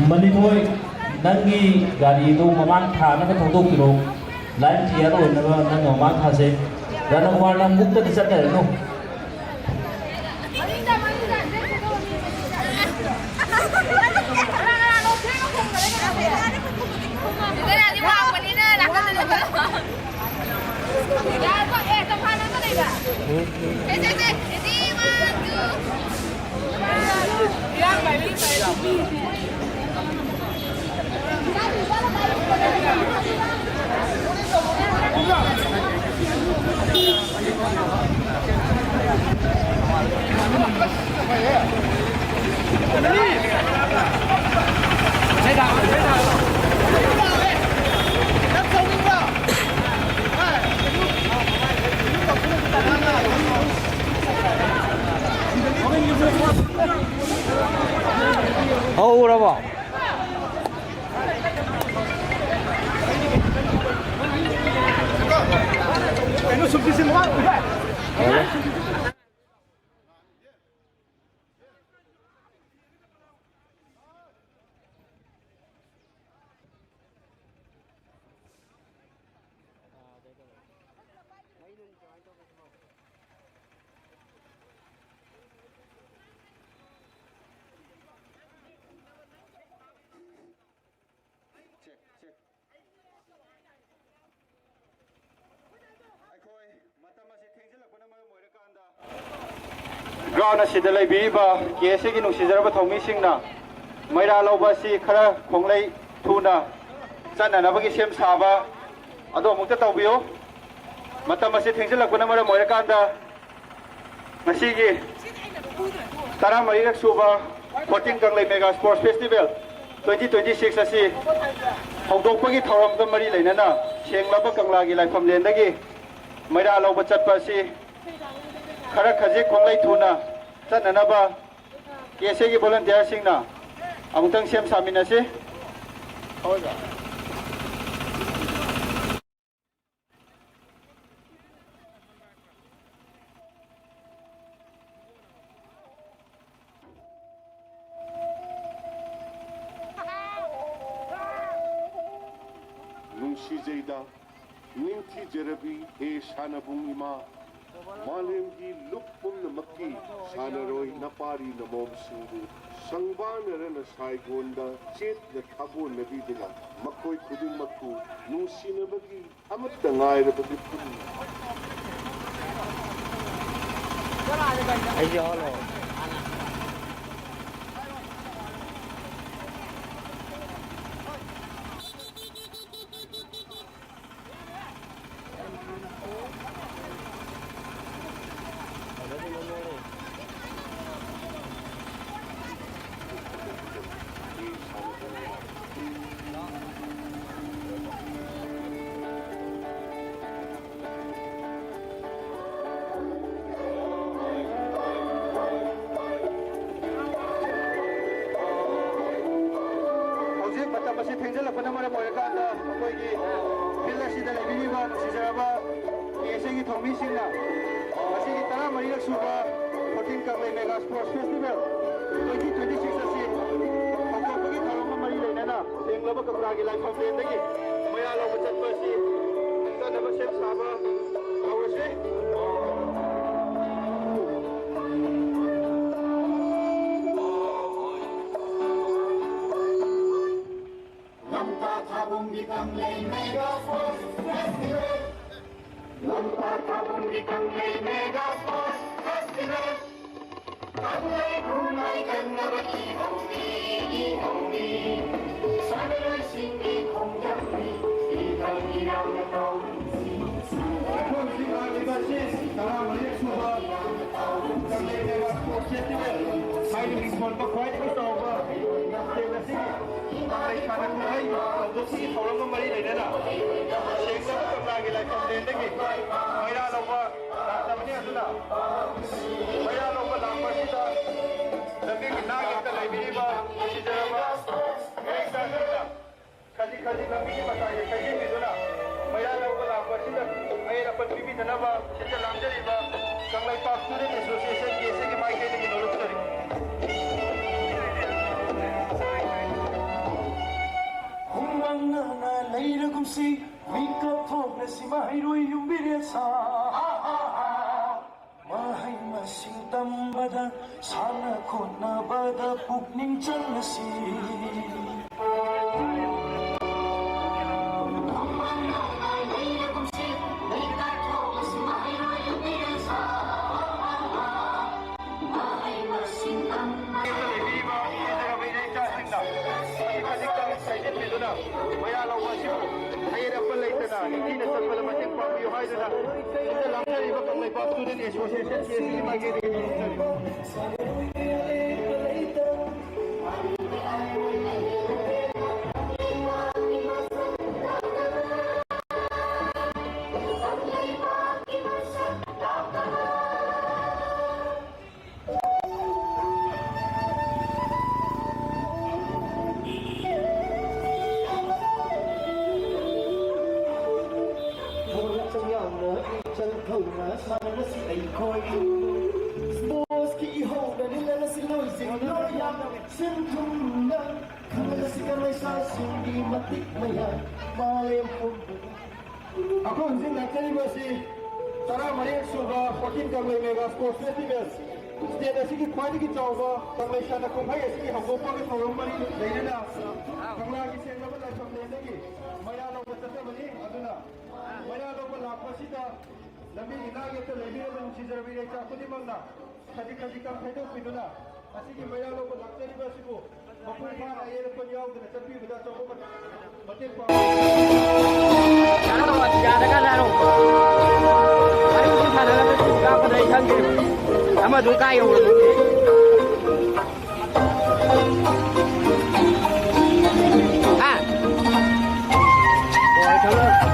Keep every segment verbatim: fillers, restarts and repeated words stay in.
ꯃꯅꯤꯊꯣꯏ, ꯅꯪꯒꯤ ꯒꯥꯔꯤꯗꯨ ꯃꯃꯥꯡ ꯊꯥꯅꯕ ꯊꯧꯗꯣꯛꯄꯤꯔꯣ꯫ ꯂꯥꯏꯟ ꯀ꯭ꯂꯤꯌꯥꯔ ꯑꯣꯏꯅꯕ ꯅꯪ ꯃꯃꯥꯡ ꯊꯥꯁꯦ꯫ ꯔꯥꯙꯥꯀꯨꯃꯥꯔ, ꯅꯪ ꯃꯨꯛꯇꯗꯤ ꯆꯠꯀꯗꯕꯅꯣ꯫ ꯁꯤꯗꯅꯗꯤ ꯋꯥꯡꯕꯅꯤꯅ ꯅꯥꯀꯟꯗ ꯂꯩꯕ꯫ ꯌꯥꯔꯦꯀꯣ? ꯑꯦ, ꯇꯣꯐꯥꯟ ꯑꯃ ꯂꯩꯕ꯫ ꯁꯦ, ꯁꯦ, ꯁꯦ꯫ Ready, one, two. ꯍꯧꯔꯕꯣ? ꯀꯩꯅꯣ ꯁꯨꯝ ꯄꯤꯁꯤꯜꯂꯨ꯫ ꯑꯩꯈꯣꯏ ꯃꯇꯝ ꯑꯁꯤ ꯊꯦꯡꯖꯤꯜꯂꯛꯄꯅ ꯃꯔꯝ ꯑꯣꯏꯔꯀꯥꯟꯗ, ꯒ꯭ꯔꯥꯎꯟ ꯑꯁꯤꯗ ꯂꯩꯕꯤꯔꯤꯕ ꯀꯦ ꯑꯦꯁ ꯑꯦꯒꯤ ꯅꯨꯡꯁꯤꯖꯔꯕ ꯊꯧꯃꯤꯁꯤꯡꯅ ꯃꯩꯔꯥ ꯂꯧꯕ ꯑꯁꯤ ꯈꯔ ꯈꯣꯡꯂꯩ ꯊꯨꯅ ꯆꯠꯅꯅꯕꯒꯤ ꯁꯦꯝ ꯁꯥꯕ ꯑꯗꯨ ꯑꯃꯨꯛꯇ ꯇꯧꯕꯤꯌꯨ꯫ ꯃꯇꯝ ꯑꯁꯤ ꯊꯦꯡꯖꯤꯜꯂꯛꯄꯅ ꯃꯔꯝ ꯑꯣꯏꯔꯀꯥꯟꯗ, ꯉꯁꯤꯒꯤ ꯇꯔꯥꯃꯔꯤꯔꯛ ꯁꯨꯕ fourteen Kanglei mega sports festival twenty twenty six ꯑꯁꯤ ꯍꯧꯗꯣꯛꯄꯒꯤ ꯊꯧꯔꯝꯒ ꯃꯔꯤ ꯂꯩꯅꯅ ꯁꯦꯡꯂꯕ ꯀꯪꯂꯥꯒꯤ ꯂꯥꯏꯐꯝꯂꯦꯟꯗꯒꯤ ꯃꯩꯔꯥ ꯂꯧꯕ ꯆꯠꯄ ꯑꯁꯤ ꯈꯔ ꯈꯖꯤꯛ ꯈꯣꯡꯂꯩ ꯊꯨꯅ ꯆꯠꯅꯅꯕ ꯀꯦ ꯑꯦꯁ ꯑꯦꯒꯤ ꯚꯣꯂꯨꯟꯇꯤꯌꯔꯁꯤꯡꯅ ꯑꯃꯨꯛꯇꯪ ꯁꯦꯝ ꯁꯥꯃꯤꯟꯅꯁꯤ꯫ ꯅꯨꯡꯁꯤꯖꯩꯗ, ꯅꯤꯡꯊꯤꯖꯔꯕꯤ ꯍꯦ ꯁꯥꯟꯅꯕꯨꯡ ꯏꯃꯥ, ꯃꯥꯂꯦꯝꯒꯤ ꯂꯨꯞ ꯄꯨꯝꯅꯃꯛꯀꯤ ꯁꯥꯟꯅꯔꯣꯏ ꯅꯄꯥꯔꯤ ꯅꯃꯣꯝꯁꯤꯡꯕꯨ ꯁꯪꯕꯥꯅꯔꯅ ꯁꯥꯏꯒꯣꯟꯗ ꯆꯦꯠꯅ ꯊꯥꯒꯣꯟꯅꯕꯤꯗꯨꯅ ꯃꯈꯣꯏ ꯈꯨꯗꯤꯡꯃꯛꯄꯨ ꯅꯨꯡꯁꯤꯅꯕꯒꯤ ꯑꯃꯠꯇ ꯉꯥꯏꯔꯕ ꯃꯤꯄꯨꯝ꯫ ꯑꯩꯁꯦ ꯍꯣꯜꯂꯣ꯫ ꯍꯧꯖꯤꯛ ꯃꯇꯝ ꯑꯁꯤ ꯊꯦꯡꯖꯤꯜꯂꯛꯄꯅ ꯃꯔꯝ ꯑꯣꯏꯔꯀꯥꯟꯗ ꯑꯩꯈꯣꯏꯒꯤ ꯐꯤꯜ ꯑꯁꯤꯗ ꯂꯩꯕꯤꯔꯤꯕ ꯅꯨꯡꯁꯤꯖꯔꯕ ꯀꯦ ꯑꯦꯁ ꯑꯦꯒꯤ ꯊꯧꯃꯤꯁꯤꯡꯅ ꯉꯁꯤꯒꯤ ꯇꯔꯥꯃꯔꯤꯔꯛ ꯁꯨꯕ fourteen Kanglei mega sports festival twenty twenty six ꯑꯁꯤ ꯍꯧꯗꯣꯛꯄꯒꯤ ꯊꯧꯔꯝꯒ ꯃꯔꯤ ꯂꯩꯅꯅ ꯁꯦꯡꯂꯕ ꯀꯪꯂꯥꯒꯤ ꯂꯥꯏꯐꯝꯂꯦꯟꯗꯒꯤ ꯃꯌꯥ ꯂꯧꯕ ꯆꯠꯄ ꯑꯁꯤ ꯆꯠꯅꯕ ꯁꯦꯝ ꯁꯥꯕ ꯍꯧꯔꯁꯤ꯫ ꯂꯝꯇꯥ ꯊꯥꯕꯨꯡꯒꯤ ꯀꯪꯂꯩ ꯃꯦꯒꯥ ꯁ꯭ꯄꯣꯔꯠꯁ ꯐꯦꯁꯇꯤꯚꯦꯜ꯫ ꯂꯝꯇꯥ ꯊꯥꯕꯨꯡꯒꯤ Kanglei mega sports festival. Kanglei ꯈꯨꯟꯃꯥꯏ ꯀꯟꯅꯕ ꯏꯍꯧꯃꯤ, ꯏꯍꯧꯃꯤ꯫ ꯁꯥꯟꯅꯔꯣꯏꯁꯤꯡꯒꯤ ꯈꯣꯡꯖꯪꯅꯤ, ꯏꯊꯧ ꯏꯔꯥꯡꯅ ꯇꯧꯔꯤꯁꯤ꯫ ꯑꯩꯈꯣꯏ ꯍꯧꯖꯤꯛ ꯂꯥꯛꯂꯤꯕ ꯑꯁꯤ ꯇꯔꯥꯃꯔꯤ ꯁꯨꯕ ꯀꯪꯂꯩ ꯃꯦꯒꯥ ꯁ꯭ꯄꯣꯔꯠꯁ ꯐꯦꯁꯇꯤꯚꯦꯜ ꯍꯥꯏꯅ ꯃꯤꯡꯊꯣꯟꯕ ꯈ꯭ꯋꯥꯏꯗꯒꯤ ꯆꯥꯎꯕ ꯁ꯭ꯇꯦꯖ ꯑꯁꯤꯒꯤ ꯀꯪꯂꯩ ꯁꯥꯟꯅ ꯈꯣꯠꯅꯩ ꯍꯧꯗꯣꯛꯄꯒꯤ ꯊꯧꯔꯝꯒ ꯃꯔꯤ ꯂꯩꯅꯅ ꯁꯦꯡꯂꯕ ꯀꯪꯂꯥꯒꯤ ꯂꯥꯏꯐꯝꯂꯦꯟꯗꯒꯤ ꯃꯌꯥ ꯂꯧꯕ ꯂꯥꯛꯄ ꯑꯁꯤꯗ ꯂꯝꯕꯤꯒꯤ ꯅꯥꯛ ꯌꯦꯠꯇ ꯂꯩꯕꯤꯔꯤꯕ ꯅꯨꯡꯁꯤꯖꯔꯕ ꯏꯔꯩꯆꯥꯁꯤꯡꯅ ꯈꯖꯤꯛ ꯈꯖꯤꯛ ꯂꯝꯕꯤ ꯃꯇꯥꯏꯗ ꯁꯦꯝꯖꯤꯟꯕꯤꯗꯨꯅ ꯃꯌꯥ ꯂꯧꯕ ꯂꯥꯛꯄ ꯑꯁꯤꯗ ꯑꯍꯦꯟ ꯑꯄꯟ ꯄꯤꯕꯤꯗꯅꯕ ꯁꯤꯗ ꯂꯥꯡꯖꯔꯤꯕ Kangleipak student association K S ꯑꯦꯒꯤ ꯃꯥꯏꯀꯩꯗꯒꯤ ꯅꯣꯂꯨꯛꯆꯔꯤ꯫ ꯍꯨꯃꯥꯡꯅ ꯂꯩꯔꯒꯨꯝꯁꯤ, ꯃꯤꯀꯞ ꯊꯣꯛꯂꯁꯤ ꯃꯍꯩꯔꯣꯏ ꯌꯨꯝꯕꯤꯔꯦꯟ ꯁꯥ꯫ ꯃꯍꯩ ꯃꯁꯤꯡ ꯇꯝꯕꯗ, ꯁꯥꯟꯅ ꯈꯣꯠꯅꯕꯗ ꯄꯨꯛꯅꯤꯡ ꯆꯪꯂꯁꯤ꯫ ꯂꯩꯕꯤꯔꯤꯕ ꯏꯆꯥꯁꯤꯡꯅ ꯈꯖꯤꯛ ꯈꯖꯤꯛꯇꯪ ꯁꯥꯏꯖꯤꯟꯕꯤꯗꯨꯅ ꯃꯌꯥ ꯂꯧꯕ ꯑꯁꯤꯕꯨ ꯑꯍꯦꯟ ꯑꯄꯟ ꯂꯩꯇꯅ ꯅꯤꯡꯊꯤꯅ ꯆꯠꯄꯗ ꯃꯇꯦꯡ ꯄꯥꯡꯕꯤꯌꯨ ꯍꯥꯏꯗꯨꯅ ꯁꯤꯗ ꯂꯥꯡꯊꯔꯤꯕ Kangleipak student association K S ꯑꯦꯒꯤ ꯃꯥꯏꯀꯩꯗꯒꯤ ꯐꯣꯡꯗꯣꯛꯆꯔꯤ꯫ ꯃꯣꯔꯣꯛ ꯆꯪ ꯌꯥꯎꯅ ꯏꯆꯪ ꯊꯧꯅ ꯁꯥꯟꯅꯔꯁꯤ ꯑꯩꯈꯣꯏ꯫ ꯁ꯭ꯄꯣꯔꯠꯁꯀꯤ ꯏꯍꯧꯅ ꯅꯤꯜꯍꯜꯂꯁꯤ ꯂꯣꯏꯁꯤꯡ ꯂꯣꯏ ꯌꯥꯝꯅ ꯁꯤꯟ ꯊꯨꯡꯅ ꯈꯪꯍꯜꯂꯁꯤ ꯀꯪꯂꯩꯁꯥꯁꯤꯡꯒꯤ ꯃꯇꯤꯛ ꯃꯌꯥꯏ ꯃꯥꯂꯦꯝ ꯄꯨꯝꯕꯗ꯫ ꯑꯩꯈꯣꯏ ꯍꯧꯖꯤꯛ ꯂꯥꯛꯆꯔꯤꯕ ꯑꯁꯤ ꯇꯔꯥꯃꯔꯤ ꯁꯨꯕ fourteen Kanglei mega sports festival, state ꯑꯁꯤꯒꯤ ꯈ꯭ꯋꯥꯏꯗꯒꯤ ꯆꯥꯎꯕ ꯀꯪꯂꯩ ꯁꯥꯟꯅ ꯀꯨꯝꯍꯩ ꯑꯁꯤꯒꯤ ꯍꯧꯗꯣꯛꯄꯒꯤ ꯊꯧꯔꯝ ꯃꯔꯤ ꯂꯩꯅꯅ ꯀꯪꯂꯥꯒꯤ ꯁꯦꯡꯂꯕ ꯂꯥꯏꯐꯝꯂꯦꯟꯗꯒꯤ ꯃꯩꯔꯥ ꯂꯧꯕ ꯆꯠꯆꯕꯅꯤ꯫ ꯑꯗꯨꯅ ꯃꯩꯔꯥ ꯂꯧꯕ ꯂꯥꯛꯄꯁꯤꯗ ꯂꯝꯕꯤꯒꯤ ꯅꯥꯛ ꯌꯦꯠꯇ ꯂꯩꯕꯤꯔꯕ ꯅꯨꯡꯁꯤꯖꯔꯕ ꯏꯔꯩꯆꯥ ꯈꯨꯗꯤꯡꯃꯛꯅ ꯈꯖꯤꯛ ꯈꯖꯤꯛꯇꯪ ꯈꯥꯏꯗꯣꯛꯄꯤꯗꯨꯅ ꯑꯁꯤꯒꯤ ꯃꯩꯔꯥ ꯂꯧꯕ ꯂꯥꯛꯆꯔꯤꯕ ꯑꯁꯤꯕꯨ ꯃꯄꯨꯡ ꯐꯥꯅ ꯑꯌꯦꯠ ꯑꯄꯟ ꯌꯥꯎꯗꯅ ꯆꯠꯄꯤꯕꯗ ꯑꯆꯧꯕ ꯃꯇꯦꯡ ꯄꯥꯡꯕ꯫ ꯌꯥꯔꯒ ꯍꯥꯏꯔꯣ꯫ ꯑꯗꯨꯝ ꯁꯥꯟꯅꯔꯒ ꯀꯥꯞꯄꯗ ꯑꯩ ꯈꯪꯗꯦꯕ꯫ ꯑꯃꯗꯨ ꯀꯥꯏ ꯌꯧꯔꯕꯅꯣ? ꯍꯥ? ꯍꯣꯏ, ꯊꯝꯃꯣ꯫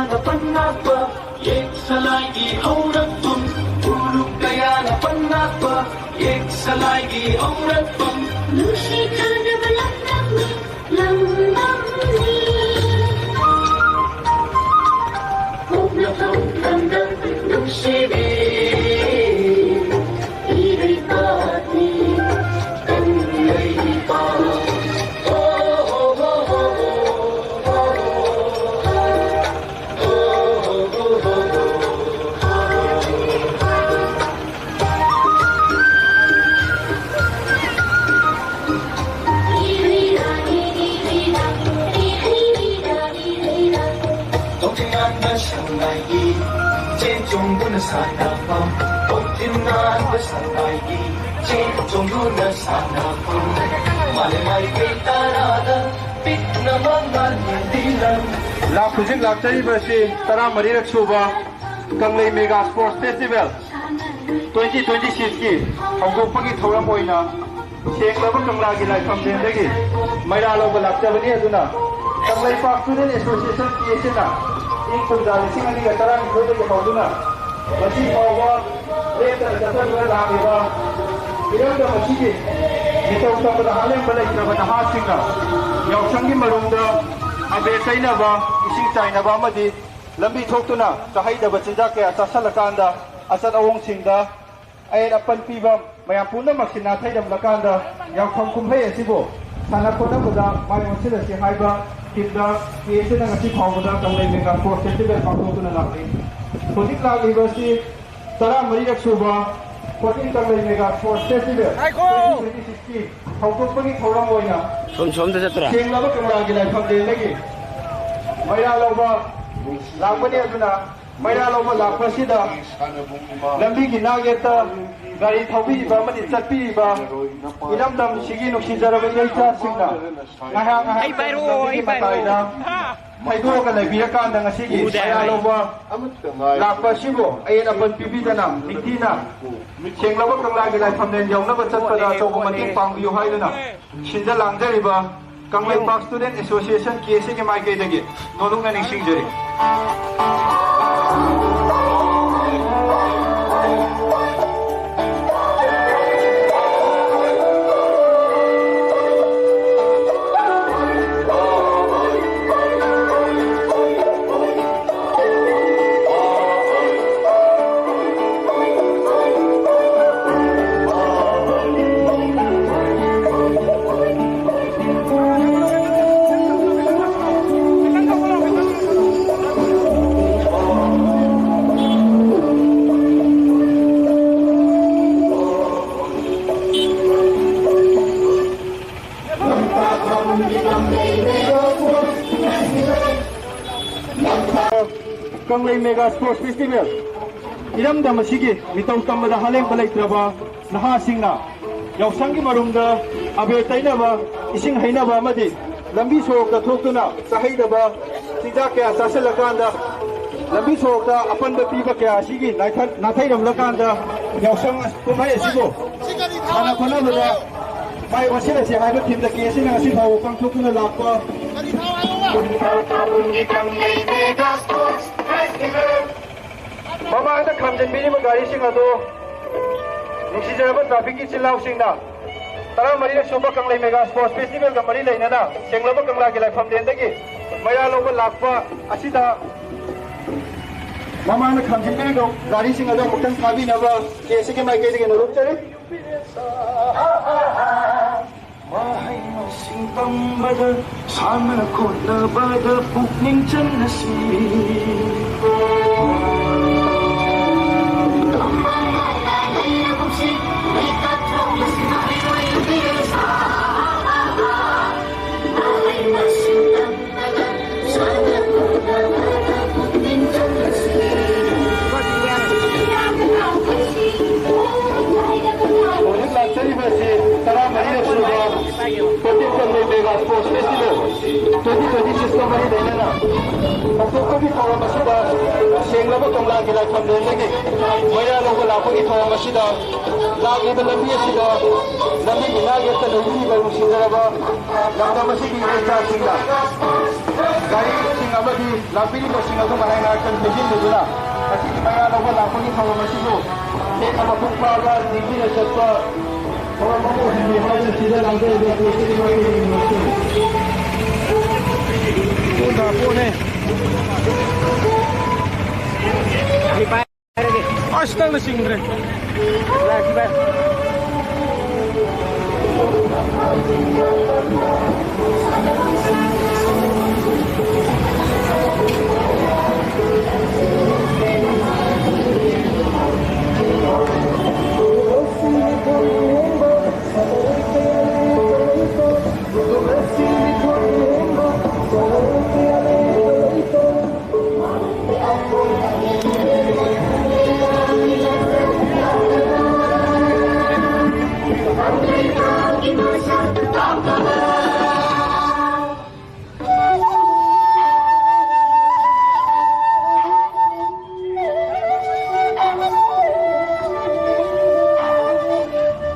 ꯄꯟꯅꯥꯛꯄ ꯌꯦꯛ ꯁꯂꯥꯏꯒꯤ ꯍꯧꯔꯛꯐꯝ, ꯎꯔꯨꯝ ꯀꯌꯥꯅ ꯄꯟꯅꯥꯛꯄ ꯌꯦꯛ ꯁꯂꯥꯏꯒꯤ ꯍꯧꯔꯛꯐꯝ꯫ ꯅꯨꯡꯁꯤ ꯈꯪꯅꯕ ꯂꯝꯗꯝꯅꯤ, ꯂꯝꯗꯝꯅꯤ꯫ ꯄꯣꯛꯅꯐꯝ ꯂꯝꯗꯝ ꯅꯨꯡꯁꯤꯕꯤ ꯏꯔꯩꯄꯥꯛꯅꯤ, ꯀꯪꯂꯩꯄꯥꯛ꯫ ꯇꯧꯊꯤꯉꯥꯟꯕ ꯁꯉꯥꯏꯒꯤ ꯆꯦꯟ ꯆꯣꯡꯗꯨꯅ ꯁꯥꯟꯅꯐꯝ, ꯇꯧꯊꯤꯉꯥꯟꯕ ꯁꯉꯥꯏꯒꯤ ꯆꯦꯟ ꯆꯣꯡꯗꯨꯅ ꯁꯥꯟꯅꯐꯝ, ꯃꯥꯂꯦꯝ ꯃꯥꯏꯀꯩ ꯇꯔꯥꯗ ꯄꯤꯛꯅ ꯃꯃꯜ ꯌꯦꯡꯕꯤꯔꯝ꯫ ꯂꯥꯛ-, ꯍꯧꯖꯤꯛ ꯂꯥꯛꯆꯔꯤꯕ ꯑꯁꯤ ꯇꯔꯥꯃꯔꯤꯔꯛ ꯁꯨꯕ ꯀꯪꯂꯩ Mega Sports Festival twenty twenty-six ꯀꯤ ꯍꯧꯗꯣꯛꯄꯒꯤ ꯊꯧꯔꯝ ꯑꯣꯏꯅ ꯁꯦꯡꯂꯕ ꯀꯪꯂꯥꯒꯤ ꯂꯥꯏꯐꯝꯂꯦꯟꯗꯒꯤ ꯃꯩꯔꯥ ꯂꯧꯕ ꯂꯥꯛꯆꯕꯅꯤ꯫ ꯑꯗꯨꯅ ꯀꯪꯂꯩꯄꯥꯛ Student Association ꯀꯤ ꯑꯁꯤꯅ ꯏꯪ ꯀꯨꯝꯖꯥ ꯂꯤꯁꯤꯡ ꯑꯅꯤꯒ ꯇꯔꯥꯅꯤꯊꯣꯏꯗꯒꯤ ꯍꯧꯗꯨꯅ ꯉꯁꯤ ꯐꯥꯎꯕ ꯂꯦꯞꯇꯅ ꯆꯠꯊꯗꯨꯅ ꯂꯥꯛꯂꯤꯕ ꯏꯔꯝꯗꯝ ꯑꯁꯤꯒꯤ ꯃꯤꯇꯧ ꯇꯝꯕꯗ ꯍꯥꯂꯦꯡꯕ ꯂꯩꯇ꯭ꯔꯕ ꯅꯍꯥꯁꯤꯡꯅ ꯌꯥꯎꯁꯪꯒꯤ ꯃꯔꯨꯝꯗ ꯑꯕꯦꯔ ꯇꯩꯅꯕ, ꯏꯁꯤꯡ ꯆꯥꯏꯅꯕ ꯑꯃꯗꯤ ꯂꯝꯕꯤ ꯊꯣꯛꯇꯨꯅ ꯆꯥꯍꯩꯗꯕ ꯆꯤꯟꯖꯥꯛ ꯀꯌꯥ ꯆꯥꯁꯤꯜꯂꯀꯥꯟꯗ ꯑꯆꯠ ꯑꯑꯣꯡꯁꯤꯡꯗ ꯑꯌꯦꯠ ꯑꯄꯟ ꯄꯤꯕ ꯃꯌꯥꯝ ꯄꯨꯝꯅꯃꯛꯁꯤ ꯅꯥꯊꯩꯔꯝꯂꯀꯥꯟꯗ ꯌꯥꯎꯁꯪ ꯀꯨꯝꯍꯩ ꯑꯁꯤꯕꯨ ꯁꯥꯟꯅ ꯈꯣꯠꯅꯕꯗ ꯃꯥꯏ ꯑꯣꯟꯁꯤꯜꯂꯁꯤ ꯍꯥꯏꯕ theme ꯗ ꯀꯦ ꯑꯦꯁ ꯑꯦꯅ ꯉꯁꯤ ꯐꯥꯎꯕꯗ ꯀꯪꯂꯩ Mega Sports Festival ꯄꯥꯡꯊꯣꯛꯇꯨꯅ ꯂꯥꯛꯂꯤ꯫ ꯍꯧꯖꯤꯛ ꯂꯥꯛꯂꯤꯕ ꯑꯁꯤ ꯇꯔꯥꯃꯔꯤꯔꯛ ꯁꯨꯕ fourteen ꯀꯪꯂꯩ Mega Sports Festival ꯉꯥꯏꯈꯣ! twenty twenty-six ꯀꯤ ꯍꯧꯗꯣꯛꯄꯒꯤ ꯊꯧꯔꯝ ꯑꯣꯏꯅ ꯁꯣꯝ-, ꯁꯣꯝꯗ ꯆꯠꯇ꯭ꯔꯥ? ꯁꯦꯡꯂꯕ ꯀꯪꯂꯥꯒꯤ ꯂꯥꯏꯐꯝꯂꯦꯟꯗꯒꯤ ꯃꯩꯔꯥ ꯂꯧꯕ ꯂꯥꯛꯄꯅꯤ꯫ ꯑꯗꯨꯅ ꯃꯩꯔꯥ ꯂꯧꯕ ꯂꯥꯛꯄ ꯑꯁꯤꯗ ꯂꯝꯕꯤꯒꯤ ꯅꯥꯛꯌꯦꯠꯇ ꯒꯥꯔꯤ ꯊꯧꯕꯤꯔꯤꯕ ꯑꯃꯗꯤ ꯆꯠꯄꯤꯔꯤꯕ ꯏꯔꯝꯗꯝꯁꯤꯒꯤ ꯅꯨꯡꯁꯤꯖꯔꯕ ꯏꯔꯩꯆꯥꯁꯤꯡꯅ ꯉꯥꯏꯍꯥꯛ ꯉꯥꯏꯍꯥꯛ ꯑꯩ ꯄꯥꯏꯔꯛꯑꯣ, ꯑꯩ ꯂꯝꯕꯤꯒꯤ ꯄꯥꯏꯔꯛꯑꯣ꯫ ꯃꯇꯥꯏꯗ ꯊꯩꯗꯣꯛꯑꯒ ꯂꯩꯕꯤꯔꯀꯥꯟꯗ ꯉꯁꯤꯒꯤ ꯎꯗꯦ ꯃꯩꯔꯥ ꯍꯥꯏ꯫ ꯂꯧꯕ ꯂꯥꯛꯄ ꯑꯁꯤꯕꯨ ꯑꯌꯦꯠ ꯑꯄꯟ ꯄꯤꯕꯤꯗꯅ ꯅꯤꯡꯊꯤꯅ ꯁꯦꯡꯂꯕ ꯀꯪꯂꯥꯒꯤ ꯂꯥꯏꯐꯝꯂꯦꯟ ꯌꯧꯅꯕ ꯆꯠꯄꯗ ꯑꯆꯧꯕ ꯃꯇꯦꯡ ꯄꯥꯡꯕꯤꯌꯨ ꯍꯥꯏꯗꯨꯅ ꯁꯤꯟꯖ ꯂꯥꯡꯖꯔꯤꯕ ꯀꯪꯂꯩꯄꯥꯛ Student Association ꯀꯦ ꯑꯦꯁ ꯑꯦꯒꯤ ꯃꯥꯏꯀꯩꯗꯒꯤ ꯅꯣꯂꯨꯛꯅ ꯅꯤꯡꯁꯤꯡꯖꯔꯤ꯫ ꯀꯪꯂꯩ Mega Sports Festival, ꯏꯔꯝꯗꯝ ꯑꯁꯤꯒꯤ ꯃꯤꯇꯧ ꯇꯝꯕꯗ ꯍꯥꯂꯦꯡꯕ ꯂꯩꯇ꯭ꯔꯕ ꯅꯍꯥꯁꯤꯡꯅ ꯌꯥꯎꯁꯪꯒꯤ ꯃꯔꯨꯝꯗ ꯑꯕꯦꯔ ꯇꯩꯅꯕ, ꯏꯁꯤꯡ ꯍꯩꯅꯕ ꯑꯃꯗꯤ ꯂꯝꯕꯤ ꯁꯣꯔꯣꯛꯇ ꯊꯣꯛꯇꯨꯅ ꯆꯥꯍꯩꯗꯕ ꯆꯤꯟꯖꯥꯛ ꯀꯌꯥ ꯆꯥꯁꯤꯜꯂꯀꯥꯟꯗ, ꯂꯝꯕꯤ ꯁꯣꯔꯣꯛꯇ ꯑꯄꯟꯕ ꯄꯤꯕ ꯀꯌꯥ ꯑꯁꯤꯒꯤ ꯅꯥꯊꯩ-, ꯅꯥꯊꯩꯔꯝꯂꯀꯥꯟꯗ ꯌꯥꯎꯁꯪ ꯀꯨꯝꯍꯩ ꯑꯁꯤꯕꯨ ꯁꯥꯟꯅ ꯈꯣꯠꯅꯕꯗ ꯃꯥꯏ ꯑꯣꯟꯁꯤꯜꯂꯁꯤ ꯍꯥꯏꯕ theme ꯗ ꯀꯦ ꯑꯦꯁ ꯑꯦꯅ ꯉꯁꯤ ꯐꯥꯎꯕ ꯄꯥꯡꯊꯣꯛꯇꯨꯅ ꯂꯥꯛꯄ ꯃꯃꯥꯡꯗ ꯈꯥꯝꯖꯤꯟꯕꯤꯔꯤꯕ ꯒꯥꯔꯤꯁꯤꯡ ꯑꯗꯨ ꯅꯨꯡꯁꯤꯖꯔꯕ traffic ꯀꯤ ꯏꯆꯤꯜ ꯏꯅꯥꯎꯁꯤꯡꯅ ꯇꯔꯥꯃꯔꯤꯔꯛ ꯁꯨꯕ ꯀꯪꯂꯩ Mega Sports Festival ꯒ ꯃꯔꯤ ꯂꯩꯅꯅ ꯁꯦꯡꯂꯕ ꯀꯪꯂꯥꯒꯤ ꯂꯥꯏꯐꯝꯂꯦꯟꯗꯒꯤ ꯃꯩꯔꯥ ꯂꯧꯕ ꯂꯥꯛꯄ ꯑꯁꯤꯗ ꯃꯃꯥꯡꯗ ꯈꯥꯝꯖꯤꯟꯕꯤꯔꯤꯕ ꯒꯥꯔꯤꯁꯤꯡ ꯑꯗꯨ ꯑꯃꯨꯛꯇꯪ ꯊꯥꯕꯤꯅꯕ ꯀꯦ ꯑꯦꯁ ꯑꯦꯒꯤ ꯃꯥꯏꯀꯩꯗꯒꯤ ꯅꯣꯂꯨꯛꯆꯔꯤ꯫ ꯃꯍꯩ ꯃꯁꯤꯡ ꯇꯝꯕꯗ, ꯁꯥꯟꯅ ꯈꯣꯠꯅꯕꯗ ꯄꯨꯛꯅꯤꯡ ꯆꯪꯅꯁꯤ꯫ ꯍꯧꯖꯤꯛ ꯂꯥꯛꯆꯔꯤꯕ ꯑꯁꯤ ꯇꯔꯥꯃꯔꯤꯔꯛ ꯁꯨꯕ ꯀꯣꯇꯦꯛ ꯀꯪꯂꯩ Mega Sports Festival twenty twenty six ꯀ ꯃꯔꯤ ꯂꯩꯅꯅ ꯍꯧꯗꯣꯛꯄꯒꯤ ꯊꯧꯔꯝ ꯑꯁꯤꯗ ꯁꯦꯡꯂꯕ ꯀꯪꯂꯥꯒꯤ ꯂꯥꯏꯐꯝꯂꯦꯟꯗꯒꯤ ꯃꯩꯔꯥ ꯂꯧꯕ ꯂꯥꯛꯄꯒꯤ ꯊꯧꯔꯝ ꯑꯁꯤꯗ ꯂꯥꯛꯂꯤꯕ ꯂꯝꯕꯤ ꯑꯁꯤꯗ ꯂꯝꯕꯤꯒꯤ ꯅꯥꯛꯌꯦꯠꯇ ꯂꯩꯕꯤꯔꯤꯕ ꯅꯨꯡꯁꯤꯖꯔꯕ ꯂꯝꯗꯝ ꯑꯁꯤꯒꯤ ꯏꯔꯩꯆꯥꯁꯤꯡꯅ ꯒꯥꯔꯤꯁꯤꯡ ꯑꯃꯗꯤ ꯂꯥꯛꯄꯤꯔꯤꯕꯁꯤꯡ ꯑꯗꯨ ꯃꯔꯥꯏ ꯉꯥꯏꯔꯛꯇꯅ ꯊꯦꯡꯖꯤꯟꯕꯗꯨꯅ ꯉꯁꯤꯒꯤ ꯃꯩꯔꯥ ꯂꯧꯕ ꯂꯥꯛꯄꯒꯤ ꯊꯧꯔꯝ ꯑꯁꯤꯕꯨ ꯍꯦꯟꯅ ꯃꯄꯨꯡ ꯐꯥꯕ ꯅꯤꯡꯊꯤꯅ ꯆꯠꯄ ꯊꯧꯔꯝ ꯑꯃ ꯑꯣꯏꯍꯟꯕꯤꯌꯨ ꯍꯥꯏꯅ ꯁꯤꯗ ꯂꯥꯡꯖꯔꯤꯕ ꯄꯨꯂꯤꯁ ꯑꯗꯨ ꯄꯣꯟꯗ ꯄꯣꯟꯅꯦ꯫ ꯑꯁ ꯅꯪꯅ ꯆꯤꯡꯗ꯭ꯔꯦ꯫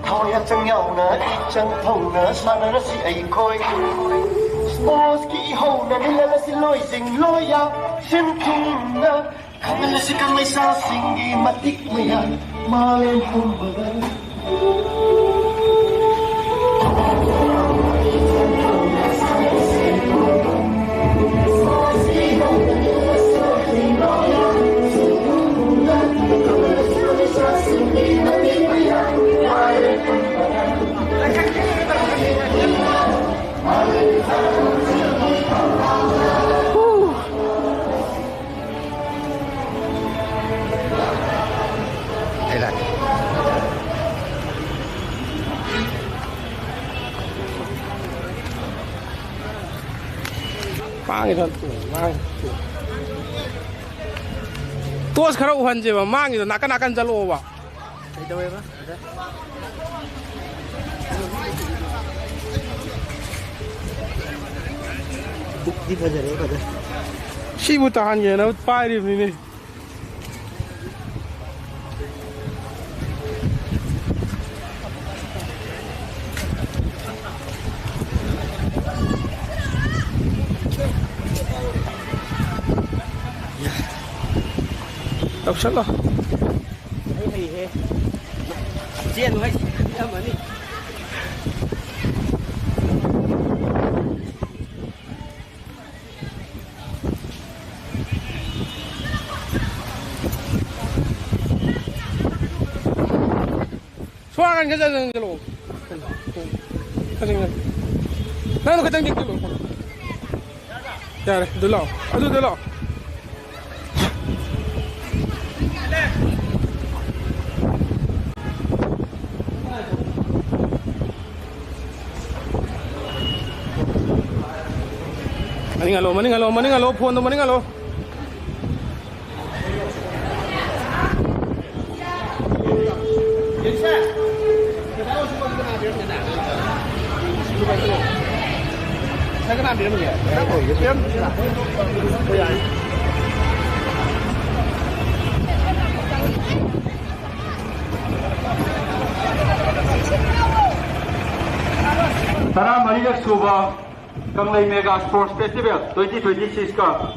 ꯊꯋꯥꯏ ꯍꯛꯆꯥꯡ ꯌꯥꯎꯅ ꯏꯆꯪ ꯊꯧꯅ ꯁꯥꯟꯅꯔꯁꯤ ꯑꯩꯈꯣꯏ꯫ ꯁ꯭ꯄꯣꯔꯠꯁꯀꯤ ꯏꯍꯧꯅ ꯅꯤꯜꯍꯜꯂꯁꯤ ꯂꯣꯏꯁꯤꯡ ꯂꯣꯏꯌꯥ ꯁꯤꯟ ꯊꯨꯡꯅ꯫ ꯈꯪꯍꯜꯂꯁꯤ ꯀꯪꯂꯩꯁꯥꯁꯤꯡꯒꯤ ꯃꯇꯤꯛ ꯃꯌꯥꯏ ꯃꯥꯂꯦꯝ ꯄꯨꯝꯕꯗ꯫ ꯃꯥꯡꯉꯤꯗꯣ, ꯃꯥꯡꯉꯤ꯫ ꯇꯣꯁ ꯈꯔ ꯎꯍꯟꯁꯦꯕ, ꯃꯥꯡꯉꯤꯗꯣ ꯅꯥꯀꯟ ꯅꯥꯀꯟ ꯆꯠꯂꯛꯑꯣꯕ꯫ ꯀꯩꯗꯧꯋꯦꯕ? ꯄꯨꯛꯇꯤ ꯐꯖꯔꯦ, ꯐꯖꯔꯦ꯫ ꯁꯤꯕꯨ ꯇꯥꯍꯟꯒꯦꯅ ꯄꯥꯏꯔꯤꯕꯅꯤꯅꯦ꯫ ꯇꯧꯁꯜꯂꯣ꯫ ꯑꯩ ꯍꯩꯍꯦ꯫ ꯆꯦꯟ ꯍꯥꯏꯁꯤ ꯑꯃꯅꯤ꯫ ꯁꯣꯔꯥꯀꯥꯟ ꯈꯔ ꯆꯪꯁꯤꯜꯂꯛꯑꯣ꯫ ꯈꯔ ꯆꯪꯁꯤꯜꯂꯛꯑꯣ꯫ ꯅꯪꯗꯣ ꯈꯤꯇꯪ ꯆꯪꯁꯤꯜꯂꯛꯑꯣ꯫ ꯌꯥꯔꯦ, ꯑꯗꯨ ꯂꯥꯛꯑꯣ꯫ ꯑꯗꯨꯗ ꯂꯥꯛꯑꯣ꯫ ꯃꯅꯤꯡ ꯍꯜꯂꯣ, ꯃꯅꯤꯡ ꯍꯜꯂꯣ, ꯃꯅꯤꯡ ꯍꯜꯂꯣ, ꯐꯣꯟꯗꯣ ꯃꯅꯤꯡ ꯍꯜꯂꯣ꯫ ꯇꯔꯥꯃꯔꯤꯔꯛ ꯁꯨꯕ Kanglei mega sports festival twenty twenty ꯁꯤꯛꯁꯀ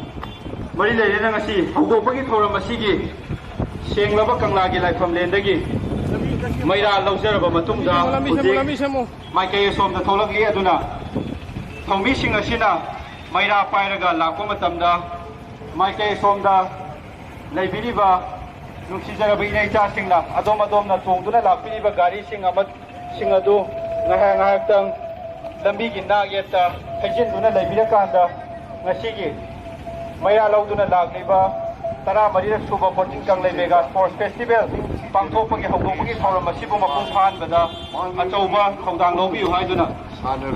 ꯃꯔꯤ ꯂꯩꯅꯅ ꯉꯁꯤ ꯍꯧꯗꯣꯛꯄꯒꯤ ꯊꯧꯔꯝ ꯑꯁꯤꯒꯤ ꯁꯦꯡꯂꯕ ꯀꯪꯂꯥꯒꯤ ꯂꯥꯏꯐꯝꯂꯦꯟꯗꯒꯤ ꯃꯩꯔꯥ ꯂꯧꯖꯔꯕ ꯃꯇꯨꯡꯗ ꯂꯝꯕꯤ ꯁꯦꯝꯃꯨ, ꯍꯧꯖꯤꯛ ꯂꯝꯕꯤ ꯁꯦꯝꯃꯨ꯫ ꯃꯥꯏꯀꯩ ꯑꯁꯣꯝꯗ ꯊꯣꯛꯂꯛꯂꯤ꯫ ꯑꯗꯨꯅ ꯊꯧꯃꯤꯁꯤꯡ ꯑꯁꯤꯅ ꯃꯩꯔꯥ ꯄꯥꯏꯔꯒ ꯂꯥꯛꯄ ꯃꯇꯝꯗ ꯃꯥꯏꯀꯩ ꯑꯁꯣꯝꯗ ꯂꯩꯕꯤꯔꯤꯕ ꯅꯨꯡꯁꯤꯖꯔꯕ ꯏꯅꯦ ꯏꯆꯥꯁꯤꯡꯅ ꯑꯗꯣꯝ ꯑꯗꯣꯝꯅ ꯇꯣꯡꯗꯨꯅ ꯂꯥꯛꯄꯤꯔꯤꯕ ꯒꯥꯔꯤꯁꯤꯡ ꯑꯃ ꯁꯤꯡ ꯑꯗꯨ ꯉꯥꯏꯍꯥꯛ ꯉꯥꯏꯍꯥꯛꯇꯪ ꯂꯝꯕꯤꯒꯤ ꯅꯥꯛ ꯌꯦꯠꯇ ꯍꯩꯖꯤꯟꯗꯨꯅ ꯂꯩꯕꯤꯔꯀꯥꯟꯗ ꯉꯁꯤꯒꯤ ꯃꯩꯔꯥ ꯂꯧꯗꯨꯅ ꯂꯥꯛꯂꯤꯕ ꯇꯔꯥꯃꯔꯤꯔꯛ ꯁꯨꯕ fourteen Kanglei mega sports festival ꯄꯥꯡꯊꯣꯛꯄꯒꯤ ꯍꯧꯗꯣꯛꯄꯒꯤ ꯊꯧꯔꯝ ꯑꯁꯤꯕꯨ ꯃꯄꯨꯡ ꯐꯥꯍꯟꯕꯗ ꯑꯆꯧꯕ ꯊꯧꯗꯥꯡ ꯂꯧꯕꯤꯌꯨ ꯍꯥꯏꯗꯨꯅ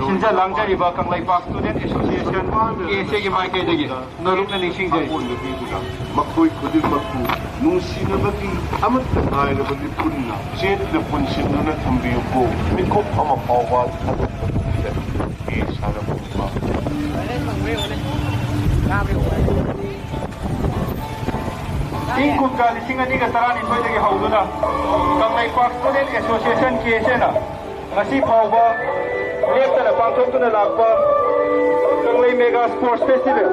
ꯁꯤꯟꯖ ꯂꯥꯡꯖꯔꯤꯕ Kangleipak student association, K S ꯑꯦꯒꯤ ꯃꯥꯏꯀꯩꯗꯒꯤ ꯅꯣꯂꯨꯛꯅ ꯅꯤꯡꯁꯤꯡꯖꯔꯤ꯫ ꯑꯄꯨꯟꯕ ꯄꯤꯗꯨꯅ ꯃꯈꯣꯏ ꯈꯨꯗꯤꯡꯃꯛꯄꯨ ꯅꯨꯡꯁꯤꯅꯕꯒꯤ ꯑꯃꯠꯇ ꯉꯥꯏꯔꯕ ꯂꯤꯄꯨꯟꯅ ꯆꯦꯠꯅ ꯄꯨꯟꯁꯤꯟꯗꯨꯅ ꯊꯝꯕꯤꯌꯨꯀꯣ꯫ ꯃꯤꯀꯨꯞ ꯑꯃ ꯐꯥꯎꯕ ꯊꯥꯗꯣꯛꯇꯕꯤꯗ ꯐꯤ ꯁꯥꯟꯅꯐꯝ ꯏꯪ ꯀꯨꯝꯖꯥ ꯂꯤꯁꯤꯡ ꯑꯅꯤꯒ ꯇꯔꯥꯅꯤꯊꯣꯏꯗꯒꯤ ꯍꯧꯗꯨꯅ Kangleipak student association, K S ꯑꯦꯅ ꯉꯁꯤ ꯐꯥꯎꯕ ꯂꯦꯞꯇꯅ ꯄꯥꯡꯊꯣꯛꯇꯨꯅ ꯂꯥꯛꯄ Kanglei mega sports festival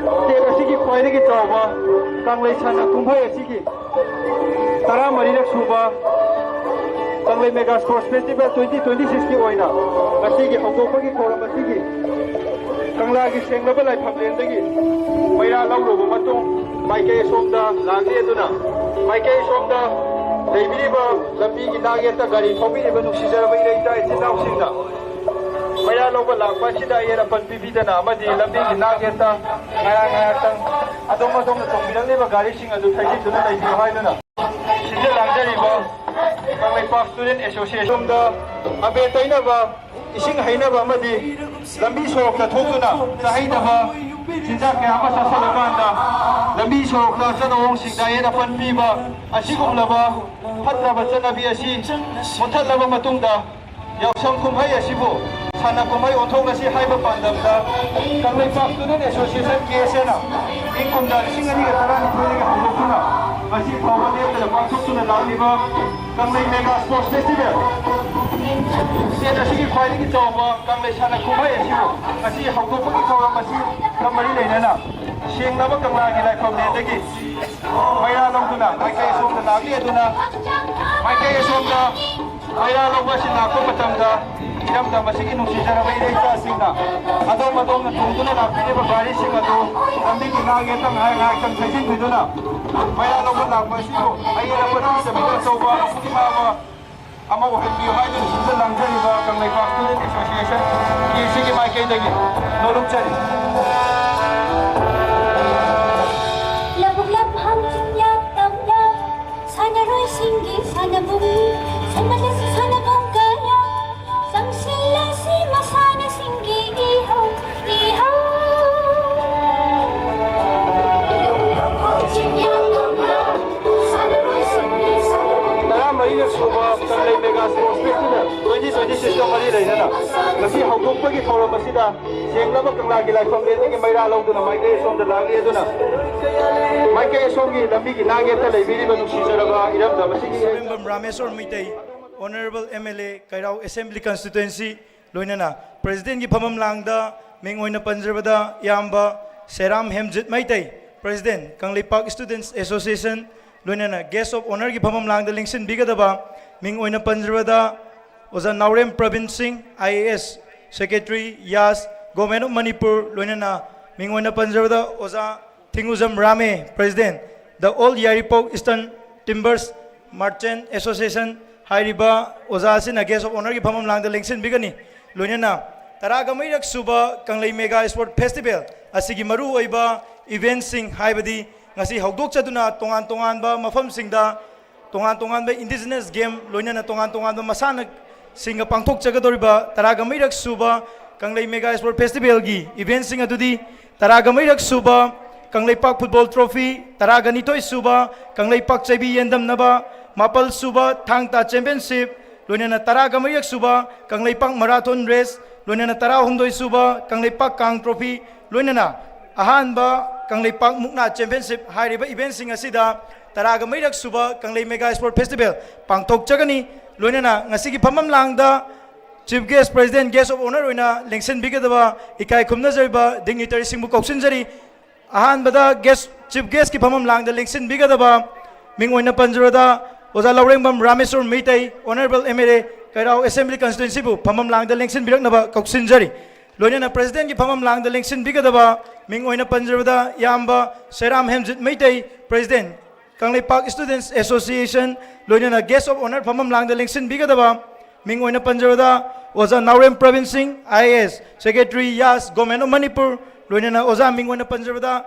state ꯑꯁꯤꯒꯤ ꯈ꯭ꯋꯥꯏꯗꯒꯤ ꯆꯥꯎꯕ ꯀꯪꯂꯩ ꯁꯥꯟꯅ ꯀꯨꯝꯍꯩ ꯑꯁꯤꯒꯤ ꯇꯔꯥꯃꯔꯤꯔꯛ ꯁꯨꯕ Kanglei mega sports festival twenty twenty ꯁꯤꯛꯁꯀꯤ ꯑꯣꯏꯅ ꯉꯁꯤꯒꯤ ꯍꯧꯗꯣꯛꯄꯒꯤ ꯊꯧꯔꯝ ꯑꯁꯤꯒꯤ ꯀꯪꯂꯥꯒꯤ ꯁꯦꯡꯂꯕ ꯂꯥꯏꯐꯝꯂꯦꯟꯗꯒꯤ ꯃꯩꯔꯥ ꯂꯧꯔꯨꯕ ꯃꯇꯨꯡ, ꯃꯥꯏꯀꯩ ꯑꯁꯣꯝꯗ ꯂꯥꯛꯂꯤ ꯑꯗꯨꯅ, ꯃꯥꯏꯀꯩ ꯑꯁꯣꯝꯗ ꯂꯩꯕꯤꯔꯤꯕ ꯂꯝꯕꯤꯒꯤ ꯅꯥꯛꯌꯦꯠꯇ ꯒꯥꯔꯤ ꯊꯧꯕꯤꯔꯤꯕ ꯅꯨꯡꯁꯤꯖꯔꯕ ꯏꯔꯩ ꯏꯆꯥ ꯏꯆꯤꯟ ꯏꯅꯥꯎꯁꯤꯡꯅ ꯃꯩꯔꯥ ꯂꯧꯕ ꯂꯥꯛꯄ ꯑꯁꯤꯗ ꯑꯌꯦꯠ ꯑꯄꯟ ꯄꯤꯕꯤꯗꯅ ꯑꯃꯗꯤ ꯂꯝꯕꯤꯒꯤ ꯅꯥꯛꯌꯦꯠꯇ ꯉꯥꯏꯍꯥꯛ ꯉꯥꯏꯍꯥꯛꯇꯪ ꯑꯗꯣꯝ ꯑꯗꯣꯝꯅ ꯇꯣꯡꯕꯤꯔꯛꯂꯤꯕ ꯒꯥꯔꯤꯁꯤꯡ ꯑꯗꯨ ꯊꯩꯖꯤꯟꯗꯨꯅ ꯂꯩꯕꯤꯌꯨ ꯍꯥꯏꯗꯨꯅ ꯁꯤꯟꯖ ꯂꯥꯡꯖꯔꯤꯕ ꯀꯪꯂꯩꯄꯥꯛ ꯁ꯭ꯇꯨꯗꯦꯟꯠ ꯑꯦꯁꯣꯁꯤꯌꯦꯁꯟꯗ ꯑꯕꯦ ꯇꯩꯅꯕ, ꯏꯁꯤꯡ ꯍꯩꯅꯕ ꯑꯃꯗꯤ ꯂꯝꯕꯤ ꯁꯣꯔꯣꯛꯇ ꯊꯣꯛꯇꯨꯅ ꯆꯥꯍꯩꯗꯕ ꯆꯤꯟꯖꯥꯛ ꯀꯌꯥ ꯑꯃ ꯆꯥꯁꯤꯜꯂꯀꯥꯟꯗ ꯂꯝꯕꯤ ꯁꯣꯔꯣꯛꯇ ꯑꯆꯠ ꯑꯋꯣꯡꯁꯤꯡꯗ ꯑꯌꯦꯠ ꯑꯄꯟ ꯄꯤꯕ ꯑꯁꯤꯒꯨꯝꯂꯕ ꯐꯠꯇꯕ ꯆꯠꯅꯕꯤ ꯑꯁꯤ ꯃꯨꯊꯠꯂꯕ ꯃꯇꯨꯡꯗ ꯌꯥꯎꯁꯪ ꯀꯨꯝꯍꯩ ꯑꯁꯤꯕꯨ ꯁꯥꯟꯅ ꯀꯨꯝꯍꯩ ꯑꯣꯟꯊꯣꯛꯂꯁꯤ ꯍꯥꯏꯕ ꯄꯥꯟꯗꯝꯗ Kangleipak student association, K S ꯑꯦꯅ ꯏꯪ ꯀꯨꯝꯖꯥ ꯂꯤꯁꯤꯡ ꯑꯅꯤꯒ ꯇꯔꯥꯅꯤꯊꯣꯏꯗꯒꯤ ꯍꯧꯗꯣꯛꯇꯨꯅ ꯉꯁꯤ ꯐꯥꯎꯕ ꯂꯦꯞꯇꯅ ꯄꯥꯡꯊꯣꯛꯇꯨꯅ ꯂꯥꯛꯂꯤꯕ ꯀꯪꯂꯩ ꯃꯦꯒꯥ ꯁ꯭ꯄꯣꯔꯠꯁ ꯐꯦꯁꯇꯤꯚꯦꯜ, ꯁ꯭ꯇꯦꯠ ꯑꯁꯤꯒꯤ ꯈ꯭ꯋꯥꯏꯗꯒꯤ ꯆꯥꯎꯕ ꯀꯪꯂꯩ ꯁꯥꯟꯅ ꯀꯨꯝꯍꯩ ꯑꯁꯤꯕꯨ ꯉꯁꯤ ꯍꯧꯗꯣꯛꯄꯒꯤ ꯊꯧꯔꯝ ꯑꯁꯤꯒ ꯃꯔꯤ ꯂꯩꯅꯅ ꯁꯦꯡꯂꯕ ꯀꯪꯂꯥꯒꯤ ꯂꯥꯏꯐꯝꯂꯦꯟꯗꯒꯤ ꯃꯩꯔꯥ ꯂꯧꯗꯨꯅ ꯃꯥꯏꯀꯩ ꯑꯁꯣꯝꯗ ꯂꯥꯛꯂꯤ ꯑꯗꯨꯅ ꯃꯥꯏꯀꯩ ꯑꯁꯣꯝꯗ ꯃꯩꯔꯥ ꯂꯧꯕ ꯑꯁꯤ ꯂꯥꯛꯄ ꯃꯇꯝꯗ ꯏꯔꯝꯗꯝ ꯑꯁꯤꯒꯤ ꯅꯨꯡꯁꯤꯖꯔꯕ ꯏꯔꯩꯆꯥꯁꯤꯡꯅ ꯑꯗꯣꯝ ꯑꯗꯣꯝꯅ ꯊꯣꯡꯗꯨꯅ ꯂꯥꯛꯄꯤꯔꯤꯕ ꯒꯥꯔꯤꯁꯤꯡ ꯑꯗꯨ ꯂꯝꯕꯤꯒꯤ ꯅꯥꯛꯌꯦꯠꯇ ꯉꯥꯏꯍꯥꯛ ꯉꯥꯏꯍꯥꯛꯇꯪ ꯊꯩꯖꯤꯟꯕꯤꯗꯨꯅ ꯃꯩꯔꯥ ꯂꯧꯕ ꯂꯥꯛꯄ ꯑꯁꯤꯕꯨ ꯑꯌꯦꯠ ꯑꯄꯟ ꯄꯤꯗꯕꯤꯗ ꯑꯆꯧꯕ ꯃꯄꯨꯡ ꯐꯥꯕ ꯑꯃ ꯑꯣꯏꯍꯟꯕꯤꯌꯨ ꯍꯥꯏꯗꯨꯅ ꯁꯤꯟꯖ ꯂꯥꯡꯖꯔꯤꯕ Kangleipak student association, K S ꯑꯦꯒꯤ ꯃꯥꯏꯀꯩꯗꯒꯤ ꯅꯣꯂꯨꯛꯆꯔꯤ꯫ ꯂꯧꯕꯨꯛ ꯂꯝꯍꯥꯡ ꯆꯤꯡꯌꯥ ꯇꯝꯌꯥ ꯁꯥꯟꯅꯔꯣꯏꯁꯤꯡꯒꯤ ꯁꯥꯟꯅꯕꯨꯡ, ꯁꯦꯝꯒꯠꯂꯁꯤ ꯁꯥꯟꯅꯕꯨꯡ ꯀꯌꯥ, ꯆꯪꯁꯤꯜꯂꯁꯤ ꯃꯁꯥꯟꯅꯁꯤꯡꯒꯤ ꯏꯍꯧ, ꯏꯍꯧ꯫ ꯂꯧꯕꯨꯛ ꯂꯝꯍꯥꯡ ꯆꯤꯡꯌꯥ ꯇꯝꯌꯥ ꯁꯥꯟꯅꯔꯣꯏꯁꯤꯡꯒꯤ ꯁꯥꯟꯅꯕꯨꯡ꯫ ꯇꯔꯥꯃꯔꯤꯔꯛ ꯁꯨꯕ Kanglei mega sports festival twenty twenty ꯁꯤꯛꯁꯀ ꯃꯔꯤ ꯂꯩꯅꯅ ꯉꯁꯤ ꯍꯧꯗꯣꯛꯄꯒꯤ ꯊꯧꯔꯝ ꯑꯁꯤꯗ ꯁꯦꯡꯂꯕ ꯀꯪꯂꯥꯒꯤ ꯂꯥꯏꯐꯝꯂꯦꯟꯗꯒꯤ ꯃꯩꯔꯥ ꯂꯧꯗꯨꯅ ꯃꯥꯏꯀꯩ ꯑꯁꯣꯝꯗ ꯂꯥꯛꯂꯤ ꯑꯗꯨꯅ ꯃꯥꯏꯀꯩ ꯑꯁꯣꯝꯒꯤ ꯂꯝꯕꯤꯒꯤ ꯅꯥꯛꯌꯦꯠꯇ ꯂꯩꯕꯤꯔꯤꯕ ꯅꯨꯡꯁꯤꯖꯔꯕ ꯏꯔꯝꯗꯝ ꯑꯁꯤꯒꯤ Sorembam Rameshwor Meitei, honourable M L A Keirao assembly constituency, ꯂꯣꯏꯅꯅ ꯄ꯭ꯔꯦꯁꯤꯗꯦꯟꯠꯀꯤ ꯐꯝꯐꯝ ꯂꯥꯡꯗ ꯃꯤꯡ ꯑꯣꯏꯅ ꯄꯟꯖꯕꯗ ꯏꯌꯥꯝꯕ ꯁꯦꯔꯥꯝ Hemjit Meitei, President, Kangleipak Students Association, ꯂꯣꯏꯅꯅ Guest of Honourꯒꯤ ꯐꯝꯐꯝ ꯂꯥꯡꯗ ꯂꯦꯡꯁꯤꯟꯕꯤꯒꯗꯕ, ꯃꯤꯡ ꯑꯣꯏꯅ ꯄꯟꯖꯕꯗ ꯑꯣꯖꯥ ꯅꯥꯎꯔꯦꯝ ꯄ꯭ꯔꯕꯤꯟ ꯁꯤꯡ, I A S, Secretary, Yash, Government of Manipur, ꯂꯣꯏꯅꯅ ꯃꯤꯡ ꯑꯣꯏꯅ ꯄꯟꯖꯕꯗ ꯑꯣꯖꯥ ꯊꯤꯡꯎꯖꯝ ꯔꯥꯃꯦ, President, The All Yairipok Eastern Timbers Merchant Association, ꯍꯥꯏꯔꯤꯕ ꯑꯣꯖꯥ ꯑꯁꯤꯅ Guest of Honourꯒꯤ ꯐꯝꯐꯝ ꯂꯥꯡꯗ ꯂꯦꯡꯁꯤꯟꯕꯤꯒꯅꯤ꯫ ꯂꯣꯏꯅꯅ ꯇꯔꯥꯒ ꯃꯔꯤꯔꯛ ꯁꯨꯕ ꯀꯪꯂꯩ Mega Sport Festival ꯑꯁꯤꯒꯤ ꯃꯔꯨꯑꯣꯏꯕ eventꯁꯤꯡ, ꯍꯥꯏꯕꯗꯤ ꯉꯁꯤ ꯍꯧꯗꯣꯛꯆꯗꯨꯅ ꯇꯣꯉꯥꯟ ꯇꯣꯉꯥꯟꯕ ꯃꯐꯝꯁꯤꯡꯗ ꯇꯣꯉꯥꯟ ꯇꯣꯉꯥꯟꯕ indigenous game, ꯂꯣꯏꯅꯅ ꯇꯣꯉꯥꯟ ꯇꯣꯉꯥꯟꯕ ꯃꯁꯥꯟꯅꯁꯤꯡꯒ ꯄꯥꯡꯊꯣꯛꯆꯒꯗꯧꯔꯤꯕ ꯇꯔꯥꯒ ꯃꯔꯤꯔꯛ ꯁꯨꯕ ꯀꯪꯂꯩ Mega Sport Festivalꯒꯤ eventꯁꯤꯡ ꯑꯗꯨꯗꯤ ꯇꯔꯥꯒ ꯃꯔꯤꯔꯛ ꯁꯨꯕ ꯀꯪꯂꯩꯄꯥꯛ Football Trophy, ꯇꯔꯥꯒ ꯅꯤꯊꯣꯏ ꯁꯨꯕ ꯀꯪꯂꯩꯄꯥꯛ ꯆꯩꯕꯤ ꯌꯦꯟꯗꯝꯅꯕ, ꯃꯥꯄꯜ ꯁꯨꯕ ꯊꯥꯡ ꯇꯥ Championship, ꯂꯣꯏꯅꯅ ꯇꯔꯥꯒ ꯃꯔꯤꯔꯛ ꯁꯨꯕ ꯀꯪꯂꯩꯄꯥꯛ Marathon Race, ꯂꯣꯏꯅꯅ ꯇꯔꯥꯍꯨꯝꯗꯣꯏ ꯁꯨꯕ ꯀꯪꯂꯩꯄꯥꯛ ꯀꯥꯡ Trophy, ꯂꯣꯏꯅꯅ ꯑꯍꯥꯟꯕ ꯀꯪꯂꯩꯄꯥꯛ ꯃꯨꯛꯅꯥ Championship ꯍꯥꯏꯔꯤꯕ eventꯁꯤꯡ ꯑꯁꯤꯗ ꯇꯔꯥꯒ ꯃꯔꯤꯔꯛ ꯁꯨꯕ ꯀꯪꯂꯩ Mega Sport Festival ꯄꯥꯡꯊꯣꯛꯆꯒꯅꯤ꯫ ꯂꯣꯏꯅꯅ ꯉꯁꯤꯒꯤ ꯐꯝꯐꯝ ꯂꯥꯡꯗ Chief Guest, President, Guest of Honour ꯑꯣꯏꯅ ꯂꯦꯡꯁꯤꯟꯕꯤꯒꯗꯕ ꯏꯀꯥꯏ ꯈꯨꯝꯅꯖꯔꯤꯕ dignitaryꯁꯤꯡꯕꯨ ꯀꯧꯁꯤꯟꯖꯔꯤ꯫ ꯑꯍꯥꯟꯕꯗ Guest, Chief Guestꯀꯤ ꯐꯝꯐꯝ ꯂꯥꯡꯗ ꯂꯦꯡꯁꯤꯟꯕꯤꯒꯗꯕ ꯃꯤꯡ ꯑꯣꯏꯅ ꯄꯟꯖꯔꯕꯗ ꯑꯣꯖꯥ ꯂꯧꯔꯦꯡꯕꯝ Rameshwor Meitei, Honourable M L A, ꯀꯩꯔꯥꯎ Assembly Constituencyꯕꯨ ꯐꯝꯐꯝ ꯂꯥꯡꯗ ꯂꯦꯡꯁꯤꯟꯕꯤꯔꯛꯅꯕ ꯀꯧꯁꯤꯟꯖꯔꯤ꯫ ꯂꯣꯏꯅꯅ Presidentꯀꯤ ꯐꯝꯐꯝ ꯂꯥꯡꯗ ꯂꯦꯡꯁꯤꯟꯕꯤꯒꯗꯕ ꯃꯤꯡ ꯑꯣꯏꯅ ꯄꯟꯖꯔꯕꯗ ꯏꯌꯥꯝꯕ ꯁꯦꯔꯥꯝ Hemjit Meitei, President, Kangleipak Students Association, ꯂꯣꯏꯅꯅ Guest of Honour ꯐꯝꯐꯝ ꯂꯥꯡꯗ ꯂꯦꯡꯁꯤꯟꯕꯤꯒꯗꯕ ꯃꯤꯡ ꯑꯣꯏꯅ ꯄꯟꯖꯕꯗ ꯑꯣꯖꯥ ꯅꯥꯎꯔꯦꯝ ꯄ꯭ꯔꯕꯤꯟ ꯁꯤꯡ, I A S, Secretary, Yash, Government of Manipur, ꯂꯣꯏꯅꯅ ꯑꯣꯖꯥ ꯃꯤꯡ ꯑꯣꯏꯅ ꯄꯟꯖꯕꯗ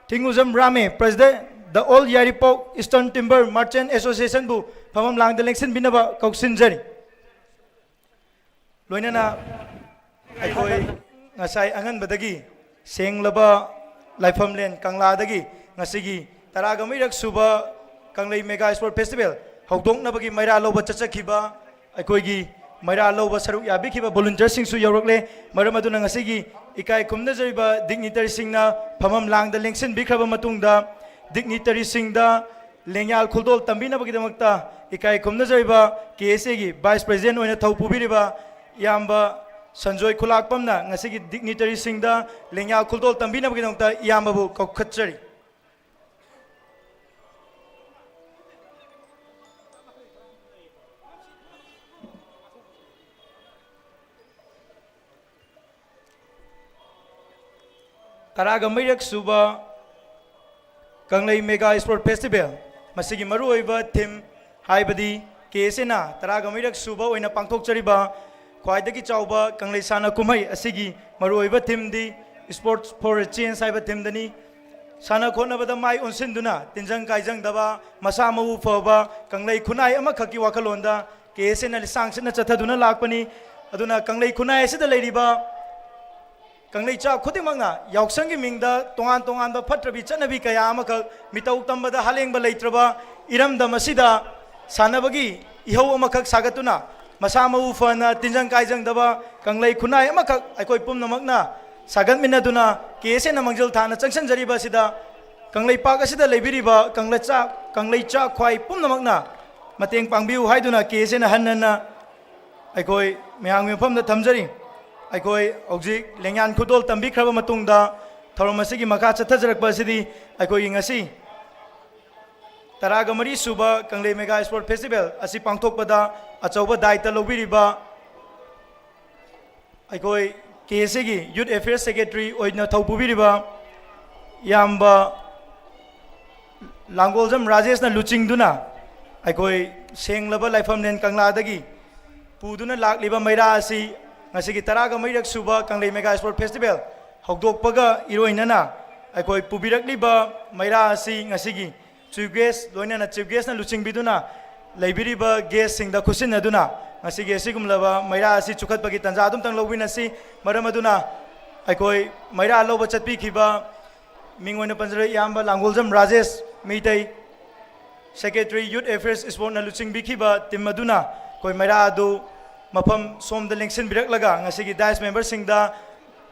ꯊꯤꯡꯎꯖꯝ ꯔꯥꯃꯦ, President, The All Yairipok Eastern Timber Merchant Associationꯕꯨ ꯐꯝꯐꯝ ꯂꯥꯡꯗ ꯂꯦꯡꯁꯤꯟꯕꯤꯅꯕ ꯀꯧꯁꯤꯟꯖꯔꯤ꯫ ꯂꯣꯏꯅꯅ ꯑꯩꯈꯣꯏ ꯉꯁꯥꯏ ꯑꯉꯟꯕꯗꯒꯤ ꯁꯦꯡꯂꯕ ꯂꯥꯏꯐꯝꯂꯦꯟ ꯀꯪꯂꯥꯗꯒꯤ ꯉꯁꯤꯒꯤ ꯇꯔꯥꯒ ꯃꯔꯤꯔꯛ ꯁꯨꯕ ꯀꯪꯂꯩ Mega Sport Festival ꯍꯧꯗꯣꯛꯅꯕꯒꯤ ꯃꯩꯔꯥ ꯂꯧꯕ ꯆꯠꯆꯈꯤꯕ ꯑꯩꯈꯣꯏꯒꯤ ꯃꯩꯔꯥ ꯂꯧꯕ ꯁꯔꯨꯛ ꯌꯥꯕꯤꯈꯤꯕ volunteerꯁꯤꯡꯁꯨ ꯌꯧꯔꯛꯂꯦ꯫ ꯃꯔꯝ ꯑꯗꯨꯅ ꯉꯁꯤꯒꯤ ꯏꯀꯥꯏ ꯈꯨꯝꯅꯖꯔꯤꯕ dignitaryꯁꯤꯡꯅ ꯐꯝꯐꯝ ꯂꯥꯡꯗ ꯂꯦꯡꯁꯤꯟꯕꯤꯈ꯭ꯔꯕ ꯃꯇꯨꯡꯗ dignitaryꯁꯤꯡꯗ ꯂꯦꯡꯌꯥꯜ ꯈꯨꯗꯣꯜ ꯇꯝꯕꯤꯅꯕꯒꯤꯗꯃꯛꯇ ꯏꯀꯥꯏ ꯈꯨꯝꯅꯖꯔꯤꯕ K S Aꯒꯤ Vice President ꯑꯣꯏꯅ ꯊꯧ ꯄꯨꯕꯤꯔꯤꯕ ꯏꯌꯥꯝꯕ ꯁꯟꯖꯣꯏ ꯈꯨꯂꯥꯛꯄꯝꯅ ꯉꯁꯤꯒꯤ dignitaryꯁꯤꯡꯗ ꯂꯦꯡꯌꯥ ꯈꯨꯗꯣꯜ ꯇꯝꯕꯤꯅꯕꯒꯤꯗꯃꯛꯇ ꯏꯌꯥꯝꯕꯕꯨ ꯀꯧꯈꯠꯆꯔꯤ꯫ ꯇꯔꯥꯒ ꯃꯔꯤꯔꯛ ꯁꯨꯕ ꯀꯪꯂꯩ Mega Sport Festival, ꯃꯁꯤꯒꯤ ꯃꯔꯨꯑꯣꯏꯕ theme ꯍꯥꯏꯕꯗꯤ ꯀꯦ ꯑꯦꯁ ꯑꯦꯅ ꯇꯔꯥꯒ ꯃꯔꯤꯔꯛ ꯁꯨꯕ ꯑꯣꯏꯅ ꯄꯥꯡꯊꯣꯛꯆꯔꯤꯕ ꯈ꯭ꯋꯥꯏꯗꯒꯤ ꯆꯥꯎꯕ ꯀꯪꯂꯩ ꯁꯥꯟꯅ ꯀꯨꯝꯍꯩ ꯑꯁꯤꯒꯤ ꯃꯔꯨꯑꯣꯏꯕ themeꯗꯤ Sports for a Change ꯍꯥꯏꯕ themeꯗꯅꯤ꯫ ꯁꯥꯟꯅ ꯈꯣꯠꯅꯕꯗ ꯃꯥꯏ ꯑꯣꯟꯁꯤꯟꯗꯨꯅ ꯇꯤꯟꯖꯪ ꯀꯥꯏꯖꯪꯗꯕ, ꯃꯁꯥ ꯃꯎ ꯐꯕ ꯀꯪꯂꯩ ꯈꯨꯟꯅꯥꯏ ꯑꯃꯈꯛꯀꯤ ꯋꯥꯈꯜꯂꯣꯟꯗ ꯀꯦ ꯑꯦꯁ ꯑꯦꯅ ꯂꯤꯁꯥꯡ ꯁꯤꯠꯅ ꯆꯠꯊꯗꯨꯅ ꯂꯥꯛꯄꯅꯤ꯫ ꯑꯗꯨꯅ ꯀꯪꯂꯩ ꯈꯨꯟꯅꯥꯏ ꯑꯁꯤꯗ ꯂꯩꯔꯤꯕ ꯀꯪꯂꯩꯆꯥ ꯈꯨꯗꯤꯡꯃꯛꯅ ꯌꯥꯎꯁꯪꯒꯤ ꯃꯤꯡꯗ ꯇꯣꯉꯥꯟ ꯇꯣꯉꯥꯟꯕ ꯐꯠꯇ꯭ꯔꯕꯤ ꯆꯠꯅꯕꯤ ꯀꯌꯥ ꯑꯃꯈꯛ ꯃꯤꯇꯧ ꯇꯝꯕꯗ ꯍꯥꯂꯦꯡꯕ ꯂꯩꯇ꯭ꯔꯕ ꯏꯔꯝꯗꯝ ꯑꯁꯤꯗ ꯁꯥꯟꯅꯕꯒꯤ ꯏꯍꯧ ꯑꯃꯈꯛ ꯁꯥꯒꯠꯇꯨꯅ ꯃꯁꯥ ꯃꯎ ꯐꯅ ꯇꯤꯟꯖꯪ ꯀꯥꯏꯖꯪꯗꯕ ꯀꯪꯂꯩ ꯈꯨꯟꯅꯥꯏ ꯑꯃꯈꯛ ꯑꯩꯈꯣꯏ ꯄꯨꯝꯅꯃꯛꯅ ꯁꯥꯒꯠꯃꯤꯟꯅꯗꯨꯅ ꯀꯦ ꯑꯦꯁ ꯑꯦꯅ ꯃꯥꯡꯖꯤꯜ ꯊꯥꯅ ꯆꯪꯁꯤꯟꯖꯔꯤꯕ ꯑꯁꯤꯗ ꯀꯪꯂꯩꯄꯥꯛ ꯑꯁꯤꯗ ꯂꯩꯕꯤꯔꯤꯕ ꯀꯪꯂꯩꯆꯥ, ꯀꯪꯂꯩꯆꯥ ꯈ꯭ꯋꯥꯏ ꯄꯨꯝꯅꯃꯛꯅ ꯃꯇꯦꯡ ꯄꯥꯡꯕꯤꯌꯨ ꯍꯥꯏꯗꯨꯅ ꯀꯦ ꯑꯦꯁ ꯑꯦꯅ ꯍꯟꯅ ꯍꯟꯅ ꯑꯩꯈꯣꯏ ꯃꯌꯥꯝꯒꯤ ꯃꯐꯝꯗ ꯊꯝꯖꯔꯤ꯫ ꯑꯩꯈꯣꯏ ꯍꯧꯖꯤꯛ ꯂꯦꯡꯌꯥꯟ ꯈꯨꯗꯣꯜ ꯇꯝꯕꯤꯈ꯭ꯔꯕ ꯃꯇꯨꯡꯗ ꯊꯧꯔꯝ ꯑꯁꯤꯒꯤ ꯃꯈꯥ ꯆꯠꯊꯖꯔꯛꯄ ꯑꯁꯤꯗꯤ ꯑꯩꯈꯣꯏꯒꯤ ꯉꯁꯤ ꯇꯔꯥꯒ ꯃꯔꯤ ꯁꯨꯕ ꯀꯪꯂꯩ Mega Sport Festival ꯑꯁꯤ ꯄꯥꯡꯊꯣꯛꯄꯗ ꯑꯆꯧꯕ ꯗꯥꯏꯇ ꯂꯧꯕꯤꯔꯤꯕ ꯑꯩꯈꯣꯏ ꯀꯦ ꯑꯦꯁ ꯑꯦꯒꯤ Youth Affairs Secretary ꯑꯣꯏꯅ ꯊꯧ ꯄꯨꯕꯤꯔꯤꯕ ꯏꯌꯥꯝꯕ ꯂꯥꯡꯒꯣꯜꯖꯝ ꯔꯥꯖꯦꯁꯅ ꯂꯨꯆꯤꯡꯗꯨꯅ ꯑꯩꯈꯣꯏ ꯁꯦꯡꯂꯕ ꯂꯥꯏꯐꯝꯂꯦꯟ ꯀꯪꯂꯥꯗꯒꯤ ꯄꯨꯗꯨꯅ ꯂꯥꯛꯂꯤꯕ ꯃꯩꯔꯥ ꯑꯁꯤ ꯉꯁꯤꯒꯤ ꯇꯔꯥꯒ ꯃꯔꯤꯔꯛ ꯁꯨꯕ ꯀꯪꯂꯩ Mega Sport Festival ꯍꯧꯗꯣꯛꯄꯒ ꯏꯔꯣꯏꯅꯅ ꯑꯩꯈꯣꯏ ꯄꯨꯕꯤꯔꯛꯂꯤꯕ ꯃꯩꯔꯥ ꯑꯁꯤ ꯉꯁꯤꯒꯤ Chief Guest ꯂꯣꯏꯅꯅ Chief Guestꯅ ꯂꯨꯆꯤꯡꯕꯤꯗꯨꯅ ꯂꯩꯕꯤꯔꯤꯕ guestꯁꯤꯡꯗ ꯈꯨꯠꯁꯤꯟꯅꯗꯨꯅ ꯉꯁꯤꯒꯤ ꯑꯁꯤꯒꯨꯝꯂꯕ ꯃꯩꯔꯥ ꯑꯁꯤ ꯆꯨꯈꯠꯄꯒꯤ ꯇꯥꯟꯖꯥ ꯑꯗꯨꯝꯇꯪ ꯂꯧꯕꯤꯅꯁꯤ꯫ ꯃꯔꯝ ꯑꯗꯨꯅ ꯑꯩꯈꯣꯏ ꯃꯩꯔꯥ ꯂꯧꯕ ꯆꯠꯄꯤꯈꯤꯕ ꯃꯤꯡ ꯑꯣꯏꯅ ꯄꯟꯖꯔꯦ, ꯏꯌꯥꯝꯕ ꯂꯥꯡꯒꯣꯜꯖꯝ Rajesh Meitei, Secretary Youth Affairs Sportꯅ ꯂꯨꯆꯤꯡꯕꯤꯈꯤꯕ team ꯑꯗꯨꯅ ꯑꯩꯈꯣꯏ ꯃꯩꯔꯥ ꯑꯗꯨ ꯃꯐꯝ ꯁꯣꯝꯗ ꯂꯦꯡꯁꯤꯟꯕꯤꯔꯛꯂꯒ ꯉꯁꯤꯒꯤ dais memberꯁꯤꯡꯗ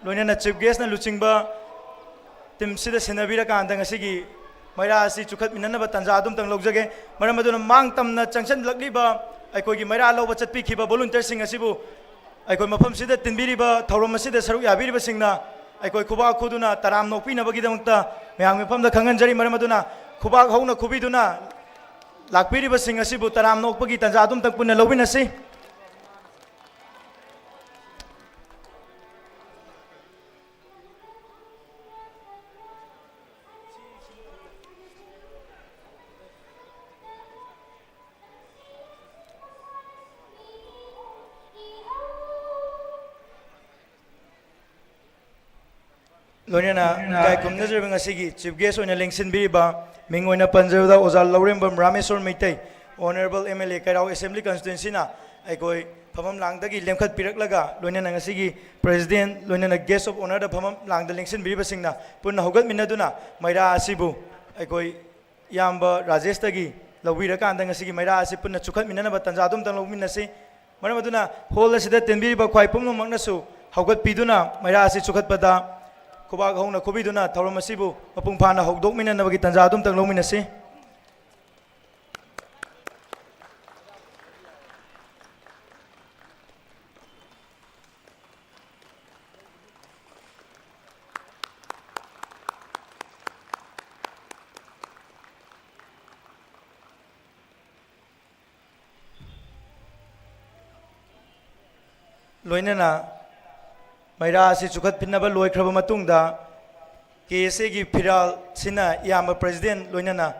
ꯂꯣꯏꯅꯅ Chief Guestꯅ ꯂꯨꯆꯤꯡꯕ teamꯁꯤꯗ ꯁꯤꯟꯅꯕꯤꯔꯀꯥꯟꯗ ꯉꯁꯤꯒꯤ ꯃꯩꯔꯥ ꯑꯁꯤ ꯆꯨꯈꯠꯃꯤꯟꯅꯅꯕ ꯇꯥꯟꯖꯥ ꯑꯗꯨꯝꯇꯪ ꯂꯧꯖꯒꯦ꯫ ꯃꯔꯝ ꯑꯗꯨꯅ ꯃꯥꯡ ꯇꯝꯅ ꯆꯪꯁꯤꯜꯂꯛꯂꯤꯕ ꯑꯩꯈꯣꯏꯒꯤ ꯃꯩꯔꯥ ꯂꯧꯕ ꯆꯠꯄꯤꯈꯤꯕ volunteerꯁꯤꯡ ꯑꯁꯤꯕꯨ ꯑꯩꯈꯣꯏ ꯃꯐꯝꯁꯤꯗ ꯇꯤꯟꯕꯤꯔꯤꯕ ꯊꯧꯔꯝ ꯑꯁꯤꯗ ꯁꯔꯨꯛ ꯌꯥꯕꯤꯔꯤꯕꯁꯤꯡꯅ ꯑꯩꯈꯣꯏ ꯈꯨꯕꯥꯛ ꯈꯨꯗꯨꯅ ꯇꯔꯥꯝꯅ ꯑꯣꯛꯄꯤꯅꯕꯒꯤꯗꯃꯛꯇ ꯃꯌꯥꯝꯒꯤ ꯃꯐꯝꯗ ꯈꯪꯍꯟꯖꯔꯤ꯫ ꯃꯔꯝ ꯑꯗꯨꯅ ꯈꯨꯕꯥꯛ ꯍꯧꯅ ꯈꯨꯕꯤꯗꯨꯅ ꯂꯥꯛꯄꯤꯔꯤꯕꯁꯤꯡ ꯑꯁꯤꯕꯨ ꯇꯔꯥꯝꯅ ꯑꯣꯛꯄꯒꯤ ꯇꯥꯟꯖꯥ ꯑꯗꯨꯝꯇꯪ ꯄꯨꯟꯅ ꯂꯧꯃꯤꯟꯅꯁꯤ꯫ ꯂꯣꯏꯅꯅ ꯏꯀꯥꯏ ꯈꯨꯝꯅꯖꯔꯤꯕ ꯉꯁꯤꯒꯤ chief guest ꯑꯣꯏꯅ ꯂꯦꯡꯁꯤꯟꯕꯤꯔꯤꯕ ꯃꯤꯡ ꯑꯣꯏꯅ ꯄꯟꯖꯕꯗ ꯑꯣꯖꯥ Lourembam Rameshwor Meitei, Honourable M L A ꯀꯩꯔꯥꯎ Assembly Constituencyꯅ ꯑꯩꯈꯣꯏ ꯐꯝꯐꯝ ꯂꯥꯡꯗꯒꯤ ꯂꯦꯝꯈꯠꯄꯤꯔꯛꯂꯒ ꯂꯣꯏꯅꯅ ꯉꯁꯤꯒꯤ president ꯂꯣꯏꯅꯅ guest of honourꯗ ꯐꯝꯐꯝ ꯂꯥꯡꯗ ꯂꯦꯡꯁꯤꯟꯕꯤꯔꯤꯕꯁꯤꯡꯅ ꯄꯨꯟꯅ ꯍꯧꯒꯠꯃꯤꯟꯅꯗꯨꯅ ꯃꯩꯔꯥ ꯑꯁꯤꯕꯨ ꯑꯩꯈꯣꯏ ꯏꯌꯥꯝꯕ ꯔꯥꯖꯦꯁꯇꯒꯤ ꯂꯧꯕꯤꯔꯀꯥꯟꯗ ꯉꯁꯤꯒꯤ ꯃꯩꯔꯥ ꯑꯁꯤ ꯄꯨꯟꯅ ꯆꯨꯈꯠꯃꯤꯟꯅꯅꯕ ꯇꯥꯟꯖꯥ ꯑꯗꯨꯝꯇꯪ ꯂꯧꯃꯤꯟꯅꯁꯤ꯫ ꯃꯔꯝ ꯑꯗꯨꯅ hall ꯑꯁꯤꯗ ꯇꯤꯟꯕꯤꯔꯤꯕ ꯈ꯭ꯋꯥꯏ ꯄꯨꯝꯅꯃꯛꯅꯁꯨ ꯍꯧꯒꯠꯄꯤꯗꯨꯅ ꯃꯩꯔꯥ ꯑꯁꯤ ꯆꯨꯈꯠꯄꯗ ꯈꯨꯕꯥꯛ ꯍꯧꯅ ꯈꯨꯕꯤꯗꯨꯅ ꯊꯧꯔꯝ ꯑꯁꯤꯕꯨ ꯃꯄꯨꯡ ꯐꯥꯅ ꯍꯧꯗꯣꯛꯃꯤꯟꯅꯅꯕꯒꯤ ꯇꯥꯟꯖꯥ ꯑꯗꯨꯝꯇꯪ ꯂꯧꯃꯤꯟꯅꯁꯤ꯫ ꯂꯣꯏꯅꯅ ꯃꯩꯔꯥ ꯑꯁꯤ ꯆꯨꯈꯠꯄꯤꯅꯕ ꯂꯣꯏꯈ꯭ꯔꯕ ꯃꯇꯨꯡꯗ, ꯀꯦ ꯑꯦꯁ ꯑꯦꯒꯤ ꯐꯤꯔꯥꯜꯁꯤꯅ ꯏꯌꯥꯝꯕ president ꯂꯣꯏꯅꯅ,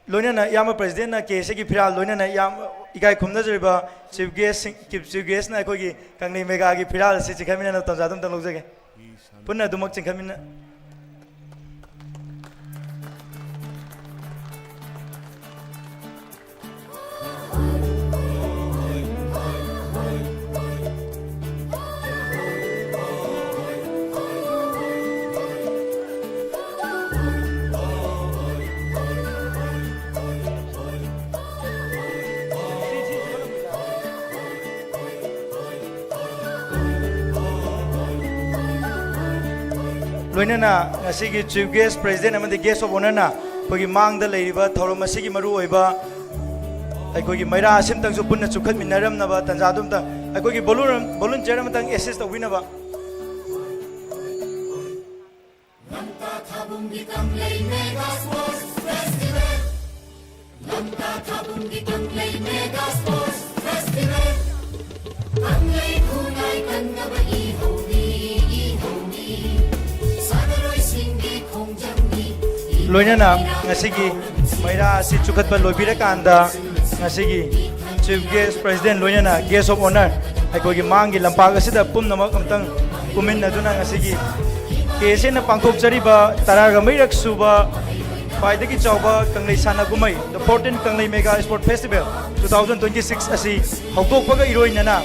ꯂꯣꯏꯅꯅ ꯏꯌꯥꯝꯕ presidentꯅ ꯀꯦ ꯑꯦꯁ ꯑꯦꯒꯤ ꯐꯤꯔꯥꯜ, ꯂꯣꯏꯅꯅ ꯏꯌꯥꯝꯕ ꯏꯀꯥꯏ ꯈꯨꯝꯅꯖꯔꯤꯕ chief guest, chief guestꯅ ꯑꯩꯈꯣꯏꯒꯤ ꯀꯪꯂꯩ ꯃꯦꯒꯥꯒꯤ ꯐꯤꯔꯥꯜ ꯑꯁꯤ ꯆꯤꯡꯈꯠꯃꯤꯟꯅꯅꯕ ꯇꯥꯟꯖꯥ ꯑꯗꯨꯝꯇꯪ ꯂꯧꯖꯒꯦ꯫ ꯄꯨꯟꯅ ꯑꯗꯨꯃꯛ ꯆꯤꯡꯈꯠꯃꯤꯟꯅ ꯂꯣꯏꯅꯅ ꯉꯁꯤꯒꯤ chief guest, president ꯑꯃꯗꯤ guest of honourꯅ ꯑꯩꯈꯣꯏꯒꯤ ꯃꯥꯡꯗ ꯂꯩꯔꯤꯕ ꯊꯧꯔꯝ ꯑꯁꯤꯒꯤ ꯃꯔꯨꯑꯣꯏꯕ ꯑꯩꯈꯣꯏꯒꯤ ꯃꯩꯔꯥ ꯑꯁꯤꯝꯇꯪꯁꯨ ꯄꯨꯟꯅ ꯆꯨꯈꯠꯃꯤꯟꯅꯔꯝꯅꯕ ꯇꯥꯟꯖꯥ ꯑꯗꯨꯝꯇ ꯑꯩꯈꯣꯏꯒꯤ ꯚꯣꯂꯨꯟ- ꯚꯣꯂꯨꯟꯇꯤꯌꯔ ꯑꯃꯇꯪ ꯑꯦꯁꯤꯁ ꯇꯧꯕꯤꯅꯕ꯫ ꯂꯣꯏꯅꯅ ꯉꯁꯤꯒꯤ ꯃꯩꯔꯥ ꯑꯁꯤ ꯆꯨꯈꯠꯄ ꯂꯣꯏꯕꯤꯔꯀꯥꯟꯗ ꯉꯁꯤꯒꯤ Chief Guest, President ꯂꯣꯏꯅꯅ Guest of Honour ꯑꯩꯈꯣꯏꯒꯤ ꯃꯥꯡꯒꯤ ꯂꯝꯄꯥꯛ ꯑꯁꯤꯗ ꯄꯨꯝꯅꯃꯛ ꯑꯃꯇꯪ ꯀꯨꯝꯃꯤꯟꯅꯗꯨꯅ ꯉꯁꯤꯒꯤ ꯀꯦ ꯑꯦꯁ ꯑꯦꯅ ꯄꯥꯡꯊꯣꯛꯆꯔꯤꯕ ꯇꯔꯥꯒ ꯃꯔꯤꯔꯛ ꯁꯨꯕ ꯈ꯭ꯋꯥꯏꯗꯒꯤ ꯆꯥꯎꯕ ꯀꯪꯂꯩ ꯁꯥꯟꯅ ꯀꯨꯝꯍꯩ, The fourteenth Kanglei's Mega Sports Festival two thousand twenty-six ꯑꯁꯤ ꯍꯧꯗꯣꯛꯄꯒ ꯏꯔꯣꯏꯅꯅ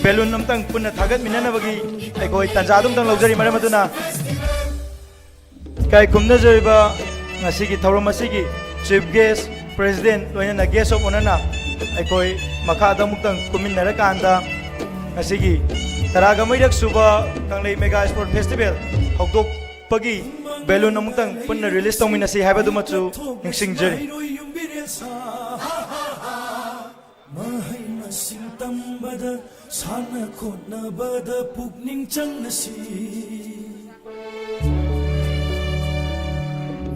ꯕꯦꯂꯨꯟ ꯑꯃꯇꯪ ꯄꯨꯟꯅ ꯊꯥꯒꯠꯃꯤꯟꯅꯅꯕꯒꯤ ꯑꯩꯈꯣꯏ ꯇꯥꯟꯖꯥ ꯑꯗꯨꯝꯇꯪ ꯂꯧꯖꯔꯤ꯫ ꯃꯔꯝ ꯑꯗꯨꯅ ꯏꯀꯥꯏ ꯈꯨꯝꯅꯖꯔꯤꯕ ꯉꯁꯤꯒꯤ ꯊꯧꯔꯝ ꯑꯁꯤꯒꯤ Chief Guest, President ꯂꯣꯏꯅꯅ Guest of Honourꯅ ꯑꯩꯈꯣꯏ ꯃꯈꯥꯗ ꯑꯃꯨꯛꯇꯪ ꯀꯨꯝꯃꯤꯟꯅꯔꯀꯥꯟꯗ ꯉꯁꯤꯒꯤ ꯇꯔꯥꯒ ꯃꯔꯤꯔꯛ ꯁꯨꯕ ꯀꯪꯂꯩ Mega Sports Festival ꯍꯧꯗꯣꯛꯄꯒꯤ ꯕꯦꯂꯨꯟ ꯑꯃꯨꯛꯇꯪ ꯄꯨꯟꯅ ꯔꯤꯂꯤꯁ ꯇꯧꯃꯤꯟꯅꯁꯤ ꯍꯥꯏꯕꯗꯨꯃꯁꯨ ꯅꯤꯡꯁꯤꯡꯖꯔꯤ꯫ ꯃꯍꯩ ꯃꯁꯤꯡ ꯇꯝꯕꯗ, ꯁꯥꯟꯅ ꯈꯣꯠꯅꯕꯗ ꯄꯨꯛꯅꯤꯡ ꯆꯪꯅꯁꯤ꯫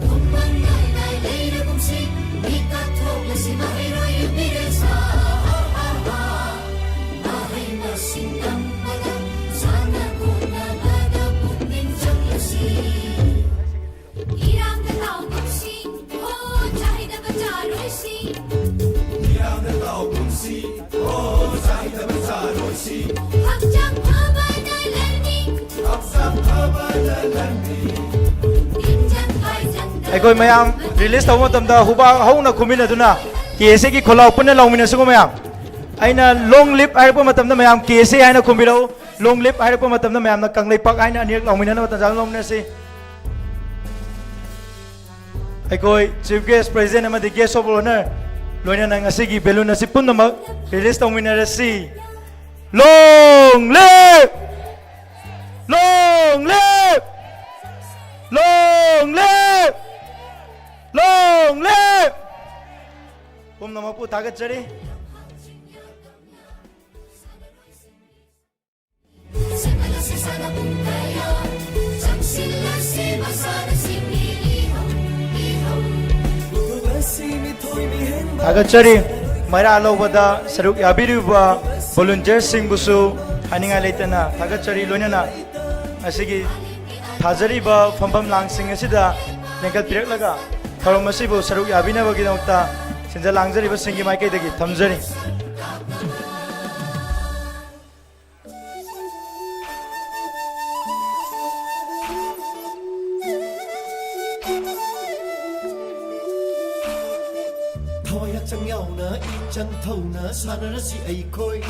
ꯈꯨꯃꯟ ꯅꯥꯏ ꯅꯥꯏ ꯂꯩꯔꯒꯨꯝꯁꯤ, ꯃꯤꯀꯞ ꯊꯣꯛꯂꯁꯤ ꯃꯍꯩꯔꯣꯏ ꯌꯨꯝꯕꯤꯔꯦꯜ ꯁꯥ꯫ ꯃꯍꯩ ꯃꯁꯤꯡ ꯇꯝꯕꯗ, ꯁꯥꯟꯅ ꯈꯣꯠꯅꯕꯗ ꯄꯨꯛꯅꯤꯡ ꯆꯪꯂꯁꯤ꯫ ꯏꯔꯥꯡꯗ ꯇꯥꯎꯒꯨꯝꯁꯤ, ꯍꯣ ꯆꯥꯏꯗꯕ ꯆꯥꯔꯣꯏꯁꯤ꯫ ꯏꯔꯥꯡꯗ ꯇꯥꯎꯒꯨꯝꯁꯤ, ꯍꯣ ꯆꯥꯏꯗꯕ ꯆꯥꯔꯣꯏꯁꯤ꯫ ꯍꯛꯆꯥꯡ ꯐꯕꯅ ꯂꯟꯅꯤ꯫ ꯍꯛꯆꯥꯡ ꯐꯕꯅ ꯂꯟꯅꯤ꯫ ꯇꯤꯟꯖꯪ ꯀꯥꯏꯖꯪꯗ ꯑꯩꯈꯣꯏ ꯃꯌꯥꯝ ꯔꯤꯂꯤꯁ ꯇꯧꯕ ꯃꯇꯝꯗ ꯍꯨꯕꯥ ꯍꯧꯅ ꯈꯨꯝꯃꯤꯟꯅꯗꯨꯅ ꯀꯦ ꯑꯦꯁ ꯑꯦꯒꯤ ꯈꯣꯜꯂꯥꯎ ꯄꯨꯟꯅ ꯂꯥꯎꯃꯤꯟꯅꯁꯤꯀꯣ ꯃꯌꯥꯝ꯫ ꯑꯩꯅ "Long live" ꯍꯥꯏꯔꯛꯄ ꯃꯇꯝꯗ ꯃꯌꯥꯝ "ꯀꯦ ꯑꯦꯁ ꯑꯦ" ꯍꯥꯏꯅ ꯈꯨꯝꯕꯤꯔꯛꯎ꯫ "Long live" ꯍꯥꯏꯔꯛꯄ ꯃꯇꯝꯗ ꯃꯌꯥꯝꯅ "ꯀꯪꯂꯩꯄꯥꯛ" ꯍꯥꯏꯅ ꯑꯅꯤꯔꯛ ꯂꯥꯎꯃꯤꯟꯅꯅꯕ ꯇꯥꯟꯖꯥ ꯂꯧꯃꯤꯟꯅꯁꯤ꯫ ꯑꯩꯈꯣꯏ Chief Guest, President ꯑꯃꯗꯤ Guest of Honour ꯂꯣꯏꯅꯅ ꯉꯁꯤꯒꯤ ꯕꯦꯂꯨꯟ ꯑꯁꯤ ꯄꯨꯝꯅꯃꯛ release ꯇꯧꯃꯤꯟꯅꯔꯁꯤ꯫ Long live! Long live! Long live! Long live! ꯄꯨꯝꯅꯃꯛꯄꯨ ꯊꯥꯒꯠꯆꯔꯤ꯫ ꯊꯥꯒꯠꯆꯔꯤ꯫ ꯃꯩꯔꯥ ꯂꯧꯕꯗ ꯁꯔꯨꯛ ꯌꯥꯕꯤꯔꯤꯕ volunteersꯁꯤꯡꯕꯨꯁꯨ ꯍꯥꯏꯅꯤꯡꯉꯥꯏ ꯂꯩꯇꯅ ꯊꯥꯒꯠꯆꯔꯤ꯫ ꯂꯣꯏꯅꯅ ꯉꯁꯤꯒꯤ ꯊꯥꯖꯔꯤꯕ ꯐꯝꯐꯝ ꯂꯥꯡꯁꯤꯡ ꯑꯁꯤꯗ ꯂꯦꯡꯈꯠꯄꯤꯔꯛꯂꯒ ꯊꯧꯔꯝ ꯑꯁꯤꯕꯨ ꯁꯔꯨꯛ ꯌꯥꯕꯤꯅꯕꯒꯤꯗꯃꯛꯇ ꯁꯤꯟꯖ ꯂꯥꯡꯖꯔꯤꯕꯁꯤꯡꯒꯤ ꯃꯥꯏꯀꯩꯗꯒꯤ ꯊꯝꯖꯔꯤ꯫ ꯊꯋꯥꯏ ꯍꯛꯆꯥꯡ ꯌꯥꯎꯅ ꯏꯆꯪ ꯊꯧꯅ ꯁꯥꯟꯅꯔꯁꯤ ꯑꯩꯈꯣꯏ꯫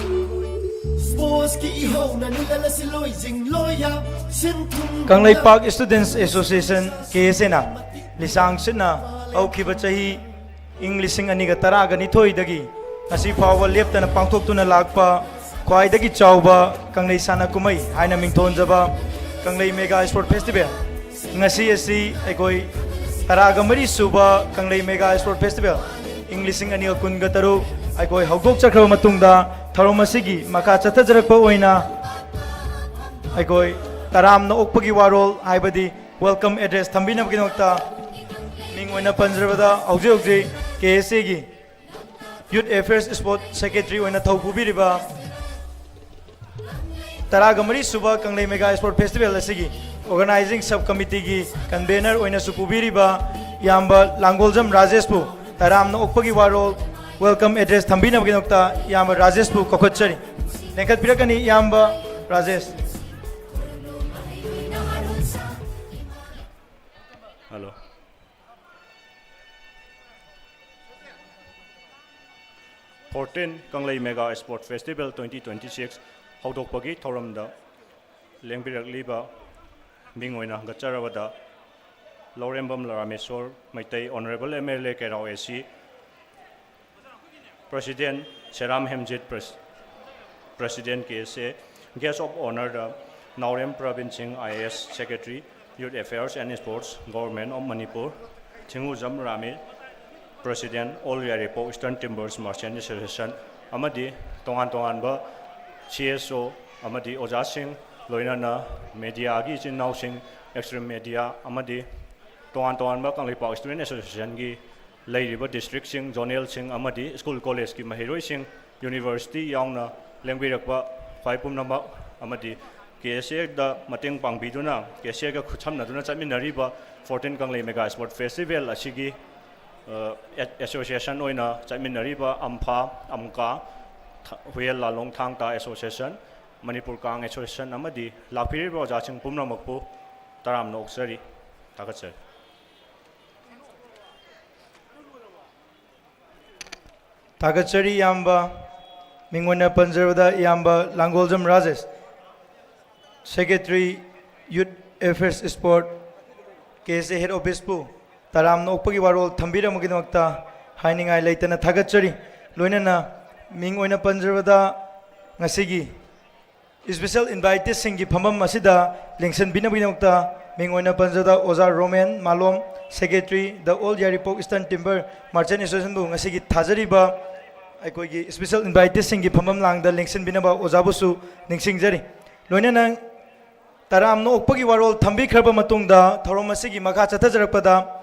Sportsꯀꯤ ꯏꯍꯧꯅ ꯅꯤꯜꯍꯜꯂꯁꯤ ꯂꯣꯏ ꯖꯤꯡ ꯂꯣꯏ ꯌꯥꯝ ꯁꯤꯟ ꯊꯨꯡꯅ꯫ ꯀꯪꯂꯩꯄꯥꯛ Students Association, ꯀꯦ ꯑꯦꯁ ꯑꯦꯅ ꯂꯤꯁꯥꯡ ꯁꯤꯠꯅ ꯍꯧꯈꯤꯕ ꯆꯍꯤ ꯏꯪ ꯂꯤꯁꯤꯡ ꯑꯅꯤꯒ ꯇꯔꯥꯒ ꯅꯤꯊꯣꯏꯗꯒꯤ ꯉꯁꯤ ꯐꯥꯎꯕ ꯂꯦꯞꯇꯅ ꯄꯥꯡꯊꯣꯛꯇꯨꯅ ꯂꯥꯛꯄ ꯈ꯭ꯋꯥꯏꯗꯒꯤ ꯆꯥꯎꯕ ꯀꯪꯂꯩ ꯁꯥꯟꯅ ꯀꯨꯝꯍꯩ ꯍꯥꯏꯅ ꯃꯤꯡꯊꯣꯟꯖꯕ ꯀꯪꯂꯩ Mega Sport Festival ꯉꯁꯤ ꯑꯁꯤ ꯑꯩꯈꯣꯏ ꯇꯔꯥꯒ ꯃꯔꯤ ꯁꯨꯕ ꯀꯪꯂꯩ Mega Sport Festival ꯏꯪ ꯂꯤꯁꯤꯡ ꯑꯅꯤꯒ ꯀꯨꯟꯒ ꯇꯔꯨꯛ ꯑꯩꯈꯣꯏ ꯍꯧꯗꯣꯛꯆꯈ꯭ꯔꯕ ꯃꯇꯨꯡꯗ, ꯊꯧꯔꯝ ꯑꯁꯤꯒꯤ ꯃꯈꯥ ꯆꯠꯊꯖꯔꯛꯄ ꯑꯣꯏꯅ ꯑꯩꯈꯣꯏ ꯇꯔꯥꯝꯅ ꯑꯣꯛꯄꯒꯤ ꯋꯥꯔꯣꯜ ꯍꯥꯏꯕꯗꯤ welcome address ꯊꯝꯕꯤꯅꯕꯒꯤꯗꯃꯛꯇ ꯃꯤꯡ ꯑꯣꯏꯅ ꯄꯟꯖꯔꯕꯗ, ꯍꯧꯖꯤꯛ ꯍꯧꯖꯤꯛ ꯀꯦ ꯑꯦꯁ ꯑꯦꯒꯤ Youth Affairs Sport Secretary ꯑꯣꯏꯅ ꯊꯧ ꯄꯨꯕꯤꯔꯤꯕ ꯇꯔꯥꯒ ꯃꯔꯤ ꯁꯨꯕ ꯀꯪꯂꯩ Mega Sport Festival ꯑꯁꯤꯒꯤ Organising Sub Committeeꯒꯤ convener ꯑꯣꯏꯅꯁꯨ ꯄꯨꯕꯤꯔꯤꯕ ꯏꯌꯥꯝꯕ ꯂꯥꯡꯒꯣꯜꯖꯝ ꯔꯥꯖꯦꯁꯄꯨ ꯇꯔꯥꯝꯅ ꯑꯣꯛꯄꯒꯤ ꯋꯥꯔꯣꯜ, welcome address ꯊꯝꯕꯤꯅꯕꯒꯤꯗꯃꯛꯇ ꯏꯌꯥꯝꯕ ꯔꯥꯖꯦꯁꯄꯨ ꯀꯧꯈꯠꯆꯔꯤ꯫ ꯂꯦꯡꯈꯠꯄꯤꯔꯛꯀꯅꯤ ꯏꯌꯥꯝꯕ Rajesh. Hello. Fourteen ꯀꯪꯂꯩ Mega Sport Festival twenty twenty six ꯍꯧꯗꯣꯛꯄꯒꯤ ꯊꯧꯔꯝꯗ ꯂꯦꯡꯕꯤꯔꯛꯂꯤꯕ ꯃꯤꯡ ꯑꯣꯏꯅ ꯍꯪꯒꯠꯆꯔꯕꯗ, ꯂꯧꯔꯦꯝꯕꯝ Rameshwor Meitei, Honourable M L A ꯀꯦꯔꯥꯎ A C, President ꯁꯦꯔꯥꯝ Hemjit, Pres-, President K S A, Guest of Honour ꯗ ꯅꯥꯎꯔꯦꯝ ꯄ꯭ꯔꯕꯤꯟ ꯁꯤꯡ, I A S, Secretary, Youth Affairs and Sports, Government of Manipur, ꯊꯤꯡꯉꯨꯖꯝ ꯔꯥꯃꯤ, President, All Yairipok Eastern Timbers Merchant Association, ꯑꯃꯗꯤ ꯇꯣꯉꯥꯟ ꯇꯣꯉꯥꯟꯕ C S O ꯑꯃꯗꯤ ꯑꯣꯖꯥꯁꯤꯡ, ꯂꯣꯏꯅꯅ ꯃꯦꯗꯤꯌꯥꯒꯤ ꯏꯆꯤꯟ ꯏꯅꯥꯎꯁꯤꯡ, ꯑꯦꯛꯁꯇ꯭ꯔꯤꯝ ꯃꯦꯗꯤꯌꯥ ꯑꯃꯗꯤ ꯇꯣꯉꯥꯟ ꯇꯣꯉꯥꯟꯕ ꯀꯪꯂꯩꯄꯥꯛ ꯏꯁꯇꯨꯗꯦꯟ ꯑꯦꯁꯣꯁꯤꯌꯦꯁꯟꯒꯤ ꯂꯩꯔꯤꯕ ꯗꯤꯁꯇ꯭ꯔꯤꯛꯁꯤꯡ, ꯖꯣꯅꯦꯜꯁꯤꯡ ꯑꯃꯗꯤ ꯁ꯭ꯀꯨꯜ ꯀꯣꯂꯦꯖꯀꯤ ꯃꯍꯩꯔꯣꯏꯁꯤꯡ, ꯌꯨꯅꯤꯚꯔꯁꯤꯇꯤ ꯌꯥꯎꯅ ꯂꯦꯡꯕꯤꯔꯛꯄ ꯈ꯭ꯋꯥꯏ ꯄꯨꯝꯅꯃꯛ ꯑꯃꯗꯤ ꯀꯦ ꯑꯦꯁ ꯑꯦꯗ ꯃꯇꯦꯡ ꯄꯥꯡꯕꯤꯗꯨꯅ ꯀꯦ ꯑꯦꯁ ꯑꯦꯒ ꯈꯨꯠꯁꯝꯅꯗꯨꯅ ꯆꯠꯃꯤꯟꯅꯔꯤꯕ fourteen Kanglei mega sport festival ꯑꯁꯤꯒꯤ ꯑꯦꯁꯣꯁꯤꯌꯦꯁꯟ ꯑꯣꯏꯅ ꯆꯠꯃꯤꯟꯅꯔꯤꯕ ꯑꯝꯐꯥ, ꯑꯝꯀꯥ, ꯍꯨꯌꯦꯜ ꯂꯥꯂꯣꯡ ꯊꯥꯡ ꯇꯥ ꯑꯦꯁꯣꯁꯤꯌꯦꯁꯟ, ꯃꯅꯤꯄꯨꯔ ꯀꯥꯡ ꯑꯦꯁꯣꯁꯤꯌꯦꯁꯟ ꯑꯃꯗꯤ ꯂꯥꯛꯄꯤꯔꯤꯕ ꯑꯣꯖꯥꯁꯤꯡ ꯄꯨꯝꯅꯃꯛꯄꯨ ꯇꯔꯥꯝꯅ ꯑꯣꯛꯆꯔꯤ, ꯊꯥꯒꯠꯆꯔꯤ꯫ ꯊꯥꯒꯠꯆꯔꯤ ꯏꯌꯥꯝꯕ꯫ ꯃꯤꯡ ꯑꯣꯏꯅ ꯄꯟꯖꯔꯕꯗ ꯏꯌꯥꯝꯕ ꯂꯥꯡꯒꯣꯜꯖꯝ Rajesh, secretary, youth affairs, sport, K S A head ꯑꯣꯐꯤꯁꯄꯨ ꯇꯔꯥꯝꯅ ꯑꯣꯛꯄꯒꯤ ꯋꯥꯔꯣꯜ ꯊꯝꯕꯤꯔꯝꯕꯒꯤꯗꯃꯛꯇ ꯍꯥꯏꯅꯤꯡꯉꯥꯏ ꯂꯩꯇꯅ ꯊꯥꯒꯠꯆꯔꯤ꯫ ꯂꯣꯏꯅꯅ ꯃꯤꯡ ꯑꯣꯏꯅ ꯄꯟꯖꯔꯕꯗ ꯉꯁꯤꯒꯤ ꯏꯁꯄꯤꯁꯦꯜ ꯏꯟꯚꯥꯏꯇꯤꯁꯁꯤꯡꯒꯤ ꯐꯝꯐꯝ ꯑꯁꯤꯗ ꯂꯦꯡꯁꯤꯟꯕꯤꯅꯕꯒꯤꯗꯃꯛꯇ ꯃꯤꯡ ꯑꯣꯏꯅ ꯄꯟꯖꯕꯗ ꯑꯣꯖꯥ Romen Malom, secretary, the all Yairipok eastern timber merchant ꯑꯦꯁꯣꯁꯤꯌꯦꯁꯟꯕꯨ ꯉꯁꯤꯒꯤ ꯊꯥꯖꯔꯤꯕ ꯑꯩꯈꯣꯏꯒꯤ ꯏꯁꯄꯤꯁꯦꯜ ꯏꯟꯚꯥꯏꯇꯤꯁꯁꯤꯡꯒꯤ ꯐꯝꯐꯝ ꯂꯥꯡꯗ ꯂꯦꯡꯁꯤꯟꯕꯤꯅꯕ ꯑꯣꯖꯥꯕꯨꯁꯨ ꯅꯤꯡꯁꯤꯡꯖꯔꯤ꯫ ꯂꯣꯏꯅꯅ ꯇꯔꯥꯝꯅ ꯑꯣꯛꯄꯒꯤ ꯋꯥꯔꯣꯜ ꯊꯝꯕꯤꯈ꯭ꯔꯕ ꯃꯇꯨꯡꯗ ꯊꯧꯔꯝ ꯑꯁꯤꯒꯤ ꯃꯈꯥ ꯆꯠꯊꯖꯔꯛꯄꯗ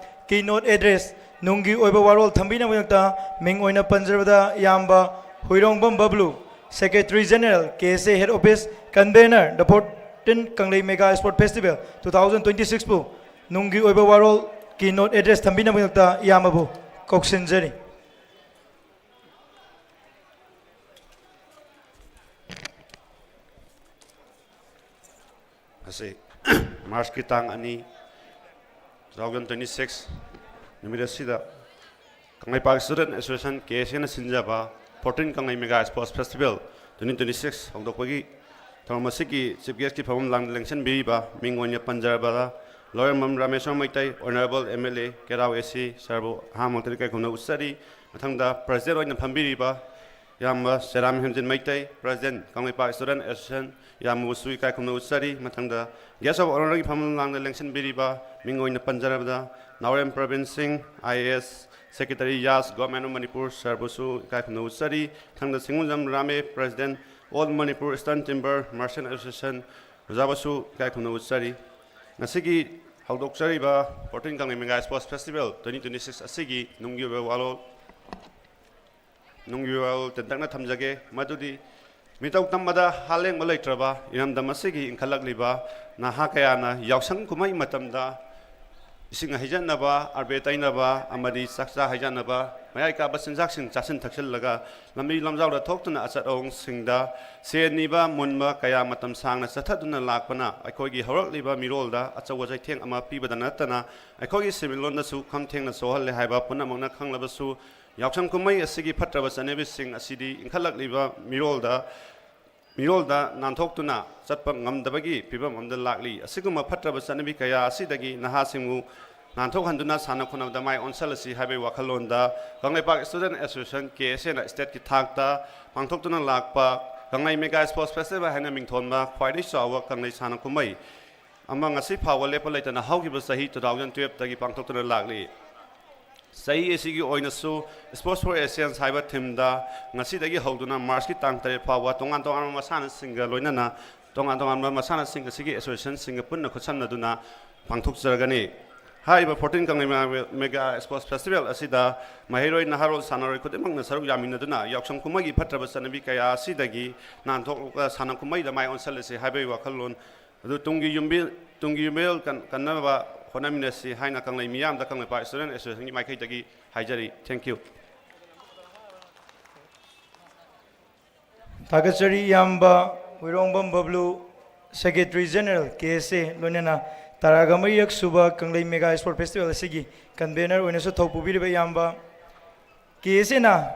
keynote address ꯅꯨꯡꯒꯤ ꯑꯣꯏꯕ ꯋꯥꯔꯣꯜ ꯊꯝꯕꯤꯅꯕꯒꯤꯗꯃꯛꯇ ꯃꯤꯡ ꯑꯣꯏꯅ ꯄꯟꯖꯔꯕꯗ ꯏꯌꯥꯝꯕ Huirongbam Bablu, secretary general, K S A head office, convenor, the fourteen Kanglei mega sport festival two thousand twenty ꯁꯤꯛꯁꯄꯨ ꯅꯨꯡꯒꯤ ꯑꯣꯏꯕ ꯋꯥꯔꯣꯜ keynote address ꯊꯝꯕꯤꯅꯕꯒꯤꯗꯃꯛꯇ ꯏꯌꯥꯝꯕꯕꯨ ꯀꯧꯁꯤꯟꯖꯔꯤ꯫ ꯉꯁꯤ ꯃꯥꯔꯆꯀꯤ ꯇꯥꯡ ꯑꯅꯤ, two thousand twenty six ꯅꯨꯃꯤꯠ ꯑꯁꯤꯗ Kangleipak student association, K S ꯑꯦꯅ ꯁꯤꯟꯖꯕ fourteen Kanglei mega sports festival twenty twenty six ꯍꯧꯗꯣꯛꯄꯒꯤ ꯊꯧꯔꯝ ꯑꯁꯤꯒꯤ ꯆꯤꯐ ꯒꯦꯁꯀꯤ ꯐꯝꯐꯝ ꯂꯥꯡꯗ ꯂꯦꯡꯁꯤꯟꯕꯤꯔꯤꯕ ꯃꯤꯡ ꯑꯣꯏꯅ ꯄꯟꯖꯔꯕꯗ Lourembam Rameshwor Meitei, honourable M L A Keirao A C ꯁꯥꯔꯕꯨ ꯑꯍꯥꯟꯕ ꯃꯛꯇꯗ ꯏꯀꯥꯏ ꯈꯨꯝꯅꯕ ꯎꯠꯆꯔꯤ꯫ ꯃꯊꯪꯗ ꯄ꯭ꯔꯁꯤꯗꯦꯟ ꯑꯣꯏꯅ ꯐꯝꯕꯤꯔꯤꯕ ꯏꯌꯥꯝꯕ Seram Hemjin Meitei, president Kangleipak student association, ꯏꯌꯥꯝꯕꯕꯨꯁꯨ ꯏꯀꯥꯏ ꯈꯨꯝꯅꯕ ꯎꯠꯆꯔꯤ꯫ ꯃꯊꯪꯗ ꯒꯦꯁ ꯑꯣꯐ ꯑꯣꯅꯔꯒꯤ ꯐꯝꯐꯝ ꯂꯥꯡꯗ ꯂꯦꯡꯁꯤꯟꯕꯤꯔꯤꯕ ꯃꯤꯡ ꯑꯣꯏꯅ ꯄꯟꯖꯔꯕꯗ Naorem Prabin Singh, I A S, secretary YAS, government of Manipur ꯁꯥꯔꯕꯨꯁꯨ ꯏꯀꯥꯏ ꯈꯨꯝꯅꯕ ꯎꯠꯆꯔꯤ꯫ ꯃꯊꯪꯗ Singujam Rame, president all Manipur eastern timber merchant association, ꯑꯣꯖꯥꯕꯨꯁꯨ ꯏꯀꯥꯏ ꯈꯨꯝꯅꯕ ꯎꯠꯆꯔꯤ꯫ ꯉꯁꯤꯒꯤ ꯍꯧꯗꯣꯛꯆꯔꯤꯕ fourteen ꯀꯪꯂꯩ Mega Sports Festival twenty twenty-six ꯑꯁꯤꯒꯤ ꯅꯨꯡꯒꯤ ꯑꯣꯏꯕ ꯋꯥꯔꯣꯜ, ꯅꯨꯡꯒꯤ ꯋꯥꯔꯣꯜ ꯇꯦꯟꯇꯛꯅ ꯊꯝꯖꯒꯦ꯫ ꯃꯗꯨꯗꯤ ꯃꯤꯇꯧ ꯇꯝꯕꯗ ꯍꯥꯂꯦꯡꯕ ꯂꯩꯇ꯭ꯔꯕ ꯏꯔꯝꯗꯝ ꯑꯁꯤꯒꯤ ꯏꯟꯈꯠꯂꯛꯂꯤꯕ ꯅꯍꯥ ꯀꯌꯥꯅ ꯌꯥꯎꯁꯪ ꯀꯨꯝꯍꯩ ꯃꯇꯝꯗ ꯏꯁꯤꯡ ꯍꯩꯖꯟꯅꯕ, ꯑꯔꯕꯦ ꯇꯩꯅꯕ ꯑꯃꯗꯤ ꯆꯥꯛꯆꯥ ꯍꯩꯖꯟꯅꯕ, ꯃꯌꯥꯏ ꯀꯥꯕ ꯆꯤꯟꯖꯥꯛꯁꯤꯡ ꯆꯥꯁꯤꯟ ꯊꯛꯆꯤꯜꯂꯒ ꯂꯝꯕꯤ ꯂꯝꯖꯥꯎꯗ ꯊꯣꯛꯇꯨꯅ ꯑꯆꯠ ꯑꯋꯣꯡꯁꯤꯡꯗ ꯁꯦꯟ ꯅꯤꯕ, ꯃꯨꯟꯕ ꯀꯌꯥ ꯃꯇꯝ ꯁꯥꯡꯅ ꯆꯠꯊꯗꯨꯅ ꯂꯥꯛꯄꯅ ꯑꯩꯈꯣꯏꯒꯤ ꯍꯧꯔꯛꯂꯤꯕ ꯃꯤꯔꯣꯜꯗ ꯑꯆꯧꯕ ꯆꯩꯊꯦꯡ ꯑꯃ ꯄꯤꯕꯗ ꯅꯠꯇꯅ ꯑꯩꯈꯣꯏꯒꯤ ꯁꯦꯟꯃꯤꯠꯂꯣꯟꯗꯁꯨ ꯈꯝ ꯊꯦꯡꯅ ꯁꯣꯛꯍꯜꯂꯦ ꯍꯥꯏꯕ ꯄꯨꯝꯅꯃꯛꯅ ꯈꯪꯂꯕꯁꯨ, ꯌꯥꯎꯁꯪ ꯀꯨꯝꯍꯩ ꯑꯁꯤꯒꯤ ꯐꯠꯇ꯭ꯔꯕ ꯆꯠꯅꯕꯤꯁꯤꯡ ꯑꯁꯤꯗꯤ ꯏꯟꯈꯠꯂꯛꯂꯤꯕ ꯃꯤꯔꯣꯜꯗ ꯃꯤꯔꯣꯜꯗ ꯅꯥꯟꯊꯣꯛꯇꯨꯅ ꯆꯠꯄ ꯉꯝꯗꯕꯒꯤ ꯐꯤꯕꯝ ꯑꯃꯗ ꯂꯥꯛꯂꯤ꯫ ꯑꯁꯤꯒꯨꯝꯕ ꯐꯠꯇ꯭ꯔꯕ ꯆꯠꯅꯕꯤ ꯀꯌꯥ ꯑꯁꯤꯗꯒꯤ ꯅꯍꯥꯁꯤꯡꯕꯨ ꯅꯥꯟꯊꯣꯛꯍꯟꯗꯨꯅ ꯁꯥꯟꯅ ꯈꯣꯠꯅꯕꯗ ꯃꯥꯏ ꯑꯣꯟꯁꯤꯜꯂꯁꯤ ꯍꯥꯏꯕꯒꯤ ꯋꯥꯈꯜꯂꯣꯟꯗ Kangleipak Student Association, K S A ꯅ state ꯀꯤ ꯊꯥꯛꯇ ꯄꯥꯡꯊꯣꯛꯇꯨꯅ ꯂꯥꯛꯄ ꯀꯪꯂꯩ Mega Sports Festival ꯍꯥꯏꯅ ꯃꯤꯡꯊꯣꯟꯕ ꯈ꯭ꯋꯥꯏꯗꯒꯤ ꯆꯥꯎꯕ ꯀꯪꯂꯩ ꯁꯥꯟꯅ ꯀꯨꯝꯍꯩ ꯑꯃ ꯉꯁꯤ ꯐꯥꯎꯕ ꯂꯦꯞꯄ ꯂꯩꯇꯅ ꯍꯧꯈꯤꯕ ꯆꯍꯤ two thousand twelve ꯇꯒꯤ ꯄꯥꯡꯊꯣꯛꯇꯨꯅ ꯂꯥꯛꯂꯤ꯫ ꯆꯍꯤ ꯑꯁꯤꯒꯤ ꯑꯣꯏꯅꯁꯨ Sports for Asians ꯍꯥꯏꯕ theme ꯗ ꯉꯁꯤꯗꯒꯤ ꯍꯧꯗꯨꯅ March ꯀꯤ ꯇꯥꯡ ꯇꯔꯦꯠ ꯐꯥꯎꯕ ꯇꯣꯉꯥꯟ ꯇꯣꯉꯥꯟꯕ ꯃꯁꯥꯟꯅꯁꯤꯡꯒ ꯂꯣꯏꯅꯅ ꯇꯣꯉꯥꯟ ꯇꯣꯉꯥꯟꯕ ꯃꯁꯥꯟꯅꯁꯤꯡ ꯑꯁꯤꯒꯤ association ꯁꯤꯡꯒ ꯄꯨꯟꯅ ꯈꯨꯠꯁꯝꯅꯗꯨꯅ ꯄꯥꯡꯊꯣꯛꯆꯒꯅꯤ꯫ ꯍꯥꯏꯔꯤꯕ fourteen ꯀꯪꯂꯩ Mega Sports Festival ꯑꯁꯤꯗ ꯃꯍꯩꯔꯣꯏ, ꯅꯍꯥꯔꯣꯜ, ꯁꯥꯟꯅꯔꯣꯏ ꯈꯨꯗꯤꯡꯃꯛꯅ ꯁꯔꯨꯛ ꯌꯥꯃꯤꯟꯅꯗꯨꯅ ꯌꯥꯎꯁꯪ ꯀꯨꯝꯍꯩꯒꯤ ꯐꯠꯇ꯭ꯔꯕ ꯆꯠꯅꯕꯤ ꯀꯌꯥ ꯑꯁꯤꯗꯒꯤ ꯅꯥꯟꯊꯣꯛꯂꯒ ꯁꯥꯟꯅ ꯀꯨꯝꯍꯩꯗ ꯃꯥꯏ ꯑꯣꯟꯁꯤꯜꯂꯁꯤ ꯍꯥꯏꯕꯒꯤ ꯋꯥꯈꯜꯂꯣꯟ ꯑꯗꯨ ꯇꯨꯡꯒꯤ ꯌꯨꯝꯕꯤ-, ꯇꯨꯡꯒꯤ ꯌꯨꯝꯕꯤꯔꯦꯜ ꯀꯟ-, ꯀꯟꯅꯕ ꯍꯣꯠꯅꯃꯤꯟꯅꯁꯤ ꯍꯥꯏꯅ ꯀꯪꯂꯩ ꯃꯤꯌꯥꯝꯗ ꯀꯪꯂꯩꯄꯥꯛ Student Association ꯒꯤ ꯃꯥꯏꯀꯩꯗꯒꯤ ꯍꯥꯏꯖꯔꯤ꯫ Thank you꯫ ꯊꯥꯒꯠꯆꯔꯤ ꯏꯌꯥꯝꯕ Huirongbam ꯕꯕ꯭ꯂꯨ, Secretary General, K S A, ꯂꯣꯏꯅꯅ ꯇꯔꯥꯒ ꯃꯔꯤꯔꯛ ꯁꯨꯕ ꯀꯪꯂꯩ Mega Sports Festival ꯑꯁꯤꯒꯤ convener ꯑꯣꯏꯅꯁꯨ ꯊꯧ ꯄꯨꯕꯤꯔꯤꯕ ꯏꯌꯥꯝꯕ꯫ K S A ꯅ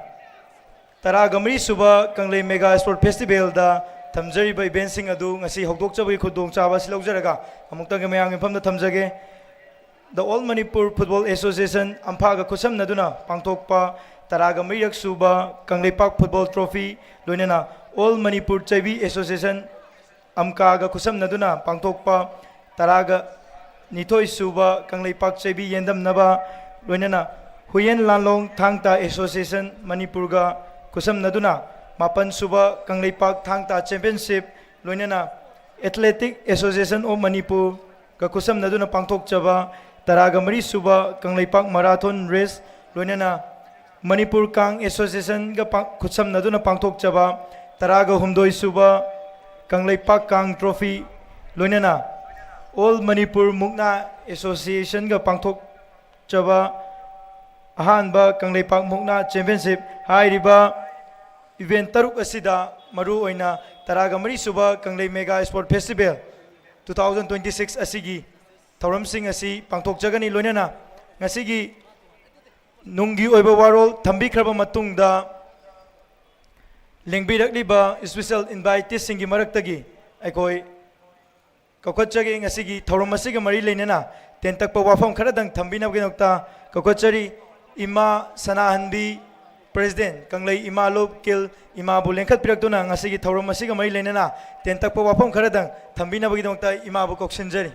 ꯇꯔꯥꯒ ꯃꯔꯤ ꯁꯨꯕ ꯀꯪꯂꯩ Mega Sports Festival ꯗ ꯊꯝꯖꯔꯤꯕ event ꯁꯤꯡ ꯑꯗꯨ ꯉꯁꯤ ꯍꯧꯗꯣꯛꯆꯕꯒꯤ ꯈꯨꯗꯣꯡꯆꯥꯕ ꯑꯁꯤ ꯂꯧꯖꯔꯒ ꯑꯃꯨꯛꯇꯪꯒ ꯃꯌꯥꯝꯒꯤ ꯃꯐꯝꯗ ꯊꯝꯖꯒꯦ꯫ The All Manipur Football Association, ꯑꯝꯐꯥꯒ ꯈꯨꯠꯁꯝꯅꯗꯨꯅ ꯄꯥꯡꯊꯣꯛꯄ ꯇꯔꯥꯒ ꯃꯔꯤꯔꯛ ꯁꯨꯕ ꯀꯪꯂꯩꯄꯥꯛ Football Trophy, ꯂꯣꯏꯅꯅ All Manipur ꯆꯩꯕꯤ Association, ꯑꯝꯀꯥꯒ ꯈꯨꯠꯁꯝꯅꯗꯨꯅ ꯄꯥꯡꯊꯣꯛꯄ ꯇꯔꯥꯒ ꯅꯤꯊꯣꯏ ꯁꯨꯕ ꯀꯪꯂꯩꯄꯥꯛ ꯆꯩꯕꯤ ꯌꯦꯟꯗꯝꯅꯕ, ꯂꯣꯏꯅꯅ ꯍꯨꯏꯌꯦꯟ ꯂꯥꯟꯂꯣꯡ ꯊꯥꯡ ꯇꯥ Association ꯃꯅꯤꯄꯨꯔꯒ ꯈꯨꯠꯁꯝꯅꯗꯨꯅ ꯃꯥꯄꯟ ꯁꯨꯕ ꯀꯪꯂꯩꯄꯥꯛ ꯊꯥꯡ ꯇꯥ Championship, ꯂꯣꯏꯅꯅ Athletic Association of Manipur ꯒ ꯈꯨꯠꯁꯝꯅꯗꯨꯅ ꯄꯥꯡꯊꯣꯛꯆꯕ ꯇꯔꯥꯒ ꯃꯔꯤ ꯁꯨꯕ ꯀꯪꯂꯩꯄꯥꯛ Marathon Race, ꯂꯣꯏꯅꯅ Manipur Kang Association ꯒ ꯄꯥꯡ-, ꯈꯨꯠꯁꯝꯅꯗꯨꯅ ꯄꯥꯡꯊꯣꯛꯆꯕ ꯇꯔꯥꯒ ꯍꯨꯝꯗꯣꯏ ꯁꯨꯕ ꯀꯪꯂꯩꯄꯥꯛ Kang Trophy, ꯂꯣꯏꯅꯅ All Manipur Mukna Association ꯒ ꯄꯥꯡꯊꯣꯛꯆꯕ ꯑꯍꯥꯟꯕ ꯀꯪꯂꯩꯄꯥꯛ ꯃꯨꯛꯅꯥ Championship ꯍꯥꯏꯔꯤꯕ event ꯇꯔꯨꯛ ꯑꯁꯤꯗ ꯃꯔꯨ ꯑꯣꯏꯅ ꯇꯔꯥꯒ ꯃꯔꯤ ꯁꯨꯕ ꯀꯪꯂꯩ Mega Sport Festival two thousand twenty-six ꯑꯁꯤꯒꯤ ꯊꯧꯔꯝꯁꯤꯡ ꯑꯁꯤ ꯄꯥꯡꯊꯣꯛꯆꯒꯅꯤ꯫ ꯂꯣꯏꯅꯅ ꯉꯁꯤꯒꯤ ꯅꯨꯡꯒꯤ ꯑꯣꯏꯕ ꯋꯥꯔꯣꯜ ꯊꯝꯕꯤꯈ꯭ꯔꯕ ꯃꯇꯨꯡꯗ, ꯂꯦꯡꯕꯤꯔꯛꯂꯤꯕ special invitees ꯁꯤꯡꯒꯤ ꯃꯔꯛꯇꯒꯤ ꯑꯩꯈꯣꯏ ꯀꯧꯈꯠꯆꯒꯦ꯫ ꯉꯁꯤꯒꯤ ꯊꯧꯔꯝ ꯑꯁꯤꯒ ꯃꯔꯤ ꯂꯩꯅꯅ ꯇꯦꯟꯇꯛꯄ ꯋꯥꯐꯝ ꯈꯔꯗꯪ ꯊꯝꯕꯤꯅꯕꯒꯤꯗꯃꯛꯇ ꯀꯧꯈꯠꯆꯔꯤ꯫ ꯏꯃꯥ ꯁꯅꯥꯍꯟꯕꯤ, President, ꯀꯪꯂꯩ ꯏꯃꯥ ꯂꯨꯞ ꯀꯤꯜ, ꯏꯃꯥꯕꯨ ꯂꯦꯡꯈꯠꯄꯤꯔꯛꯇꯨꯅ ꯉꯁꯤꯒꯤ ꯊꯧꯔꯝ ꯑꯁꯤꯒ ꯃꯔꯤ ꯂꯩꯅꯅ ꯇꯦꯟꯇꯛꯄ ꯋꯥꯐꯝ ꯈꯔꯗꯪ ꯊꯝꯕꯤꯅꯕꯒꯤꯗꯃꯛꯇ ꯏꯃꯥꯕꯨ ꯀꯧꯁꯤꯟꯖꯔꯤ꯫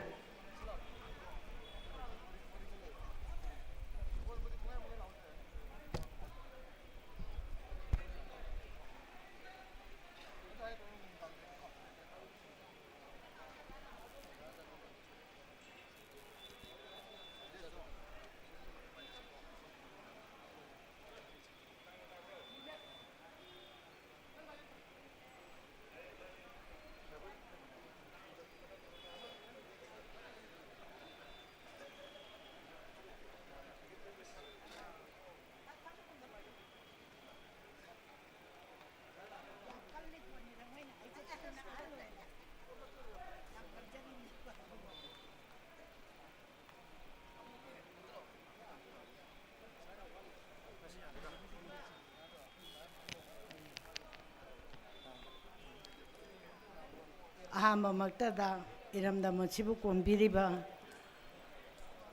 ꯑꯍꯥꯟꯕꯃꯛꯇꯗ ꯏꯔꯝꯗꯝ ꯑꯁꯤꯕꯨ ꯀꯣꯟꯕꯤꯔꯤꯕ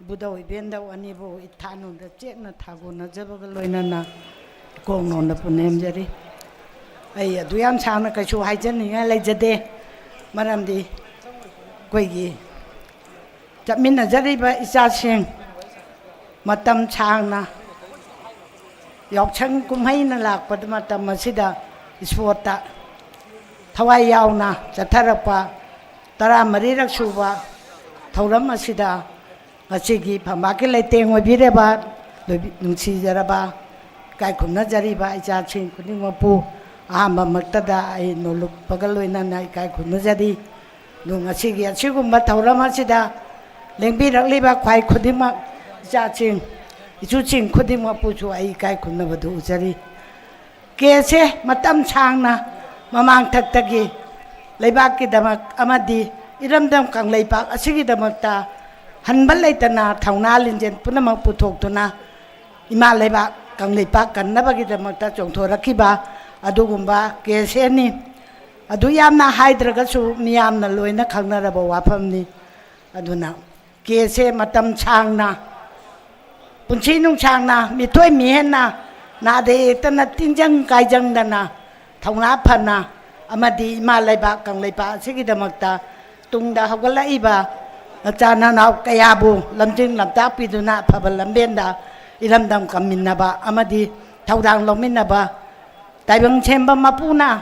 ꯏꯕꯨꯙꯧ ꯏꯕꯦꯟꯗꯧ ꯑꯅꯤꯕꯨ ꯏꯊꯥꯅꯨꯗ ꯆꯦꯠꯅ ꯊꯥꯒꯣꯟꯅꯖꯕꯒ ꯂꯣꯏꯅꯅ ꯏꯀꯣꯡ ꯅꯣꯟꯗ ꯄꯨꯅꯦꯝꯖꯔꯤ꯫ ꯑꯩ ꯑꯗꯨ ꯌꯥꯝ ꯁꯥꯡꯅ ꯀꯩꯁꯨ ꯍꯥꯏꯖꯅꯤꯡꯉꯥꯏ ꯂꯩꯖꯗꯦ꯫ ꯃꯔꯝꯗꯤ ꯑꯩꯈꯣꯏꯒꯤ ꯆꯠꯃꯤꯟꯅꯖꯔꯤꯕ ꯏꯆꯥꯁꯤꯡ ꯃꯇꯝ ꯁꯥꯡꯅ ꯌꯥꯎꯁꯪ ꯀꯨꯝꯍꯩꯅ ꯂꯥꯛꯄꯗ ꯃꯇꯝ ꯑꯁꯤꯗ ꯏꯁꯄꯣꯔꯠꯇ ꯊꯋꯥꯏ ꯌꯥꯎꯅ ꯆꯠꯊꯔꯛꯄ ꯇꯔꯥꯃꯔꯤꯔꯛ ꯁꯨꯕ ꯊꯧꯔꯝ ꯑꯁꯤꯗ ꯉꯁꯤꯒꯤ ꯐꯝꯕꯥꯛꯀꯤ ꯂꯩꯇꯦꯡ ꯑꯣꯏꯕꯤꯔꯕ ꯂꯣꯏꯕꯤ-, ꯅꯨꯡꯁꯤꯖꯔꯕ ꯏꯀꯥꯏ ꯈꯨꯝꯅꯖꯔꯤꯕ ꯏꯆꯥꯁꯤꯡ ꯈꯨꯗꯤꯡꯃꯛꯄꯨ ꯑꯍꯥꯟꯕꯃꯛꯇꯗ ꯑꯩ ꯅꯣꯂꯨꯛꯄꯒ ꯂꯣꯏꯅꯅ ꯏꯀꯥꯏ ꯈꯨꯝꯅꯖꯔꯤ꯫ ꯑꯗꯨ ꯉꯁꯤꯒꯤ ꯑꯁꯤꯒꯨꯝꯕ ꯊꯧꯔꯝ ꯑꯁꯤꯗ ꯂꯦꯡꯕꯤꯔꯛꯂꯤꯕ ꯈ꯭ꯋꯥꯏ ꯈꯨꯗꯤꯡꯃꯛ ꯏꯆꯥꯁꯤꯡ, ꯏꯁꯨꯁꯤꯡ ꯈꯨꯗꯤꯡꯃꯛꯄꯨꯁꯨ ꯑꯩ ꯏꯀꯥꯏ ꯈꯨꯝꯅꯕꯗꯨ ꯎꯖꯔꯤ꯫ ꯀꯦꯁꯦ ꯃꯇꯝ ꯁꯥꯡꯅ ꯃꯃꯥꯡꯊꯛꯇꯒꯤ ꯂꯩꯕꯥꯛꯀꯤꯗꯃꯛ ꯑꯃꯗꯤ ꯏꯔꯝꯗꯝ ꯀꯪꯂꯩꯄꯥꯛ ꯑꯁꯤꯒꯤꯗꯃꯛꯇ ꯍꯟꯕ ꯂꯩꯇꯅ ꯊꯧꯅꯥ ꯂꯤꯡꯖꯦꯜ ꯄꯨꯝꯅꯃꯛ ꯄꯨꯊꯣꯛꯇꯨꯅ ꯏꯃꯥ ꯂꯩꯕꯥꯛ ꯀꯪꯂꯩꯄꯥꯛ ꯀꯟꯅꯕꯒꯤꯗꯃꯛꯇ ꯆꯣꯡꯊꯣꯔꯛꯈꯤꯕ ꯑꯗꯨꯒꯨꯝꯕ ꯀꯦꯁꯦꯅꯤ꯫ ꯑꯗꯨ ꯌꯥꯝꯅ ꯍꯥꯏꯗ꯭ꯔꯒꯁꯨ ꯃꯤꯌꯥꯝꯅ ꯂꯣꯏꯅ ꯈꯪꯅꯔꯕ ꯋꯥꯐꯝꯅꯤ꯫ ꯑꯗꯨꯅ ꯀꯦꯁꯦ ꯃꯇꯝ ꯁꯥꯡꯅ, ꯄꯨꯟꯁꯤ ꯅꯨꯡꯁꯥꯡꯅ, ꯃꯤꯊꯣꯏ ꯃꯤꯍꯦꯟꯅ, ꯅꯥꯗ ꯌꯦꯛꯇꯅ, ꯇꯤꯟꯖꯪ ꯀꯥꯏꯖꯪꯗꯅ, ꯊꯧꯅꯥ ꯐꯅ ꯑꯃꯗꯤ ꯏꯃꯥ ꯂꯩꯕꯥꯛ ꯀꯪꯂꯩꯄꯥꯛ ꯑꯁꯤꯒꯤꯗꯃꯛꯇ ꯇꯨꯡꯗ ꯍꯧꯒꯠꯂꯛꯏꯕ ꯅꯆꯥ ꯅꯅꯥꯎ ꯀꯌꯥꯕꯨ ꯂꯝꯖꯤꯡ ꯂꯝꯇꯥꯛꯄꯤꯗꯨꯅ ꯑꯐꯕ ꯂꯝꯕꯦꯟꯗ ꯏꯔꯝꯗꯝ ꯀꯝꯃꯤꯟꯅꯕ ꯑꯃꯗꯤ ꯊꯧꯗꯥꯡ ꯂꯧꯃꯤꯟꯅꯕ ꯇꯥꯏꯕꯪ ꯁꯦꯝꯕ ꯃꯄꯨꯅ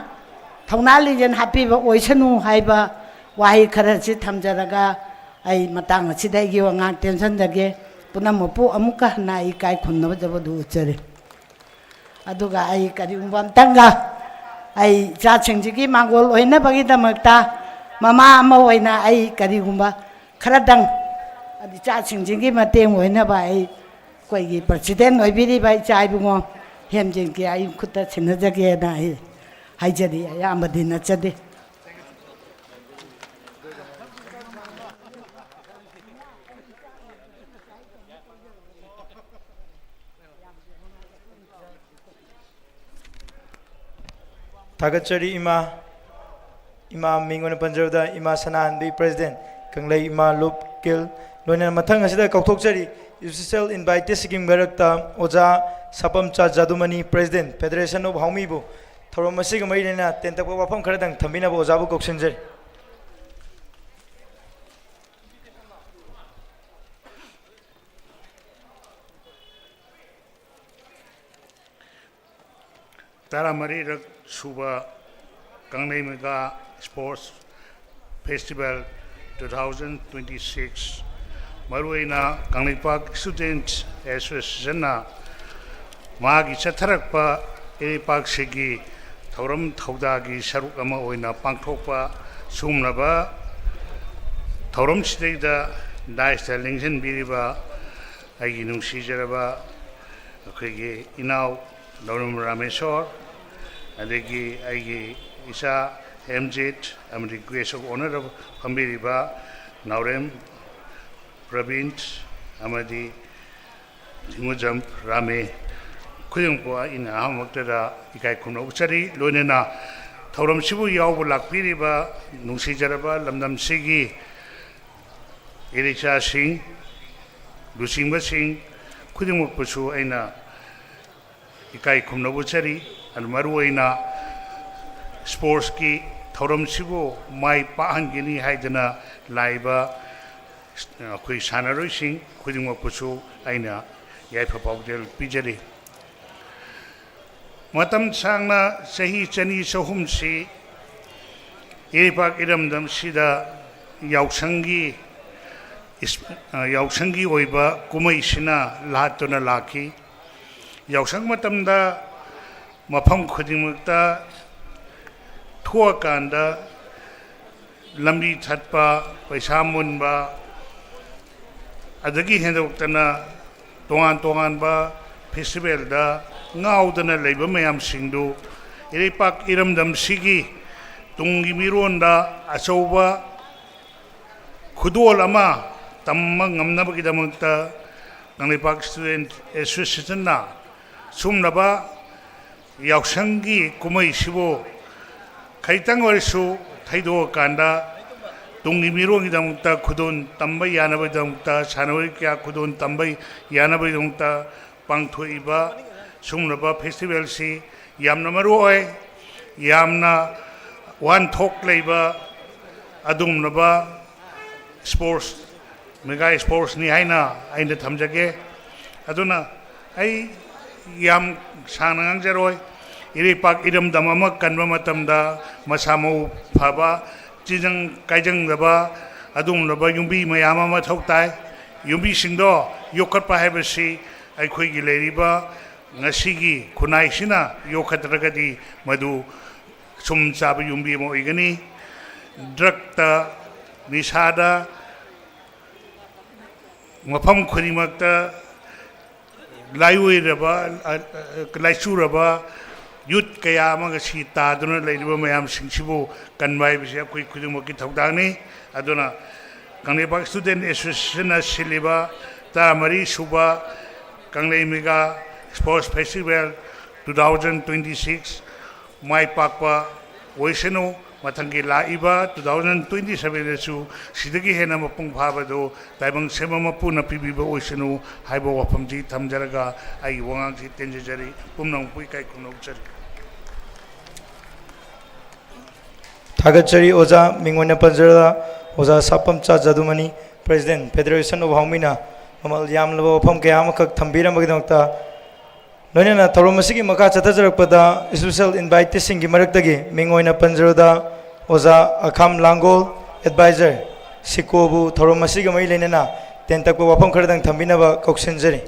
ꯊꯧꯅꯥ ꯂꯤꯡꯖꯦꯜ ꯍꯥꯞꯄꯤꯕ ꯑꯣꯏꯁꯅꯨ ꯍꯥꯏꯕ ꯋꯥꯍꯩ ꯈꯔꯁꯤ ꯊꯝꯖꯔꯒ ꯑꯩ ꯃꯇꯥꯡ ꯑꯁꯤꯗ ꯑꯩꯒꯤ ꯋꯥꯉꯥꯡ ꯇꯦꯟꯁꯤꯟꯖꯒꯦ꯫ ꯄꯨꯝꯅꯃꯛꯄꯨ ꯑꯃꯨꯛꯀ ꯍꯟꯅ ꯑꯩ ꯏꯀꯥꯏ ꯈꯨꯝꯅꯖꯕꯗꯨ ꯎꯠꯆꯔꯤ꯫ ꯑꯗꯨꯒ ꯑꯩ ꯀꯔꯤꯒꯨꯝꯕ ꯑꯝꯇꯪꯒ ꯑꯩ ꯏꯆꯥꯁꯤꯡꯁꯤꯒꯤ ꯃꯥꯡꯒꯣꯜ ꯑꯣꯏꯅꯕꯒꯤꯗꯃꯛꯇ ꯃꯃꯥ ꯑꯃ ꯑꯣꯏꯅ ꯑꯩ ꯀꯔꯤꯒꯨꯝꯕ ꯈꯔꯗꯪ ꯏꯆꯥꯁꯤꯡꯁꯤꯒꯤ ꯃꯇꯦꯡ ꯑꯣꯏꯅꯕ ꯑꯩ ꯑꯩꯈꯣꯏꯒꯤ ꯄ꯭ꯔꯁꯤꯗꯦꯟ ꯑꯣꯏꯕꯤꯔꯤꯕ ꯏꯆꯥ ꯏꯕꯨꯡꯉꯣ ꯍꯦꯝꯖꯤꯡꯒꯤ ꯑꯩ ꯈꯨꯠꯇ ꯁꯤꯟꯅꯖꯒꯦꯅ ꯑꯩ ꯍꯥꯏꯖꯔꯤ, ꯑꯌꯥꯝꯕꯗꯤ ꯅꯠꯆꯗꯦ꯫ ꯊꯥꯒꯠꯆꯔꯤ ꯏꯃꯥ꯫ ꯏꯃꯥ ꯃꯤꯡ ꯑꯣꯏꯅ ꯄꯟꯖꯕꯗ ꯏꯃꯥ ꯁꯅꯥꯍꯟꯕꯤ, ꯄ꯭ꯔꯦꯁꯤꯗꯦꯟ, ꯀꯪꯂꯩ ꯏꯃꯥ ꯂꯨꯞ ꯀꯤꯜ, ꯂꯣꯏꯅꯅ ꯃꯊꯪ ꯑꯁꯤꯗ ꯀꯧꯊꯣꯛꯆꯔꯤ ꯏꯁꯄꯤꯁꯦꯜ ꯏꯟꯚꯥꯏꯇꯤꯁꯁꯤꯡꯒꯤ ꯃꯔꯛꯇ ꯑꯣꯖꯥ ꯁꯥꯄꯝꯆꯥ ꯖꯥꯗꯨꯃꯅꯤ, ꯄ꯭ꯔꯦꯁꯤꯗꯦꯟ, ꯐꯦꯗꯔꯦꯁꯟ ꯑꯣꯐ ꯍꯥꯎꯃꯤꯕꯨ ꯊꯧꯔꯝ ꯑꯁꯤꯒ ꯃꯔꯤ ꯂꯩꯅꯅ ꯇꯦꯟꯇꯛꯄ ꯋꯥꯐꯝ ꯈꯔꯗꯪ ꯊꯝꯕꯤꯅꯕ ꯑꯣꯖꯥꯕꯨ ꯀꯧꯁꯤꯟꯖꯔꯤ꯫ ꯇꯔꯥꯃꯔꯤꯔꯛ ꯁꯨꯕ Kanglei mega sports Festival two thousand twenty-six, ꯃꯔꯨꯑꯣꯏꯅ ꯀꯪꯂꯩꯄꯥꯛ Student Associationꯅ ꯃꯥꯒꯤ ꯆꯠꯊꯔꯛꯄ ꯏꯔꯩꯄꯥꯛꯁꯤꯒꯤ ꯊꯧꯔꯝ ꯊꯧꯗꯥꯒꯤ ꯁꯔꯨꯛ ꯑꯃ ꯑꯣꯏꯅ ꯄꯥꯡꯊꯣꯛꯄ ꯁꯤꯒꯨꯝꯂꯕ ꯊꯧꯔꯝꯁꯤꯗꯩꯗ dais ꯇ ꯂꯦꯡꯁꯤꯟꯕꯤꯔꯤꯕ ꯑꯩꯒꯤ ꯅꯨꯡꯁꯤꯖꯔꯕ ꯑꯩꯈꯣꯏꯒꯤ ꯏꯅꯥꯎ ꯅꯧꯔꯝ ꯔꯥꯃꯦꯁꯣꯔ, ꯑꯗꯒꯤ ꯑꯩꯒꯤ ꯏꯆꯥ ꯍꯦꯝꯖꯤꯠ, ꯑꯃꯗꯤ Guest of Honour ꯗ ꯐꯝꯕꯤꯔꯤꯕ ꯅꯥꯎꯔꯦꯝ ꯄ꯭ꯔꯕꯤꯟ ꯑꯃꯗꯤ ꯊꯤꯡꯉꯨꯖꯝ ꯔꯥꯃꯦ, ꯈꯨꯗꯤꯡꯃꯛꯄꯨ ꯑꯩꯅ ꯑꯍꯥꯟꯕꯃꯛꯇꯗ ꯏꯀꯥꯏ ꯈꯨꯝꯅꯕ ꯎꯠꯆꯔꯤ꯫ ꯂꯣꯏꯅꯅ ꯊꯧꯔꯝꯁꯤꯕꯨ ꯌꯥꯎꯕ ꯂꯥꯛꯄꯤꯔꯤꯕ ꯅꯨꯡꯁꯤꯖꯔꯕ ꯂꯝꯗꯝꯁꯤꯒꯤ ꯏꯔꯩꯆꯥꯁꯤꯡ, ꯂꯨꯆꯤꯡꯕꯁꯤꯡ ꯈꯨꯗꯤꯡꯃꯛꯄꯨꯁꯨ ꯑꯩꯅ ꯏꯀꯥꯏ ꯈꯨꯝꯅꯕ ꯎꯠꯆꯔꯤ꯫ ꯑꯗꯨ ꯃꯔꯨꯑꯣꯏꯅ sports ꯀꯤ ꯊꯧꯔꯝꯁꯤꯕꯨ ꯃꯥꯏ ꯄꯥꯛꯍꯟꯒꯅꯤ ꯍꯥꯏꯗꯅ ꯂꯥꯛꯏꯕ ꯑꯩꯈꯣꯏ ꯁꯥꯟꯅꯔꯣꯏꯁꯤꯡ ꯈꯨꯗꯤꯡꯃꯛꯄꯨꯁꯨ ꯑꯩꯅ ꯌꯥꯏꯐ ꯄꯥꯎꯖꯦꯜ ꯄꯤꯖꯔꯤ꯫ ꯃꯇꯝ ꯁꯥꯡꯅ ꯆꯍꯤ ꯆꯅꯤ ꯆꯍꯨꯝꯁꯤ ꯏꯔꯩꯄꯥꯛ ꯏꯔꯝꯗꯝꯁꯤꯗ ꯌꯥꯎꯁꯪꯒꯤ ꯏꯁ-, ꯑ, ꯌꯥꯎꯁꯪꯒꯤ ꯑꯣꯏꯕ ꯀꯨꯝꯍꯩꯁꯤꯅ ꯂꯥꯠꯇꯨꯅ ꯂꯥꯛꯈꯤ꯫ ꯌꯥꯎꯁꯪ ꯃꯇꯝꯗ ꯃꯐꯝ ꯈꯨꯗꯤꯡꯃꯛꯇ ꯊꯣꯛꯑꯀꯥꯟꯗ ꯂꯝꯕꯤ ꯊꯠꯄ, ꯄꯩꯁꯥ ꯃꯨꯟꯕ, ꯑꯗꯒꯤ ꯍꯦꯟꯗꯣꯛꯇꯅ ꯇꯣꯉꯥꯟ ꯇꯣꯉꯥꯟꯕ festival ꯗ ꯉꯥꯎꯗꯅ ꯂꯩꯕ ꯃꯌꯥꯝꯁꯤꯡꯗꯨ ꯏꯔꯩꯄꯥꯛ ꯏꯔꯝꯗꯝꯁꯤꯒꯤ ꯇꯨꯡꯒꯤ ꯃꯤꯔꯣꯟꯗ ꯑꯆꯧꯕ ꯈꯨꯗꯣꯜ ꯑꯃ ꯇꯝꯕ ꯉꯝꯅꯕꯒꯤꯗꯃꯛꯇ ꯀꯪꯂꯩꯄꯥꯛ Student Association ꯅ ꯁꯨꯝꯂꯕ ꯌꯥꯎꯁꯪꯒꯤ ꯀꯨꯝꯍꯩꯁꯤꯕꯨ ꯈꯖꯤꯛꯇꯪ ꯑꯣꯏꯔꯁꯨ ꯊꯩꯗꯣꯛꯑꯀꯥꯟꯗ ꯇꯨꯡꯒꯤ ꯃꯤꯔꯣꯜꯒꯤꯗꯃꯛꯇ ꯈꯨꯗꯣꯜ ꯇꯝꯕ ꯌꯥꯅꯕꯒꯤꯗꯃꯛꯇ, ꯁꯥꯟꯅꯔꯣꯏ ꯀꯌꯥ ꯈꯨꯗꯣꯜ ꯇꯝꯕ ꯌꯥꯅꯕꯒꯤꯗꯃꯛꯇ ꯄꯥꯡꯊꯣꯛꯏꯕ ꯁꯤꯒꯨꯝꯂꯕ festival ꯁꯤ ꯌꯥꯝꯅ ꯃꯔꯨ ꯑꯣꯏ꯫ ꯌꯥꯝꯅ ꯋꯥꯍꯟꯊꯣꯛ ꯂꯩꯕ ꯑꯗꯨꯒꯨꯝꯂꯕ sports, mega sports ꯅꯤ ꯍꯥꯏꯅ ꯑꯩꯅ ꯊꯝꯖꯒꯦ꯫ ꯑꯗꯨꯅ ꯑꯩ ꯌꯥꯝ ꯁꯥꯡꯅ ꯉꯥꯡꯖꯔꯣꯏ꯫ ꯏꯔꯩꯄꯥꯛ ꯏꯔꯝꯗꯝ ꯑꯃ ꯀꯟꯕ ꯃꯇꯝꯗ ꯃꯁꯥ ꯃꯎ ꯐꯕ, ꯆꯤꯖꯪ ꯀꯥꯏꯖꯪꯗꯕ ꯑꯗꯨꯒꯨꯝꯂꯕ ꯌꯨꯝꯕꯤ ꯃꯌꯥꯝ ꯑꯃ ꯃꯊꯧ ꯇꯥꯏ꯫ ꯌꯨꯝꯕꯤꯁꯤꯡꯗꯣ ꯌꯣꯛꯈꯠꯄ ꯍꯥꯏꯕꯁꯤ ꯑꯩꯈꯣꯏꯒꯤ ꯂꯩꯔꯤꯕ ꯉꯁꯤꯒꯤ ꯈꯨꯟꯅꯥꯏꯁꯤꯅ ꯌꯣꯛꯈꯠꯇ꯭ꯔꯒꯗꯤ ꯃꯗꯨ ꯁꯨꯝ ꯆꯥꯕ ꯌꯨꯝꯕꯤ ꯑꯃ ꯑꯣꯏꯒꯅꯤ꯫ ꯗ꯭ꯔꯛꯇ, ꯅꯤꯁꯥꯗ, ꯃꯐꯝ ꯈꯨꯗꯤꯡꯃꯛꯇ ꯂꯥꯏꯑꯣꯏꯔꯕ, ꯑ, ꯑ, ꯂꯥꯏꯆꯨꯔꯕ ꯌꯨꯠ ꯀꯌꯥ ꯑꯃ ꯉꯁꯤ ꯇꯥꯗꯨꯅ ꯂꯩꯔꯤꯕ ꯃꯌꯥꯝꯁꯤꯡꯁꯤꯕꯨ ꯀꯟꯕ ꯍꯥꯏꯕꯁꯤ ꯑꯩꯈꯣꯏ ꯈꯨꯗꯤꯡꯃꯛꯀꯤ ꯊꯧꯗꯥꯡꯅꯤ꯫ ꯑꯗꯨꯅ ꯀꯪꯂꯩꯄꯥꯛ ꯁ꯭ꯇꯨꯗꯦꯟ ꯑꯦꯁꯣꯁꯤꯌꯦꯁꯟꯅ ꯁꯤꯜꯂꯤꯕ ꯇꯔꯥꯃꯔꯤ ꯁꯨꯕ Kanglei mega sports festival two thousand twenty six ꯃꯥꯏ ꯄꯥꯛꯄ ꯑꯣꯏꯁꯅꯨ꯫ ꯃꯊꯪꯒꯤ ꯂꯥꯛꯏꯕ ꯇꯨ ꯊꯥꯎꯖꯟ ꯇ꯭ꯋꯦꯟꯇꯤ ꯁꯚꯦꯟꯗꯁꯨ ꯁꯤꯗꯒꯤ ꯍꯦꯟꯅ ꯃꯄꯨꯡ ꯐꯥꯕꯗꯨ ꯇꯥꯏꯕꯪ ꯁꯦꯝꯕ ꯃꯄꯨꯅ ꯄꯤꯕꯤꯕ ꯑꯣꯏꯁꯅꯨ ꯍꯥꯏꯕ ꯋꯥꯐꯝꯁꯤ ꯊꯝꯖꯔꯒ ꯑꯩꯒꯤ ꯋꯥꯉꯥꯡꯁꯤ ꯇꯦꯟꯖꯖꯔꯤ꯫ ꯄꯨꯝꯅꯃꯛꯄꯨ ꯏꯀꯥꯏ ꯈꯨꯝꯅꯧꯖꯔꯤ꯫ ꯊꯥꯒꯠꯆꯔꯤ ꯑꯣꯖꯥ꯫ ꯃꯤꯡ ꯑꯣꯏꯅ ꯄꯟꯖꯔꯕꯗ ꯑꯣꯖꯥ ꯁꯥꯄꯝꯆꯥ ꯖꯥꯗꯨꯃꯅꯤ, President Federation of ꯍꯥꯎꯃꯤꯅ ꯃꯃꯜ ꯌꯥꯝꯂꯕ ꯋꯥꯐꯝ ꯀꯌꯥ ꯑꯃꯈꯛ ꯊꯝꯕꯤꯔꯝꯕꯒꯤꯗꯃꯛꯇ꯫ ꯂꯣꯏꯅꯅ ꯊꯧꯔꯝ ꯑꯁꯤꯒꯤ ꯃꯈꯥ ꯆꯠꯊꯖꯔꯛꯄꯗ special inviteeꯁꯤꯡꯒꯤ ꯃꯔꯛꯇꯒꯤ ꯃꯤꯡ ꯑꯣꯏꯅ ꯄꯟꯖꯔꯕꯗ ꯑꯣꯖꯥ ꯑꯈꯥꯝ ꯂꯥꯡꯒꯣꯜ, Advisor, ꯁꯤꯀꯣꯕꯨ ꯊꯧꯔꯝ ꯑꯁꯤꯒ ꯃꯔꯤ ꯂꯩꯅꯅ ꯇꯦꯟꯇꯛꯄ ꯋꯥꯐꯝ ꯈꯔꯗꯪ ꯊꯝꯕꯤꯅꯕ ꯀꯧꯁꯤꯟꯖꯔꯤ꯫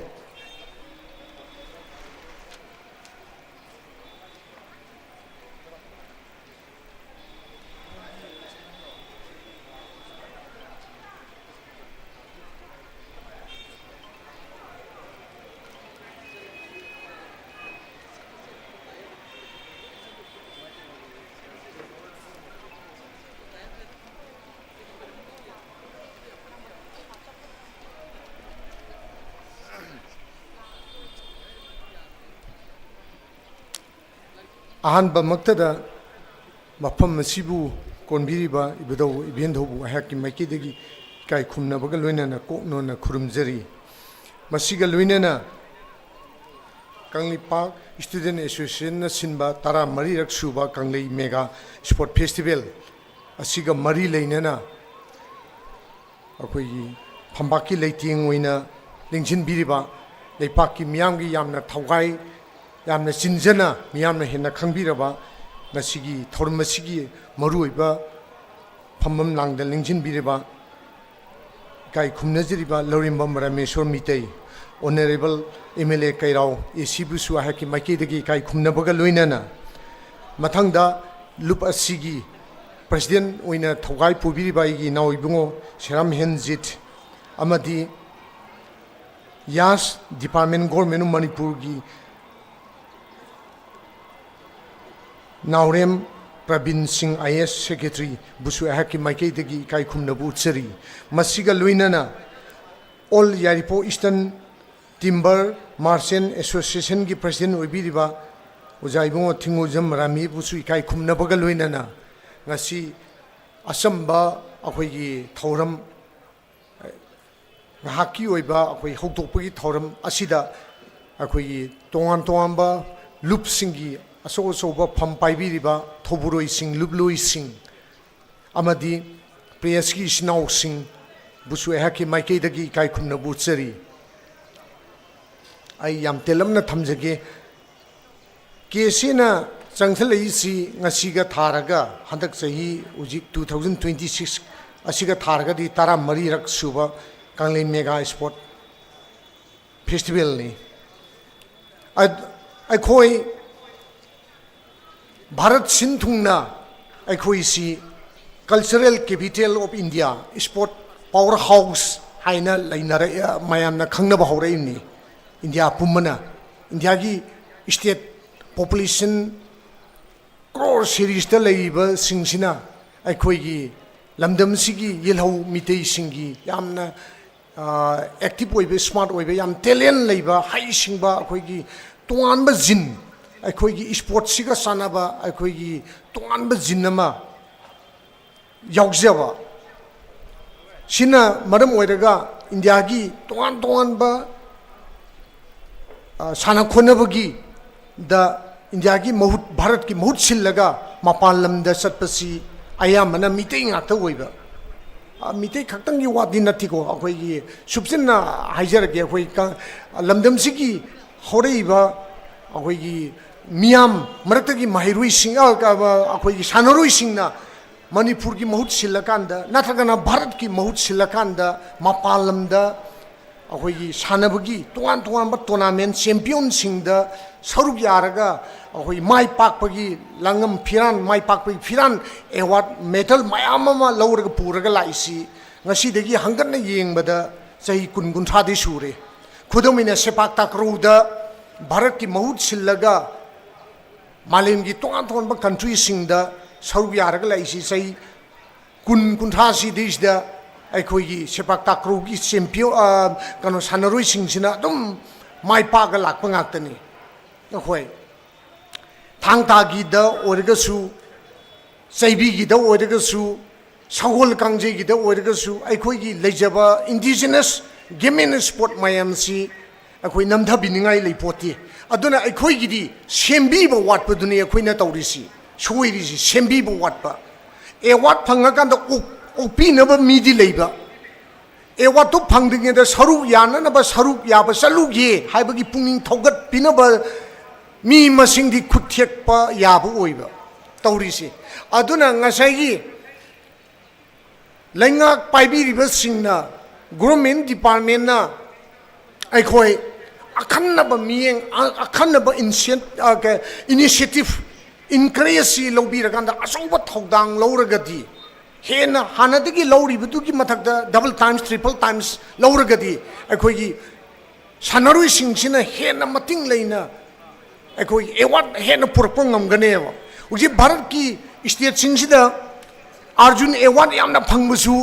ꯑꯍꯥꯟꯕꯃꯛꯇꯗ ꯃꯐꯝ ꯑꯁꯤꯕꯨ ꯀꯣꯟꯕꯤꯔꯤꯕ ꯏꯕꯨꯙꯧ ꯏꯕꯦꯟꯙꯧꯕꯨ ꯑꯩꯍꯥꯛꯀꯤ ꯃꯥꯏꯀꯩꯗꯒꯤ ꯏꯀꯥꯏ ꯈꯨꯝꯅꯕꯒ ꯂꯣꯏꯅꯅ ꯀꯣꯛ ꯅꯣꯟꯅ ꯈꯨꯔꯨꯝꯖꯔꯤ꯫ ꯃꯁꯤꯒ ꯂꯣꯏꯅꯅ ꯀꯪꯂꯩꯄꯥꯛ ꯁ꯭ꯇꯨꯗꯦꯟ ꯑꯦꯁꯣꯁꯤꯌꯦꯁꯟꯅ ꯁꯤꯟꯕ ꯇꯔꯥꯃꯔꯤꯔꯛ ꯁꯨꯕ ꯀꯪꯂꯩ ꯃꯦꯒꯥ ꯁ꯭ꯄꯣꯔꯠ ꯐꯦꯁꯇꯤꯚꯦꯜ ꯑꯁꯤꯒ ꯃꯔꯤ ꯂꯩꯅꯅ ꯑꯩꯈꯣꯏꯒꯤ ꯐꯝꯕꯥꯛꯀꯤ ꯂꯩꯇꯦꯡ ꯑꯣꯏꯅ ꯂꯦꯡꯁꯤꯟꯕꯤꯔꯤꯕ ꯂꯩꯄꯥꯛꯀꯤ ꯃꯤꯌꯥꯝꯒꯤ ꯌꯥꯝꯅ ꯊꯧꯒꯥꯏ, ꯌꯥꯝꯅ ꯆꯤꯟꯖꯅ ꯃꯤꯌꯥꯝꯅ ꯍꯦꯟꯅ ꯈꯪꯕꯤꯔꯕ ꯉꯁꯤꯒꯤ ꯊꯧꯔꯝ ꯑꯁꯤꯒꯤ ꯃꯔꯨꯑꯣꯏꯕ ꯐꯝꯕꯝ ꯂꯥꯡꯗ ꯂꯦꯡꯁꯤꯟꯕꯤꯔꯤꯕ, ꯏꯀꯥꯏ ꯈꯨꯝꯅꯖꯔꯤꯕ Lourembam Rameshwor Meitei, honourable M L A Keirao A ꯁꯤꯕꯨꯁꯨ ꯑꯩꯍꯥꯛꯀꯤ ꯃꯥꯏꯀꯩꯗꯒꯤ ꯏꯀꯥꯏ ꯈꯨꯝꯅꯕꯒ ꯂꯣꯏꯅꯅ, ꯃꯊꯪꯗ ꯂꯨꯞ ꯑꯁꯤꯒꯤ ꯄ꯭ꯔꯁꯤꯗꯦꯟ ꯑꯣꯏꯅ ꯊꯧꯒꯥꯏ ꯄꯨꯕꯤꯔꯤꯕ ꯑꯩꯒꯤ ꯏꯅꯥꯎ ꯏꯕꯨꯡꯉꯣ ꯁꯦꯔꯥꯝ ꯍꯦꯟꯖꯤꯠ ꯑꯃꯗꯤ ꯌꯥꯁ ꯗꯤꯄꯥꯔꯠꯃꯦꯟ, ꯒꯣꯔꯃꯦꯟ ꯑꯣꯐ ꯃꯅꯤꯄꯨꯔꯒꯤ ꯅꯥꯎꯔꯦꯝ Prabin Singh, I A S secretary ꯕꯨꯁꯨ ꯑꯩꯍꯥꯛꯀꯤ ꯃꯥꯏꯀꯩꯗꯒꯤ ꯏꯀꯥꯏ ꯈꯨꯝꯅꯕ ꯎꯠꯆꯔꯤ꯫ ꯃꯁꯤꯒ ꯂꯣꯏꯅꯅ all Yairipok eastern timber merchant ꯑꯦꯁꯣꯁꯤꯌꯦꯁꯟꯒꯤ president ꯑꯣꯏꯕꯤꯔꯤꯕ ꯑꯣꯖꯥ ꯏꯕꯨꯡꯉꯣ ꯊꯤꯡꯉꯨꯖꯝ ꯔꯥꯃꯤꯕꯨꯁꯨ ꯏꯀꯥꯏ ꯈꯨꯝꯅꯕꯒ ꯂꯣꯏꯅꯅ ꯉꯁꯤ ꯑꯆꯝꯕ ꯑꯩꯈꯣꯏꯒꯤ ꯊꯧꯔꯝ, ꯉꯥꯏꯍꯥꯛꯀꯤ ꯑꯣꯏꯕ ꯑꯩꯈꯣꯏ ꯍꯧꯗꯣꯛꯄꯒꯤ ꯊꯧꯔꯝ ꯑꯁꯤꯗ ꯑꯩꯈꯣꯏꯒꯤ ꯇꯣꯉꯥꯟ ꯇꯣꯉꯥꯟꯕ ꯂꯨꯞꯁꯤꯡꯒꯤ ꯑꯆꯧ ꯑꯆꯧꯕ ꯐꯝ ꯄꯥꯏꯕꯤꯔꯤꯕ ꯊꯧꯕꯨꯔꯣꯏꯁꯤꯡ, ꯂꯨꯞꯂꯣꯏꯁꯤꯡ ꯑꯃꯗꯤ ꯄ꯭ꯔꯦꯁꯀꯤ ꯏꯆꯤꯟ ꯏꯅꯥꯎꯁꯤꯡꯕꯨꯁꯨ ꯑꯩꯍꯥꯛꯀꯤ ꯃꯥꯏꯀꯩꯗꯒꯤ ꯏꯀꯥꯏ ꯈꯨꯝꯅꯕ ꯎꯠꯆꯔꯤ꯫ ꯑꯩ ꯌꯥꯝ ꯇꯦꯜꯂꯞꯅ ꯊꯝꯖꯒꯦ꯫ ꯀꯦ ꯁꯤꯅ ꯆꯪꯁꯤꯜꯂꯛꯏꯁꯤ ꯉꯁꯤꯒ ꯊꯥꯔꯒ, ꯍꯟꯗꯛ ꯆꯍꯤ ꯍꯧꯖꯤꯛ two thousand twenty six ꯑꯁꯤꯒ ꯊꯥꯔꯒꯗꯤ ꯇꯔꯥꯃꯔꯤꯔꯛ ꯁꯨꯕ ꯀꯪꯂꯩ ꯃꯦꯒꯥ ꯏꯁꯄꯣꯔꯠ ꯐꯦꯁꯇꯤꯚꯦꯜꯅꯤ꯫ ꯑ-, ꯑꯩꯈꯣꯏ ꯚꯥꯔꯠ ꯁꯤꯟ ꯊꯨꯡꯅ ꯑꯩꯈꯣꯏꯁꯤ Cultural Capital of India, Sport Power House ꯍꯥꯏꯅ ꯂꯩꯅꯔꯛ-, ꯃꯌꯥꯝꯅ ꯈꯪꯅꯕ ꯍꯧꯔꯛꯏꯕꯅꯤ꯫ ꯏꯟꯗꯤꯌꯥ ꯄꯨꯝꯕꯅ, ꯏꯟꯗꯤꯌꯥꯒꯤ ꯁ꯭ꯇꯦꯠ ꯄꯣꯄꯨꯂꯦꯁꯟ ꯀ꯭ꯔꯣꯔ ꯁꯦꯔꯤꯁꯇ ꯂꯩꯔꯤꯕꯁꯤꯡꯁꯤꯅ ꯑꯩꯈꯣꯏꯒꯤ ꯂꯝꯗꯝꯁꯤꯒꯤ ꯌꯦꯜꯍꯧ ꯃꯤꯇꯩꯁꯤꯡꯒꯤ ꯌꯥꯝꯅ ꯑꯦꯛꯇꯤꯞ ꯑꯣꯏꯕ, ꯁ꯭ꯃꯥꯔꯠ ꯑꯣꯏꯕ, ꯌꯥꯝ ꯇꯦꯂꯦꯟ ꯂꯩꯕ, ꯍꯩꯁꯤꯡꯕ, ꯑꯩꯈꯣꯏꯒꯤ ꯇꯣꯉꯥꯟꯕ ꯖꯤꯟ, ꯑꯩꯈꯣꯏꯒꯤ ꯏꯁꯄꯣꯔꯠꯁꯤꯒ ꯆꯥꯟꯅꯕ ꯑꯩꯈꯣꯏꯒꯤ ꯇꯣꯉꯥꯟꯕ ꯖꯤꯟ ꯑꯃ ꯌꯥꯎꯖꯕ꯫ ꯁꯤꯅ ꯃꯔꯝ ꯑꯣꯏꯔꯒ ꯏꯟꯗꯤꯌꯥꯒꯤ ꯇꯣꯉꯥꯟ ꯇꯣꯉꯥꯟꯕ, ꯑ, ꯁꯥꯟꯅ ꯈꯣꯠꯅꯕꯒꯤ ꯗ ꯏꯟꯗꯤꯌꯥꯒꯤ ꯃꯍꯨꯠ, ꯚꯥꯔꯠꯀꯤ ꯃꯍꯨꯠ ꯁꯤꯜꯂꯒ ꯃꯄꯥꯟ ꯂꯝꯗ ꯆꯠꯄꯁꯤ ꯑꯌꯥꯝꯕꯅ ꯃꯤꯇꯩ ꯉꯥꯛꯇ ꯑꯣꯏꯕ꯫ ꯑ, ꯃꯤꯇꯩ ꯈꯛꯇꯪꯒꯤ ꯋꯥꯗꯤ ꯅꯠꯇꯦꯀꯣ, ꯑꯩꯈꯣꯏꯒꯤ ꯁꯨꯞꯆꯤꯟꯅ ꯍꯥꯏꯖꯔꯒꯦ, ꯑꯩꯈꯣꯏ ꯀ-, ꯂꯝꯗꯝꯁꯤꯒꯤ ꯍꯧꯔꯛꯏꯕ ꯑꯩꯈꯣꯏꯒꯤ ꯃꯤꯌꯥꯝ ꯃꯔꯛꯇꯒꯤ ꯃꯍꯩꯔꯣꯏꯁꯤꯡ, ꯑ, ꯀ-, ꯑꯩꯈꯣꯏꯒꯤ ꯁꯥꯟꯅꯔꯣꯏꯁꯤꯡꯅ ꯃꯅꯤꯄꯨꯔꯒꯤ ꯃꯍꯨꯠ ꯁꯤꯜꯂꯀꯥꯟꯗ ꯅꯠꯇ꯭ꯔꯒꯅ ꯚꯥꯔꯠꯀꯤ ꯃꯍꯨꯠ ꯁꯤꯜꯂꯀꯥꯟꯗ ꯃꯄꯥꯟ ꯂꯝꯗ ꯑꯩꯈꯣꯏꯒꯤ ꯁꯥꯟꯅꯕꯒꯤ ꯇꯣꯉꯥꯟ ꯇꯣꯉꯥꯟꯕ ꯇꯣꯔꯅꯥꯃꯦꯟ ꯆꯦꯝꯄꯤꯌꯟꯁꯤꯡꯗ ꯁꯔꯨꯛ ꯌꯥꯔꯒ ꯑꯩꯈꯣꯏ ꯃꯥꯏ ꯄꯥꯛꯄꯒꯤ ꯂꯥꯡꯉꯝ ꯐꯤꯔꯥꯟ, ꯃꯥꯏ ꯄꯥꯛꯄꯒꯤ ꯐꯤꯔꯥꯟ, ꯑꯦꯋꯥꯔꯗ, ꯃꯦꯗꯜ ꯃꯌꯥꯝ ꯑꯃ ꯂꯧꯔꯒ ꯄꯨꯔꯒ ꯂꯥꯛꯏꯁꯤ ꯉꯁꯤꯗꯒꯤ ꯍꯪꯒꯠꯅ ꯌꯦꯡꯕꯗ ꯆꯍꯤ ꯀꯨꯟ ꯀꯨꯟꯊ꯭ꯔꯥꯗꯤ ꯁꯨꯔꯦ꯫ ꯈꯨꯗꯝ ꯑꯣꯏꯅ ꯁꯦꯄꯥꯛ ꯇꯥꯀ꯭ꯔꯨꯗ ꯚꯥꯔꯠꯀꯤ ꯃꯍꯨꯠ ꯁꯤꯜꯂꯒ ꯃꯥꯂꯦꯝꯒꯤ ꯇꯣꯉꯥꯟ ꯇꯣꯉꯥꯟꯕ ꯀꯟꯇ꯭ꯔꯤꯁꯤꯡꯗ ꯁꯔꯨꯛ ꯌꯥꯔꯒ ꯂꯩꯁꯤ ꯆꯍꯤ ꯀꯨꯟ ꯀꯨꯟꯊ꯭ꯔꯥꯁꯤꯗꯩꯁꯤꯗ ꯑꯩꯈꯣꯏꯒꯤ ꯁꯦꯄꯥꯛ ꯇꯥꯀ꯭ꯔꯨꯒꯤ ꯆꯦꯝꯄꯤꯌꯟ, ꯑ, ꯀꯩꯅꯣ, ꯁꯥꯟꯅꯔꯣꯏꯁꯤꯡꯁꯤꯅ ꯑꯗꯨꯝ ꯃꯥꯏ ꯄꯥꯛꯑꯒ ꯂꯥꯛꯄ ꯉꯥꯛꯇꯅꯤ꯫ ꯑꯩꯈꯣꯏ ꯊꯥꯡ ꯇꯥꯒꯤꯗ ꯑꯣꯏꯔꯒꯁꯨ, ꯆꯩꯕꯤꯒꯤꯗ ꯑꯣꯏꯔꯒꯁꯨ, ꯁꯒꯣꯜ ꯀꯥꯡꯖꯩꯒꯤꯗ ꯑꯣꯏꯔꯒꯁꯨ ꯑꯩꯈꯣꯏꯒꯤ ꯂꯩꯖꯕ indigenous game and sport ꯃꯌꯥꯝꯁꯤ ꯑꯩꯈꯣꯏ ꯅꯝꯊꯕꯤꯅꯤꯡꯉꯥꯏ ꯂꯩꯄꯣꯠꯇꯦ꯫ ꯑꯗꯨꯅ ꯑꯩꯈꯣꯏꯒꯤꯗꯤ ꯁꯦꯝꯕꯤꯕ ꯋꯥꯠꯄꯗꯨꯅꯤ ꯑꯩꯈꯣꯏꯅ ꯇꯧꯔꯤꯁꯤ, ꯁꯣꯏꯔꯤꯁꯤ ꯁꯦꯝꯕꯤꯕ ꯋꯥꯠꯄ꯫ ꯑꯦꯋꯥꯔꯗ ꯐꯪꯉꯀꯥꯟꯗ ꯑꯣꯛ-, ꯑꯣꯛꯄꯤꯅꯕ ꯃꯤꯗꯤ ꯂꯩꯕ, ꯑꯦꯋꯥꯔꯗꯇꯨ ꯐꯪꯗ꯭ꯔꯤꯉꯩꯗ ꯁꯔꯨꯛ ꯌꯥꯅꯅꯕ, ꯁꯔꯨꯛ ꯌꯥꯕ ꯆꯠꯂꯨꯒꯦ ꯍꯥꯏꯕꯒꯤ ꯄꯨꯛꯅꯤꯡ ꯊꯧꯒꯠꯄꯤꯅꯕ ꯃꯤ ꯃꯁꯤꯡꯗꯤ ꯈꯨꯠ ꯊꯦꯛꯄ ꯌꯥꯕ ꯑꯣꯏꯕ ꯇꯧꯔꯤꯁꯦ꯫ ꯑꯗꯨꯅ ꯉꯁꯥꯏꯒꯤ ꯂꯩꯉꯥꯛ ꯄꯥꯏꯕꯤꯔꯤꯕꯁꯤꯡꯅ, ꯒꯣꯔꯃꯦꯟ ꯗꯤꯄꯥꯔꯠꯃꯦꯟꯅ ꯑꯩꯈꯣꯏ ꯑꯈꯟꯅꯕ ꯃꯤꯠꯌꯦꯡ, ꯑ-, ꯑꯈꯟꯅꯕ ꯏꯟꯁꯤꯌꯦꯠ-, ꯑ, ꯀ-, ꯏꯅꯤꯁꯤꯌꯦꯇꯤꯚ, ꯏꯟꯀꯔꯦꯖꯁꯤ ꯂꯧꯕꯤꯔꯀꯥꯟꯗ ꯑꯆꯧꯕ ꯊꯧꯗꯥꯡ ꯂꯧꯔꯒꯗꯤ, ꯍꯦꯟꯅ ꯍꯥꯟꯅꯗꯒꯤ ꯂꯧꯔꯤꯕꯗꯨꯒꯤ ꯃꯊꯛꯇ double times, triple times ꯂꯧꯔꯒꯗꯤ ꯑꯩꯈꯣꯏꯒꯤ ꯁꯥꯟꯅꯔꯣꯏꯁꯤꯡꯁꯤꯅ ꯍꯦꯟꯅ ꯃꯇꯤꯡ ꯂꯩꯅ ꯑꯩꯈꯣꯏ ꯑꯦꯋꯥꯔꯗ ꯍꯦꯟꯅ ꯄꯨꯔꯛꯄ ꯉꯝꯒꯅꯦꯕ꯫ ꯍꯧꯖꯤꯛ ꯚꯥꯔꯠꯀꯤ ꯁ꯭ꯇꯦꯠꯁꯤꯡꯁꯤꯗ ꯑꯥꯔꯖꯨꯟ ꯑꯦꯋꯥꯔꯗ ꯌꯥꯝꯅ ꯐꯪꯕꯁꯨ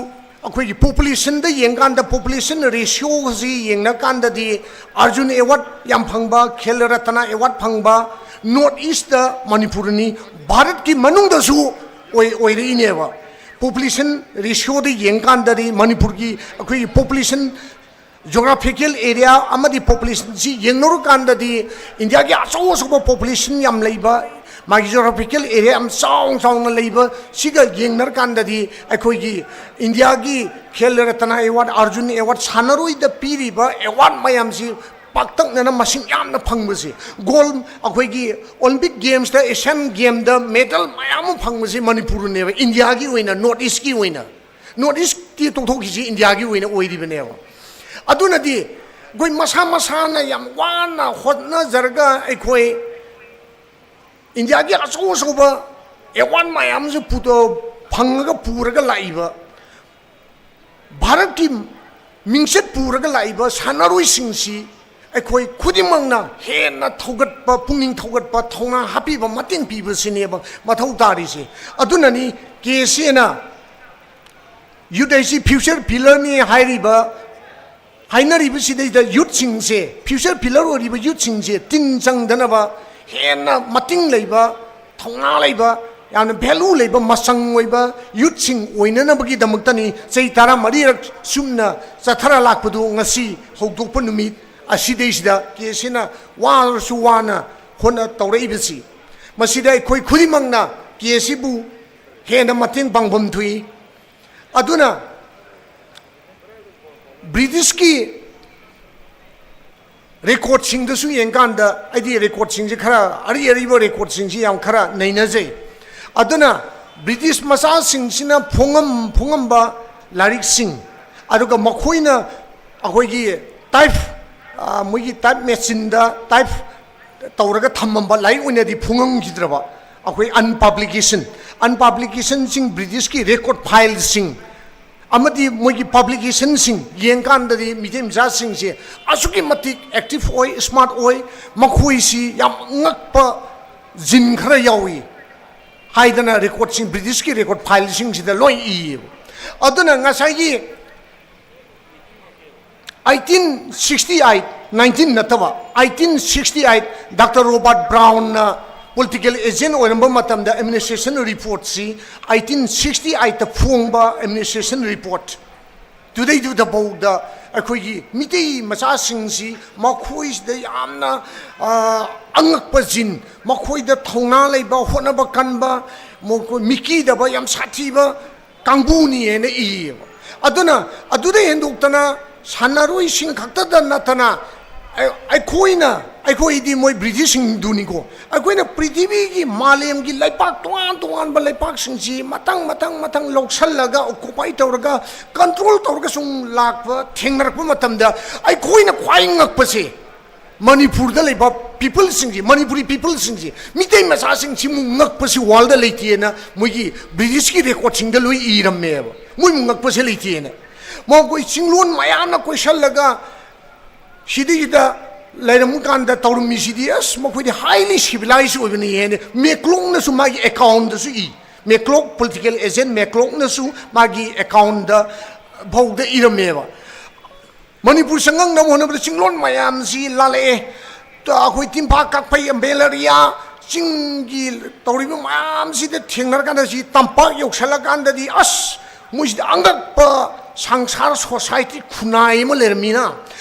ꯑꯩꯈꯣꯏꯒꯤ ꯄꯣꯄꯨꯂꯦꯁꯟꯗ ꯌꯦꯡꯀꯥꯟꯗ, ꯄꯣꯄꯨꯂꯦꯁꯟ ꯔꯦꯁꯤꯌꯣꯁꯤ ꯌꯦꯡꯅꯀꯥꯟꯗꯗꯤ ꯑꯥꯔꯖꯨꯟ ꯑꯦꯋꯥꯔꯗ ꯌꯥꯝ ꯐꯪꯕ, ꯈꯦꯜ ꯔꯠꯅ ꯑꯦꯋꯥꯔꯗ ꯐꯪꯕ ꯅꯣꯔꯠ ꯏꯁꯇ ꯃꯅꯤꯄꯨꯔꯅꯤ, ꯚꯥꯔꯠꯀꯤ ꯃꯅꯨꯡꯗꯁꯨ ꯑꯣꯏ-, ꯑꯣꯏꯔꯛꯏꯅꯦꯕ꯫ ꯄꯣꯄꯨꯂꯦꯁꯟ ꯔꯦꯁꯤꯌꯣꯗ ꯌꯦꯡꯀꯥꯟꯗꯗꯤ ꯃꯅꯤꯄꯨꯔꯒꯤ ꯑꯩꯈꯣꯏꯒꯤ ꯄꯣꯄꯨꯂꯦꯁꯟ ꯖꯣꯒ꯭ꯔꯥꯐꯤꯀꯦꯜ ꯑꯦꯔꯤꯌꯥ ꯑꯃꯗꯤ ꯄꯣꯄꯨꯂꯦꯁꯟꯁꯤ ꯌꯦꯡꯅꯔꯨꯀꯥꯟꯗꯗꯤ ꯏꯟꯗꯤꯌꯥꯒꯤ ꯑꯆꯧ ꯑꯆꯧꯕ ꯄꯣꯄꯨꯂꯦꯁꯟ ꯌꯥꯝ ꯂꯩꯕ, ꯃꯥꯒꯤ ꯖꯣꯒ꯭ꯔꯥꯐꯤꯀꯦꯜ ꯑꯦꯔꯤꯌꯥ ꯌꯥꯝ ꯆꯥꯎꯅ ꯆꯥꯎꯅ ꯂꯩꯕ, ꯁꯤꯒ ꯌꯦꯡꯅꯔꯀꯥꯟꯗꯗꯤ ꯑꯩꯈꯣꯏꯒꯤ ꯏꯟꯗꯤꯌꯥꯒꯤ ꯈꯦꯜ ꯔꯠꯅ ꯑꯦꯋꯥꯔꯗ, ꯑꯥꯔꯖꯨꯟ ꯑꯦꯋꯥꯔꯗ ꯁꯥꯟꯅꯔꯣꯏꯗ ꯄꯤꯔꯤꯕ ꯑꯦꯋꯥꯔꯗ ꯃꯌꯥꯝꯁꯤ ꯄꯥꯛꯇꯛꯅꯅ ꯃꯁꯤꯡ ꯌꯥꯝꯅ ꯐꯪꯕꯁꯦ, ꯒꯣꯜ, ꯑꯩꯈꯣꯏꯒꯤ ꯑꯣꯂꯤꯝꯄꯤꯛ ꯒꯦꯝꯁꯇ, ꯑꯦꯁꯤꯌꯥꯟ ꯒꯦꯝꯗ ꯃꯦꯗꯜ ꯃꯌꯥꯝ ꯑꯃ ꯐꯪꯕꯁꯦ ꯃꯅꯤꯄꯨꯔꯅꯦꯕ, ꯏꯟꯗꯤꯌꯥꯒꯤ ꯑꯣꯏꯅ, ꯅꯣꯔꯠ ꯏꯁꯀꯤ ꯑꯣꯏꯅ, ꯅꯣꯔꯠ ꯏꯁꯀꯤ ꯇꯣꯛꯊꯣꯛꯈꯤꯁꯤ, ꯏꯟꯗꯤꯌꯥꯒꯤ ꯑꯣꯏꯅ ꯑꯣꯏꯔꯤꯕꯅꯦꯕ꯫ ꯑꯗꯨꯅꯗꯤ ꯑꯩꯈꯣꯏ ꯃꯁꯥ ꯃꯁꯥꯅ ꯌꯥꯝ ꯋꯥꯅ ꯍꯣꯠꯅꯖꯔꯒ ꯑꯩꯈꯣꯏ ꯏꯟꯗꯤꯌꯥꯒꯤ ꯑꯆꯧ ꯑꯆꯧꯕ ꯑꯦꯋꯥꯔꯗ ꯃꯌꯥꯝꯁꯦ ꯄꯨꯊꯣ-, ꯐꯪꯉꯒ ꯄꯨꯔꯒ ꯂꯥꯛꯏꯕ, ꯚꯥꯔꯠꯀꯤ ꯃꯤꯡꯆꯠ ꯄꯨꯔꯒ ꯂꯥꯛꯏꯕ ꯁꯥꯟꯅꯔꯣꯏꯁꯤꯡꯁꯤ ꯑꯩꯈꯣꯏ ꯈꯨꯗꯤꯡꯃꯛꯅ ꯍꯦꯟꯅ ꯊꯧꯒꯠꯄ, ꯄꯨꯛꯅꯤꯡ ꯊꯧꯒꯠꯄ, ꯊꯧꯅꯥ ꯍꯥꯞꯄꯤꯕ, ꯃꯇꯦꯡ ꯄꯤꯕꯁꯤꯅꯦꯕ ꯃꯊꯧ ꯇꯥꯔꯤꯁꯦ꯫ ꯑꯗꯨꯅꯅꯤ ꯀꯦ ꯁꯤ ꯑꯦꯅ ꯌꯨꯠ ꯍꯥꯏꯁꯤ ꯐ꯭ꯌꯨꯆꯔ ꯄꯤꯂꯔꯅꯤ ꯍꯥꯏꯔꯤꯕ, ꯍꯥꯏꯅꯔꯤꯕꯁꯤꯗꯩꯗ ꯌꯨꯠꯁꯤꯡꯁꯦ, ꯐ꯭ꯌꯨꯆꯔ ꯄꯤꯂꯔ ꯑꯣꯏꯔꯤꯕ ꯌꯨꯠꯁꯤꯡꯁꯦ ꯇꯤꯟ ꯆꯪꯗꯅꯕ, ꯍꯦꯟꯅ ꯃꯇꯤꯡ ꯂꯩꯕ, ꯊꯧꯅꯥ ꯂꯩꯕ, ꯌꯥꯝꯅ ꯚꯦꯂꯨ ꯂꯩꯕ, ꯃꯆꯪ ꯑꯣꯏꯕ ꯌꯨꯠꯁꯤꯡ ꯑꯣꯏꯅꯅꯕꯒꯤꯗꯃꯛꯇꯅꯤ ꯆꯍꯤ ꯇꯔꯥꯃꯔꯤꯔꯛ ꯆꯨꯝꯅ ꯆꯠꯊꯔ ꯂꯥꯛꯄꯗꯨ ꯉꯁꯤ ꯍꯧꯗꯣꯛꯄ ꯅꯨꯃꯤꯠ ꯑꯁꯤꯗꯩꯁꯤꯗ ꯀꯦ ꯁꯤꯅ ꯋꯥꯔꯁꯨ ꯋꯥꯅ ꯍꯣꯠꯅ ꯇꯧꯔꯛꯏꯕꯁꯤ꯫ ꯃꯁꯤꯗ ꯑꯩꯈꯣꯏ ꯈꯨꯗꯤꯡꯃꯛꯅ ꯀꯦ ꯁꯤꯕꯨ ꯍꯦꯟꯅ ꯃꯇꯦꯡ ꯄꯥꯡꯐꯝ ꯊꯣꯛꯏ꯫ ꯑꯗꯨꯅ ꯕ꯭ꯔꯤꯇꯤꯁꯀꯤ ꯔꯦꯀꯣꯔꯠꯁꯤꯡꯗꯁꯨ ꯌꯦꯡꯀꯥꯟꯗ, ꯑꯩꯗꯤ ꯔꯦꯀꯣꯔꯠꯁꯤꯡꯁꯦ ꯈꯔ, ꯑꯔꯤ ꯑꯔꯤꯕ ꯔꯦꯀꯣꯔꯠꯁꯤꯡꯁꯤ ꯌꯥꯝ ꯈꯔ ꯅꯩꯅꯖꯩ꯫ ꯑꯗꯨꯅ ꯕ꯭ꯔꯤꯇꯤꯁ ꯃꯆꯥꯁꯤꯡꯁꯤꯅ ꯐꯣꯡꯉꯝ-, ꯐꯣꯡꯉꯝꯕ ꯂꯥꯏꯔꯤꯛꯁꯤꯡ, ꯑꯗꯨꯒ ꯃꯈꯣꯏꯅ ꯑꯩꯈꯣꯏꯒꯤ ꯇꯥꯏꯞ, ꯑ, ꯃꯣꯏꯒꯤ ꯇꯥꯏꯞ ꯃꯦꯆꯤꯟꯗ ꯇꯥꯏꯞ ꯇꯧꯔꯒ ꯊꯝꯃꯝꯕ ꯂꯥꯏꯔꯤꯛ ꯑꯣꯏꯅꯗꯤ ꯐꯣꯡꯉꯝꯈꯤꯗ꯭ꯔꯕ ꯑꯩꯈꯣꯏ ꯑꯟꯄꯕ꯭ꯂꯤꯀꯦꯁꯟ, ꯑꯟꯄꯕ꯭ꯂꯤꯀꯦꯁꯟꯁꯤꯡ, ꯕ꯭ꯔꯤꯇꯤꯁꯀꯤ ꯔꯦꯀꯣꯔꯠ ꯐꯥꯏꯜꯁꯤꯡ ꯑꯃꯗꯤ ꯃꯣꯏꯒꯤ ꯄꯕ꯭ꯂꯤꯀꯦꯁꯟꯁꯤꯡ ꯌꯦꯡꯀꯥꯟꯗꯗꯤ ꯃꯤꯇꯩ ꯃꯆꯥꯁꯤꯡꯁꯦ ꯑꯁꯨꯛꯀꯤ ꯃꯇꯤꯛ ꯑꯦꯛꯇꯤꯚ ꯑꯣꯏ, ꯁ꯭ꯃꯥꯔꯠ ꯑꯣꯏ, ꯃꯈꯣꯏꯁꯤ ꯌꯥꯝ ꯉꯛꯄ ꯖꯤꯟ ꯈꯔ ꯌꯥꯎꯏ ꯍꯥꯏꯗꯅ ꯔꯦꯀꯣꯔꯠꯁꯤꯡ, ꯕ꯭ꯔꯤꯇꯤꯁꯀꯤ ꯔꯦꯀꯣꯔꯠ ꯐꯥꯏꯜꯁꯤꯡꯁꯤꯗ ꯂꯣꯏ ꯏꯌꯦꯕ꯫ ꯑꯗꯨꯅ ꯉꯁꯥꯏꯒꯤ eighteen sixty eight, nineteen ꯅꯠꯇꯕ, eighteen sixty eight, doctor Robert ꯕ꯭ꯔꯥꯎꯟꯅ ꯄꯣꯂꯤꯇꯤꯀꯦꯜ ꯑꯦꯖꯦꯟ ꯑꯣꯏꯔꯝꯕ ꯃꯇꯝꯗ ꯑꯦꯗꯃꯤꯅꯤꯁꯇ꯭ꯔꯦꯁꯟ ꯔꯤꯄꯣꯔꯠꯁꯤ eighteen sixty eight ꯇ ꯐꯣꯡꯕ ꯑꯦꯗꯃꯤꯅꯤꯁꯇ꯭ꯔꯦꯁꯟ ꯔꯤꯄꯣꯔꯠ ꯇꯨꯗꯩꯗꯨꯗꯐꯥꯎꯗ ꯑꯩꯈꯣꯏꯒꯤ ꯃꯤꯇꯩ ꯃꯆꯥꯁꯤꯡꯁꯤ ꯃꯈꯣꯏꯁꯤꯗ ꯌꯥꯝꯅ, ꯑ, ꯑꯉꯛꯄ ꯖꯤꯟ, ꯃꯈꯣꯏꯗ ꯊꯧꯅꯥ ꯂꯩꯕ, ꯍꯣꯠꯅꯕ ꯀꯟꯕ, ꯃꯈꯣꯏ ꯃꯤꯀꯤꯗꯕ ꯌꯥꯝ ꯁꯥꯊꯤꯕ ꯀꯥꯡꯕꯨꯅꯤ ꯍꯥꯏꯅ ꯏꯌꯦꯕ꯫ ꯑꯗꯨꯅ ꯑꯗꯨꯗ ꯍꯦꯟꯗꯣꯛꯇꯅ ꯁꯥꯟꯅꯔꯣꯏꯁꯤꯡ ꯈꯛꯇꯗ ꯅꯠꯇꯅ ꯑꯩ- ꯑꯩꯈꯣꯏꯅ ꯑꯩꯈꯣꯏꯗꯤ ꯃꯣꯏ ꯕ꯭ꯔꯤꯇꯤꯁꯁꯤꯡꯗꯨꯅꯤꯀꯣ꯫ ꯑꯩꯈꯣꯏꯅ ꯄ꯭ꯔꯤꯊꯤꯕꯤꯒꯤ ꯃꯥꯂꯦꯝꯒꯤ ꯂꯩꯄꯥꯛ ꯇꯣꯉꯥꯟ ꯇꯣꯉꯥꯟꯕ ꯂꯩꯄꯥꯛꯁꯤꯡꯁꯤ ꯃꯊꯪ ꯃꯊꯪ ꯃꯊꯪ ꯂꯧꯁꯜꯂꯒ, ꯑꯣꯀꯨꯄꯥꯏ ꯇꯧꯔꯒ, ꯀꯟꯇ꯭ꯔꯣꯜ ꯇꯧꯔꯒ ꯁꯨꯝ ꯂꯥꯛꯄ ꯊꯦꯡꯅꯔꯛꯄ ꯃꯇꯝꯗ, ꯑꯩꯈꯣꯏꯅ ꯈ꯭ꯋꯥꯏ ꯉꯛꯄꯁꯦ, ꯃꯅꯤꯄꯨꯔꯗ ꯂꯩꯕ ꯄꯤꯄꯜꯁꯤꯡꯁꯤ, ꯃꯅꯤꯄꯨꯔꯤ ꯄꯤꯄꯜꯁꯤꯡꯁꯤ, ꯃꯤꯇꯩ ꯃꯆꯥꯁꯤꯡꯁꯤꯃꯨꯛ ꯉꯛꯄꯁꯤ ꯋꯥꯔꯜꯗ ꯂꯩꯇꯦꯅ ꯃꯣꯏꯒꯤ ꯕ꯭ꯔꯤꯇꯤꯁꯀꯤ ꯔꯦꯀꯣꯔꯠꯁꯤꯡꯗ ꯂꯣꯏ ꯏꯔꯝꯃꯦꯕ꯫ ꯃꯣꯏꯃꯨꯛ ꯉꯛꯄꯁꯦ ꯂꯩꯇꯦꯅ꯫ ꯃꯈꯣꯏ ꯆꯤꯡꯂꯣꯟ ꯃꯌꯥꯝꯅ ꯀꯣꯏꯁꯜꯂꯒ ꯁꯤꯗꯩꯁꯤꯗ ꯂꯩꯔꯝꯕ ꯀꯥꯟꯗ ꯇꯧꯔꯝꯃꯤꯁꯤꯗꯤ, ꯑꯁ, ꯃꯈꯣꯏꯗꯤ highly civilized ꯑꯣꯏꯕꯅꯤ ꯍꯥꯏꯅ ꯃꯦꯀ꯭ꯂꯣꯛꯅꯁꯨ ꯃꯥꯒꯤ ꯑꯦꯀꯥꯎꯟꯗꯁꯨ ꯏ꯫ ꯃꯦꯀ꯭ꯂꯣꯛ, ꯄꯣꯂꯤꯇꯤꯀꯦꯜ ꯑꯦꯖꯦꯟ ꯃꯦꯀ꯭ꯂꯣꯛꯅꯁꯨ ꯃꯥꯒꯤ ꯑꯦꯀꯥꯎꯟꯗ ꯐꯥꯎꯗ ꯏꯔꯝꯃꯦꯕ꯫ ꯃꯅꯤꯄꯨꯔ ꯆꯪꯉꯛꯅꯕ ꯍꯣꯠꯅꯕꯗ ꯆꯤꯡꯂꯣꯟ ꯃꯌꯥꯝꯁꯤ ꯂꯥꯜꯂꯛꯑꯦ꯫ ꯇ-, ꯑꯩꯈꯣꯏ ꯇꯤꯝꯐꯥ ꯀꯛꯐꯩ, ꯃꯦꯂꯔꯤꯌꯥ, ꯆꯤꯡꯒꯤ ꯇꯧꯔꯤꯕ ꯃꯌꯥꯝꯁꯤꯗ ꯊꯦꯡꯅꯔꯀꯥꯟꯗ, ꯁꯤ ꯇꯝꯄꯥꯛ ꯌꯧꯁꯜꯂꯀꯥꯟꯗꯗꯤ, ꯑꯁ, ꯃꯣꯏꯁꯤꯗ ꯑꯉꯛꯄ ꯁꯪꯁꯥꯔ ꯁꯣꯁꯥꯏꯇꯤ ꯈꯨꯟꯅꯥꯏ ꯑꯃ ꯂꯩꯔꯝꯃꯤꯅ,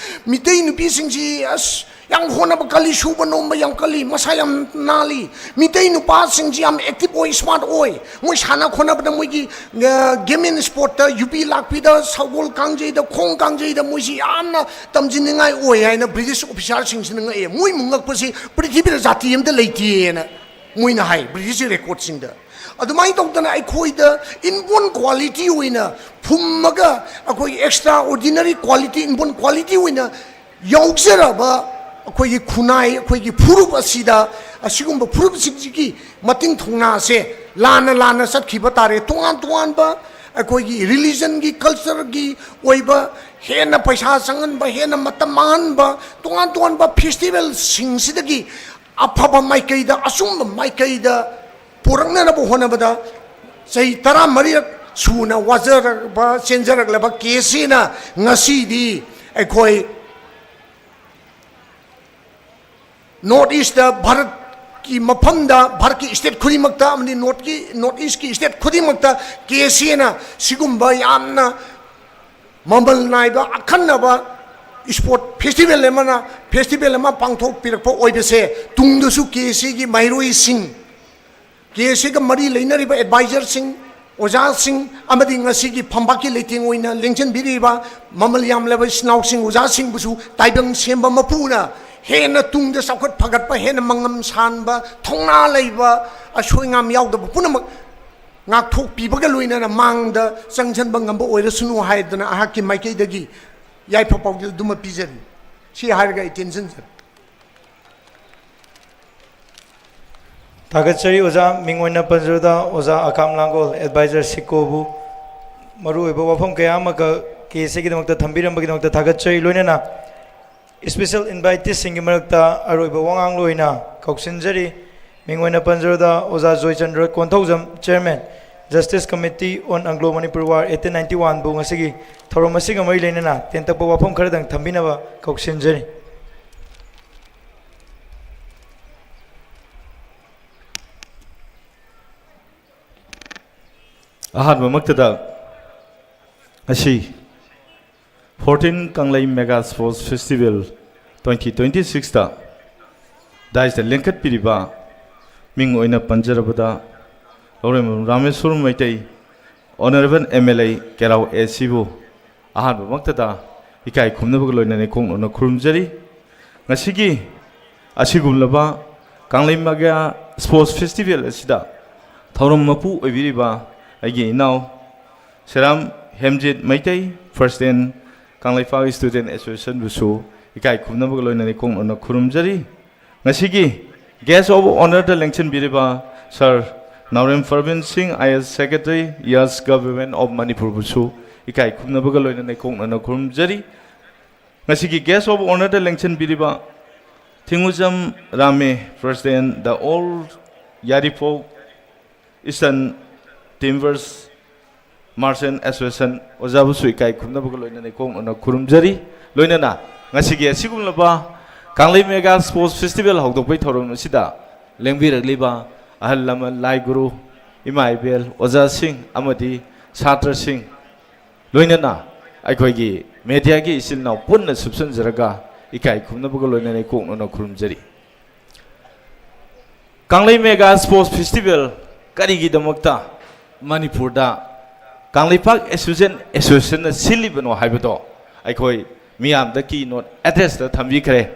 ꯃꯤꯇꯩ ꯅꯨꯄꯤꯁꯤꯡꯁꯤ, ꯑꯁ, ꯌꯥꯝ ꯍꯣꯠꯅꯕ ꯀꯜꯂꯤ, ꯁꯨꯕ ꯅꯣꯝꯕ ꯌꯥꯝ ꯀꯜꯂꯤ, ꯃꯁꯥ ꯌꯥꯝ ꯅꯥꯜꯂꯤ꯫ ꯃꯤꯇꯩ ꯅꯨꯄꯥꯁꯤꯡꯁꯤ ꯌꯥꯝ ꯑꯦꯛꯇꯤꯚ ꯑꯣꯏ, ꯁ꯭ꯃꯥꯔꯠ ꯑꯣꯏ꯫ ꯃꯣꯏ ꯁꯥꯟꯅ ꯈꯣꯠꯅꯕꯗ ꯃꯣꯏꯒꯤ, ꯑ, ꯒꯦꯝ ꯑꯦꯟ ꯁ꯭ꯄꯣꯔꯠꯇ ꯌꯨꯕꯤ ꯂꯥꯛꯄꯤꯗ, ꯁꯒꯣꯜ ꯀꯥꯡꯖꯩꯗ, ꯈꯣꯡ ꯀꯥꯡꯖꯩꯗ ꯃꯣꯏꯁꯤ ꯌꯥꯝꯅ ꯇꯝꯁꯤꯟꯅꯤꯡꯉꯥꯏ ꯑꯣꯏ ꯍꯥꯏꯅ ꯕ꯭ꯔꯤꯇꯤꯁ ꯑꯣꯐꯤꯁꯥꯔꯁꯤꯡꯁꯤꯅ ꯉꯛꯑꯦ꯫ ꯃꯣꯏꯃꯨꯛ ꯉꯛꯄꯁꯤ ꯄ꯭ꯔꯤꯊꯤꯕꯤꯗ ꯖꯥꯇꯤ ꯑꯃꯗ ꯂꯩꯇꯦꯅ ꯃꯣꯏꯅ ꯍꯥꯏ, ꯕ꯭ꯔꯤꯇꯤꯁꯀꯤ ꯔꯦꯀꯣꯔꯠꯁꯤꯡꯗ꯫ ꯑꯗꯨꯃꯥꯏꯅ ꯇꯧꯗꯅ ꯑꯩꯈꯣꯏꯗ ꯏꯟꯕꯣꯔꯟ ꯀ꯭ꯋꯥꯂꯤꯇꯤ ꯑꯣꯏꯅ ꯐꯨꯝꯃꯒ, ꯑꯩꯈꯣꯏꯒꯤ extra ordinary quality, inborn quality ꯑꯣꯏꯅ ꯌꯥꯎꯖꯔꯕ ꯑꯩꯈꯣꯏꯒꯤ ꯈꯨꯟꯅꯥꯏ, ꯑꯩꯈꯣꯏꯒꯤ ꯐꯨꯔꯨꯞ ꯑꯁꯤꯗ ꯑꯁꯤꯒꯨꯝꯕ ꯐꯨꯔꯨꯞꯁꯤꯡꯁꯤꯒꯤ ꯃꯇꯤꯡ ꯊꯧꯅꯥꯁꯦ ꯂꯥꯟꯅ ꯂꯥꯟꯅ ꯆꯠꯈꯤꯕ ꯇꯥꯔꯦ꯫ ꯇꯣꯉꯥꯟ ꯇꯣꯉꯥꯟꯕ ꯑꯩꯈꯣꯏꯒꯤ ꯔꯤꯂꯤꯖꯟꯒꯤ, ꯀꯜꯆꯔꯒꯤ ꯑꯣꯏꯕ ꯍꯦꯟꯅ ꯄꯩꯁꯥ ꯆꯪꯍꯟꯕ, ꯍꯦꯟꯅ ꯃꯇꯝ ꯃꯥꯡꯍꯟꯕ, ꯇꯣꯉꯥꯟ ꯇꯣꯉꯥꯟꯕ ꯐꯦꯁꯇꯤꯚꯦꯜꯁꯤꯡꯁꯤꯗꯒꯤ ꯑꯐꯕ ꯃꯥꯏꯀꯩꯗ, ꯑꯆꯨꯝꯕ ꯃꯥꯏꯀꯩꯗ ꯄꯨꯔꯛꯅꯅꯕ ꯍꯣꯠꯅꯕꯗ ꯆꯍꯤ ꯇꯔꯥꯃꯔꯤꯔꯛ ꯁꯨꯅ ꯋꯥꯖꯔꯛꯄ, ꯆꯦꯟꯖꯔꯛꯂꯕ ꯀꯦ ꯁꯤꯅ ꯉꯁꯤꯗꯤ ꯑꯩꯈꯣꯏ ꯅꯣꯔꯠ ꯏꯁꯇ, ꯚꯥꯔꯠꯀꯤ ꯃꯐꯝꯗ, ꯚꯥꯔꯠꯀꯤ ꯁ꯭ꯇꯦꯠ ꯈꯨꯗꯤꯡꯃꯛꯇ ꯑꯃꯗꯤ ꯅꯣꯔꯠꯀꯤ, ꯅꯣꯔꯠ ꯏꯁꯀꯤ ꯁ꯭ꯇꯦꯠ ꯈꯨꯗꯤꯡꯃꯛꯇ ꯀꯦ ꯁꯤꯅ ꯁꯤꯒꯨꯝꯕ ꯌꯥꯝꯅ ꯃꯃꯜ ꯅꯥꯏꯕ ꯑꯈꯟꯅꯕ ꯁ꯭ꯄꯣꯔꯠ ꯐꯦꯁꯇꯤꯚꯦꯜ ꯑꯃꯅ, ꯐꯦꯁꯇꯤꯚꯦꯜ ꯑꯃ ꯄꯥꯡꯊꯣꯛꯄꯤꯔꯛꯄ ꯑꯣꯏꯕꯁꯦ ꯇꯨꯡꯗꯁꯨ ꯀꯦ ꯁꯤꯒꯤ ꯃꯍꯩꯔꯣꯏꯁꯤꯡ, ꯀꯦ ꯁꯤꯒ ꯃꯔꯤ ꯂꯩꯅꯔꯤꯕ ꯑꯦꯗꯚꯥꯏꯖꯔꯁꯤꯡ, ꯑꯣꯖꯥꯁꯤꯡ ꯑꯃꯗꯤ ꯉꯁꯤꯒꯤ ꯐꯝꯕꯥꯛꯀꯤ ꯂꯩꯇꯦꯡ ꯑꯣꯏꯅ ꯂꯦꯡꯁꯤꯟꯕꯤꯔꯤꯕ ꯃꯃꯜ ꯌꯥꯝꯂꯕ ꯏꯆꯤꯟ ꯏꯅꯥꯎꯁꯤꯡ, ꯑꯣꯖꯥꯁꯤꯡꯕꯨꯁꯨ ꯇꯥꯏꯕꯪ ꯁꯦꯝꯕ ꯃꯄꯨꯅ ꯍꯦꯟꯅ ꯇꯨꯡꯗ ꯆꯥꯎꯈꯠ ꯐꯒꯠꯄ, ꯍꯦꯟꯅ ꯃꯉꯝ ꯁꯥꯟꯕ, ꯊꯧꯅꯥ ꯂꯩꯕ, ꯑꯁꯣꯏ ꯑꯉꯥꯝ ꯌꯥꯎꯗꯕ ꯄꯨꯝꯅꯃꯛ ꯉꯥꯛꯊꯣꯛꯄꯤꯕꯒ ꯂꯣꯏꯅꯅ ꯃꯥꯡꯗ ꯆꯪꯁꯤꯟꯕ ꯉꯝꯕ ꯑꯣꯏꯔꯁꯅꯨ ꯍꯥꯏꯗꯅ ꯑꯩꯍꯥꯛꯀꯤ ꯃꯥꯏꯀꯩꯗꯒꯤ ꯌꯥꯏꯐ ꯄꯥꯎꯖꯦꯜꯗꯨꯃ ꯄꯤꯖꯔꯤ꯫ ꯁꯤ ꯍꯥꯏꯔꯒ ꯑꯩ ꯇꯦꯟꯁꯤꯟꯖꯔꯦ꯫ ꯊꯥꯒꯠꯆꯔꯤ ꯑꯣꯖꯥ꯫ ꯃꯤꯡ ꯑꯣꯏꯅ ꯄꯟꯖꯕꯗ ꯑꯣꯖꯥ ꯑꯀꯥꯝ ꯂꯥꯡꯒꯣꯜ, ꯑꯦꯗꯚꯥꯏꯖꯔ ꯁꯤꯀꯣꯕꯨ ꯃꯔꯨꯑꯣꯏꯕ ꯋꯥꯐꯝ ꯀꯌꯥ ꯑꯃ ꯀꯦ ꯑꯦꯁ ꯑꯦꯒꯤꯗꯃꯛꯇ ꯊꯝꯕꯤꯔꯝꯕꯒꯤꯗꯃꯛꯇ ꯊꯥꯒꯠꯆꯔꯤ꯫ ꯂꯣꯏꯅꯅ ꯏꯁꯄꯤꯁꯦꯜ ꯏꯟꯚꯥꯏꯇꯤꯁꯁꯤꯡꯒꯤ ꯃꯔꯛꯇ ꯑꯔꯣꯏꯕ ꯋꯥꯉꯥꯡꯂꯣꯏ ꯑꯣꯏꯅ ꯀꯧꯁꯤꯟꯖꯔꯤ꯫ ꯃꯤꯡ ꯑꯣꯏꯅ ꯄꯟꯖꯕꯗ ꯑꯣꯖꯥ Joychandra Konthoujam, chairman, Justice Committee on Anglo Manipur War eighteen ninety one ꯕꯨ ꯉꯁꯤꯒꯤ ꯊꯧꯔꯝ ꯑꯁꯤꯒ ꯃꯔꯤ ꯂꯩꯅꯅ ꯇꯦꯟꯇꯛꯄ ꯋꯥꯐꯝ ꯈꯔꯗꯪ ꯊꯝꯕꯤꯅꯕ ꯀꯧꯁꯤꯟꯖꯔꯤ꯫ ꯑꯍꯥꯟꯕꯃꯛꯇꯗ ꯉꯁꯤ fourteen ꯀꯪꯂꯩ Mega Sports Festival twenty twenty sixꯇ ꯗꯥꯏꯁꯇ ꯂꯦꯡꯈꯠꯄꯤꯔꯤꯕ ꯃꯤꯡ ꯑꯣꯏꯅ ꯄꯟꯖꯔꯕꯗ ꯂꯧꯔꯦꯝꯕꯝ Rameshwor Meitei, Honourable M L A ꯀꯦꯔꯥꯎ A Cꯕꯨ ꯑꯍꯥꯟꯕꯃꯛꯇꯗ ꯏꯀꯥꯏ ꯈꯨꯝꯅꯕꯒ ꯂꯣꯏꯅꯅ ꯏꯀꯣꯛꯅꯅ ꯈꯨꯔꯨꯝꯖꯔꯤ꯫ ꯉꯁꯤꯒꯤ ꯑꯁꯤꯒꯨꯝꯂꯕ ꯀꯪꯂꯩ Mega Sports Festival ꯑꯁꯤꯗ ꯊꯧꯔꯝ ꯃꯄꯨ ꯑꯣꯏꯕꯤꯔꯤꯕ ꯑꯩꯒꯤ ꯏꯅꯥꯎ ꯁꯦꯔꯥꯝ ꯍꯦꯝꯖꯤꯠ ꯃꯩꯇꯩ, President ꯀꯪꯂꯩꯄꯥꯛ Student Associationꯕꯨꯁꯨ ꯏꯀꯥꯏ ꯈꯨꯝꯅꯕꯒ ꯂꯣꯏꯅꯅ ꯏꯀꯣꯛꯅꯅ ꯈꯨꯔꯨꯝꯖꯔꯤ꯫ ꯉꯁꯤꯒꯤ Guest of Honourꯗ ꯂꯦꯡꯁꯤꯟꯕꯤꯔꯤꯕ Sir ꯅꯥꯎꯔꯦꯝ ꯄ꯭ꯔꯕꯤꯟ ꯁꯤꯡ, I A S Secretary, Yes Government of ꯃꯅꯤꯄꯨꯔꯕꯨꯁꯨ ꯏꯀꯥꯏ ꯈꯨꯝꯅꯕꯒ ꯂꯣꯏꯅꯅ ꯏꯀꯣꯛꯅꯅ ꯈꯨꯔꯨꯝꯖꯔꯤ꯫ ꯉꯁꯤꯒꯤ Guest of Honourꯗ ꯂꯦꯡꯁꯤꯟꯕꯤꯔꯤꯕ ꯊꯤꯡꯉꯨꯖꯝ ꯔꯥꯃꯦ, President the All Yairipok Eastern Timbers Merchant Association ꯑꯣꯖꯥꯕꯨꯁꯨ ꯏꯀꯥꯏ ꯈꯨꯝꯅꯕꯒ ꯂꯣꯏꯅꯅ ꯏꯀꯣꯛꯅꯅ ꯈꯨꯔꯨꯝꯖꯔꯤ꯫ ꯂꯣꯏꯅꯅ ꯉꯁꯤꯒꯤ ꯑꯁꯤꯒꯨꯝꯂꯕ ꯀꯪꯂꯩ Mega Sports Festival ꯍꯧꯗꯣꯛꯄꯒꯤ ꯊꯧꯔꯝ ꯑꯁꯤꯗ ꯂꯦꯡꯕꯤꯔꯛꯂꯤꯕ ꯑꯍꯜ ꯂꯃꯟ, ꯂꯥꯏ ꯒꯨꯔꯨ, ꯏꯃꯥ ꯏꯕꯦꯜ, ꯑꯣꯖꯥꯁꯤꯡ ꯑꯃꯗꯤ ꯁꯥꯇ꯭ꯔꯁꯤꯡ, ꯂꯣꯏꯅꯅ ꯑꯩꯈꯣꯏꯒꯤ mediaꯒꯤ ꯏꯆꯤꯜ ꯏꯅꯥꯎ ꯄꯨꯟꯅ ꯁꯨꯞꯁꯟꯖꯔꯒ ꯏꯀꯥꯏ ꯈꯨꯝꯅꯕꯒ ꯂꯣꯏꯅꯅ ꯏꯀꯣꯛꯅꯅ ꯈꯨꯔꯨꯝꯖꯔꯤ꯫ ꯀꯪꯂꯩ Mega Sports Festival ꯀꯔꯤꯒꯤꯗꯃꯛꯇ ꯃꯅꯤꯄꯨꯔꯗ ꯀꯪꯂꯩꯄꯥꯛ Student Associationꯅ ꯁꯤꯜꯂꯤꯕꯅꯣ ꯍꯥꯏꯕꯗꯣ ꯑꯩꯈꯣꯏ ꯃꯤꯌꯥꯝꯗ keynote addressꯇ ꯊꯝꯕꯤꯈ꯭ꯔꯦ꯫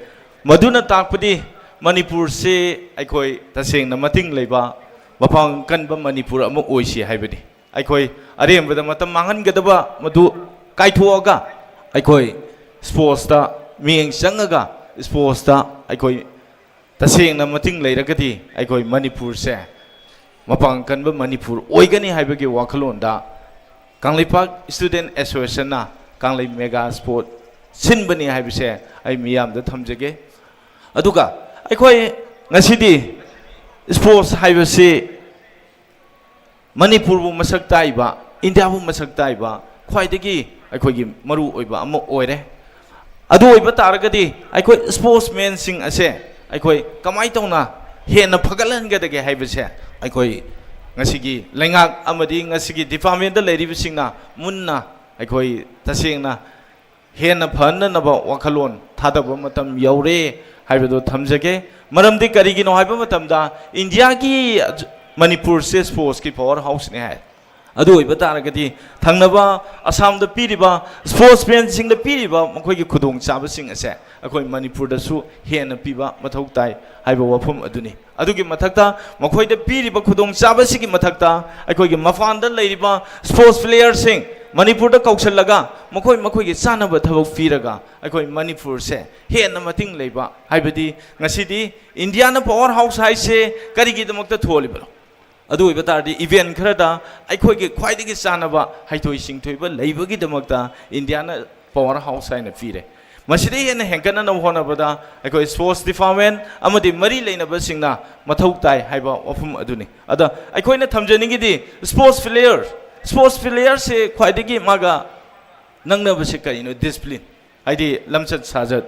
ꯃꯗꯨꯅ ꯇꯥꯛꯄꯗꯤ ꯃꯅꯤꯄꯨꯔꯁꯤ ꯑꯩꯈꯣꯏ ꯇꯁꯦꯡꯅ ꯃꯇꯤꯡ ꯂꯩꯕ, ꯃꯄꯥꯡꯒꯜ ꯀꯟꯕ ꯃꯅꯤꯄꯨꯔ ꯑꯃ ꯑꯣꯏꯁꯤ ꯍꯥꯏꯕꯅꯤ꯫ ꯑꯩꯈꯣꯏ ꯑꯔꯦꯝꯕꯗ ꯃꯇꯝ ꯃꯥꯡꯍꯟꯒꯗꯕ ꯃꯗꯨ ꯀꯥꯏꯊꯣꯛꯑꯒ ꯑꯩꯈꯣꯏ sportsꯇ ꯃꯤꯠꯌꯦꯡ ꯆꯪꯉꯒ sportsꯇ ꯑꯩꯈꯣꯏ ꯇꯁꯦꯡꯅ ꯃꯇꯤꯡ ꯂꯩꯔꯒꯗꯤ ꯑꯩꯈꯣꯏ ꯃꯅꯤꯄꯨꯔꯁꯦ ꯃꯄꯥꯡꯒꯜ ꯀꯟꯕ ꯃꯅꯤꯄꯨꯔ ꯑꯣꯏꯒꯅꯤ ꯍꯥꯏꯕꯒꯤ ꯋꯥꯈꯜꯂꯣꯟꯗ ꯀꯪꯂꯩꯄꯥꯛ Student Associationꯅ ꯀꯪꯂꯩ mega sport ꯁꯤꯟꯕꯅꯤ ꯍꯥꯏꯕꯁꯦ ꯑꯩ ꯃꯤꯌꯥꯝꯗ ꯊꯝꯖꯒꯦ꯫ ꯑꯗꯨꯒ ꯑꯩꯈꯣꯏ ꯉꯁꯤꯗꯤ sports ꯍꯥꯏꯕꯁꯤ ꯃꯅꯤꯄꯨꯔꯕꯨ ꯃꯁꯛ ꯇꯥꯛꯏꯕ, ꯏꯟꯗꯤꯌꯥꯕꯨ ꯃꯁꯛ ꯇꯥꯛꯏꯕ ꯈ꯭ꯋꯥꯏꯗꯒꯤ ꯑꯩꯈꯣꯏꯒꯤ ꯃꯔꯨ ꯑꯣꯏꯕ ꯑꯃ ꯑꯣꯏꯔꯦ꯫ ꯑꯗꯨ ꯑꯣꯏꯕ ꯇꯥꯔꯒꯗꯤ ꯑꯩꯈꯣꯏ sportsmanꯁꯤꯡ ꯑꯁꯦ ꯑꯩꯈꯣꯏ ꯀꯃꯥꯏꯅ ꯇꯧꯅ ꯍꯦꯟꯅ ꯐꯒꯠꯍꯟꯒꯗꯒꯦ ꯍꯥꯏꯕꯁꯦ ꯑꯩꯈꯣꯏ ꯉꯁꯤꯒꯤ ꯂꯩꯉꯥꯛ ꯑꯃꯗꯤ ꯉꯁꯤꯒꯤ departmentꯇ ꯂꯩꯔꯤꯕꯁꯤꯡꯅ ꯃꯨꯟꯅ ꯑꯩꯈꯣꯏ ꯇꯁꯦꯡꯅ ꯍꯦꯟꯅ ꯐꯍꯟꯅꯅꯕ ꯋꯥꯈꯜꯂꯣꯟ ꯊꯥꯗꯕ ꯃꯇꯝ ꯌꯧꯔꯦ ꯍꯥꯏꯕꯗꯨ ꯊꯝꯖꯒꯦ꯫ ꯃꯔꯝꯗꯤ ꯀꯔꯤꯒꯤꯅꯣ ꯍꯥꯏꯕ ꯃꯇꯝꯗ ꯏꯟꯗꯤꯌꯥꯒꯤ ꯃꯅꯤꯄꯨꯔꯁꯦ sportsꯀꯤ power houseꯅꯤ ꯍꯥꯏ꯫ ꯑꯗꯨ ꯑꯣꯏꯕ ꯇꯥꯔꯒꯗꯤ ꯊꯪꯅꯕ ꯑꯁꯥꯝꯗ ꯄꯤꯔꯤꯕ sportsmanꯁꯤꯡꯗ ꯄꯤꯔꯤꯕ ꯃꯈꯣꯏꯒꯤ ꯈꯨꯗꯣꯡꯆꯥꯕꯁꯤꯡ ꯑꯁꯦ ꯑꯩꯈꯣꯏ ꯃꯅꯤꯄꯨꯔꯗꯁꯨ ꯍꯦꯟꯅ ꯄꯤꯕ ꯃꯊꯧ ꯇꯥꯏ ꯍꯥꯏꯕ ꯋꯥꯐꯝ ꯑꯗꯨꯅꯤ꯫ ꯑꯗꯨꯒꯤ ꯃꯊꯛꯇ ꯃꯈꯣꯏꯗ ꯄꯤꯔꯤꯕ ꯈꯨꯗꯣꯡꯆꯥꯕꯁꯤꯒꯤ ꯃꯊꯛꯇ ꯑꯩꯈꯣꯏꯒꯤ ꯃꯄꯥꯟꯗ ꯂꯩꯔꯤꯕ sports playerꯁꯤꯡ ꯃꯅꯤꯄꯨꯔꯗ ꯀꯧꯁꯤꯜꯂꯒ ꯃꯈꯣꯏ ꯃꯈꯣꯏꯒꯤ ꯆꯥꯅꯕ ꯊꯕꯛ ꯄꯤꯔꯒ ꯑꯩꯈꯣꯏ ꯃꯅꯤꯄꯨꯔꯁꯦ ꯍꯦꯟꯅ ꯃꯇꯤꯡ ꯂꯩꯕ, ꯍꯥꯏꯕꯗꯤ ꯉꯁꯤꯗꯤ ꯏꯟꯗꯤꯌꯥꯅ power house ꯍꯥꯏꯁꯦ ꯀꯔꯤꯒꯤꯗꯃꯛꯇ ꯊꯣꯜꯂꯤꯕꯅꯣ? ꯑꯗꯨ ꯑꯣꯏꯕ ꯇꯥꯔꯗꯤ event ꯈꯔꯗ ꯑꯩꯈꯣꯏꯒꯤ ꯈ꯭ꯋꯥꯏꯗꯒꯤ ꯆꯥꯅꯕ ꯍꯩꯊꯣꯏ ꯁꯤꯡꯊꯣꯏꯕ ꯂꯩꯕꯒꯤꯗꯃꯛꯇ ꯏꯟꯗꯤꯌꯥꯅ power house ꯍꯥꯏꯅ ꯄꯤꯔꯦ꯫ ꯃꯁꯤꯗꯒꯤ ꯍꯦꯟꯅ ꯍꯦꯟꯒꯠꯅꯅꯕ ꯍꯣꯠꯅꯕꯗ ꯑꯩꯈꯣꯏ sports department ꯑꯃꯗꯤ ꯃꯔꯤ ꯂꯩꯅꯕꯁꯤꯡꯅ ꯃꯊꯧ ꯇꯥꯏ ꯍꯥꯏꯕ ꯋꯥꯐꯝ ꯑꯗꯨꯅꯤ꯫ ꯑꯗ ꯑꯩꯈꯣꯏꯅ ꯊꯝꯖꯅꯤꯡꯉꯤꯗꯤ sports player, sports playerꯁꯦ ꯈ꯭ꯋꯥꯏꯗꯒꯤ ꯃꯥꯒ ꯅꯛꯅꯕꯁꯦ ꯀꯔꯤꯅꯣ? Discipline꯫ ꯍꯥꯏꯗꯤ ꯂꯝꯆꯠ ꯁꯥꯖꯠ,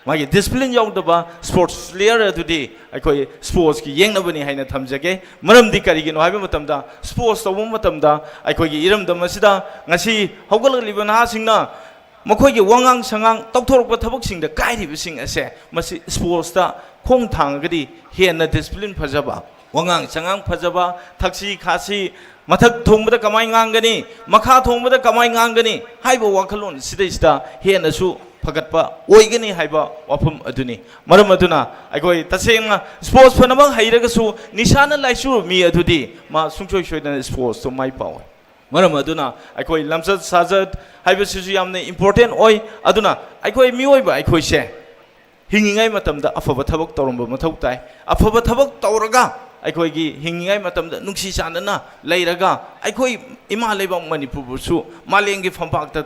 ꯃꯥꯒꯤ discipline ꯌꯥꯎꯗꯕ sports player ꯑꯗꯨꯗꯤ ꯑꯩꯈꯣꯏ sportsꯀꯤ ꯌꯦꯛꯅꯕꯅꯤ ꯍꯥꯏꯅ ꯊꯝꯖꯒꯦ꯫ ꯃꯔꯝꯗꯤ ꯀꯔꯤꯒꯤꯅꯣ ꯍꯥꯏꯕ ꯃꯇꯝꯗ sports ꯇꯧꯕ ꯃꯇꯝꯗ ꯑꯩꯈꯣꯏꯒꯤ ꯏꯔꯝꯗꯝ ꯑꯁꯤꯗ ꯉꯁꯤ ꯍꯧꯒꯠꯂꯛꯂꯤꯕ ꯅꯍꯥꯁꯤꯡꯅ ꯃꯈꯣꯏꯒꯤ ꯋꯥꯉꯥꯡ ꯁꯉꯥꯡ ꯇꯧꯊꯣꯔꯛꯄ ꯊꯕꯛꯁꯤꯡꯗ ꯀꯥꯏꯔꯤꯕꯁꯤꯡ ꯑꯁꯦ ꯃꯁꯤ sportsꯇ ꯈꯣꯡ ꯊꯥꯡꯉꯒꯗꯤ ꯍꯦꯟꯅ discipline ꯐꯖꯕ, ꯋꯥꯉꯥꯡ ꯁꯉꯥꯡ ꯐꯖꯕ, ꯊꯛꯁꯤ ꯈꯥꯁꯤ, ꯃꯊꯛ ꯊꯣꯡꯕꯗ ꯀꯃꯥꯏ ꯉꯥꯡꯒꯅꯤ, ꯃꯈꯥ ꯊꯣꯡꯕꯗ ꯀꯃꯥꯏ ꯉꯥꯡꯒꯅꯤ ꯍꯥꯏꯕ ꯋꯥꯈꯜꯂꯣꯟ ꯁꯤꯗꯩꯁꯤꯗ ꯍꯦꯟꯅꯁꯨ ꯐꯒꯠꯄ ꯑꯣꯏꯒꯅꯤ ꯍꯥꯏꯕ ꯋꯥꯐꯝ ꯑꯗꯨꯅꯤ꯫ ꯃꯔꯝ ꯑꯗꯨꯅ ꯑꯩꯈꯣꯏ ꯇꯁꯦꯡꯅ ꯁ꯭ꯄꯣꯔꯠꯁ ꯐꯅꯃꯛ ꯍꯩꯔꯒꯁꯨ ꯅꯤꯁꯥꯅ ꯂꯥꯏꯆꯨꯔꯕ ꯃꯤ ꯑꯗꯨꯗꯤ ꯃꯥ ꯁꯨꯡꯁꯣꯏ ꯁꯣꯏꯗꯅ ꯁ꯭ꯄꯣꯔꯠꯁꯇꯣ ꯃꯥꯏ ꯄꯥꯛꯑꯣꯏ꯫ ꯃꯔꯝ ꯑꯗꯨꯅ ꯑꯩꯈꯣꯏ ꯂꯝꯆꯠ ꯁꯥꯖꯠ ꯍꯥꯏꯕꯁꯤꯁꯨ ꯌꯥꯝꯅ ꯏꯝꯄꯣꯔꯇꯦꯟ ꯑꯣꯏ꯫ ꯑꯗꯨꯅ ꯑꯩꯈꯣꯏ ꯃꯤꯑꯣꯏꯕ ꯑꯩꯈꯣꯏꯁꯦ ꯍꯤꯡꯉꯤꯉꯩ ꯃꯇꯝꯗ ꯑꯐꯕ ꯊꯕꯛ ꯇꯧꯔꯝꯕ ꯃꯊꯧ ꯇꯥꯏ꯫ ꯑꯐꯕ ꯊꯕꯛ ꯇꯧꯔꯒ ꯑꯩꯈꯣꯏꯒꯤ ꯍꯤꯡꯉꯤꯉꯩ ꯃꯇꯝꯗ ꯅꯨꯡꯁꯤ ꯆꯥꯟꯅꯅ ꯂꯩꯔꯒ ꯑꯩꯈꯣꯏ ꯏꯃꯥ ꯂꯩꯕꯥꯛ ꯃꯅꯤꯄꯨꯔꯕꯨꯁꯨ ꯃꯥꯂꯦꯝꯒꯤ ꯐꯝꯄꯥꯛꯇ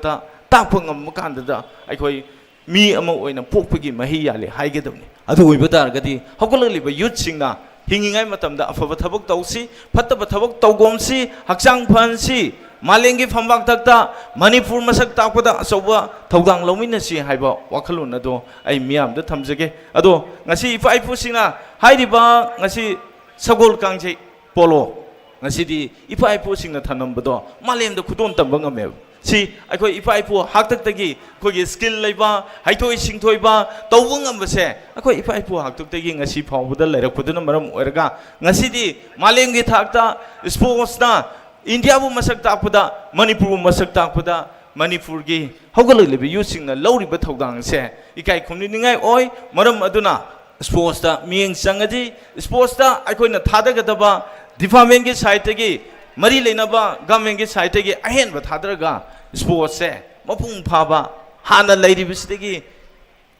ꯇꯥꯛꯄ ꯉꯝꯕ ꯀꯥꯟꯗꯨꯗ ꯑꯩꯈꯣꯏ ꯃꯤ ꯑꯃ ꯑꯣꯏꯅ ꯄꯣꯛꯄꯒꯤ ꯃꯍꯩ ꯌꯥꯜꯂꯤ ꯍꯥꯏꯒꯗꯕꯅꯤ꯫ ꯑꯗꯨ ꯑꯣꯏꯕ ꯇꯥꯔꯒꯗꯤ ꯍꯧꯒꯠꯂꯛꯂꯤꯕ ꯌꯨꯠꯁꯤꯡꯅ ꯍꯤꯡꯉꯤꯉꯩ ꯃꯇꯝꯗ ꯑꯐꯕ ꯊꯕꯛ ꯇꯧꯁꯤ, ꯐꯠꯇꯕ ꯊꯕꯛ ꯇꯧꯒꯣꯝꯁꯤ, ꯍꯛꯆꯥꯡ ꯐꯍꯟꯁꯤ, ꯃꯥꯂꯦꯝꯒꯤ ꯐꯝꯕꯥꯛꯇꯛꯇ ꯃꯅꯤꯄꯨꯔ ꯃꯁꯛ ꯇꯥꯛꯄꯗ ꯑꯆꯧꯕ ꯊꯧꯗꯥꯡ ꯂꯧꯃꯤꯟꯅꯁꯤ ꯍꯥꯏꯕ ꯋꯥꯈꯜꯂꯣꯟ ꯑꯗꯣ ꯑꯩ ꯃꯤꯌꯥꯝꯗ ꯊꯝꯖꯒꯦ꯫ ꯑꯗꯣ ꯉꯁꯤ ꯏꯄꯥ ꯏꯄꯨꯁꯤꯡꯅ ꯍꯥꯏꯔꯤꯕ ꯉꯁꯤ ꯁꯒꯣꯜ ꯀꯥꯡꯖꯩ ꯄꯣꯂꯣ ꯉꯁꯤꯗꯤ ꯏꯄꯥ ꯏꯄꯨꯁꯤꯡꯅ ꯊꯝꯂꯝꯕꯗꯣ ꯃꯥꯂꯦꯝꯗ ꯈꯨꯗꯣꯜ ꯇꯝꯕ ꯉꯝꯃꯦꯕ꯫ ꯁꯤ ꯑꯩꯈꯣꯏ ꯏꯄꯥ ꯏꯄꯨ ꯍꯥꯛꯇꯛꯇꯒꯤ ꯑꯩꯈꯣꯏꯒꯤ ꯁ꯭ꯀꯤꯜ ꯂꯩꯕ, ꯍꯩꯊꯣꯏ ꯁꯤꯡꯊꯣꯏꯕ ꯇꯧꯕ ꯉꯝꯕꯁꯦ ꯑꯩꯈꯣꯏ ꯏꯄꯥ ꯏꯄꯨ ꯍꯥꯛꯇꯛꯇꯒꯤ ꯉꯁꯤ ꯐꯥꯎꯕꯗ ꯂꯩꯔꯛꯄꯗꯨꯅ ꯃꯔꯝ ꯑꯣꯏꯔꯒ ꯉꯁꯤꯗꯤ ꯃꯥꯂꯦꯝꯒꯤ ꯊꯥꯛꯇ ꯁ꯭ꯄꯣꯔꯠꯁꯅ ꯏꯟꯗꯤꯌꯥꯕꯨ ꯃꯁꯛ ꯇꯥꯛꯄꯗ, ꯃꯅꯤꯄꯨꯔꯕꯨ ꯃꯁꯛ ꯇꯥꯛꯄꯗ ꯃꯅꯤꯄꯨꯔꯒꯤ ꯍꯧꯒꯠꯂꯛꯂꯤꯕ ꯌꯨꯠꯁꯤꯡꯅ ꯂꯧꯔꯤꯕ ꯊꯧꯗꯥꯡꯁꯦ ꯏꯀꯥꯏ ꯈꯨꯝꯅꯅꯤꯡꯉꯥꯏ ꯑꯣꯏ꯫ ꯃꯔꯝ ꯑꯗꯨꯅ ꯁ꯭ꯄꯣꯔꯠꯁꯇ ꯃꯤꯠꯌꯦꯡ ꯆꯪꯉꯗꯤ, ꯁ꯭ꯄꯣꯔꯠꯁꯇ ꯑꯩꯈꯣꯏꯅ ꯊꯥꯗꯒꯗꯕ ꯗꯤꯄꯥꯔꯠꯃꯦꯟꯒꯤ ꯁꯥꯏꯠꯇꯒꯤ, ꯃꯔꯤ ꯂꯩꯅꯕ ꯒꯃꯦꯟꯒꯤ ꯁꯥꯏꯠꯇꯒꯤ ꯑꯍꯦꯟꯕ ꯊꯥꯗꯔꯒ ꯁ꯭ꯄꯣꯔꯠꯁꯁꯦ ꯃꯄꯨꯡ ꯐꯥꯕ ꯍꯥꯟꯅ ꯂꯩꯔꯤꯕꯁꯤꯗꯒꯤ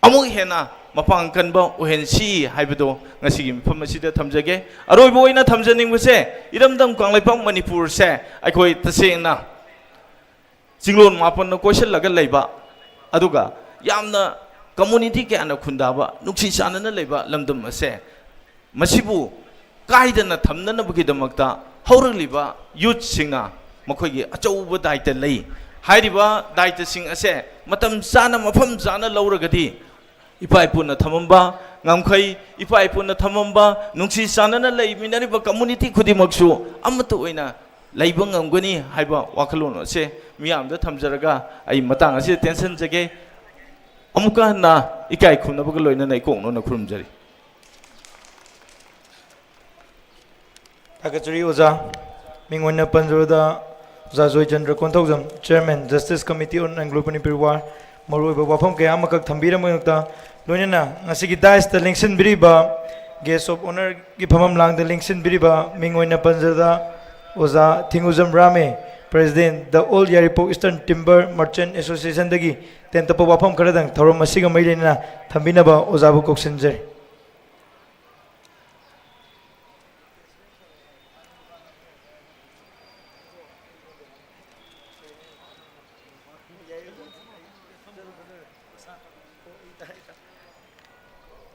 ꯑꯃꯨꯛ ꯍꯦꯟꯅ ꯃꯄꯥꯡ ꯀꯟꯕ ꯑꯣꯏꯍꯟꯁꯤ ꯍꯥꯏꯕꯗꯣ ꯉꯁꯤꯒꯤ ꯃꯐꯝ ꯑꯁꯤꯗ ꯊꯝꯖꯒꯦ꯫ ꯑꯔꯣꯏꯕ ꯑꯣꯏꯅ ꯊꯝꯖꯅꯤꯡꯕꯁꯦ, ꯏꯔꯝꯗꯝ ꯀꯪꯂꯩꯄꯥꯛ ꯃꯅꯤꯄꯨꯔꯁꯦ ꯑꯩꯈꯣꯏ ꯇꯁꯦꯡꯅ ꯆꯤꯡꯂꯣꯟ ꯃꯥꯄꯟꯅ ꯀꯣꯏꯁꯤꯜꯂꯒ ꯂꯩꯕ, ꯑꯗꯨꯒ ꯌꯥꯝꯅ ꯀꯝꯃꯨꯅꯤꯇꯤ ꯀꯌꯥꯅ ꯈꯨꯟꯗꯥꯕ, ꯅꯨꯡꯁꯤ ꯆꯥꯟꯅꯅ ꯂꯩꯕ ꯂꯝꯗꯝ ꯑꯁꯦ, ꯃꯁꯤꯕꯨ ꯀꯥꯏꯗꯅ ꯊꯝꯅꯅꯕꯒꯤꯗꯃꯛꯇ ꯍꯧꯔꯛꯂꯤꯕ ꯌꯨꯠꯁꯤꯡꯅ ꯃꯈꯣꯏꯒꯤ ꯑꯆꯧꯕ ꯗꯥꯏꯇ ꯂꯩ꯫ ꯍꯥꯏꯔꯤꯕ ꯗꯥꯏꯇꯁꯤꯡ ꯑꯁꯦ ꯃꯇꯝ ꯆꯥꯅ, ꯃꯐꯝ ꯆꯥꯅ ꯂꯧꯔꯒꯗꯤ ꯏꯄꯥ ꯏꯄꯨꯅ ꯊꯝꯃꯝꯕ ꯉꯝꯈꯩ, ꯏꯄꯥ ꯏꯄꯨꯅ ꯊꯝꯃꯝꯕ ꯅꯨꯡꯁꯤ ꯆꯥꯟꯅꯅ ꯂꯩꯃꯤꯟꯅꯔꯤꯕ ꯀꯝꯃꯨꯅꯤꯇꯤ ꯈꯨꯗꯤꯡꯃꯛꯁꯨ ꯑꯃꯠꯇ ꯑꯣꯏꯅ ꯂꯩꯕ ꯉꯝꯒꯅꯤ ꯍꯥꯏꯕ ꯋꯥꯈꯜꯂꯣꯟ ꯑꯁꯦ ꯃꯤꯌꯥꯝꯗ ꯊꯝꯖꯔꯒ ꯑꯩ ꯃꯇꯥꯡ ꯑꯁꯤꯗ ꯇꯦꯟꯁꯤꯟꯖꯒꯦ꯫ ꯑꯃꯨꯛꯀ ꯍꯟꯅ ꯏꯀꯥꯏ ꯈꯨꯝꯅꯕꯒ ꯂꯣꯏꯅꯅ ꯏꯀꯣꯛꯅꯅ ꯈꯨꯔꯨꯝꯖꯔꯤ꯫ ꯊꯥꯒꯠꯆꯔꯤ ꯑꯣꯖꯥ꯫ ꯃꯤꯡ ꯑꯣꯏꯅ ꯄꯟꯖꯕꯗ ꯑꯣꯖꯥ Joychandra Konthoujam, Chairman, Justice Committee on Anglo Manipur War, ꯃꯔꯨꯑꯣꯏꯕ ꯋꯥꯐꯝ ꯀꯌꯥ ꯑꯃꯈꯛ ꯊꯝꯕꯤꯔꯝꯕꯒꯤꯗꯃꯛꯇ, ꯂꯣꯏꯅꯅ ꯉꯁꯤꯒꯤ dais ꯇ ꯂꯦꯡꯁꯤꯟꯕꯤꯔꯤꯕ, Guest of Honour ꯒꯤ ꯐꯝꯐꯝ ꯂꯥꯡꯗ ꯂꯦꯡꯁꯤꯟꯕꯤꯔꯤꯕ, ꯃꯤꯡ ꯑꯣꯏꯅ ꯄꯟꯖꯕꯗ ꯑꯣꯖꯥ Thingujam ꯔꯥꯃꯦ, President, The All Yairipok Eastern Timber Merchant Association ꯗꯒꯤ ꯇꯦꯟꯇꯛꯄ ꯋꯥꯐꯝ ꯈꯔꯗꯪ ꯊꯧꯔꯝ ꯑꯁꯤꯒ ꯃꯔꯤ ꯂꯩꯅꯅ ꯊꯝꯕꯤꯅꯕ ꯑꯣꯖꯥꯕꯨ ꯀꯧꯁꯤꯟꯖꯔꯤ꯫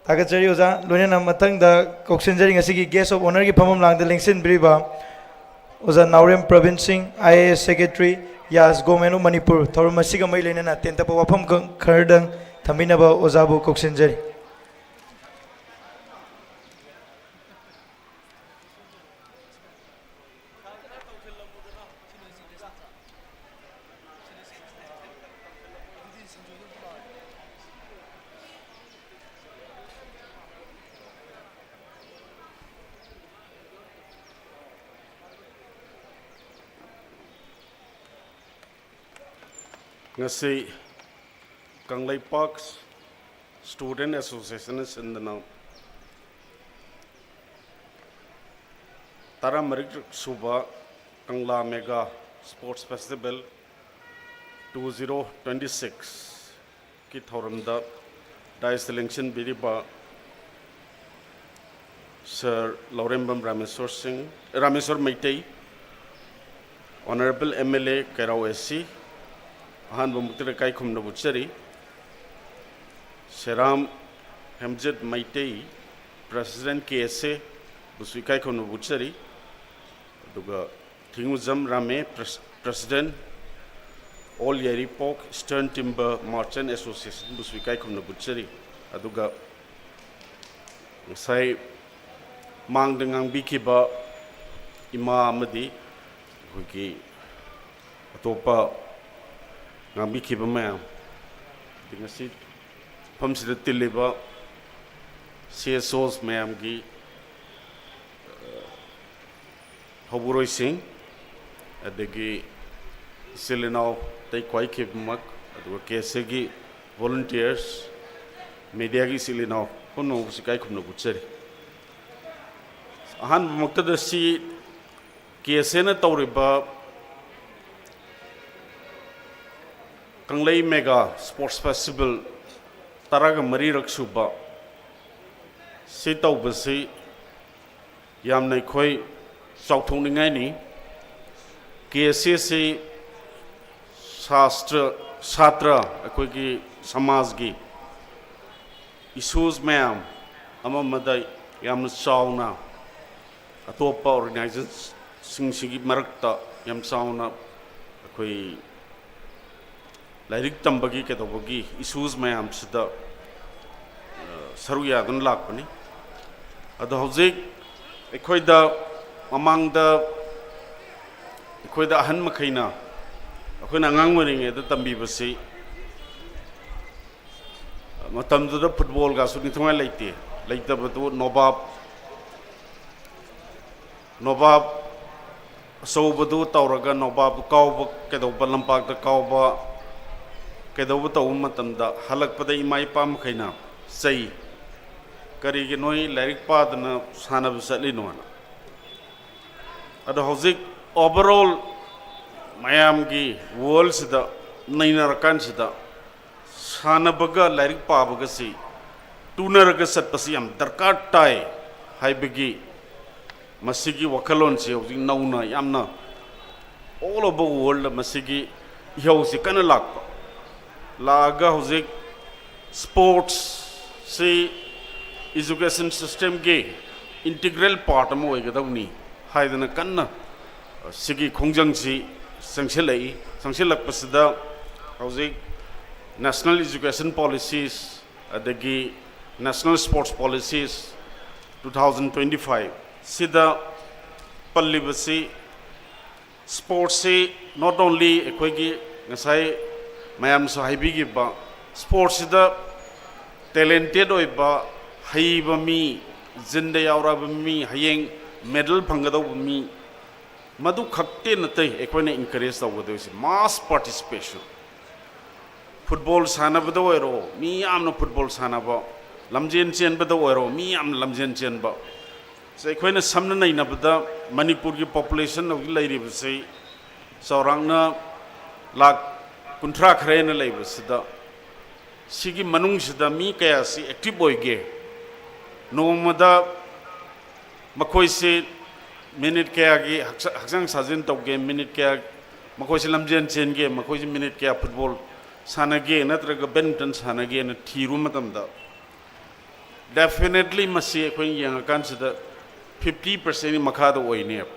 ꯊꯥꯒꯠꯆꯔꯤ ꯑꯣꯖꯥ꯫ ꯂꯣꯏꯅꯅ ꯃꯊꯪꯗ ꯀꯧꯁꯤꯟꯖꯔꯤ ꯉꯁꯤꯒꯤ Guest of Honour ꯒꯤ ꯐꯝꯐꯝ ꯂꯥꯡꯗ ꯂꯦꯡꯁꯤꯟꯕꯤꯔꯤꯕ ꯑꯣꯖꯥ ꯅꯥꯎꯔꯦꯝ ꯄ꯭ꯔꯕꯤꯟ ꯁꯤꯡ, IAS Secretary, YAS, Government of Manipur꯫ ꯊꯧꯔꯝ ꯑꯁꯤꯒ ꯃꯔꯤ ꯂꯩꯅꯅ ꯇꯦꯟꯇꯛꯄ ꯋꯥꯐꯝ ꯈ-, ꯈꯔꯗꯪ ꯊꯝꯕꯤꯅꯕ ꯑꯣꯖꯥꯕꯨ ꯀꯧꯁꯤꯟꯖꯔꯤ꯫ ꯉꯁꯤ ꯀꯪꯂꯩꯄꯥꯛ Student Association ꯅ ꯁꯤꯟꯗꯨꯅ ꯇꯔꯥꯃꯔꯤ ꯁꯨꯕ ꯀꯪꯂꯥ Mega Sports Festival two zero twenty six ꯀꯤ ꯊꯧꯔꯝꯗ dais ꯇ ꯂꯦꯡꯁꯤꯟꯕꯤꯔꯤꯕ Sir ꯂꯧꯔꯦꯝꯕꯝ ꯔꯥꯃꯦꯁꯣꯔ ꯁꯤꯡ, Rameshwor Meitei, Honourable MLA ꯀꯩꯔꯥꯎ AC, ꯑꯍꯥꯟꯕ ꯃꯛꯇꯗ ꯏꯀꯥꯏ ꯈꯨꯝꯅꯕ ꯎꯠꯆꯔꯤ꯫ ꯁꯦꯔꯥꯝ ꯍꯦꯝꯖꯤꯠ ꯃꯩꯇꯩ, President KSA ꯕꯨꯁꯨ ꯏꯀꯥꯏ ꯈꯨꯝꯅꯕ ꯎꯠꯆꯔꯤ꯫ ꯑꯗꯨꯒ Thingujam ꯔꯥꯃꯦ, Pres-, President, All Yairipok Eastern Timber Merchant Association ꯕꯨꯁꯨ ꯏꯀꯥꯏ ꯈꯨꯝꯅꯕ ꯎꯠꯆꯔꯤ꯫ ꯑꯗꯨꯒ ꯉꯁꯥꯏ ꯃꯥꯡꯗ ꯉꯥꯡꯕꯤꯈꯤꯕ ꯏꯃꯥ ꯑꯃꯗꯤ ꯑꯩꯈꯣꯏꯒꯤ ꯑꯇꯣꯞꯄ ꯉꯥꯡꯕꯤꯈꯤꯕ ꯃꯌꯥꯝ, ꯑꯗꯩ ꯉꯁꯤ ꯃꯐꯝꯁꯤꯗ ꯇꯤꯜꯂꯤꯕ CSOs ꯃꯌꯥꯝꯒꯤ, ꯑ, ꯍꯧꯕꯔꯣꯏꯁꯤꯡ, ꯑꯗꯒꯤ ꯏꯆꯤꯜ ꯏꯅꯥꯎ ꯑꯇꯩ ꯈ꯭ꯋꯥꯏ ꯈꯦꯕꯃꯛ, ꯑꯗꯨꯒ ꯀꯦ ꯑꯦꯁ ꯑꯦꯒꯤ ꯚꯣꯂꯨꯟꯇꯤꯌꯔꯁ, ꯃꯦꯗꯤꯌꯥꯒꯤ ꯏꯆꯤꯜ ꯏꯅꯥꯎ ꯄꯨꯝꯅꯃꯛꯁꯤ ꯏꯀꯥꯏ ꯈꯨꯝꯅꯕ ꯎꯠꯆꯔꯤ꯫ ꯑꯍꯥꯟꯕꯃꯛꯇꯗ ꯁꯤ ꯀꯦ ꯑꯦꯁ ꯑꯦꯅ ꯇꯧꯔꯤꯕ ꯀꯪꯂꯩ ꯃꯦꯒꯥ ꯁ꯭ꯄꯣꯔꯠꯁ ꯐꯦꯁꯇꯤꯚꯦꯜ ꯇꯔꯥꯒ ꯃꯔꯤꯔꯛ ꯁꯨꯕ ꯁꯤ ꯇꯧꯕꯁꯤ ꯌꯥꯝꯅ ꯑꯩꯈꯣꯏ ꯆꯥꯎꯊꯣꯛꯅꯤꯡꯉꯥꯏꯅꯤ꯫ ꯀꯦ ꯑꯦꯁ ꯑꯦꯁꯤ ꯁꯥꯁꯇ꯭ꯔ, ꯁꯥꯇ꯭ꯔ, ꯑꯩꯈꯣꯏꯒꯤ ꯁꯃꯥꯖꯒꯤ ꯏꯁꯨꯁ ꯃꯌꯥꯝ ꯑꯃ ꯑꯃꯗ ꯌꯥꯝꯅ ꯆꯥꯎꯅ, ꯑꯇꯣꯞꯄ ꯑꯣꯔꯒꯅꯥꯏꯖꯦꯁꯟꯁꯤꯡꯁꯤꯒꯤ ꯃꯔꯛꯇ ꯌꯥꯝ ꯆꯥꯎꯅ ꯑꯩꯈꯣꯏ ꯂꯥꯏꯔꯤꯛ ꯇꯝꯕꯒꯤ ꯀꯩꯗꯧꯕꯒꯤ ꯏꯁꯨꯁ ꯃꯌꯥꯝꯁꯤꯗ, ꯑ, ꯁꯔꯨꯛ ꯌꯥꯗꯨꯅ ꯂꯥꯛꯄꯅꯤ꯫ ꯑꯗꯣ ꯍꯧꯖꯤꯛ ꯑꯩꯈꯣꯏꯗ, ꯃꯃꯥꯡꯗ ꯑꯩꯈꯣꯏꯗ ꯑꯍꯟ ꯃꯈꯩꯅ, ꯑꯩꯈꯣꯏꯅ ꯑꯉꯥꯡ ꯑꯣꯏꯔꯤꯉꯩꯗ ꯇꯝꯕꯤꯕꯁꯤ, ꯃꯇꯝꯗꯨꯗ ꯐꯨꯠꯕꯣꯜꯒꯁꯨ ꯅꯤꯡꯊꯤꯅꯤꯉꯥꯏ ꯂꯩꯇꯦ꯫ ꯂꯩꯇꯕꯗꯨ ꯅꯣꯕꯥꯞ, ꯅꯣꯕꯥꯞ ꯑꯆꯧꯕꯗꯨ ꯇꯧꯔꯒ ꯅꯣꯕꯥꯞ ꯀꯥꯎꯕ ꯀꯩꯗꯧꯕ, ꯂꯝꯄꯥꯛꯇ ꯀꯥꯎꯕ ꯀꯩꯗꯧꯕ ꯇꯧꯕ ꯃꯇꯝꯗ ꯍꯜꯂꯛꯄꯗ ꯏꯃꯥ ꯏꯄꯥ ꯃꯈꯩꯅ ꯆꯩ, "ꯀꯔꯤꯒꯤ ꯅꯣꯏ ꯂꯥꯏꯔꯤꯛ ꯄꯥꯗꯅ ꯁꯥꯟꯅꯕ ꯆꯠꯂꯤꯅꯣꯅ?" ꯑꯗꯣ ꯍꯧꯖꯤꯛ ꯑꯣꯚꯔꯑꯣꯜ ꯃꯌꯥꯝꯒꯤ ꯋꯥꯔꯜꯁꯤꯗ ꯅꯩꯅꯔꯀꯥꯟꯁꯤꯗ ꯁꯥꯟꯅꯕꯒ ꯂꯥꯏꯔꯤꯛ ꯄꯥꯕꯒꯁꯤ ꯇꯨꯅꯔꯒ ꯆꯠꯄꯁꯤ ꯌꯥꯝ ꯗꯔꯀꯥꯔ ꯇꯥꯏ ꯍꯥꯏꯕꯒꯤ ꯃꯁꯤꯒꯤ ꯋꯥꯈꯜꯂꯣꯟꯁꯤ ꯍꯧꯖꯤꯛ ꯅꯧꯅ ꯌꯥꯝꯅ all over world ꯃꯁꯤꯒꯤ ꯏꯍꯧꯁꯤ ꯀꯟꯅ ꯂꯥꯛꯄ, ꯂꯥꯛꯑꯒ ꯍꯧꯖꯤꯛ ꯁ꯭ꯄꯣꯔꯠꯁꯁꯤ ꯏꯖꯨꯀꯦꯁꯟ ꯁꯤꯁꯇꯦꯝꯒꯤ ꯏꯟꯇꯤꯒ꯭ꯔꯦꯜ ꯄꯥꯔꯠ ꯑꯃ ꯑꯣꯏꯒꯗꯧꯅꯤ ꯍꯥꯏꯗꯅ ꯀꯟꯅ ꯁꯤꯒꯤ ꯈꯣꯡꯖꯪꯁꯤ ꯆꯪꯁꯤꯜꯂꯛꯏ꯫ ꯆꯪꯁꯤꯜꯂꯛꯄꯁꯤꯗ ꯍꯧꯖꯤꯛ ꯅꯦꯁꯅꯦꯜ ꯏꯖꯨꯀꯦꯁꯟ ꯄꯣꯂꯤꯁꯤꯁ ꯑꯗꯒꯤ national sports policies two thousand twenty five ꯁꯤꯗ ꯄꯜꯂꯤꯕꯁꯤ, ꯁ꯭ꯄꯣꯔꯠꯁꯁꯤ not only ꯑꯩꯈꯣꯏꯒꯤ ꯉꯁꯥꯏ ꯃꯌꯥꯝꯁꯨ ꯍꯥꯏꯕꯤꯈꯤꯕ, ꯁ꯭ꯄꯣꯔꯠꯁꯁꯤꯗ ꯇꯦꯂꯦꯟꯇꯦꯠ ꯑꯣꯏꯕ, ꯍꯩꯕ ꯃꯤ, ꯖꯤꯟꯗ ꯌꯥꯎꯔꯕ ꯃꯤ, ꯍꯌꯦꯡ ꯃꯦꯗꯜ ꯐꯪꯒꯗꯧꯕ ꯃꯤ, ꯃꯗꯨ ꯈꯛꯇꯤ ꯅꯠꯇꯦ ꯑꯩꯈꯣꯏꯅ encourage ꯇꯧꯒꯗꯣꯏꯁꯦ, mass participation꯫ ꯐꯨꯠꯕꯣꯜ ꯁꯥꯟꯅꯕꯗ ꯑꯣꯏꯔꯣ, ꯃꯤ ꯌꯥꯝꯅ ꯐꯨꯠꯕꯣꯜ ꯁꯥꯟꯅꯕ, ꯂꯝꯖꯦꯟ ꯆꯦꯟꯕꯗ ꯑꯣꯏꯔꯣ, ꯃꯤ ꯌꯥꯝꯅ ꯂꯝꯖꯦꯟ ꯆꯦꯟꯕ꯫ ꯁꯦ, ꯑꯩꯈꯣꯏꯅ ꯁꯝꯅ ꯅꯩꯅꯕꯗ ꯃꯅꯤꯄꯨꯔꯒꯤ population ꯍꯧꯖꯤꯛ ꯂꯩꯔꯤꯕꯁꯤ ꯆꯥꯎꯔꯥꯛꯅ ꯂꯥꯈ ꯀꯨꯟꯊ꯭ꯔꯥ ꯈꯔ ꯍꯦꯟꯅ ꯂꯩꯕꯁꯤꯗ, ꯁꯤꯒꯤ ꯃꯅꯨꯡꯁꯤꯗ ꯃꯤ ꯀꯌꯥꯁꯤ active ꯑꯣꯏꯒꯦ? ꯅꯣꯡꯃꯗ ꯃꯈꯣꯏꯁꯤ minute ꯀꯌꯥꯒꯤ ꯍꯛꯆ-, ꯍꯛꯆꯥꯡ ꯁꯥꯖꯦꯜ ꯇꯧꯒꯦ, minute ꯀꯌꯥ ꯃꯈꯣꯏꯁꯤ ꯂꯝꯖꯦꯟ ꯆꯦꯟꯒꯦ, ꯃꯈꯣꯏꯁꯤ minute ꯀꯌꯥ ꯐꯨꯠꯕꯣꯜ ꯁꯥꯟꯅꯒꯦ ꯅꯠꯇ꯭ꯔꯒ badminton ꯁꯥꯟꯅꯒꯦꯅ ꯊꯤꯔꯨꯕ ꯃꯇꯝꯗ, definitely ꯃꯁꯤ ꯑꯩꯈꯣꯏꯅ ꯌꯦꯡꯉꯀꯥꯟꯁꯤꯗ fifty percent ꯃꯈꯥꯗ ꯑꯣꯏꯅꯦꯕ꯫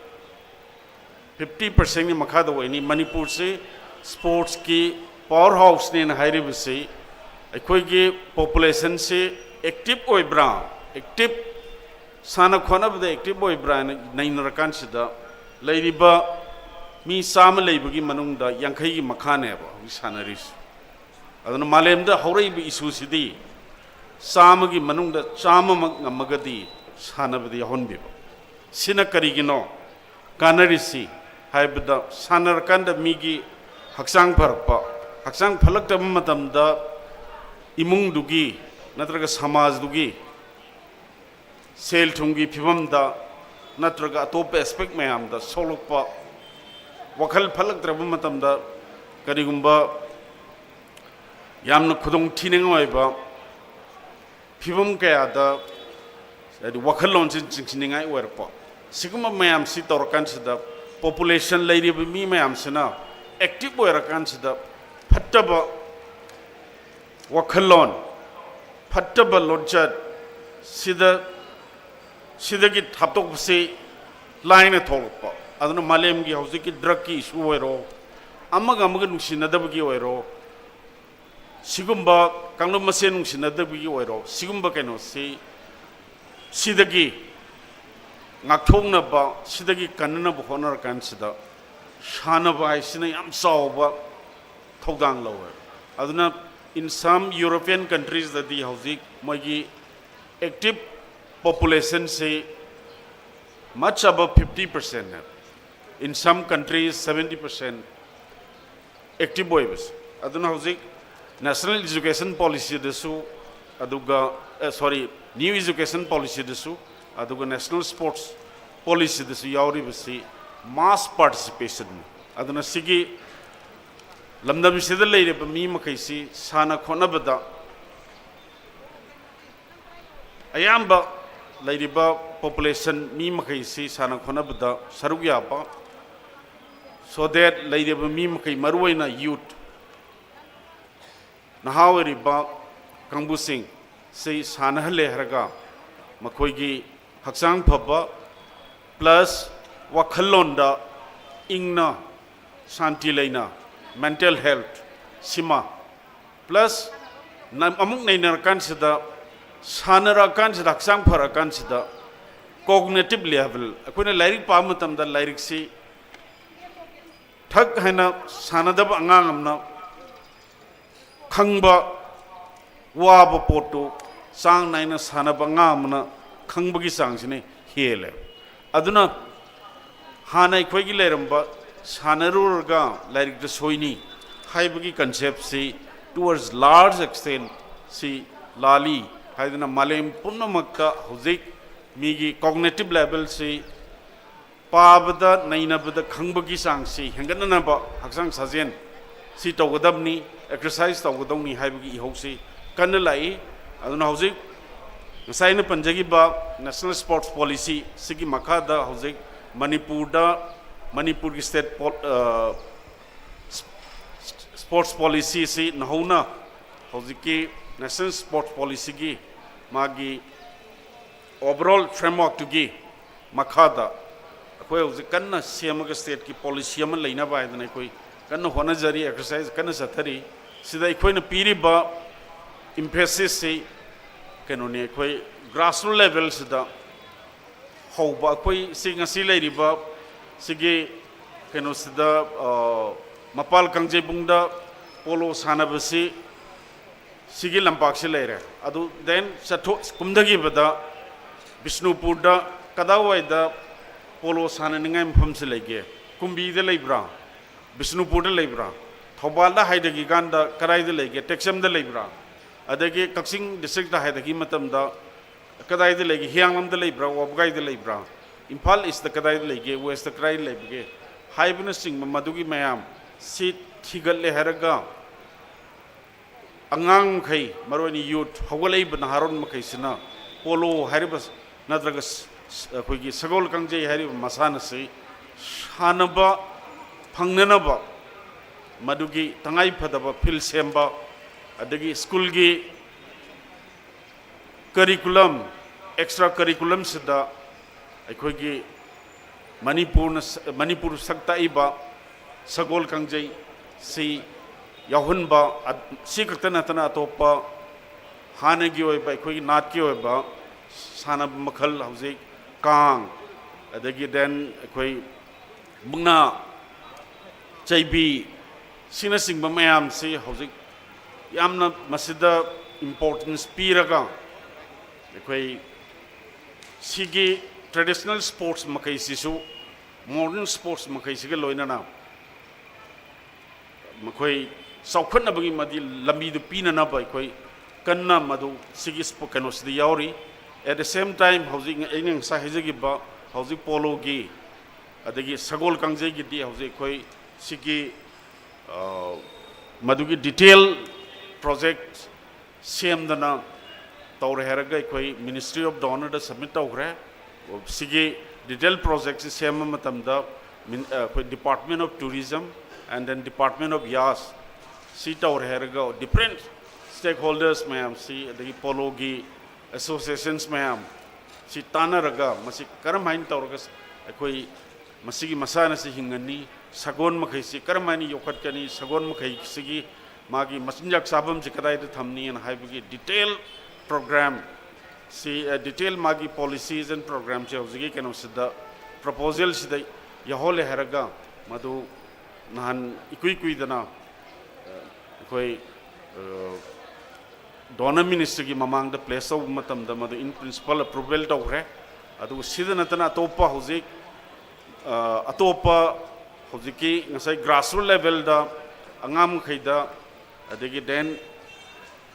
Fifty percent ꯃꯈꯥꯗ ꯑꯣꯏꯅꯤ꯫ ꯃꯅꯤꯄꯨꯔꯁꯤ sportsꯀꯤ power houseꯅꯦꯅ ꯍꯥꯏꯔꯤꯕꯁꯤ, ꯑꯩꯈꯣꯏꯒꯤ populationꯁꯤ active ꯑꯣꯏꯕ꯭ꯔꯥ, active, ꯁꯥꯟꯅ ꯈꯣꯠꯅꯕꯗ active ꯑꯣꯏꯕ꯭ꯔꯥ ꯍꯥꯏꯅ ꯅꯩꯅꯔꯀꯥꯟꯁꯤꯗ, ꯂꯩꯔꯤꯕ ꯃꯤ ꯆꯥꯝꯃ ꯂꯩꯕꯒꯤ ꯃꯅꯨꯡꯗ ꯌꯥꯡꯈꯩꯒꯤ ꯃꯈꯥꯅꯦꯕ ꯍꯧꯖꯤꯛ ꯁꯥꯟꯅꯔꯤꯁꯤ꯫ ꯑꯗꯨꯅ ꯃꯥꯂꯦꯝꯗ ꯍꯧꯔꯛꯏꯕ issueꯁꯤꯗꯤ ꯆꯥꯝꯃꯒꯤ ꯃꯅꯨꯡꯗ ꯆꯥꯝꯃꯃꯛ ꯉꯝꯃꯒꯗꯤ ꯁꯥꯟꯅꯕꯗ ꯌꯥꯎꯍꯟꯕꯤꯕ꯫ ꯁꯤꯅ ꯀꯔꯤꯒꯤꯅꯣ ꯀꯥꯟꯅꯔꯤꯁꯤ ꯍꯥꯏꯕꯗ, ꯁꯥꯟꯅꯔꯀꯥꯟꯗ ꯃꯤꯒꯤ ꯍꯛꯆꯥꯡ ꯐꯔꯛꯄ, ꯍꯛꯆꯥꯡ ꯐꯠꯂꯛꯇꯕ ꯃꯇꯝꯗ ꯏꯃꯨꯡꯗꯨꯒꯤ ꯅꯠꯇ꯭ꯔꯒ ꯁꯃꯥꯖꯗꯨꯒꯤ ꯁꯦꯜ ꯊꯨꯝꯒꯤ ꯐꯤꯕꯝꯗ ꯅꯠꯇ꯭ꯔꯒ ꯑꯇꯣꯞꯄ aspect ꯃꯌꯥꯝꯗ ꯁꯣꯛꯂꯛꯄ, ꯋꯥꯈꯜ ꯐꯠꯂꯛꯇ꯭ꯔꯕ ꯃꯇꯝꯗ ꯀꯔꯤꯒꯨꯝꯕ ꯌꯥꯝꯅ ꯈꯨꯗꯣꯡ ꯊꯤꯅꯤꯡꯉꯥꯏ ꯑꯣꯏꯕ ꯐꯤꯕꯝ ꯀꯌꯥꯗ, ꯍꯥꯏꯗꯤ ꯋꯥꯈꯜꯂꯣꯟꯁꯤ ꯆꯤꯡꯁꯤꯟꯅꯤꯡꯉꯥꯏ ꯑꯣꯏꯔꯛꯄ, ꯁꯤꯒꯨꯝꯕ ꯃꯌꯥꯝꯁꯤ ꯇꯧꯔꯀꯥꯟꯁꯤꯗ population ꯂꯩꯔꯤꯕ ꯃꯤ ꯃꯌꯥꯝꯁꯤꯅ active ꯑꯣꯏꯔꯀꯥꯟꯁꯤꯗ ꯐꯠꯇꯕ ꯋꯥꯈꯜꯂꯣꯟ, ꯐꯠꯇꯕ ꯂꯣꯟꯆꯠ ꯁꯤꯗ, ꯁꯤꯗꯒꯤ ꯊꯥꯞꯇꯣꯛꯄꯁꯤ ꯂꯥꯏꯅ ꯊꯣꯛꯂꯛꯄ꯫ ꯑꯗꯨꯅ ꯃꯥꯂꯦꯝꯒꯤ ꯍꯧꯖꯤꯛꯀꯤ drugꯀꯤ issue ꯑꯣꯏꯔꯣ, ꯑꯃꯒ ꯑꯃꯒ ꯅꯨꯡꯁꯤꯅꯗꯕꯒꯤ ꯑꯣꯏꯔꯣ, ꯁꯤꯒꯨꯝꯕ ꯀꯥꯡꯂꯨꯞ ꯃꯁꯦꯟ ꯅꯨꯡꯁꯤꯅꯗꯕꯒꯤ ꯑꯣꯏꯔꯣ, ꯁꯤꯒꯨꯝꯕ ꯀꯩꯅꯣꯁꯤ ꯁꯤꯗꯒꯤ ꯉꯥꯛꯊꯣꯛꯅꯕ, ꯁꯤꯗꯒꯤ ꯀꯟꯅꯅꯕ ꯍꯣꯠꯅꯔꯀꯥꯟꯁꯤꯗ ꯁꯥꯟꯅꯕ ꯍꯥꯏꯁꯤꯅ ꯌꯥꯝ ꯆꯥꯎꯕ ꯊꯧꯗꯥꯡ ꯂꯧꯋꯦ꯫ ꯑꯗꯨꯅ in some European countriesꯇꯗꯤ ꯍꯧꯖꯤꯛ ꯃꯣꯏꯒꯤ active populationꯁꯤ much above fifty percentꯅꯦ꯫ In some countries, seventy percent active ꯑꯣꯏꯕꯁꯦ꯫ ꯑꯗꯨꯅ ꯍꯧꯖꯤꯛ National Education Policyꯗꯁꯨ, ꯑꯗꯨꯒ, sorry, New Education Policyꯗꯁꯨ, ꯑꯗꯨꯒ National Sports Policyꯗꯁꯨ ꯌꯥꯎꯔꯤꯕꯁꯤ mass participation꯫ ꯑꯗꯨꯅ ꯁꯤꯒꯤ ꯂꯝꯗꯝꯁꯤꯗ ꯂꯩꯔꯤꯕ ꯃꯤ ꯃꯈꯩꯁꯤ ꯁꯥꯟꯅ ꯈꯣꯠꯅꯕꯗ ꯑꯌꯥꯝꯕ ꯂꯩꯔꯤꯕ population ꯃꯤ ꯃꯈꯩꯁꯤ ꯁꯥꯟꯅ ꯈꯣꯠꯅꯕꯗ ꯁꯔꯨꯛ ꯌꯥꯕ, so that ꯂꯩꯔꯤꯕ ꯃꯤ ꯃꯈꯩ, ꯃꯔꯨꯑꯣꯏꯅ youth, ꯅꯍꯥ ꯑꯣꯏꯔꯤꯕ ꯀꯥꯡꯕꯨꯁꯤꯡ ꯁꯤ ꯁꯥꯟꯅꯍꯜꯂꯦ ꯍꯥꯏꯔꯒ ꯃꯈꯣꯏꯒꯤ ꯍꯛꯆꯥꯡ ꯐꯕ plus ꯋꯥꯈꯜꯂꯣꯟꯗ ꯏꯪꯅ ꯁꯥꯟꯇꯤ ꯂꯩꯅ mental health ꯁꯤꯃ plus ꯑꯃꯨꯛ ꯅꯩꯅꯔꯀꯥꯟꯁꯤꯗ, ꯁꯥꯟꯅꯔꯛꯑꯀꯥꯟꯁꯤꯗ, ꯍꯛꯆꯥꯡ ꯐꯔꯛꯑꯀꯥꯟꯁꯤꯗ cognitive level, ꯑꯩꯈꯣꯏꯅ ꯂꯥꯏꯔꯤꯛ ꯄꯥꯕ ꯃꯇꯝꯗ ꯂꯥꯏꯔꯤꯛꯁꯤ ꯊꯛ ꯍꯥꯏꯅ ꯁꯥꯟꯅꯗꯕ ꯑꯉꯥꯡ ꯑꯃꯅ ꯈꯪꯕ ꯋꯥꯕ ꯄꯣꯠꯇꯨ ꯆꯥꯡ ꯅꯥꯏꯅ ꯁꯥꯟꯅꯕ ꯑꯉꯥꯡ ꯑꯃꯅ ꯈꯪꯕꯒꯤ ꯆꯥꯡꯁꯤꯅ ꯍꯦꯜꯂꯦ꯫ ꯑꯗꯨꯅ ꯍꯥꯟꯅ ꯑꯩꯈꯣꯏꯒꯤ ꯂꯩꯔꯝꯕ "ꯁꯥꯟꯅꯔꯨꯔꯒ ꯂꯥꯏꯔꯤꯛꯇ ꯁꯣꯏꯅꯤ" ꯍꯥꯏꯕꯒꯤ conceptꯁꯤ towards large extent ꯁꯤ ꯂꯥꯜꯂꯤ ꯍꯥꯏꯗꯅ ꯃꯥꯂꯦꯝ ꯄꯨꯝꯅꯃꯛꯇ ꯍꯧꯖꯤꯛ ꯃꯤꯒꯤ cognitive levelꯁꯤ ꯄꯥꯕꯗ, ꯅꯩꯅꯕꯗ ꯈꯪꯕꯒꯤ ꯆꯥꯡꯁꯤ ꯍꯦꯟꯒꯠꯅꯅꯕ ꯍꯛꯆꯥꯡ ꯁꯥꯖꯦꯜ ꯁꯤ ꯇꯧꯒꯗꯕꯅꯤ, exercise ꯇꯧꯒꯗꯧꯅꯤ ꯍꯥꯏꯕꯒꯤ ꯏꯍꯧꯁꯤ ꯀꯟꯅ ꯂꯥꯛꯏ꯫ ꯑꯗꯨꯅ ꯍꯧꯖꯤꯛ ꯉꯁꯥꯏ ꯑꯩꯅ ꯄꯟꯖꯈꯤꯕ National Sports Policy ꯁꯤꯒꯤ ꯃꯈꯥꯗ ꯍꯧꯖꯤꯛ ꯃꯅꯤꯄꯨꯔꯗ, ꯃꯅꯤꯄꯨꯔꯒꯤ state pol-, ꯑ, sports policy ꯁꯤ ꯅꯧꯍꯧꯅ ꯍꯧꯖꯤꯛꯀꯤ National Sports Policyꯒꯤ ꯃꯥꯒꯤ overall frameworkꯇꯨꯒꯤ ꯃꯈꯥꯗ ꯑꯩꯈꯣꯏ ꯍꯧꯖꯤꯛ ꯀꯟꯅ ꯁꯦꯝꯃꯒ stateꯀꯤ policy ꯑꯃ ꯂꯩꯅꯕ ꯍꯥꯏꯗꯅ ꯑꯩꯈꯣꯏ ꯀꯟꯅ ꯍꯣꯠꯅꯖꯔꯤ, exercise ꯀꯟꯅ ꯆꯠꯊꯔꯤ꯫ ꯁꯤꯗ ꯑꯩꯈꯣꯏꯅ ꯄꯤꯔꯤꯕ emphasis ꯁꯤ ꯀꯩꯅꯣꯅꯤ, ꯑꯩꯈꯣꯏ grassroot levelꯁꯤꯗ ꯍꯧꯕ, ꯑꯩꯈꯣꯏ ꯁꯤ ꯉꯁꯤ ꯂꯩꯔꯤꯕ ꯁꯤꯒꯤ ꯀꯩꯅꯣꯁꯤꯗ, ꯑ, ꯃꯄꯥꯜ ꯀꯥꯡꯖꯩꯕꯨꯡꯗ polo ꯁꯥꯟꯅꯕꯁꯤ ꯁꯤꯒꯤ ꯂꯝꯄꯥꯛꯁꯤ ꯂꯩꯔꯦ꯫ ꯑꯗꯨ then ꯆꯠꯊꯣꯛ, ꯀꯨꯝꯊꯈꯤꯕꯗ ꯕꯤꯁꯅꯨꯄꯨꯔꯗ ꯀꯗꯥꯏꯋꯥꯏꯗ ꯄꯣꯂꯣ ꯁꯥꯟꯅꯅꯤꯡꯉꯥꯏ ꯃꯐꯝꯁꯤ ꯂꯩꯒꯦ? ꯀꯨꯝꯕꯤꯗ ꯂꯩꯕ꯭ꯔꯥ? ꯕꯤꯁꯅꯨꯄꯨꯔꯗ ꯂꯩꯕ꯭ꯔꯥ? ꯊꯧꯕꯥꯜꯗ ꯍꯥꯏꯊꯈꯤꯀꯥꯟꯗ ꯀꯗꯥꯏꯗ ꯂꯩꯒꯦ? ꯇꯦꯛꯆꯝꯗ ꯂꯩꯕ꯭ꯔꯥ? ꯑꯗꯒꯤ ꯀꯛꯆꯤꯡ ꯗꯤꯁꯇ꯭ꯔꯤꯛꯇ ꯍꯥꯏꯊꯈꯤꯕ ꯃꯇꯝꯗ ꯀꯗꯥꯏꯗ ꯂꯩꯒꯦ? ꯍꯤꯌꯥꯡꯂꯝꯗ ꯂꯩꯕ꯭ꯔꯥ? ꯋꯥꯕꯒꯥꯏꯗ ꯂꯩꯕ꯭ꯔꯥ? ꯏꯝꯐꯥꯜ ꯏꯁꯇ ꯀꯗꯥꯏꯗ ꯂꯩꯒꯦ? ꯋꯦꯁꯇ ꯀꯗꯥꯏꯗ ꯂꯩꯕꯒꯦ? ꯍꯥꯏꯕꯅꯆꯤꯡꯕ ꯃꯗꯨꯒꯤ ꯃꯌꯥꯝ ꯁꯤ ꯊꯤꯒꯠꯂꯦ ꯍꯥꯏꯔꯒ ꯑꯉꯥꯡ ꯃꯈꯩ, ꯃꯔꯨꯑꯣꯏꯅ ꯌꯨꯠ, ꯍꯧꯒꯠꯂꯛꯏꯕ ꯅꯍꯥꯔꯣꯟ ꯃꯈꯩꯁꯤꯅ ꯄꯣꯂꯣ ꯍꯥꯏꯔꯤꯕ ꯅꯠꯇ꯭ꯔꯒ ꯁ-, ꯁ-, ꯑꯩꯈꯣꯏꯒꯤ ꯁꯒꯣꯜ ꯀꯥꯡꯖꯩ ꯍꯥꯏꯔꯤꯕ ꯃꯁꯥꯟꯅꯁꯤ ꯁꯥꯟꯅꯕ ꯐꯪꯅꯅꯕ ꯃꯗꯨꯒꯤ ꯇꯉꯥꯏ ꯐꯗꯕ ꯐꯤꯜ ꯁꯦꯝꯕ, ꯑꯗꯒꯤ ꯁ꯭ꯀꯨꯜꯒꯤ ꯀꯔꯤꯀꯨꯂꯝ, ꯑꯦꯛꯁꯇ꯭ꯔꯥ ꯀꯔꯤꯀꯨꯂꯝꯁꯤꯗ ꯑꯩꯈꯣꯏꯒꯤ ꯃꯅꯤꯄꯨꯔꯅ ꯁ-, ꯃꯅꯤꯄꯨꯔ ꯁꯛ ꯇꯥꯛꯏꯕ ꯁꯒꯣꯜ ꯀꯥꯡꯖꯩ ꯁꯤ ꯌꯥꯎꯍꯟꯕ, ꯑ-, ꯁꯤ ꯈꯛꯇ ꯅꯠꯇꯅ ꯑꯇꯣꯞꯄ ꯍꯥꯟꯅꯒꯤ ꯑꯣꯏꯕ ꯑꯩꯈꯣꯏꯒꯤ ꯅꯥꯠꯀꯤ ꯑꯣꯏꯕ ꯁꯥꯟꯅꯕ ꯃꯈꯜ, ꯍꯧꯖꯤꯛ ꯀꯥꯡ, ꯑꯗꯒꯤ then ꯑꯩꯈꯣꯏ ꯃꯨꯛꯅꯥ, ꯆꯩꯕꯤ, ꯁꯤꯅꯆꯤꯡꯕ ꯃꯌꯥꯝꯁꯤ ꯍꯧꯖꯤꯛ ꯌꯥꯝꯅ ꯃꯁꯤꯗ ꯏꯝꯄꯣꯔꯇꯦꯟꯁ ꯄꯤꯔꯒ ꯑꯩꯈꯣꯏ ꯁꯤꯒꯤ ꯇ꯭ꯔꯦꯗꯤꯁꯅꯦꯜ ꯁ꯭ꯄꯣꯔꯠꯁ ꯃꯈꯩꯁꯤꯁꯨ ꯃꯣꯗꯔꯟ ꯁ꯭ꯄꯣꯔꯠꯁ ꯃꯈꯩꯁꯤꯒ ꯂꯣꯏꯅꯅ ꯃꯈꯣꯏ ꯆꯥꯎꯈꯠꯅꯕꯒꯤ ꯃꯗꯤ ꯂꯝꯕꯤꯗꯨ ꯄꯤꯅꯅꯕ ꯑꯩꯈꯣꯏ ꯀꯟꯅ ꯃꯗꯨ ꯁꯤꯒꯤ ꯁ꯭ꯄꯣ-, ꯀꯩꯅꯣꯁꯤꯗ ꯌꯥꯎꯔꯤ꯫ At the same time, ꯍꯧꯖꯤꯛ ꯑꯩꯅ ꯉꯁꯥꯏ ꯍꯥꯏꯖꯈꯤꯕ ꯍꯧꯖꯤꯛ ꯄꯣꯂꯣꯒꯤ ꯑꯗꯒꯤ ꯁꯒꯣꯜ ꯀꯥꯡꯖꯩꯒꯤꯗꯤ ꯍꯧꯖꯤꯛ ꯑꯩꯈꯣꯏ ꯁꯤꯒꯤ, ꯑ, ꯃꯗꯨꯒꯤ ꯗꯤꯇꯦꯜ ꯄ꯭ꯔꯣꯖꯦꯛ ꯁꯦꯝꯗꯅ ꯇꯧꯔꯦ ꯍꯥꯏꯔꯒ ꯑꯩꯈꯣꯏ Ministry of Donorꯗ submit ꯇꯧꯈ꯭ꯔꯦ꯫ ꯁꯤꯒꯤ ꯗꯤꯇꯦꯜ ꯄ꯭ꯔꯣꯖꯦꯛꯁꯤ ꯁꯦꯝꯕ ꯃꯇꯝꯗ ꯃꯤꯟ-, ꯑ, ꯑꯩꯈꯣꯏ Department of Tourism and then Department of Yas ꯁꯤ ꯇꯧꯔꯦ ꯍꯥꯏꯔꯒ different stakeholders ꯃꯌꯥꯝꯁꯤ, ꯑꯗꯒꯤ ꯄꯣꯂꯣꯒꯤ associations ꯃꯌꯥꯝ ꯁꯤ ꯇꯥꯟꯅꯔꯒ ꯃꯁꯤ ꯀꯔꯝ ꯍꯥꯏꯅ ꯇꯧꯔꯒ ꯑꯩꯈꯣꯏ ꯃꯁꯤꯒꯤ ꯃꯁꯥꯟꯅꯁꯤ ꯍꯤꯡꯍꯟꯅꯤ, ꯁꯒꯣꯜ ꯃꯈꯩꯁꯤ ꯀꯔꯝ ꯍꯥꯏꯅ ꯌꯣꯛꯈꯠꯀꯅꯤ, ꯁꯒꯣꯜ ꯃꯈꯩꯁꯤꯒꯤ ꯃꯥꯒꯤ ꯃꯆꯤꯟꯖꯥꯛ ꯆꯥꯐꯝꯁꯤ ꯀꯗꯥꯏꯗ ꯊꯝꯅꯤꯅ ꯍꯥꯏꯕꯒꯤ detail program ꯁꯤ, ꯑ, detail ꯃꯥꯒꯤ policies and program ꯁꯤ ꯍꯧꯖꯤꯛꯀꯤ ꯀꯩꯅꯣꯁꯤꯗ, proposal ꯁꯤꯗ ꯌꯥꯎꯍꯜꯂꯦ ꯍꯥꯏꯔꯒ ꯃꯗꯨ ꯅꯍꯥꯟ ꯏꯀꯨꯏ ꯀꯨꯏꯗꯅ, ꯑ, ꯑꯩꯈꯣꯏ, ꯑ, Donor Ministryꯒꯤ ꯃꯃꯥꯡꯗ place ꯇꯧꯕ ꯃꯇꯝꯗ ꯃꯗꯨ in principle approval ꯇꯧꯈ꯭ꯔꯦ꯫ ꯑꯗꯨꯒ ꯁꯤꯗ ꯅꯠꯇꯅ ꯑꯇꯣꯞꯄ ꯍꯧꯖꯤꯛ ꯑꯇꯣꯞꯄ ꯍꯧꯖꯤꯛꯀꯤ ꯉꯁꯥꯏ grassroot levelꯗ ꯑꯉꯥꯡ ꯃꯈꯩꯗ, ꯑꯗꯒꯤ then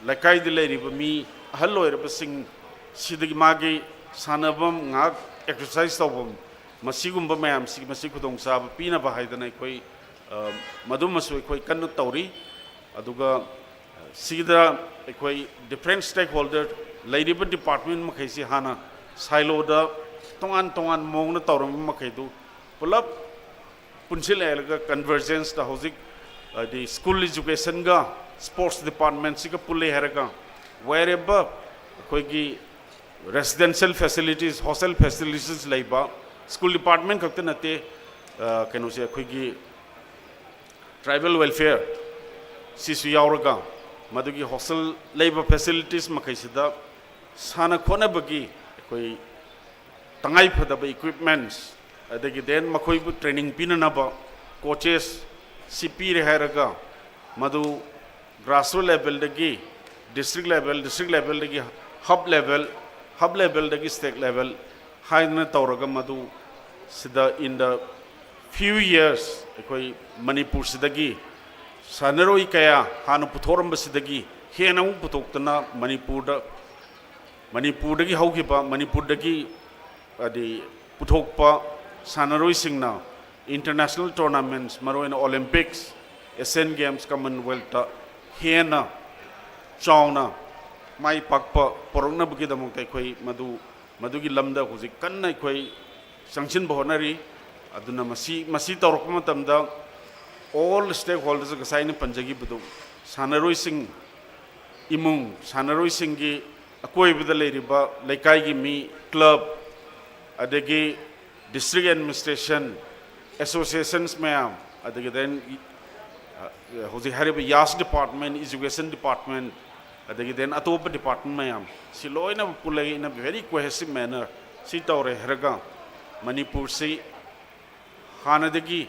ꯂꯩꯀꯥꯏꯗ ꯂꯩꯔꯤꯕ ꯃꯤ ꯑꯍꯜ ꯑꯣꯏꯔꯕꯁꯤꯡ ꯁꯤꯗꯒꯤ ꯃꯥꯒꯤ ꯁꯥꯟꯅꯐꯝ, ꯉꯥꯏꯍꯥꯛ exercise ꯇꯧꯐꯝ, ꯃꯁꯤꯒꯨꯝꯕ ꯃꯌꯥꯝꯁꯤ, ꯃꯁꯤ ꯈꯨꯗꯣꯡꯆꯥꯕ ꯄꯤꯅꯕ ꯍꯥꯏꯗꯅ ꯑꯩꯈꯣꯏ, ꯑ, ꯃꯗꯨꯃꯁꯨ ꯑꯩꯈꯣꯏ ꯀꯟꯅ ꯇꯧꯔꯤ꯫ ꯑꯗꯨꯒ ꯁꯤꯗ ꯑꯩꯈꯣꯏ different stakeholder, ꯂꯩꯔꯤꯕ department ꯃꯈꯩꯁꯤ ꯍꯥꯟꯅ siloꯗ ꯇꯣꯉꯥꯟ ꯇꯣꯉꯥꯟꯕ ꯃꯑꯣꯡꯗ ꯇꯧꯔꯝꯕ ꯃꯈꯩꯗꯨ ꯄꯨꯂꯞ ꯄꯨꯟꯁꯤꯜꯂꯛꯂꯒ convergenceꯇ ꯍꯧꯖꯤꯛ, ꯍꯥꯏꯗꯤ, school educationꯒ sports departmentꯁꯤꯒ ꯄꯨꯜꯂꯦ ꯍꯥꯏꯔꯒ, wherever ꯑꯩꯈꯣꯏꯒꯤ residential facilities, hostel facilities ꯂꯩꯕ, school department ꯈꯛꯇ ꯅꯠꯇꯦ, ꯑ, ꯀꯩꯅꯣꯁꯦ, ꯑꯩꯈꯣꯏꯒꯤ tribal welfare ꯁꯤꯁꯨ ꯌꯥꯎꯔꯒ, ꯃꯗꯨꯒꯤ hostel ꯂꯩꯕ facilities ꯃꯈꯩꯁꯤꯗ ꯁꯥꯟꯅ ꯈꯣꯠꯅꯕꯒꯤ ꯑꯩꯈꯣꯏ ꯇꯉꯥꯏ ꯐꯗꯕ equipments, ꯑꯗꯒꯤ then ꯃꯈꯣꯏꯕꯨ training ꯄꯤꯅꯅꯕ coaches ꯁꯤ ꯄꯤꯔꯦ ꯍꯥꯏꯔꯒ, ꯃꯗꯨ grassroot levelꯗꯒꯤ district level, district levelꯗꯒꯤ hub level, hub levelꯗꯒꯤ state level ꯍꯥꯏꯗꯅ ꯇꯧꯔꯒ, ꯃꯗꯨ ꯁꯤꯗ in the few years ꯑꯩꯈꯣꯏ ꯃꯅꯤꯄꯨꯔꯁꯤꯗꯒꯤ ꯁꯥꯟꯅꯔꯣꯏ ꯀꯌꯥ ꯍꯥꯟꯅ ꯄꯨꯊꯣꯛꯑꯝꯕꯁꯤꯗꯒꯤ ꯍꯦꯟꯅ ꯑꯃꯨꯛ ꯄꯨꯊꯣꯛꯇꯅ, ꯃꯅꯤꯄꯨꯔꯗ, ꯃꯅꯤꯄꯨꯔꯗꯒꯤ ꯍꯧꯈꯤꯕ, ꯃꯅꯤꯄꯨꯔꯗꯒꯤ, ꯍꯥꯏꯗꯤ, ꯄꯨꯊꯣꯛꯄ ꯁꯥꯟꯅꯔꯣꯏꯁꯤꯡꯅ international tournaments, ꯃꯔꯨꯑꯣꯏꯅ Olympics, Asian Games, Commonwealthꯇ ꯍꯦꯟꯅ ꯆꯥꯎꯅ ꯃꯥꯏ ꯄꯥꯛꯄ ꯄꯨꯔꯛꯅꯕꯒꯤꯗꯃꯛꯇ ꯑꯩꯈꯣꯏ ꯃꯗꯨ, ꯃꯗꯨꯒꯤ ꯂꯝꯗ ꯍꯧꯖꯤꯛ ꯀꯟꯅ ꯑꯩꯈꯣꯏ ꯆꯪꯁꯤꯟꯕ ꯍꯣꯠꯅꯔꯤ꯫ ꯑꯗꯨꯅ ꯃꯁꯤ, ꯃꯁꯤ ꯇꯧꯔꯛꯄ ꯃꯇꯝꯗ all stakeholders, ꯉꯁꯥꯏ ꯑꯩꯅ ꯄꯟꯖꯈꯤꯕꯗꯨ, ꯁꯥꯟꯅꯔꯣꯏꯁꯤꯡ, ꯏꯃꯨꯡ, ꯁꯥꯟꯅꯔꯣꯏꯁꯤꯡꯒꯤ ꯑꯀꯣꯏꯕꯗ ꯂꯩꯔꯤꯕ ꯂꯩꯀꯥꯏꯒꯤ ꯃꯤ, club, ꯑꯗꯒꯤ district administration, associations ꯃꯌꯥꯝ, ꯑꯗꯒꯤ then, ꯑ, ꯍꯧꯖꯤꯛ ꯍꯥꯏꯔꯤꯕ YASH department, education department, ꯑꯗꯒꯤ then ꯑꯇꯣꯞꯄ department ꯃꯌꯥꯝ, ꯁꯤ ꯂꯣꯏꯅꯃꯛ ꯄꯨꯜꯂꯒ in a very cohesive manner ꯁꯤ ꯇꯧꯔꯦ ꯍꯥꯏꯔꯒ, ꯃꯅꯤꯄꯨꯔꯁꯤ ꯍꯥꯟꯅꯗꯒꯤ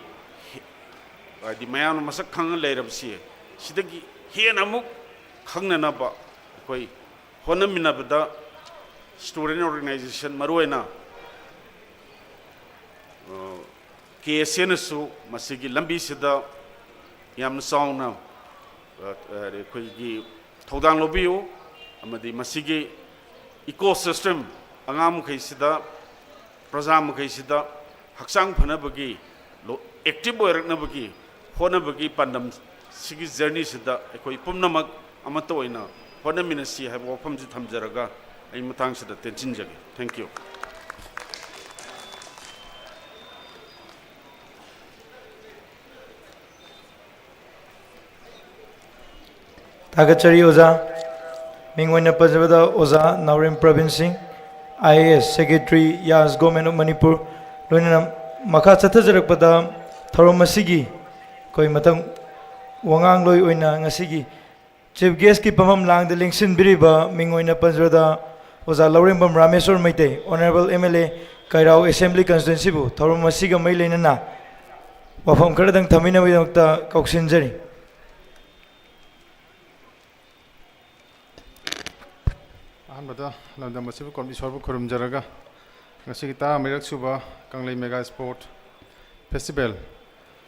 ꯍꯦ-, ꯍꯥꯏꯗꯤ, ꯃꯌꯥꯝꯅ ꯃꯁꯛ ꯈꯪꯉ ꯂꯩꯔꯕꯁꯤ, ꯁꯤꯗꯒꯤ ꯍꯦꯟꯅ ꯑꯃꯨꯛ ꯈꯪꯅꯅꯕ ꯑꯩꯈꯣꯏ ꯍꯣꯠꯅꯃꯤꯟꯅꯕꯗ student organization, ꯃꯔꯨꯑꯣꯏꯅ ꯀꯦ ꯑꯦꯁ ꯑꯦꯅꯁꯨ ꯃꯁꯤꯒꯤ ꯂꯝꯕꯤꯁꯤꯗ ꯌꯥꯝꯅ ꯆꯥꯎꯅ ꯑꯩꯈꯣꯏꯒꯤ ꯊꯧꯗꯥꯡ ꯂꯧꯕꯤꯌꯨ, ꯑꯃꯗꯤ ꯃꯁꯤꯒꯤ ꯏꯀꯣ ꯁꯤꯁꯇꯦꯝ, ꯑꯉꯥꯡ ꯃꯈꯩꯁꯤꯗ, ꯄ꯭ꯔꯖꯥ ꯃꯈꯩꯁꯤꯗ ꯍꯛꯆꯥꯡ ꯐꯅꯕꯒꯤ, ꯑꯦꯛꯇꯤꯚ ꯑꯣꯏꯔꯛꯅꯕꯒꯤ ꯍꯣꯠꯅꯕꯒꯤ ꯄꯥꯟꯗꯝ ꯁꯤꯒꯤ ꯖꯔꯅꯤꯁꯤꯗ ꯑꯩꯈꯣꯏ ꯄꯨꯝꯅꯃꯛ ꯑꯃꯠꯇ ꯑꯣꯏꯅ ꯍꯣꯠꯅꯃꯤꯟꯅꯁꯤ ꯍꯥꯏꯕ ꯋꯥꯐꯝꯁꯤ ꯊꯝꯖꯔꯒ ꯑꯩ ꯃꯇꯥꯡꯁꯤꯗ ꯇꯦꯟꯁꯤꯟꯖꯒꯦ꯫ Thank you꯫ ꯊꯥꯒꯠꯆꯔꯤ ꯑꯣꯖꯥ꯫ ꯃꯤꯡ ꯑꯣꯏꯅ ꯄꯟꯖꯕꯗ ꯑꯣꯖꯥ Naorem Prabin Singh, I A S, secretary, YAS, government of Manipur, ꯂꯣꯏꯅꯅ ꯃꯈꯥ ꯆꯠꯊꯖꯔꯛꯄꯗ ꯊꯧꯔꯝ ꯑꯁꯤꯒꯤ ꯑꯩꯈꯣꯏ ꯃꯊꯪ ꯋꯥꯉꯥꯡꯂꯣꯏ ꯑꯣꯏꯅ ꯉꯁꯤꯒꯤ ꯆꯤꯐ ꯒꯦꯁꯀꯤ ꯐꯝꯐꯝ ꯂꯥꯡꯗ ꯂꯦꯡꯁꯤꯟꯕꯤꯔꯤꯕ ꯃꯤꯡ ꯑꯣꯏꯅ ꯄꯟꯖꯕꯗ ꯑꯣꯖꯥ Lourembam Rameshwor Meitei, honourable M L A, Keirao assembly ꯀꯟꯁꯇꯤꯇ꯭ꯋꯦꯟꯁꯤꯕꯨ ꯊꯧꯔꯝ ꯑꯁꯤꯒ ꯃꯔꯤ ꯂꯩꯅꯅ ꯋꯥꯐꯝ ꯈꯔꯗꯪ ꯊꯝꯕꯤꯅꯕꯒꯤꯗꯃꯛꯇ ꯀꯧꯁꯤꯟꯖꯔꯤ꯫ ꯑꯍꯥꯟꯕꯗ ꯂꯝꯗꯝ ꯑꯁꯤꯕꯨ ꯀꯣꯝ ꯏꯁꯣꯔꯕꯨ ꯈꯨꯔꯨꯝꯖꯔꯒ, ꯉꯁꯤꯒꯤ ꯇꯔꯥꯃꯔꯤꯔꯛ ꯁꯨꯕ Kanglei mega sport festival,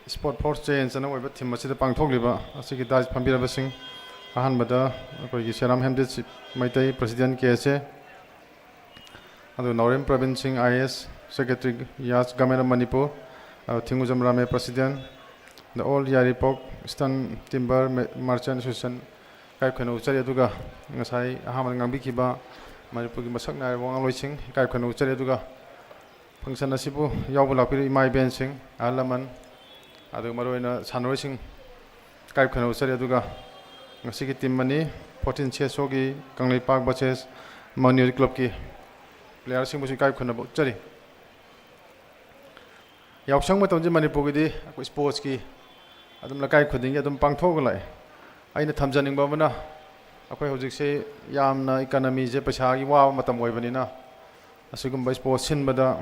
sport for change ꯑꯅ ꯑꯣꯏꯕ ꯊꯤꯝ ꯑꯁꯤꯗ ꯄꯥꯡꯊꯣꯛꯂꯤꯕ ꯑꯁꯤꯒꯤ ꯗꯥꯏꯁ ꯐꯝꯕꯤꯔꯕꯁꯤꯡ, ꯑꯍꯥꯟꯕꯗ ꯑꯩꯈꯣꯏꯒꯤ ꯁꯦꯔꯥꯝ ꯍꯦꯝꯗꯦꯠ ꯃꯩꯇꯩ, ꯄ꯭ꯔꯁꯤꯗꯦꯟ ꯀꯦ ꯑꯦꯁ ꯑꯦ, ꯑꯗꯨꯒ Naorem Prabin Singh, I A S, secretary, YAS, government of Manipur, ꯑꯗꯨꯒ Thingujam Rame, president, the all Yairipok eastern timber merchant association, ꯏꯀꯥꯏ ꯈꯨꯝꯅꯅ ꯎꯠꯆꯔꯤ꯫ ꯑꯗꯨꯒ ꯉꯁꯥꯏ ꯑꯍꯥꯟꯕꯗ ꯉꯥꯡꯕꯤꯈꯤꯕ ꯃꯅꯤꯄꯨꯔꯒꯤ ꯃꯁꯛ ꯅꯥꯏꯔꯕ ꯋꯥꯉꯥꯡꯂꯣꯏꯁꯤꯡ ꯏꯀꯥꯏ ꯈꯨꯝꯅꯅ ꯎꯠꯆꯔꯤ꯫ ꯑꯗꯨꯒ ꯐꯪꯁꯟ ꯑꯁꯤꯕꯨ ꯌꯥꯎꯕ ꯂꯥꯛꯄꯤꯔꯤꯕ ꯏꯃꯥ ꯏꯕꯦꯟꯁꯤꯡ, ꯑꯍꯜ ꯂꯃꯟ, ꯑꯗꯨꯒ ꯃꯔꯨꯑꯣꯏꯅ ꯁꯥꯟꯅꯔꯣꯏꯁꯤꯡ ꯏꯀꯥꯏ ꯈꯨꯝꯅꯅ ꯎꯠꯆꯔꯤ꯫ ꯑꯗꯨꯒ ꯉꯁꯤꯒꯤ ꯇꯤꯝ ꯑꯅꯤ, ꯐꯣꯔꯇꯤꯟ ꯁꯤ ꯑꯦꯁ ꯑꯣꯒꯤ ꯀꯪꯂꯩꯄꯥꯛ ꯚꯔꯁꯦꯁ ꯃꯥꯎꯟ ꯌꯨꯅꯤꯠ ꯀ꯭ꯂꯕꯀꯤ ꯄ꯭ꯂꯦꯌꯥꯔꯁꯤꯡꯕꯨꯁꯨ ꯏꯀꯥꯏ ꯈꯨꯝꯅꯕ ꯎꯠꯆꯔꯤ꯫ ꯌꯥꯎꯁꯪ ꯃꯇꯝꯁꯤ ꯃꯅꯤꯄꯨꯔꯒꯤꯗꯤ ꯑꯩꯈꯣꯏ ꯏꯁꯄꯣꯔꯠꯁꯀꯤ ꯑꯗꯨꯝ ꯂꯩꯀꯥꯏ ꯈꯨꯗꯤꯡꯒꯤ ꯑꯗꯨꯝ ꯄꯥꯡꯊꯣꯛꯑꯒ ꯂꯥꯛꯑꯦ꯫ ꯑꯩꯅ ꯊꯝꯖꯅꯤꯡꯕ ꯑꯃꯅ, ꯑꯩꯈꯣꯏ ꯍꯧꯖꯤꯛꯁꯦ ꯌꯥꯝꯅ ꯏꯀꯅꯃꯤꯁꯦ ꯄꯩꯁꯥꯒꯤ ꯋꯥꯕ ꯃꯇꯝ ꯑꯣꯏꯕꯅꯤꯅ, ꯑꯁꯤꯒꯨꯝꯕ ꯏꯁꯄꯣꯔꯠꯁ ꯁꯤꯟꯕꯗ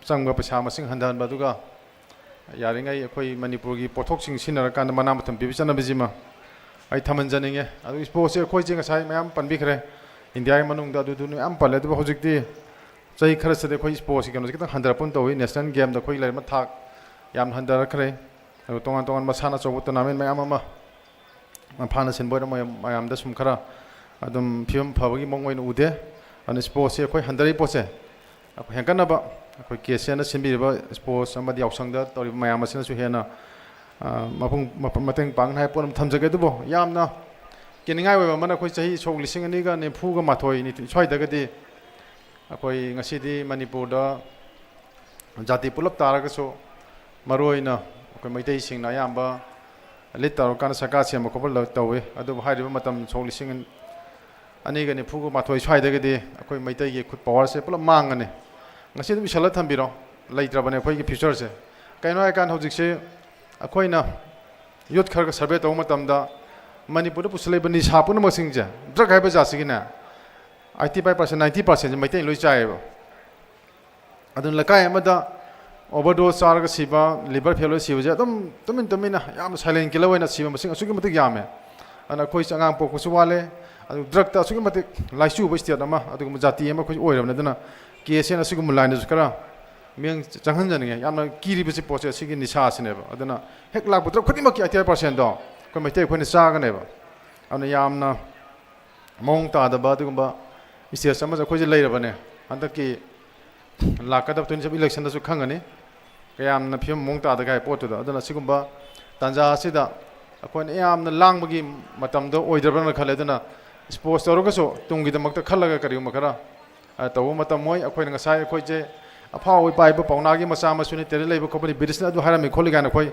ꯆꯪꯕ ꯄꯩꯁꯥ ꯃꯁꯤꯡ ꯍꯟꯊꯍꯟꯕ, ꯑꯗꯨꯒ ꯌꯥꯔꯤꯉꯩ ꯑꯩꯈꯣꯏ ꯃꯅꯤꯄꯨꯔꯒꯤ ꯄꯣꯠꯊꯣꯛꯁꯤꯡ ꯁꯤꯖꯤꯟꯅꯔꯀꯥꯟꯗ ꯃꯅꯥ ꯃꯊꯨꯝ ꯄꯤꯕ ꯆꯠꯅꯕꯤꯁꯤꯃ ꯑꯩ ꯊꯝꯍꯟꯖꯅꯤꯡꯉꯦ꯫ ꯑꯗꯨ ꯏꯁꯄꯣꯔꯠꯁꯦ ꯑꯩꯈꯣꯏꯁꯦ ꯉꯁꯥꯏ ꯃꯌꯥꯝ ꯄꯟꯕꯤꯈ꯭ꯔꯦ, ꯏꯟꯗꯤꯌꯥꯒꯤ ꯃꯅꯨꯡꯗ ꯑꯗꯨꯗꯨ ꯃꯌꯥꯝ ꯄꯜꯂꯦ꯫ ꯑꯗꯨꯕꯨ ꯍꯧꯖꯤꯛꯇꯤ ꯆꯍꯤ ꯈꯔꯁꯤꯗ ꯑꯩꯈꯣꯏ ꯁ꯭ꯄꯣꯔꯠꯁꯀꯤ ꯀꯩꯅꯣꯁꯦ ꯈꯤꯇꯪ ꯍꯟꯊꯔꯛꯄ ꯇꯧꯏ꯫ ꯅꯦꯁꯅꯦꯜ ꯒꯦꯝꯗ ꯑꯩꯈꯣꯏ ꯂꯩꯔꯝꯕ ꯊꯥꯛ ꯌꯥꯝꯅ ꯍꯟꯊꯔꯛꯈ꯭ꯔꯦ꯫ ꯑꯗꯨꯒ ꯇꯣꯉꯥꯟ ꯇꯣꯉꯥꯟꯕ ꯃꯁꯥꯟꯅ ꯑꯆꯧꯕ ꯇꯣꯔꯅꯥꯃꯦꯟ ꯃꯌꯥꯝ ꯑꯃ ꯃꯐꯥꯅ ꯁꯤꯟꯕ ꯑꯣꯏꯅ ꯃꯌꯥꯝ-, ꯃꯌꯥꯝꯗ ꯁꯨꯝ ꯈꯔ ꯑꯗꯨꯝ ꯐꯤꯕꯝ ꯐꯕꯒꯤ ꯃꯑꯣꯡ ꯑꯣꯏꯅ ꯎꯗꯦ꯫ ꯑꯗꯨꯅ ꯁ꯭ꯄꯣꯔꯠꯁꯁꯤ ꯑꯩꯈꯣꯏ ꯍꯟꯊꯔꯛꯏ ꯄꯣꯠꯁꯦ ꯑꯩꯈꯣꯏ ꯍꯦꯟꯒꯠꯅꯕ ꯑꯩꯈꯣꯏ ꯀꯦ ꯁꯤ ꯑꯦꯟꯅ ꯁꯤꯟꯕꯤꯔꯤꯕ ꯁ꯭ꯄꯣꯔꯠꯁ ꯑꯃꯗꯤ ꯌꯥꯎꯁꯪꯗ ꯇꯧꯔꯤꯕ ꯃꯌꯥꯝ ꯑꯁꯤꯅꯁꯨ ꯍꯦꯟꯅ, ꯑ, ꯃꯄꯨꯡ-, ꯃꯄ-, ꯃꯇꯦꯡ ꯄꯥꯡꯅꯤ ꯍꯥꯏꯕ ꯄꯣꯠ ꯑꯃ ꯊꯝꯖꯒꯦ꯫ ꯑꯗꯨꯕꯨ ꯌꯥꯝꯅ ꯀꯤꯅꯤꯡꯉꯥꯏ ꯑꯣꯏꯕ ꯑꯃꯅ ꯑꯩꯈꯣꯏ ꯆꯍꯤ ꯁꯣꯛ ꯂꯤꯁꯤꯡ ꯑꯅꯤꯒ ꯅꯤꯐꯨꯒ ꯃꯥꯊꯣꯏ ꯅꯤꯊꯣꯏ ꯁ꯭ꯋꯥꯏꯗꯒꯗꯤ ꯑꯩꯈꯣꯏ ꯉꯁꯤꯗꯤ ꯃꯅꯤꯄꯨꯔꯗ ꯖꯥꯇꯤ ꯄꯨꯂꯞ ꯇꯥꯔꯒꯁꯨ ꯃꯔꯨꯑꯣꯏꯅ ꯑꯩꯈꯣꯏ ꯃꯩꯇꯩꯁꯤꯡꯅ ꯑꯌꯥꯝꯕ ꯂꯤꯠ ꯇꯧꯔꯀꯥꯟꯗ ꯁꯔꯀꯥꯔ ꯁꯦꯝꯕ ꯈꯣꯠꯄ ꯂ-, ꯇꯧꯏ꯫ ꯑꯗꯨꯕꯨ ꯍꯥꯏꯔꯤꯕ ꯃꯇꯝ ꯁꯣꯛ ꯂꯤꯁꯤꯡ ꯑꯅꯤꯒ ꯅꯤꯐꯨꯒ ꯃꯥꯊꯣꯏ ꯁ꯭ꯋꯥꯏꯗꯒꯗꯤ ꯑꯩꯈꯣꯏ ꯃꯩꯇꯩꯒꯤ ꯈꯨꯠ ꯄꯋꯥꯔꯁꯦ ꯄꯨꯂꯞ ꯃꯥꯡꯉꯅꯤ꯫ ꯉꯁꯤ ꯑꯗꯨꯝ ꯏꯁꯜꯂ ꯊꯝꯕꯤꯔꯣ, ꯂꯩꯇ꯭ꯔꯕꯅꯦ ꯑꯩꯈꯣꯏꯒꯤ ꯐ꯭ꯌꯨꯆꯔꯁꯦ꯫ ꯀꯩꯅꯣ ꯍꯥꯏꯀꯥꯟꯗ ꯍꯧꯖꯤꯛꯁꯦ ꯑꯩꯈꯣꯏꯅ ꯌꯨꯠ ꯈꯔꯒ ꯁꯔꯚꯦ ꯇꯧꯕ ꯃꯇꯝꯗ ꯃꯅꯤꯄꯨꯔꯗ ꯄꯨꯁꯜꯂꯛꯏꯕ ꯅꯤꯁꯥ ꯄꯨꯝꯅꯃꯛꯁꯤꯡꯁꯦ, ꯗ꯭ꯔꯒ ꯍꯥꯏꯕ ꯖꯥꯠꯁꯤꯒꯤꯅꯦ, ꯑꯥꯏꯠꯇꯤ ꯐꯥꯏꯚ ꯄꯥꯔꯁꯦꯟ, ꯅꯥꯏꯟꯇꯤ ꯄꯥꯔꯁꯦꯟꯁꯦ ꯃꯩꯇꯩꯅ ꯂꯣꯏ ꯆꯥꯏꯌꯦꯕ꯫ ꯑꯗꯨꯅ ꯂꯩꯀꯥꯏ ꯑꯃꯗ ꯑꯣꯚꯔꯗꯣꯁ ꯆꯥꯔꯒ ꯁꯤꯕ, ꯂꯤꯚꯔ ꯐꯦꯜ ꯑꯣꯏꯔ ꯁꯤꯕꯁꯦ ꯑꯗꯨꯝ ꯇꯨꯃꯤꯟ ꯇꯨꯃꯤꯟꯅ ꯌꯥꯝꯅ ꯁꯥꯏꯂꯦꯟ ꯀꯤꯂꯔ ꯑꯣꯏꯅ ꯁꯤꯕ ꯃꯁꯤꯡ ꯑꯁꯨꯛꯀꯤ ꯃꯇꯤꯛ ꯌꯥꯝꯃꯦ꯫ ꯑꯗꯨꯅ ꯑꯩꯈꯣꯏꯁꯦ ꯑꯉꯥꯡ ꯄꯣꯛꯄꯁꯨ ꯋꯥꯠꯂꯦ, ꯑꯗꯨ ꯗ꯭ꯔꯒꯇ ꯑꯁꯨꯛꯀꯤ ꯃꯇꯤꯛ ꯂꯥꯏꯆꯨꯕ ꯁ꯭ꯇꯦꯠ ꯑꯃ, ꯑꯗꯨꯒꯨꯝꯕ ꯖꯥꯇꯤ ꯑꯃ ꯑꯩꯈꯣꯏ ꯑꯣꯏꯔꯕꯅꯤ꯫ ꯑꯗꯨꯅ ꯀꯦ ꯑꯦꯁ ꯑꯦꯟ ꯑꯁꯤꯒꯨꯝꯕ ꯂꯥꯏꯟꯗꯁꯨ ꯈꯔ ꯃꯤꯠꯌꯦꯡ ꯆꯪꯍꯟꯖꯅꯤꯡꯉꯦ꯫ ꯌꯥꯝꯅ ꯀꯤꯔꯤꯕꯁꯤ ꯄꯣꯠꯁꯦ ꯑꯁꯤꯒꯤ ꯅꯤꯁꯥꯁꯤꯅꯦꯕ꯫ ꯑꯗꯨꯅ ꯍꯦꯛ ꯂꯥꯛꯄ ꯗ꯭ꯔꯒ ꯈꯨꯗꯤꯡꯃꯛꯀꯤ ꯑꯥꯏꯠꯇꯤ ꯐꯥꯏꯚ ꯄꯥꯔꯁꯦꯟꯗꯣ ꯑꯩꯈꯣꯏ ꯃꯩꯇꯩ ꯑꯩꯈꯣꯏꯅ ꯆꯥꯒꯅꯦꯕ꯫ ꯑꯗꯨꯅ ꯌꯥꯝꯅ ꯃꯑꯣꯡ ꯇꯥꯗꯕ ꯑꯗꯨꯒꯨꯝꯕ ꯁ꯭ꯇꯦꯖ ꯑꯃꯁꯨ ꯑꯩꯈꯣꯏꯁꯦ ꯂꯩꯔꯕꯅꯦ꯫ ꯍꯟꯗꯛꯀꯤ ꯂꯥꯛꯀꯗꯕ ꯇ꯭ꯋꯦꯟꯇꯤ ꯁꯚꯦꯟ ꯏꯂꯦꯛꯁꯟꯗꯁꯨ ꯈꯪꯒꯅꯤ ꯀꯌꯥꯝꯅ ꯐꯤꯕꯝ ꯃꯑꯣꯡ ꯇꯥꯗꯒꯦ ꯍꯥꯏꯕ ꯄꯣꯠꯇꯨꯗ꯫ ꯑꯗꯨꯅ ꯁꯤꯒꯨꯝꯕ ꯇꯥꯟꯖꯥ ꯑꯁꯤꯗ ꯑꯩꯈꯣꯏꯅ ꯌꯥꯝꯅ ꯂꯥꯡꯕꯒꯤ ꯃꯇꯝꯗꯣ ꯑꯣꯏꯗ꯭ꯔꯕ꯭ꯔꯅ ꯈꯜꯂꯦ꯫ ꯑꯗꯨꯅ ꯁ꯭ꯄꯣꯔꯠꯁ ꯇꯧꯔꯒꯁꯨ ꯇꯨꯡꯒꯤꯗꯃꯛꯇ ꯈꯜꯂꯒ ꯀꯔꯤꯒꯨꯝꯕ ꯈꯔ, ꯑ, ꯇꯧꯕ ꯃꯇꯝ ꯑꯣꯏ꯫ ꯑꯩꯈꯣꯏꯅ ꯉꯁꯥꯏ ꯑꯩꯈꯣꯏꯁꯦ ꯑꯐꯥꯎꯕ ꯏꯄꯥ ꯏꯄꯨ ꯄꯥꯎꯅꯥꯒꯤ ꯃꯆꯥ ꯃꯁꯨꯅꯤ, ꯇꯦꯂꯦꯟ ꯂꯩꯕ ꯈꯣꯠꯄꯅꯤ, ꯕ꯭ꯔꯤꯇꯤꯁꯅ ꯑꯗꯨ ꯍꯥꯏꯔꯝꯃꯤ ꯈꯣꯠꯂꯤ ꯀꯥꯏꯅ ꯑꯩꯈꯣꯏ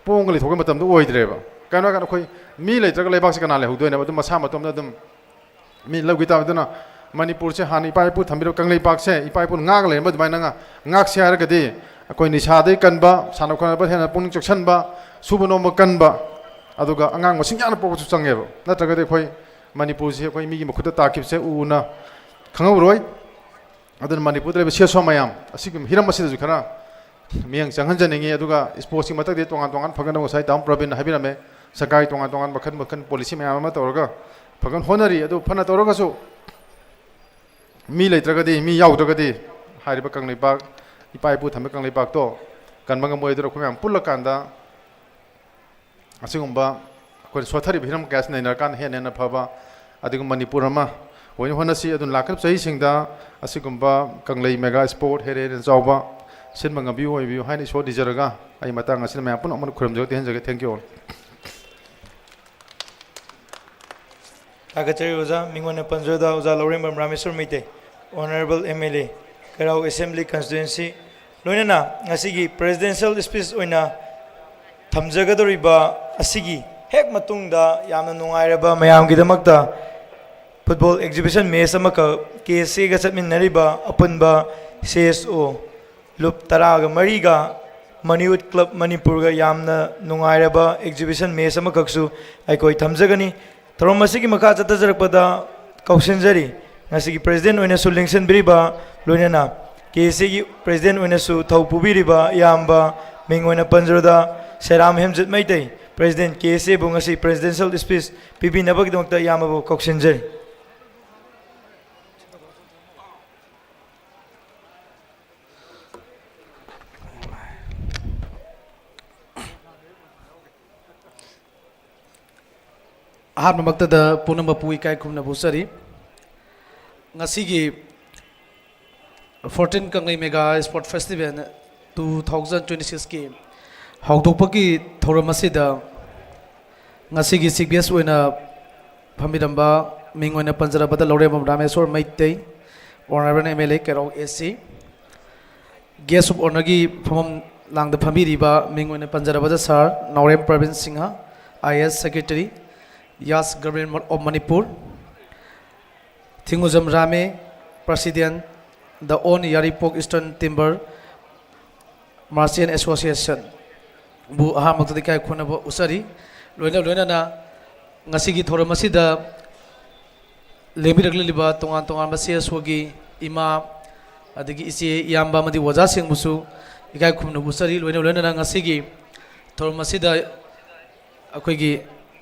ꯄꯣꯡꯒ ꯂꯩꯊꯣꯛꯄꯒꯤ ꯃꯇꯝꯗꯣ ꯑꯣꯏꯗ꯭ꯔꯦꯕ꯫ ꯀꯩꯅꯣ ꯍꯥꯏꯔꯀꯥꯟꯗ ꯑꯩꯈꯣꯏ ꯃꯤ ꯂꯩꯇ꯭ꯔꯒ ꯂꯩꯕꯥꯛꯁꯦ ꯀꯅꯥ ꯂꯩꯍꯧꯗꯣꯏꯅꯣꯕ? ꯑꯗꯨꯝ ꯃꯁꯥ ꯃꯇꯣꯝꯗ ꯑꯗꯨꯝ ꯃꯤ ꯂꯧꯈꯤ ꯇꯥꯕ꯫ ꯑꯗꯨꯅ ꯃꯅꯤꯄꯨꯔꯁꯦ ꯍꯥꯟꯅ ꯏꯄꯥ ꯏꯄꯨ ꯊꯝꯕꯤꯔꯕ ꯀꯪꯂꯩꯄꯥꯛꯁꯦ ꯏꯄꯥ ꯏꯄꯨꯅ ꯉꯥꯛꯑ ꯂꯩꯔꯝꯕ ꯑꯗꯨꯃꯥꯏꯅ ꯉꯥ-, ꯉꯥꯛꯁꯦ ꯍꯥꯏꯔꯒꯗꯤ ꯑꯩꯈꯣꯏ ꯅꯤꯁꯥꯗꯩ ꯀꯟꯕ, ꯁꯥꯟꯅ ꯈꯣꯠꯅꯕ ꯍꯦꯟꯅ ꯄꯨꯛꯅꯤꯡ ꯆꯪꯁꯟꯕ, ꯁꯨꯕ ꯅꯣꯝꯕ ꯀꯟꯕ, ꯑꯗꯨꯒ ꯑꯉꯥꯡ ꯃꯁꯤꯡ ꯌꯥꯝꯅ ꯄꯣꯛꯄꯁꯨ ꯆꯪꯉꯦꯕ꯫ ꯅꯠꯇ꯭ꯔꯒꯗꯤ ꯑꯩꯈꯣꯏ ꯃꯅꯤꯄꯨꯔꯁꯦ ꯑꯩꯈꯣꯏ ꯃꯤꯒꯤ ꯃꯈꯨꯠꯇ ꯇꯥꯈꯤꯕꯁꯦ ꯎꯅ ꯈꯪꯍꯧꯔꯣꯏ꯫ ꯑꯗꯨꯅ ꯃꯅꯤꯄꯨꯔꯗ ꯂꯩꯕ ꯁꯦꯁꯣ ꯃꯌꯥꯝ ꯑꯁꯤꯒꯤ ꯍꯤꯔꯝ ꯑꯁꯤꯗꯁꯨ ꯈꯔ ꯃꯤꯠꯌꯦꯡ ꯆꯪꯍꯟꯖꯅꯤꯡꯉꯤ꯫ ꯑꯗꯨꯒ ꯁ꯭ꯄꯣꯔꯠꯁꯀꯤ ꯃꯊꯛꯇ ꯇꯣꯉꯥꯟ ꯇꯣꯉꯥꯟ ꯐꯒꯠꯅꯕ ꯉꯁꯥꯏ ꯇꯥꯃꯣ ꯄ꯭ꯔꯕꯤꯟꯅ ꯍꯥꯏꯕꯤꯔꯝꯃꯦ, ꯁꯔꯀꯥꯔꯒꯤ ꯇꯣꯉꯥꯟ ꯇꯣꯉꯥꯟ ꯃꯈꯜ ꯃꯈꯜ ꯄꯣꯂꯤꯁꯤ ꯃꯌꯥꯝ ꯑꯃ ꯇꯧꯔꯒ ꯐꯒꯠ ꯍꯣꯠꯅꯔꯤ꯫ ꯑꯗꯨ ꯐꯅ ꯇꯧꯔꯒꯁꯨ ꯃꯤ ꯂꯩꯇ꯭ꯔꯒꯗꯤ, ꯃꯤ ꯌꯥꯎꯗ꯭ꯔꯒꯗꯤ ꯍꯥꯏꯔꯤꯕ ꯀꯪꯂꯩꯄꯥꯛ, ꯏꯄꯥ ꯏꯄꯨ ꯊꯝꯕ ꯀꯪꯂꯩꯄꯥꯛꯇꯣ ꯀꯟꯕ ꯉꯝꯃꯣꯏ꯫ ꯑꯗꯨꯅ ꯑꯩꯈꯣꯏ ꯃꯌꯥꯝ ꯄꯨꯜꯂꯀꯥꯟꯗ ꯑꯁꯤꯒꯨꯝꯕ ꯑꯩꯈꯣꯏꯅ ꯁꯣꯠꯊꯔꯤꯕ ꯍꯤꯔꯝ ꯀꯌꯥꯁꯤ ꯅꯩꯅꯔꯀꯥꯟꯗ ꯍꯦꯟꯅ ꯍꯦꯟꯅ ꯐꯕ ꯑꯗꯨꯒꯨꯝꯕ ꯃꯅꯤꯄꯨꯔ ꯑꯃ ꯑꯣꯏꯅ ꯍꯣꯠꯅꯁꯤ꯫ ꯑꯗꯨꯅ ꯂꯥꯛꯀꯗꯕ ꯆꯍꯤꯁꯤꯡꯗ ꯑꯁꯤꯒꯨꯝꯕ ꯀꯪꯂꯩ mega sport ꯍꯦꯟꯅ ꯍꯦꯟꯅ ꯆꯥꯎꯕ ꯁꯤꯟꯕ ꯉꯝꯕꯤꯌꯨ ꯑꯣꯏꯕꯤꯌꯨ ꯍꯥꯏꯅ ꯏꯁꯣꯔ ꯅꯤꯖꯔꯒ ꯑꯩ ꯃꯇꯥꯡ ꯑꯁꯤꯗ ꯃꯌꯥꯝ ꯄꯨꯝꯅꯃꯛ ꯑꯃꯅ ꯈꯨꯔꯨꯝꯖꯔꯒ ꯇꯦꯟꯖꯒꯦ꯫ Thank you all. ꯊꯥꯒꯠꯆꯔꯤ ꯑꯣꯖꯥ꯫ ꯃꯤꯡ ꯑꯣꯏꯅ ꯄꯟꯖꯕꯗ ꯑꯣꯖꯥ Lourembam Rameshwor Meitei, Honourable M L A, ꯀꯩꯔꯥꯎ Assembly Constituency, ꯂꯣꯏꯅꯅ ꯉꯁꯤꯒꯤ presidential speech ꯑꯣꯏꯅ ꯊꯝꯖꯒꯗꯧꯔꯤꯕ ꯑꯁꯤꯒꯤ ꯍꯦꯛ ꯃꯇꯨꯡꯗ ꯌꯥꯝꯅ ꯅꯨꯡꯉꯥꯏꯔꯕ ꯃꯌꯥꯝꯒꯤꯗꯃꯛꯇ football exhibition match ꯑꯃꯈꯛ K S A ꯒ ꯆꯠꯃꯤꯟꯅꯔꯤꯕ ꯑꯄꯨꯟꯕ C S O ꯂꯨꯞ ꯇꯔꯥꯒ ꯃꯔꯤꯒ ꯃꯅꯤꯌꯨꯠ club ꯃꯅꯤꯄꯨꯔꯒ ꯌꯥꯝꯅ ꯅꯨꯡꯉꯥꯏꯔꯕ exhibition match ꯑꯃꯈꯛꯁꯨ ꯑꯩꯈꯣꯏ ꯊꯝꯖꯒꯅꯤ꯫ ꯊꯧꯔꯝ ꯑꯁꯤꯒꯤ ꯃꯈꯥ ꯆꯠꯊꯖꯔꯛꯄꯗ ꯀꯧꯁꯤꯟꯖꯔꯤ ꯉꯁꯤꯒꯤ president ꯑꯣꯏꯅꯁꯨ ꯂꯦꯡꯁꯤꯟꯕꯤꯔꯤꯕ, ꯂꯣꯏꯅꯅ K S A ꯒꯤ president ꯑꯣꯏꯅꯁꯨ ꯊꯧ ꯄꯨꯕꯤꯔꯤꯕ ꯏꯌꯥꯝꯕ, ꯃꯤꯡ ꯑꯣꯏꯅ ꯄꯟꯖꯕꯗ ꯁꯦꯔꯥꯝ Hemjit Meitei, president K S A ꯕꯨ ꯉꯁꯤ presidential speech ꯄꯤꯕꯤꯅꯕꯒꯤꯗꯃꯛꯇ ꯏꯌꯥꯝꯕꯕꯨ ꯀꯧꯁꯤꯟꯖꯔꯤ꯫ ꯑꯍꯥꯟꯕꯃꯛꯇꯗ ꯄꯨꯝꯅꯃꯛꯄꯨ ꯏꯀꯥꯏ ꯈꯨꯝꯅꯕ ꯎꯠꯆꯔꯤ꯫ ꯉꯁꯤꯒꯤ fourteen ꯀꯪꯂꯩ mega sport festival two thousand twenty sixꯀꯤ ꯍꯧꯗꯣꯛꯄꯒꯤ ꯊꯧꯔꯝ ꯑꯁꯤꯗ ꯉꯁꯤꯒꯤ chief guest ꯑꯣꯏꯅ ꯐꯝꯕꯤꯔꯝꯕ, ꯃꯤꯡ ꯑꯣꯏꯅ ꯄꯟꯖꯔꯕꯗ ꯂꯧꯔꯦꯝꯕꯝ Rameshwor Meitei, Honourable M L A ꯀꯩꯔꯥꯎ A C, guest of honourꯒꯤ ꯐꯝꯐꯝ ꯂꯥꯡꯗ ꯐꯝꯕꯤꯔꯤꯕ, ꯃꯤꯡ ꯑꯣꯏꯅ ꯄꯟꯖꯔꯕꯗ sir Naorem Praveen Singh, I A S secretary, Yas Government of Manipur, ꯊꯤꯡꯉꯨꯖꯝ ꯔꯥꯃꯦ, president, the All Yairipok Eastern Timber Merchant Association ꯕꯨ ꯑꯍꯥꯟꯕꯃꯛꯇꯗ ꯏꯀꯥꯏ ꯈꯨꯝꯅꯕ ꯎꯠꯆꯔꯤ꯫ ꯂꯣꯏꯅ ꯂꯣꯏꯅꯅ ꯉꯁꯤꯒꯤ ꯊꯧꯔꯝ ꯑꯁꯤꯗ ꯂꯦꯡꯕꯤꯔꯛꯂꯤꯕ ꯇꯣꯉꯥꯟ ꯇꯣꯉꯥꯟꯕ C S Oꯒꯤ ꯏꯃꯥ, ꯑꯗꯒꯤ ꯏꯆꯦ, ꯏꯌꯥꯝꯕ ꯑꯃꯗꯤ ꯑꯣꯖꯥꯁꯤꯡꯕꯨꯁꯨ ꯏꯀꯥꯏ ꯈꯨꯝꯅꯕ ꯎꯠꯆꯔꯤ꯫ ꯂꯣꯏꯅ ꯂꯣꯏꯅꯅ ꯉꯁꯤꯒꯤ ꯊꯧꯔꯝ ꯑꯁꯤꯗ ꯑꯩꯈꯣꯏꯒꯤ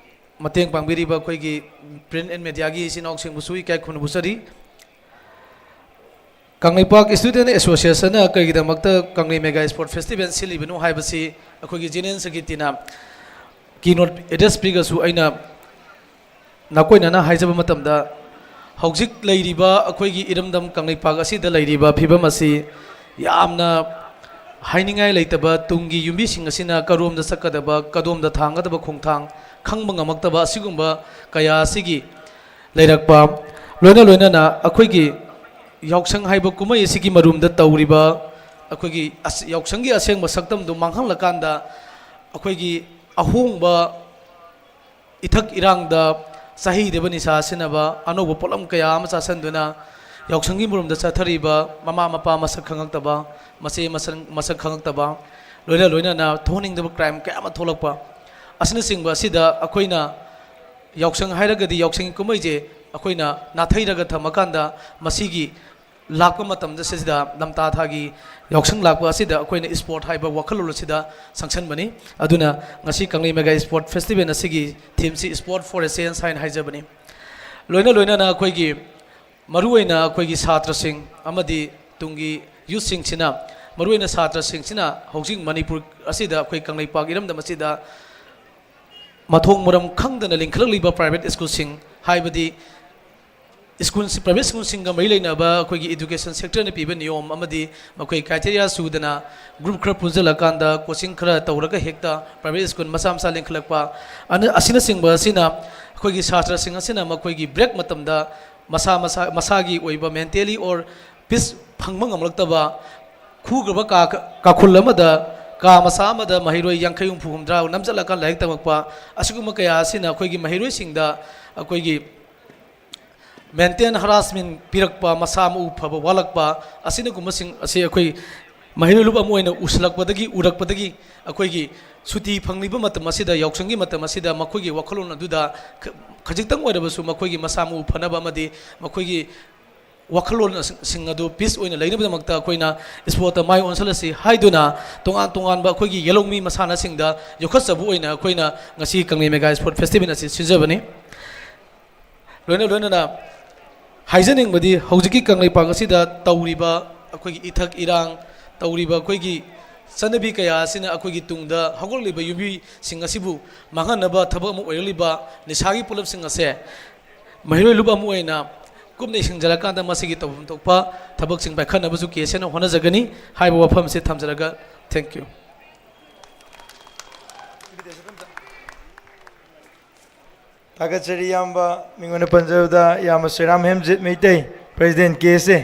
ꯃꯇꯦꯡ ꯄꯥꯡꯕꯤꯔꯤꯕ ꯑꯩꯈꯣꯏꯒꯤ print and mediaꯒꯤ ꯏꯆꯤꯟ ꯏꯅꯥꯎꯁꯤꯡꯕꯨꯁꯨ ꯏꯀꯥꯏ ꯈꯨꯝꯅꯕ ꯎꯠꯆꯔꯤ꯫ ꯀꯪꯂꯩꯄꯥꯛ ꯏꯁꯇꯨꯗꯦꯟ ꯑꯦꯁꯣꯁꯤꯌꯦꯁꯟꯅ ꯀꯔꯤꯒꯤꯗꯃꯛꯇ ꯀꯪꯂꯩ ꯃꯦꯒꯥ ꯏꯁꯄꯣꯔꯠ ꯐꯦꯁꯇꯤꯚꯦꯜ ꯁꯤꯜꯂꯤꯕꯅꯣ ꯍꯥꯏꯕꯁꯤ ꯑꯩꯈꯣꯏꯒꯤ ꯖꯦꯅꯦꯔꯦꯜ ꯁꯦꯀ꯭ꯔꯦꯇꯔꯤꯅ ꯀꯤꯅꯣꯠ ꯑꯦꯗ꯭ꯔꯦꯁ ꯄꯤꯔꯒꯁꯨ ꯑꯩꯅ ꯅꯥꯀꯣꯏꯅꯅ ꯍꯥꯏꯖꯕ ꯃꯇꯝꯗ, ꯍꯧꯖꯤꯛ ꯂꯩꯔꯤꯕ ꯑꯩꯈꯣꯏꯒꯤ ꯏꯔꯝꯗꯝ ꯀꯪꯂꯩꯄꯥꯛ ꯑꯁꯤꯗ ꯂꯩꯔꯤꯕ ꯐꯤꯕꯝ ꯑꯁꯤ ꯌꯥꯝꯅ ꯍꯥꯏꯅꯤꯡꯉꯥꯏ ꯂꯩꯇꯕ, ꯇꯨꯡꯒꯤ ꯌꯨꯝꯕꯤꯁꯤꯡ ꯑꯁꯤꯅ ꯀꯔꯣꯝꯗ ꯆꯠꯀꯗꯕ, ꯀꯗꯣꯝꯗ ꯊꯥꯡꯒꯗꯕ ꯈꯣꯡꯊꯥꯡ ꯈꯪꯕ ꯉꯝꯃꯛꯇꯕ ꯑꯁꯤꯒꯨꯝꯕ ꯀꯌꯥ ꯑꯁꯤꯒꯤ ꯂꯩꯔꯛꯄ, ꯂꯣꯏꯅ ꯂꯣꯏꯅꯅ ꯑꯩꯈꯣꯏꯒꯤ ꯌꯥꯎꯁꯪ ꯍꯥꯏꯕ ꯀꯨꯝꯍꯩ ꯑꯁꯤꯒꯤ ꯃꯔꯨꯝꯗ ꯇꯧꯔꯤꯕ ꯑꯩꯈꯣꯏꯒꯤ ꯑꯁ-, ꯌꯥꯎꯁꯪꯒꯤ ꯑꯁꯦꯡꯕ ꯁꯛꯇꯝꯗꯨ ꯃꯥꯡꯍꯜꯂꯀꯥꯟꯗ, ꯑꯩꯈꯣꯏꯒꯤ ꯑꯍꯣꯡꯕ ꯏꯊꯛ ꯏꯔꯥꯡꯗ ꯆꯍꯤꯗꯕ ꯅꯤꯁꯥ ꯁꯤꯖꯤꯟꯅꯕ, ꯑꯅꯧꯕ ꯄꯣꯠꯂꯝ ꯀꯌꯥ ꯑꯃ ꯆꯥꯁꯤꯟꯗꯨꯅ ꯌꯥꯎꯁꯪꯒꯤ ꯃꯔꯨꯝꯗ ꯆꯠꯊꯔꯤꯕ ꯃꯃꯥ ꯃꯄꯥ ꯃꯁꯛ ꯈꯪꯉꯛꯇꯕ, ꯃꯆꯦ ꯃꯁꯛ, ꯃꯁꯛ ꯈꯪꯉꯛꯇꯕ, ꯂꯣꯏꯅ ꯂꯣꯏꯅꯅ ꯊꯣꯛꯍꯟꯅꯤꯡꯗꯕ ꯀ꯭ꯔꯥꯏꯝ ꯀꯌꯥ ꯑꯃ ꯊꯣꯛꯂꯛꯄ ꯑꯁꯤꯅꯆꯤꯡꯕ ꯑꯁꯤꯗ ꯑꯩꯈꯣꯏꯅ ꯌꯥꯎꯁꯪ ꯍꯥꯏꯔꯒꯗꯤ ꯌꯥꯎꯁꯪꯒꯤ ꯀꯨꯝꯍꯩꯁꯦ ꯑꯩꯈꯣꯏꯅ ꯅꯥꯊꯩꯔꯒ ꯊꯝꯃꯀꯥꯟꯗ ꯃꯁꯤꯒꯤ ꯂꯥꯛꯄ ꯃꯇꯝꯗ ꯁꯤꯗ ꯂꯝꯇꯥ ꯊꯥꯒꯤ ꯌꯥꯎꯁꯪ ꯂꯥꯛꯄ ꯑꯁꯤꯗ ꯑꯩꯈꯣꯏꯅ ꯏꯁꯄꯣꯔꯠ ꯍꯥꯏꯕ ꯋꯥꯈꯜꯂꯣꯟ ꯑꯁꯤꯗ ꯆꯪꯁꯟꯕꯅꯤ꯫ ꯑꯗꯨꯅ ꯉꯁꯤ ꯀꯪꯂꯩ ꯃꯦꯒꯥ ꯏꯁꯄꯣꯔꯠ ꯐꯦꯁꯇꯤꯚꯦꯜ ꯑꯁꯤꯒꯤ ꯊꯤꯝꯁꯤ ꯏꯁꯄꯣꯔꯠ ꯐꯣꯔ ꯑꯦ ꯆꯦꯟꯖ ꯍꯥꯏꯅ ꯍꯥꯏꯖꯕꯅꯤ꯫ ꯂꯣꯏꯅ ꯂꯣꯏꯅꯅ ꯑꯩꯈꯣꯏꯒꯤ ꯃꯔꯨꯑꯣꯏꯅ ꯑꯩꯈꯣꯏꯒꯤ ꯁꯥꯇ꯭ꯔꯁꯤꯡ ꯑꯃꯗꯤ ꯇꯨꯡꯒꯤ ꯌꯨꯠꯁꯤꯡꯁꯤꯅ, ꯃꯔꯨꯑꯣꯏꯅ ꯁꯥꯇ꯭ꯔꯁꯤꯡꯁꯤꯅ ꯍꯧꯖꯤꯛ ꯃꯅꯤꯄꯨꯔ ꯑꯁꯤꯗ, ꯑꯩꯈꯣꯏ ꯀꯪꯂꯩꯄꯥꯛ ꯏꯔꯝꯗꯝ ꯑꯁꯤꯗ ꯃꯊꯣꯡ ꯃꯔꯝ ꯈꯪꯗꯅ ꯂꯤꯡꯈꯠꯂꯛꯂꯤꯕ ꯄ꯭ꯔꯥꯏꯚꯦꯠ ꯁ꯭ꯀꯨꯜꯁꯤꯡ, ꯍꯥꯏꯕꯗꯤ ꯁ꯭ꯀꯨꯜꯁꯤ, ꯄ꯭ꯔꯥꯏꯚꯦꯠ ꯁ꯭ꯀꯨꯜꯁꯤꯡꯒ ꯃꯔꯤ ꯂꯩꯅꯕ ꯑꯩꯈꯣꯏꯒꯤ ꯏꯗꯨꯀꯦꯁꯟ ꯁꯦꯛꯇꯔꯅ ꯄꯤꯕ ꯅꯤꯌꯣꯝ ꯑꯃꯗꯤ ꯃꯈꯣꯏ ꯀ꯭ꯔꯥꯏꯇꯦꯔꯤꯌꯥ ꯁꯨꯗꯅ ꯒ꯭ꯔꯨꯞ ꯈꯔ ꯄꯨꯟꯁꯤꯜꯂꯀꯥꯟꯗ ꯀꯣꯆꯤꯡ ꯈꯔ ꯇꯧꯔꯒ ꯍꯦꯛꯇ ꯄ꯭ꯔꯥꯏꯚꯦꯠ ꯁ꯭ꯀꯨꯜ ꯃꯆꯥ ꯃꯆꯥ ꯂꯤꯡꯈꯠꯂꯛꯄ ꯑꯅ-, ꯑꯁꯤꯅꯆꯤꯡꯕ ꯑꯁꯤꯅ ꯑꯩꯈꯣꯏꯒꯤ ꯁꯥꯇ꯭ꯔꯁꯤꯡ ꯑꯁꯤꯅ ꯃꯈꯣꯏꯒꯤ ꯕ꯭ꯔꯦꯛ ꯃꯇꯝꯗ ꯃꯁꯥ ꯃꯁꯥ, ꯃꯁꯥꯒꯤ ꯑꯣꯏꯕ ꯃꯦꯟꯇꯦꯂꯤ ꯑꯣꯔ ꯄꯤꯁ ꯐꯪꯕ ꯉꯝꯂꯛꯇꯕ, ꯈꯨꯈ꯭ꯔꯕ ꯀꯥ, ꯀꯥꯈꯨꯜ ꯑꯃꯗ ꯀꯥ ꯃꯆꯥ ꯑꯃꯗ ꯃꯍꯩꯔꯣꯏ ꯌꯥꯡꯈꯩ, ꯍꯨꯝꯐꯨ, ꯍꯨꯝꯗ꯭ꯔꯥ ꯅꯝꯁꯤꯜꯂꯒ ꯂꯥꯏꯔꯤꯛ ꯇꯝꯃꯛꯄ, ꯑꯁꯤꯒꯨꯝꯕ ꯀꯌꯥ ꯑꯁꯤꯅ ꯑꯩꯈꯣꯏꯒꯤ ꯃꯍꯩꯔꯣꯏꯁꯤꯡꯗ ꯑꯩꯈꯣꯏꯒꯤ ꯃꯦꯟꯇꯦꯜ ꯍꯔꯥꯁꯃꯦꯟ ꯄꯤꯔꯛꯄ, ꯃꯁꯥ ꯃꯎ ꯐꯕ ꯋꯥꯠꯂꯛꯄ, ꯑꯁꯤꯅꯒꯨꯝꯕꯁꯤꯡ ꯑꯁꯤ ꯑꯩꯈꯣꯏ ꯃꯍꯩꯔꯣꯏ ꯂꯨꯞ ꯑꯃ ꯑꯣꯏꯅ ꯎꯁꯤꯜꯂꯛꯄꯗꯒꯤ, ꯎꯔꯛꯄꯗꯒꯤ ꯑꯩꯈꯣꯏꯒꯤ ꯁꯨꯇꯤ ꯐꯪꯂꯤꯕ ꯃꯇꯝ ꯑꯁꯤꯗ, ꯌꯥꯎꯁꯪꯒꯤ ꯃꯇꯝ ꯑꯁꯤꯗ ꯃꯈꯣꯏꯒꯤ ꯋꯥꯈꯜꯂꯣꯟ ꯑꯗꯨꯗ ꯈ-, ꯈꯖꯤꯛꯇꯪ ꯑꯣꯏꯔꯕꯁꯨ ꯃꯈꯣꯏꯒꯤ ꯃꯁꯥ ꯃꯎ ꯐꯅꯕ ꯑꯃꯗꯤ ꯃꯈꯣꯏꯒꯤ ꯋꯥꯈꯜꯂꯣꯟꯁꯤꯡ ꯑꯗꯨ ꯄꯤꯁ ꯑꯣꯏꯅ ꯂꯩꯅꯕꯒꯤꯗꯃꯛꯇ ꯑꯩꯈꯣꯏꯅ ꯏꯁꯄꯣꯔꯠꯇ ꯃꯥꯏ ꯑꯣꯟꯁꯤꯜꯂꯁꯤ ꯍꯥꯏꯗꯨꯅ ꯇꯣꯉꯥꯟ ꯇꯣꯉꯥꯟꯕ ꯑꯩꯈꯣꯏꯒꯤ ꯌꯦꯜꯍꯧꯃꯤ ꯃꯁꯥꯟꯅꯁꯤꯡꯗ ꯌꯣꯛꯈꯠꯆꯕ ꯑꯣꯏꯅ ꯑꯩꯈꯣꯏꯅ ꯉꯁꯤ ꯀꯪꯂꯩ ꯃꯦꯒꯥ ꯏꯁꯄꯣꯔꯠ ꯐꯦꯁꯇꯤꯚꯦꯜ ꯑꯁꯤ ꯁꯤꯟꯖꯕꯅꯤ꯫ ꯂꯣꯏꯅ ꯂꯣꯏꯅꯅ ꯍꯥꯏꯖꯅꯤꯡꯕꯗꯤ, ꯍꯧꯖꯤꯛꯀꯤ ꯀꯪꯂꯩꯄꯥꯛ ꯑꯁꯤꯗ ꯇꯧꯔꯤꯕ ꯑꯩꯈꯣꯏꯒꯤ ꯏꯊꯛ ꯏꯔꯥꯡ, ꯇꯧꯔꯤꯕ ꯑꯩꯈꯣꯏꯒꯤ ꯆꯠꯅꯕꯤ ꯀꯌꯥ ꯑꯁꯤꯅ ꯑꯩꯈꯣꯏꯒꯤ ꯇꯨꯡꯗ ꯍꯧꯒꯠꯂꯛꯂꯤꯕ ꯌꯨꯝꯕꯤꯁꯤꯡ ꯑꯁꯤꯕꯨ ꯃꯥꯡꯍꯟꯅꯕ ꯊꯕꯛ ꯑꯃ ꯑꯣꯏꯔꯛꯂꯤꯕ ꯅꯤꯁꯥꯒꯤ ꯄꯣꯠꯂꯝꯁꯤꯡ ꯑꯁꯦ ꯃꯍꯩꯔꯣꯏ ꯂꯨꯞ ꯑꯃ ꯑꯣꯏꯅ ꯀꯨꯞꯅ ꯌꯦꯡꯁꯤꯟꯖꯔꯀꯥꯟꯗ ꯃꯁꯤꯒꯤ ꯇꯧꯐꯝ ꯊꯣꯛꯄ ꯊꯕꯛꯁꯤꯡ ꯄꯥꯏꯈꯠꯅꯕꯁꯨ ꯀꯦ ꯑꯦꯁ ꯑꯦꯅ ꯍꯣꯠꯅꯖꯒꯅꯤ꯫ ꯍꯥꯏꯕ ꯋꯥꯐꯝ ꯑꯁꯤ ꯊꯝꯖꯔꯒ, thank you꯫ ꯊꯥꯒꯠꯆꯔꯤ ꯏꯌꯥꯝꯕ꯫ ꯃꯤꯡ ꯑꯣꯏꯅ ꯄꯟꯖꯕꯗ ꯏꯌꯥꯝꯕ ꯁ꯭ꯔꯤꯔꯥꯝ ꯍꯦꯝꯖꯤꯠ ꯃꯩꯇꯩ, ꯄ꯭ꯔꯦꯁꯤꯗꯦꯟ ꯀꯦ ꯑꯦꯁ ꯑꯦ꯫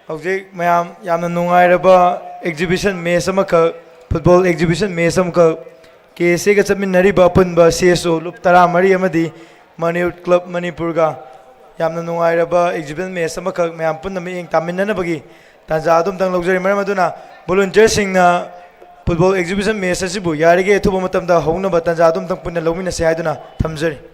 ꯍꯧꯖꯤꯛ ꯃꯌꯥꯝ ꯌꯥꯝꯅ ꯅꯨꯡꯉꯥꯏꯔꯕ exhibition match ꯑꯃꯈꯛ, football exhibition match ꯑꯃꯈꯛ ꯀꯦ ꯑꯦꯁ ꯑꯦꯒ ꯆꯠꯃꯤꯟꯅꯔꯤꯕ ꯑꯄꯨꯟꯕ ꯁꯤ ꯑꯦꯁ ꯑꯣ ꯂꯨꯞ ꯇꯔꯥꯃꯔꯤ ꯑꯃꯗꯤ ꯃꯅꯤ ꯌꯨꯠ ꯀ꯭ꯂꯕ ꯃꯅꯤꯄꯨꯔꯒ ꯌꯥꯝꯅ ꯅꯨꯡꯉꯥꯏꯔꯕ exhibition match ꯑꯃꯈꯛ ꯃꯌꯥꯝ ꯄꯨꯟꯅ ꯃꯤꯠꯌꯦꯡ ꯇꯥꯃꯤꯟꯅꯅꯕꯒꯤ ꯇꯥꯟꯖꯥ ꯑꯗꯨꯝꯇꯪ ꯂꯧꯖꯔꯤ꯫ ꯃꯔꯝ ꯑꯗꯨꯅ volunteerꯁꯤꯡꯅ football exhibition match ꯑꯁꯤꯕꯨ ꯌꯥꯔꯤꯈꯩ ꯑꯊꯨꯕ ꯃꯇꯝꯗ ꯍꯧꯅꯕ ꯇꯥꯟꯖꯥ ꯑꯗꯨꯝꯇꯪ ꯄꯨꯟꯅ ꯂꯧꯃꯤꯟꯅꯁꯤ ꯍꯥꯏꯗꯨꯅ ꯊꯝꯖꯔꯤ꯫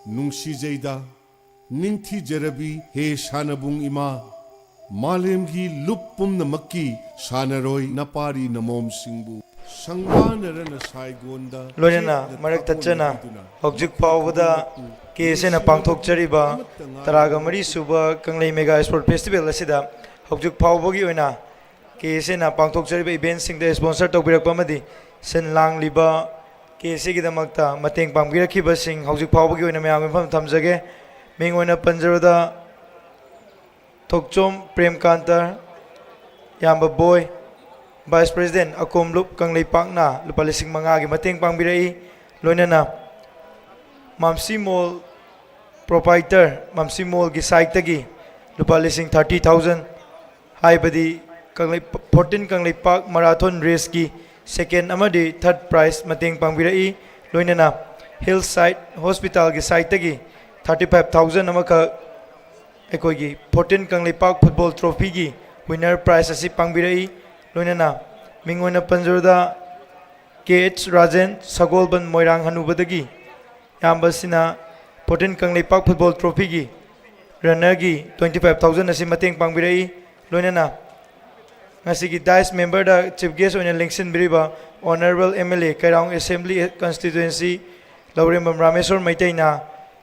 ꯅꯨꯡꯁꯤꯖꯩꯗ, ꯅꯤꯡꯊꯤꯖꯔꯕꯤ ꯍꯦ ꯁꯥꯟꯅꯕꯨꯡ ꯏꯃꯥ, ꯃꯥꯂꯦꯝꯒꯤ ꯂꯨꯞ ꯄꯨꯝꯅꯃꯛꯀꯤ ꯁꯥꯟꯅꯔꯣꯏ ꯅꯄꯥꯔꯤ ꯅꯃꯣꯝꯁꯤꯡꯕꯨ ꯁꯪꯕꯥꯅꯔꯅ ꯁꯥꯏꯒꯣꯟꯗ ꯂꯣꯏꯅꯅ ꯆꯦꯠꯅ ꯃꯔꯛ ꯊꯠꯆꯅ ꯊꯥꯒꯣꯟꯅꯕꯤꯗꯨꯅ ꯍꯧꯖꯤꯛ ꯐꯥꯎꯕꯗ ꯃꯈꯣꯏ ꯈꯨꯗꯤꯡꯃꯛꯄꯨ ꯀꯦ ꯑꯦꯁ ꯑꯦꯅ ꯅꯨꯡꯁꯤꯅꯕꯒꯤ ꯄꯥꯡꯊꯣꯛꯆꯔꯤꯕ ꯑꯃꯠꯇ ꯉꯥꯏꯔꯕ ꯇꯔꯥꯒ ꯃꯔꯤ ꯁꯨꯕ ꯀꯪꯂꯩ Mega Sport Festival ꯑꯁꯤꯗ ꯍꯧꯖꯤꯛ ꯐꯥꯎꯕꯒꯤ ꯑꯣꯏꯅ ꯀꯦ ꯑꯦꯁ ꯑꯦꯅ ꯄꯥꯡꯊꯣꯛꯆꯔꯤꯕ ꯏꯚꯦꯟꯁꯤꯡꯗ ꯏꯁꯄꯣꯟꯁꯔ ꯇꯧꯕꯤꯔꯛꯄ ꯑꯃꯗꯤ ꯁꯤꯟ ꯂꯥꯡꯂꯤꯕ ꯀꯦ ꯑꯦꯁ ꯑꯦꯒꯤꯗꯃꯛꯇ ꯃꯇꯦꯡ ꯄꯥꯡꯕꯤꯔꯛꯈꯤꯕꯁꯤꯡ ꯍꯧꯖꯤꯛ ꯐꯥꯎꯕꯒꯤ ꯑꯣꯏꯅ ꯃꯌꯥꯝꯒꯤ ꯃꯐꯝꯗ ꯊꯝꯖꯒꯦ꯫ ꯃꯤꯡ ꯑꯣꯏꯅ ꯄꯟꯖꯔꯕꯗ ꯊꯣꯛꯆꯣꯝ ꯄ꯭ꯔꯦꯝꯀꯥꯟꯇ, ꯏꯌꯥꯝꯕ ꯕꯣꯏ, ꯚꯥꯏꯁ ꯄ꯭ꯔꯦꯁꯤꯗꯦꯟ ꯑꯀꯣꯝꯂꯨꯞ ꯀꯪꯂꯩꯄꯥꯛꯅ ꯂꯨꯄꯥ ꯂꯤꯁꯤꯡ ꯃꯉꯥꯒꯤ ꯃꯇꯦꯡ ꯄꯥꯡꯕꯤꯔꯛꯏ꯫ ꯂꯣꯏꯅꯅ ꯃꯥꯝꯁꯤ ꯃꯣꯜ ꯄ꯭ꯔꯣꯄꯥꯏꯇꯔ ꯃꯥꯝꯁꯤ ꯃꯣꯜꯒꯤ ꯁꯥꯏꯠꯇꯒꯤ ꯂꯨꯄꯥ ꯂꯤꯁꯤꯡ ꯊꯥꯔꯇꯤ ꯊꯥꯎꯖꯟ, ꯍꯥꯏꯕꯗꯤ ꯀꯪꯂꯩ-, ꯐꯣꯔꯇꯤꯟ ꯀꯪꯂꯩꯄꯥꯛ ꯃꯔꯥꯊꯣꯟ ꯔꯦꯁꯀꯤ ꯁꯦꯀꯦꯟ ꯑꯃꯗꯤ ꯊꯥꯔꯠ ꯄ꯭ꯔꯥꯏꯖ ꯃꯇꯦꯡ ꯄꯥꯡꯕꯤꯔꯛꯏ꯫ ꯂꯣꯏꯅꯅ ꯍꯤꯜ ꯁꯥꯏꯠ ꯍꯣꯁꯄꯤꯇꯥꯜꯒꯤ ꯁꯥꯏꯠꯇꯒꯤ ꯊꯥꯔꯇꯤ ꯐꯥꯏꯚ ꯊꯥꯎꯖꯟ ꯑꯃꯈꯛ ꯑꯩꯈꯣꯏꯒꯤ ꯐꯣꯔꯇꯤꯟ ꯀꯪꯂꯩꯄꯥꯛ ꯐꯨꯠꯕꯣꯜ ꯇ꯭ꯔꯣꯐꯤꯒꯤ ꯋꯤꯟꯅꯔ ꯄ꯭ꯔꯥꯏꯖ ꯑꯁꯤ ꯄꯥꯡꯕꯤꯔꯛꯏ꯫ ꯂꯣꯏꯅꯅ ꯃꯤꯡ ꯑꯣꯏꯅ ꯄꯟꯖꯕꯗ ꯀꯦ ꯑꯩꯆ ꯔꯥꯖꯦꯟ, ꯁꯒꯣꯜꯕꯟ ꯃꯣꯏꯔꯥꯡ ꯍꯅꯨꯕꯗꯒꯤ, ꯏꯌꯥꯝꯕꯁꯤꯅ ꯐꯣꯔꯇꯤꯟ ꯀꯪꯂꯩꯄꯥꯛ ꯐꯨꯠꯕꯣꯜ ꯇ꯭ꯔꯣꯐꯤꯒꯤ ꯔꯟꯅꯔꯒꯤ ꯇ꯭ꯋꯦꯟꯇꯤ ꯐꯥꯏꯚ ꯊꯥꯎꯖꯟ ꯑꯁꯤ ꯃꯇꯦꯡ ꯄꯥꯡꯕꯤꯔꯛꯏ꯫ ꯂꯣꯏꯅꯅ ꯉꯁꯤꯒꯤ ꯗꯥꯏꯁ ꯃꯦꯝꯕꯔꯗ ꯆꯤꯐ ꯒꯦꯁ ꯑꯣꯏꯅ ꯂꯦꯡꯁꯤꯟꯕꯤꯔꯤꯕ honourable M L A Keirao assembly constituency Lourembam Rameshwor ꯃꯩꯇꯩꯅ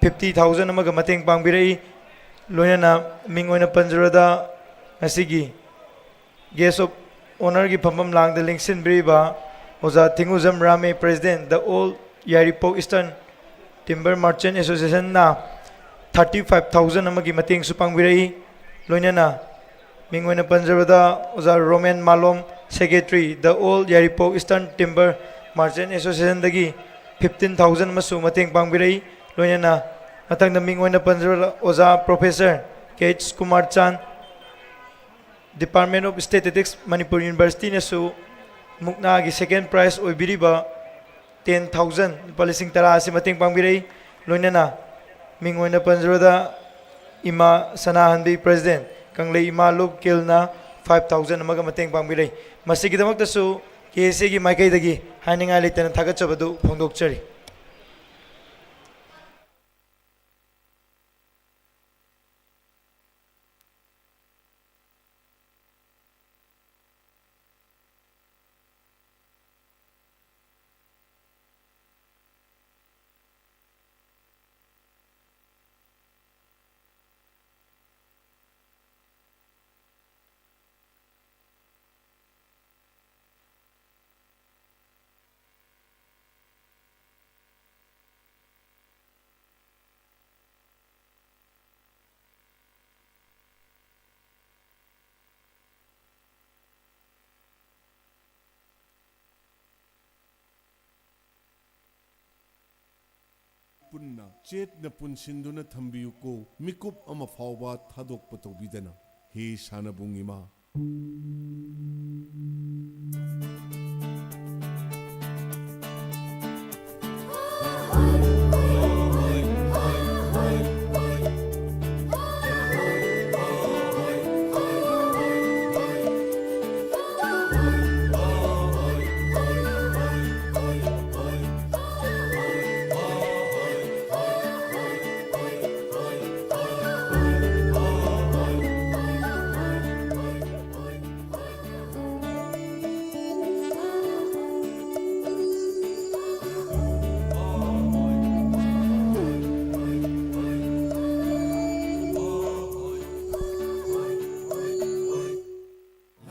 ꯐꯤꯐꯇꯤ ꯊꯥꯎꯖꯟ ꯑꯃꯒ ꯃꯇꯦꯡ ꯄꯥꯡꯕꯤꯔꯛꯏ꯫ ꯂꯣꯏꯅꯅ ꯃꯤꯡ ꯑꯣꯏꯅ ꯄꯟꯖꯔꯕꯗ ꯉꯁꯤꯒꯤ ꯒꯦꯁ ꯑꯣꯐ ꯑꯣꯅꯔꯒꯤ ꯐꯝꯐꯝ ꯂꯥꯡꯗ ꯂꯦꯡꯁꯤꯟꯕꯤꯔꯤꯕ ꯑꯣꯖꯥ Thingujam Rame, president, the all Yairipok eastern timber merchant ꯑꯦꯁꯣꯁꯤꯌꯦꯁꯟꯅ ꯊꯥꯔꯇꯤ ꯐꯥꯏꯚ ꯊꯥꯎꯖꯟ ꯑꯃꯒꯤ ꯃꯇꯦꯡꯁꯨ ꯄꯥꯡꯕꯤꯔꯛꯏ꯫ ꯂꯣꯏꯅꯅ ꯃꯤꯡ ꯑꯣꯏꯅ ꯄꯟꯖꯕꯗ ꯑꯣꯖꯥ Romen Malom, secretary, the all Yairipok eastern timber merchant ꯑꯦꯁꯣꯁꯤꯌꯦꯁꯟꯗꯒꯤ ꯐꯤꯐꯇꯤꯟ ꯊꯥꯎꯖꯟ ꯑꯃꯁꯨ ꯃꯇꯦꯡ ꯄꯥꯡꯕꯤꯔꯛꯏ꯫ ꯂꯣꯏꯅꯅ ꯃꯊꯪꯗ ꯃꯤꯡ ꯑꯣꯏꯅ ꯄꯟꯖꯕꯗ ꯑꯣꯖꯥ professor K H Kumar Chan, department of statistics, Manipur ꯌꯨꯅꯤꯚꯔꯁꯤꯇꯤꯅꯁꯨ ꯃꯨꯛꯅꯥꯒꯤ ꯁꯦꯀꯦꯟ ꯄ꯭ꯔꯥꯏꯖ ꯑꯣꯏꯕꯤꯔꯤꯕ ꯇꯦꯟ ꯊꯥꯎꯖꯟ, ꯂꯨꯄꯥ ꯂꯤꯁꯤꯡ ꯇꯔꯥ ꯑꯁꯤ ꯃꯇꯦꯡ ꯄꯥꯡꯕꯤꯔꯛꯏ꯫ ꯂꯣꯏꯅꯅ ꯃꯤꯡ ꯑꯣꯏꯅ ꯄꯟꯖꯕꯗ ꯏꯃꯥ ꯁꯅꯥꯍꯟꯕꯤ, ꯄ꯭ꯔꯦꯁꯤꯗꯦꯟꯠ, ꯀꯪꯂꯩ ꯏꯃꯥ ꯂꯨꯞ ꯀꯤꯜꯅ ꯐꯥꯏꯚ ꯊꯥꯎꯖꯟ ꯑꯃꯒ ꯃꯇꯦꯡ ꯄꯥꯡꯕꯤꯔꯛꯏ꯫ ꯃꯁꯤꯒꯤꯗꯃꯛꯇꯁꯨ ꯀꯦ ꯑꯦꯁ ꯑꯦꯒꯤ ꯃꯥꯏꯀꯩꯗꯒꯤ ꯍꯥꯏꯅꯤꯡꯉꯥꯏ ꯂꯩꯇꯅ ꯊꯥꯒꯠꯆꯕꯗꯨ ꯐꯣꯡꯗꯣꯛꯆꯔꯤ꯫ ꯄꯨꯟꯅ ꯆꯦꯠꯅ ꯄꯨꯟꯁꯤꯟꯗꯨꯅ ꯊꯝꯕꯤꯌꯨꯀꯣ꯫ ꯃꯤꯀꯨꯞ ꯑꯃ ꯐꯥꯎꯕ ꯊꯥꯗꯣꯛꯄ ꯇꯧꯕꯤꯗꯅ꯫ ꯍꯦ ꯁꯥꯟꯅꯕꯨꯡ ꯏꯃꯥ꯫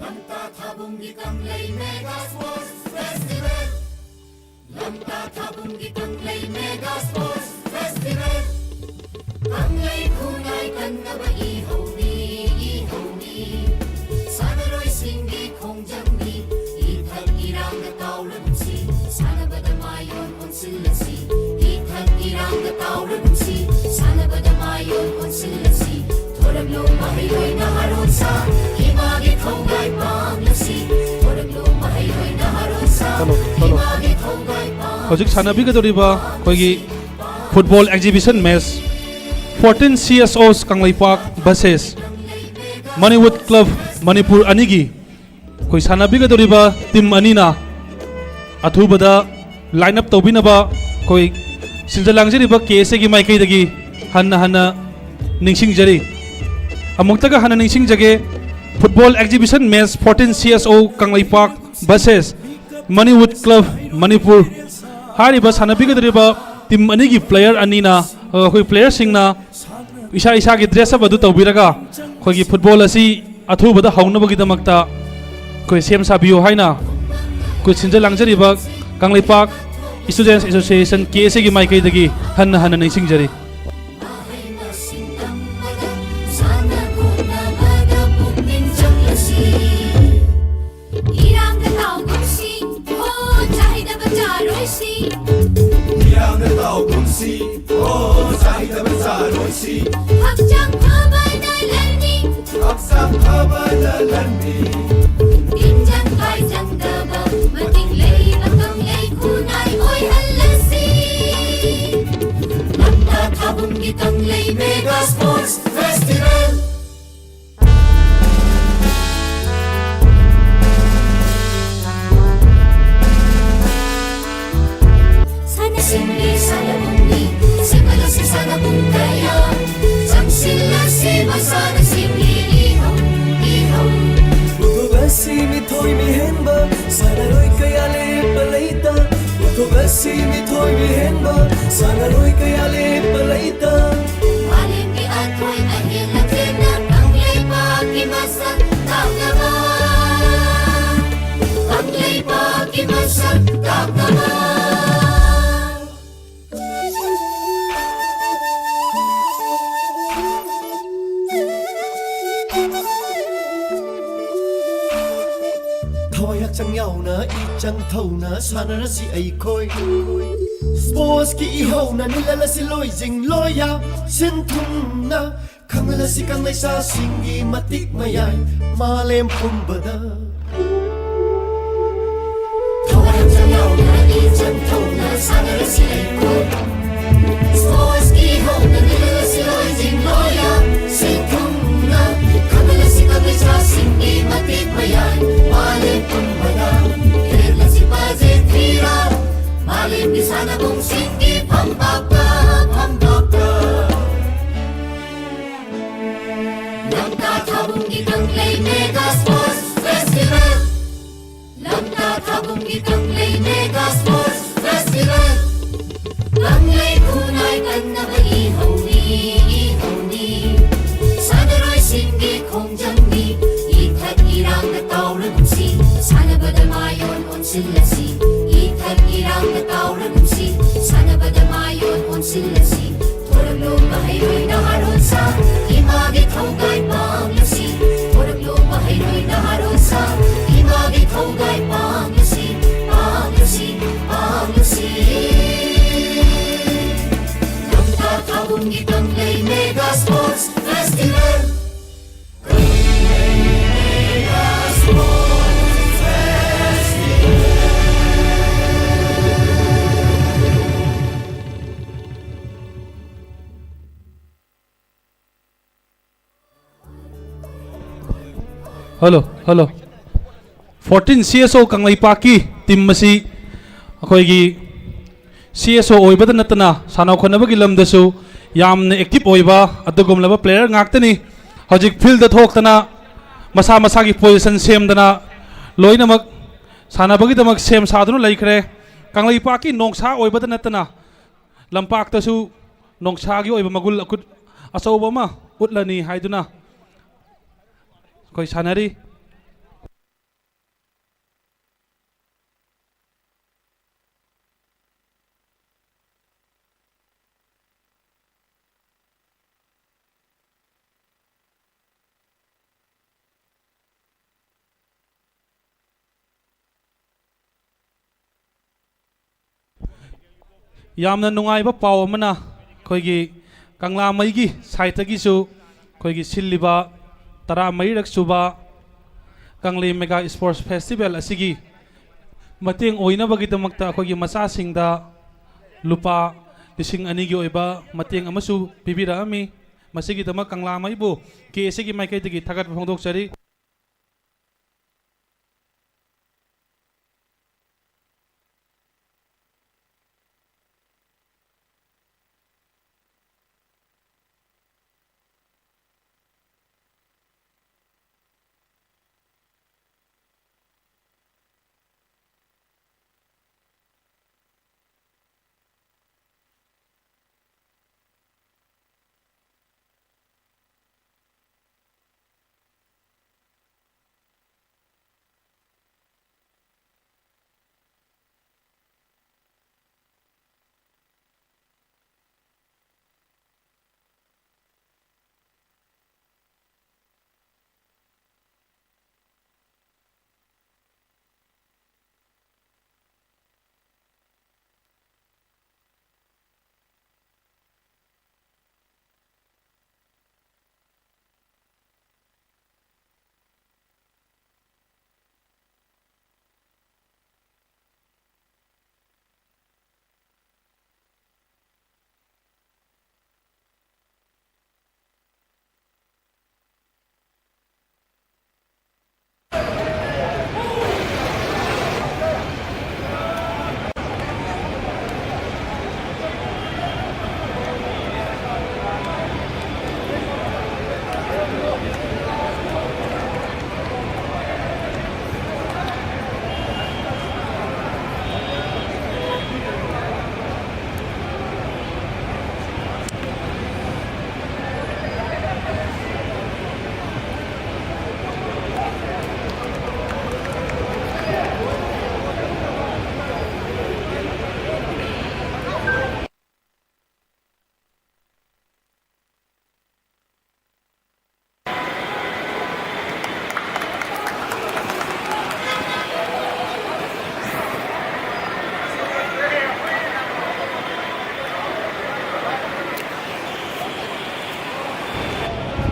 ꯂꯝꯇꯥ ꯊꯥꯕꯨꯡꯒꯤ ꯀꯪꯂꯩ Mega Sports Festival꯫ ꯂꯝꯇꯥ ꯊꯥꯕꯨꯡꯒꯤ ꯀꯪꯂꯩ Mega Sports Festival꯫ ꯀꯪꯂꯩ ꯈꯨꯟꯅꯥꯏ ꯀꯟꯅꯕ ꯏꯍꯧꯅꯤ, ꯏꯍꯧꯅꯤ꯫ ꯁꯥꯟꯅꯔꯣꯏꯁꯤꯡꯒꯤ ꯈꯣꯡꯖꯪꯅꯤ꯫ ꯏꯊꯛ ꯏꯔꯥꯡꯗ ꯇꯥꯎꯔꯒꯨꯝꯁꯤ, ꯁꯥꯟꯅꯕꯗ ꯃꯥꯏ ꯑꯣꯟ ꯑꯣꯟꯁꯤꯜꯂꯁꯤ꯫ ꯏꯊꯛ ꯏꯔꯥꯡꯗ ꯇꯥꯎꯔꯒꯨꯝꯁꯤ, ꯁꯥꯟꯅꯕꯗ ꯃꯥꯏ ꯑꯣꯟ ꯑꯣꯟꯁꯤꯜꯂꯁꯤ꯫ ꯊꯣꯔꯛꯂꯣ ꯃꯍꯩꯔꯣꯏ ꯅꯍꯥꯔꯣꯜ ꯁꯥ, ꯏꯃꯥꯒꯤ ꯊꯧꯒꯥꯏ ꯄꯥꯡꯂꯁꯤ꯫ ꯊꯣꯔꯛꯂꯣ ꯃꯍꯩꯔꯣꯏ ꯅꯍꯥꯔꯣꯜ ꯁꯥ, ꯍꯜꯂꯣ, ꯍꯜꯂꯣ꯫ ꯏꯃꯥꯒꯤ ꯊꯧꯒꯥꯏ ꯄꯥꯡꯂꯁꯤ꯫ ꯍꯧꯖꯤꯛ ꯁꯥꯟꯅꯕꯤꯒꯗꯧꯔꯤꯕ ꯑꯩꯈꯣꯏꯒꯤ football exhibition match, fourteen C S Os Kangleipak versus Mannywood Club Manipur ꯑꯅꯤꯒꯤ ꯑꯩꯈꯣꯏ ꯁꯥꯟꯅꯕꯤꯒꯗꯧꯔꯤꯕ team ꯑꯅꯤꯅ ꯑꯊꯨꯕꯗ line up ꯇꯧꯕꯤꯅꯕ ꯑꯩꯈꯣꯏ ꯁꯤꯟꯖ ꯂꯥꯡꯖꯔꯤꯕ K S Aꯒꯤ ꯃꯥꯏꯀꯩꯗꯒꯤ ꯍꯟꯅ ꯍꯟꯅ ꯅꯤꯡꯁꯤꯡꯖꯔꯤ꯫ ꯑꯃꯨꯛꯇꯒ ꯍꯟꯅ ꯅꯤꯡꯁꯤꯡꯖꯒꯦ, football exhibition match, fourteen C S O Kangleipak versus Mannywood Club Manipur. ꯍꯥꯏꯔꯤꯕ ꯁꯥꯟꯅꯕꯤꯒꯗꯧꯔꯤꯕ team ꯑꯅꯤꯒꯤ player ꯑꯅꯤꯅ, ꯑ, ꯑꯩꯈꯣꯏ playerꯁꯤꯡꯅ ꯏꯁꯥ ꯏꯁꯥꯒꯤ dress up ꯑꯗꯨ ꯇꯧꯕꯤꯔꯒ ꯑꯩꯈꯣꯏꯒꯤ football ꯑꯁꯤ ꯑꯊꯨꯕꯗ ꯍꯧꯅꯕꯒꯤꯗꯃꯛꯇ ꯑꯩꯈꯣꯏ ꯁꯦꯝ ꯁꯥꯕꯤꯌꯨ ꯍꯥꯏꯅ ꯑꯩꯈꯣꯏ ꯁꯤꯟꯖ ꯂꯥꯡꯖꯔꯤꯕ Kangleipak Students Association, K S Aꯒꯤ ꯃꯥꯏꯀꯩꯗꯒꯤ ꯍꯟꯅ ꯍꯟꯅ ꯅꯤꯡꯁꯤꯡꯖꯔꯤ꯫ ꯃꯍꯩ ꯃꯁꯤꯡ ꯇꯝꯕꯗ ꯁꯥꯟꯅ ꯈꯣꯠꯅꯕꯗ ꯄꯨꯛꯅꯤꯡ ꯆꯪꯂꯁꯤ꯫ ꯏꯔꯥꯡꯗ ꯇꯥꯎꯒꯨꯝꯁꯤ, ꯍꯣ ꯆꯥꯏꯗꯕ ꯆꯥꯔꯣꯏꯁꯤ꯫ ꯏꯔꯥꯡꯗ ꯇꯥꯎꯒꯨꯝꯁꯤ꯫ ꯑꯣ, ꯆꯥꯏꯗꯕ ꯆꯥꯔꯣꯏꯁꯤ꯫ ꯍꯛꯆꯥꯡ ꯐꯕꯅ ꯂꯟꯅꯤ꯫ ꯍꯛꯆꯥꯡ ꯐꯕꯅ ꯂꯟꯅꯤ꯫ ꯇꯤꯟꯖꯪ ꯀꯥꯏꯖꯪꯗꯕ ꯃꯇꯤꯛ ꯂꯩꯕ ꯀꯪꯂꯩ ꯈꯨꯅꯥꯏ ꯑꯣꯏꯍꯜꯂꯁꯤ꯫ ꯂꯝꯇꯥ ꯊꯥꯕꯨꯡꯒꯤ ꯀꯪꯂꯩ Mega Sports Festival꯫ ꯁꯥꯟꯅꯁꯤꯡꯒꯤ ꯁꯥꯟꯅꯕꯨꯡꯅꯤ, ꯁꯦꯝꯒꯠꯂꯁꯤ ꯁꯥꯟꯅꯕꯨꯡ ꯀꯌꯥ, ꯆꯪꯁꯤꯜꯂꯁꯤ ꯃꯁꯥꯟꯅꯁꯤꯡꯒꯤ ꯏꯍꯧ, ꯏꯍꯧ꯫ ꯄꯨꯊꯣꯛꯂꯁꯤ ꯃꯤꯊꯣꯏ ꯃꯤꯍꯦꯟꯕ, ꯁꯥꯟꯅꯔꯣꯏ ꯀꯌꯥ ꯂꯦꯞꯄ ꯂꯩꯇ꯫ ꯄꯨꯊꯣꯛꯂꯁꯤ ꯃꯤꯊꯣꯏ ꯃꯤꯍꯦꯟꯕ, ꯁꯥꯟꯅꯔꯣꯏ ꯀꯌꯥ ꯂꯦꯞꯄ ꯂꯩꯇ꯫ ꯃꯥꯂꯦꯝꯒꯤ ꯑꯊꯣꯏ ꯑꯍꯦꯟ ꯂꯝꯖꯦꯟꯗ ꯀꯪꯂꯩꯄꯥꯛꯀꯤ ꯃꯁꯛ ꯇꯥꯛꯅꯕ, ꯀꯪꯂꯩꯄꯥꯛꯀꯤ ꯃꯁꯛ ꯇꯥꯛꯅꯕ꯫ ꯊꯋꯥꯏ ꯍꯛꯆꯥꯡ ꯌꯥꯎꯅ ꯏꯆꯪ ꯊꯧꯅ ꯁꯥꯟꯅꯔꯁꯤ ꯑꯩꯈꯣꯏ꯫ Sportsꯀꯤ ꯏꯍꯧꯅ ꯅꯤꯜꯍꯜꯂꯁꯤ ꯂꯣꯏꯖꯤꯡ ꯂꯣꯏꯌꯥ ꯁꯤꯟ ꯊꯨꯡꯅ꯫ ꯈꯪꯍꯜꯂꯁꯤ ꯀꯪꯂꯩꯁꯥꯁꯤꯡꯒꯤ ꯃꯇꯤꯛ ꯃꯌꯥꯏ ꯃꯥꯂꯦꯝ ꯄꯨꯝꯕꯗ꯫ ꯊꯋꯥꯏ ꯍꯛꯆꯥꯡ ꯌꯥꯎꯅ ꯏꯆꯪ ꯊꯧꯅ ꯁꯥꯟꯅꯔꯁꯤ ꯑꯩꯈꯣꯏ꯫ Sportsꯀꯤ ꯍꯧꯅ ꯅꯤꯜꯍꯜꯂꯁꯤ ꯂꯣꯏꯖꯤꯡ ꯂꯣꯏꯌꯥ ꯁꯤꯟ ꯊꯨꯡꯅ꯫ ꯈꯪꯍꯜꯂꯁꯤ ꯀꯪꯂꯩꯁꯥꯁꯤꯡꯒꯤ ꯃꯇꯤꯛ ꯃꯌꯥꯏ ꯃꯥꯂꯦꯝ ꯄꯨꯝꯕꯗ꯫ ꯍꯦꯜꯂꯁꯤ ꯄꯥꯖꯦ ꯊꯤꯔꯥ ꯃꯥꯂꯦꯝꯒꯤ ꯁꯥꯟꯅꯕꯨꯡꯁꯤꯡꯒꯤ ꯐꯝꯄꯥꯛꯇ, ꯐꯝꯄꯥꯛꯇ꯫ ꯂꯝꯇꯥ ꯊꯥꯕꯨꯡꯒꯤ ꯀꯪꯂꯩ Mega Sports Festival꯫ ꯂꯝꯇꯥ ꯊꯥꯕꯨꯡꯒꯤ ꯀꯪꯂꯩ Mega Sports Festival꯫ ꯀꯪꯂꯩ ꯈꯨꯟꯅꯥꯏ ꯀꯟꯅꯕ ꯏꯍꯧꯅꯤ, ꯏꯍꯧꯅꯤ꯫ ꯁꯥꯟꯅꯔꯣꯏꯁꯤꯡꯒꯤ ꯈꯣꯡꯖꯪꯅꯤ꯫ ꯏꯊꯠ ꯏꯔꯥꯡꯗ ꯇꯥꯎꯔꯒꯨꯝꯁꯤ꯫ ꯁꯥꯟꯅꯕꯗ ꯃꯥꯏ ꯑꯣꯟ ꯑꯣꯟꯁꯤꯜꯂꯁꯤ꯫ ꯏꯊꯠ ꯏꯔꯥꯡꯗ ꯇꯥꯎꯔꯒꯨꯝꯁꯤ꯫ ꯁꯥꯟꯅꯕꯗ ꯃꯥꯏ ꯑꯣꯟ ꯑꯣꯟꯁꯤꯜꯂꯁꯤ꯫ ꯊꯣꯔꯛꯂꯨ ꯃꯍꯩꯔꯣꯏ ꯅꯍꯥꯔꯣꯜ ꯁꯥ, ꯏꯃꯥꯒꯤ ꯊꯧꯒꯥꯏ ꯄꯥꯡꯂꯁꯤ꯫ ꯊꯣꯔꯛꯂꯨ ꯃꯍꯩꯔꯣꯏ ꯅꯍꯥꯔꯣꯜ ꯁꯥ, ꯏꯃꯥꯒꯤ ꯊꯧꯒꯥꯏ ꯄꯥꯡꯂꯁꯤ, ꯄꯥꯡꯂꯁꯤ, ꯄꯥꯡꯂꯁꯤ꯫ Hello, hello. Fourteen C S ꯑꯣ ꯀꯪꯂꯩꯄꯥꯛꯀꯤ ꯇꯤꯝ ꯑꯁꯤ ꯑꯩꯈꯣꯏꯒꯤ ꯁꯤ ꯑꯦꯁ ꯑꯣ ꯑꯣꯏꯕꯗ ꯅꯠꯇꯅ ꯁꯥꯟꯅ ꯈꯣꯠꯅꯕꯒꯤ ꯂꯝꯗꯁꯨ ꯌꯥꯝꯅ ꯑꯦꯛꯇꯤꯚ ꯑꯣꯏꯕ ꯑꯗꯨꯒꯨꯝꯂꯕ ꯄ꯭ꯂꯦꯌꯔ ꯉꯥꯛꯇꯅꯤ꯫ ꯍꯧꯖꯤꯛ ꯐꯤꯜꯗ ꯊꯣꯛꯇꯅ ꯃꯁꯥ ꯃꯁꯥꯒꯤ ꯄꯣꯖꯤꯁꯟ ꯁꯦꯝꯗꯅ ꯂꯣꯏꯅꯃꯛ ꯁꯥꯟꯅꯕꯒꯤꯗꯃꯛ ꯁꯦꯝ ꯁꯥꯗꯨꯅ ꯂꯩꯈ꯭ꯔꯦ꯫ ꯀꯪꯂꯩꯄꯥꯛꯀꯤ ꯅꯣꯡꯁꯥ ꯑꯣꯏꯕꯗ ꯅꯠꯇꯅ ꯂꯝꯄꯥꯛꯇꯁꯨ ꯅꯣꯡꯁꯥꯒꯤ ꯑꯣꯏꯕ ꯃꯒꯨꯟ ꯑꯀꯨꯠ ꯑꯆꯧꯕ ꯑꯃ ꯎꯠꯂꯅꯤ ꯍꯥꯏꯗꯨꯅ ꯑꯩꯈꯣꯏ ꯁꯥꯟꯅꯔꯤ꯫ ꯌꯥꯝꯅ ꯅꯨꯡꯉꯥꯏꯕ ꯄꯥꯎ ꯑꯃꯅ, ꯑꯩꯈꯣꯏꯒꯤ ꯀꯪꯂꯥꯃꯩꯒꯤ ꯁꯥꯏꯠꯇꯒꯤꯁꯨ ꯑꯩꯈꯣꯏꯒꯤ ꯁꯤꯜꯂꯤꯕ ꯇꯔꯥꯃꯔꯤꯔꯛ ꯁꯨꯕ ꯀꯪꯂꯩ ꯃꯦꯒꯥ ꯏꯁꯄꯣꯔꯠꯁ ꯐꯦꯁꯇꯤꯚꯦꯜ ꯑꯁꯤꯒꯤ ꯃꯇꯦꯡ ꯑꯣꯏꯅꯕꯒꯤꯗꯃꯛꯇ ꯑꯩꯈꯣꯏꯒꯤ ꯃꯆꯥꯁꯤꯡꯗ ꯂꯨꯄꯥ ꯂꯤꯁꯤꯡ ꯑꯅꯤꯒꯤ ꯑꯣꯏꯕ ꯃꯇꯦꯡ ꯑꯃꯁꯨ ꯄꯤꯕꯤꯔꯛꯑꯝꯃꯤ꯫ ꯃꯁꯤꯒꯤꯗꯃꯛ ꯀꯪꯂꯥꯃꯩꯕꯨ ꯀꯦ ꯑꯦꯁ ꯑꯦꯒꯤ ꯃꯥꯏꯀꯩꯗꯒꯤ ꯊꯥꯒꯠꯄ ꯐꯣꯡꯗꯣꯛꯆꯔꯤ꯫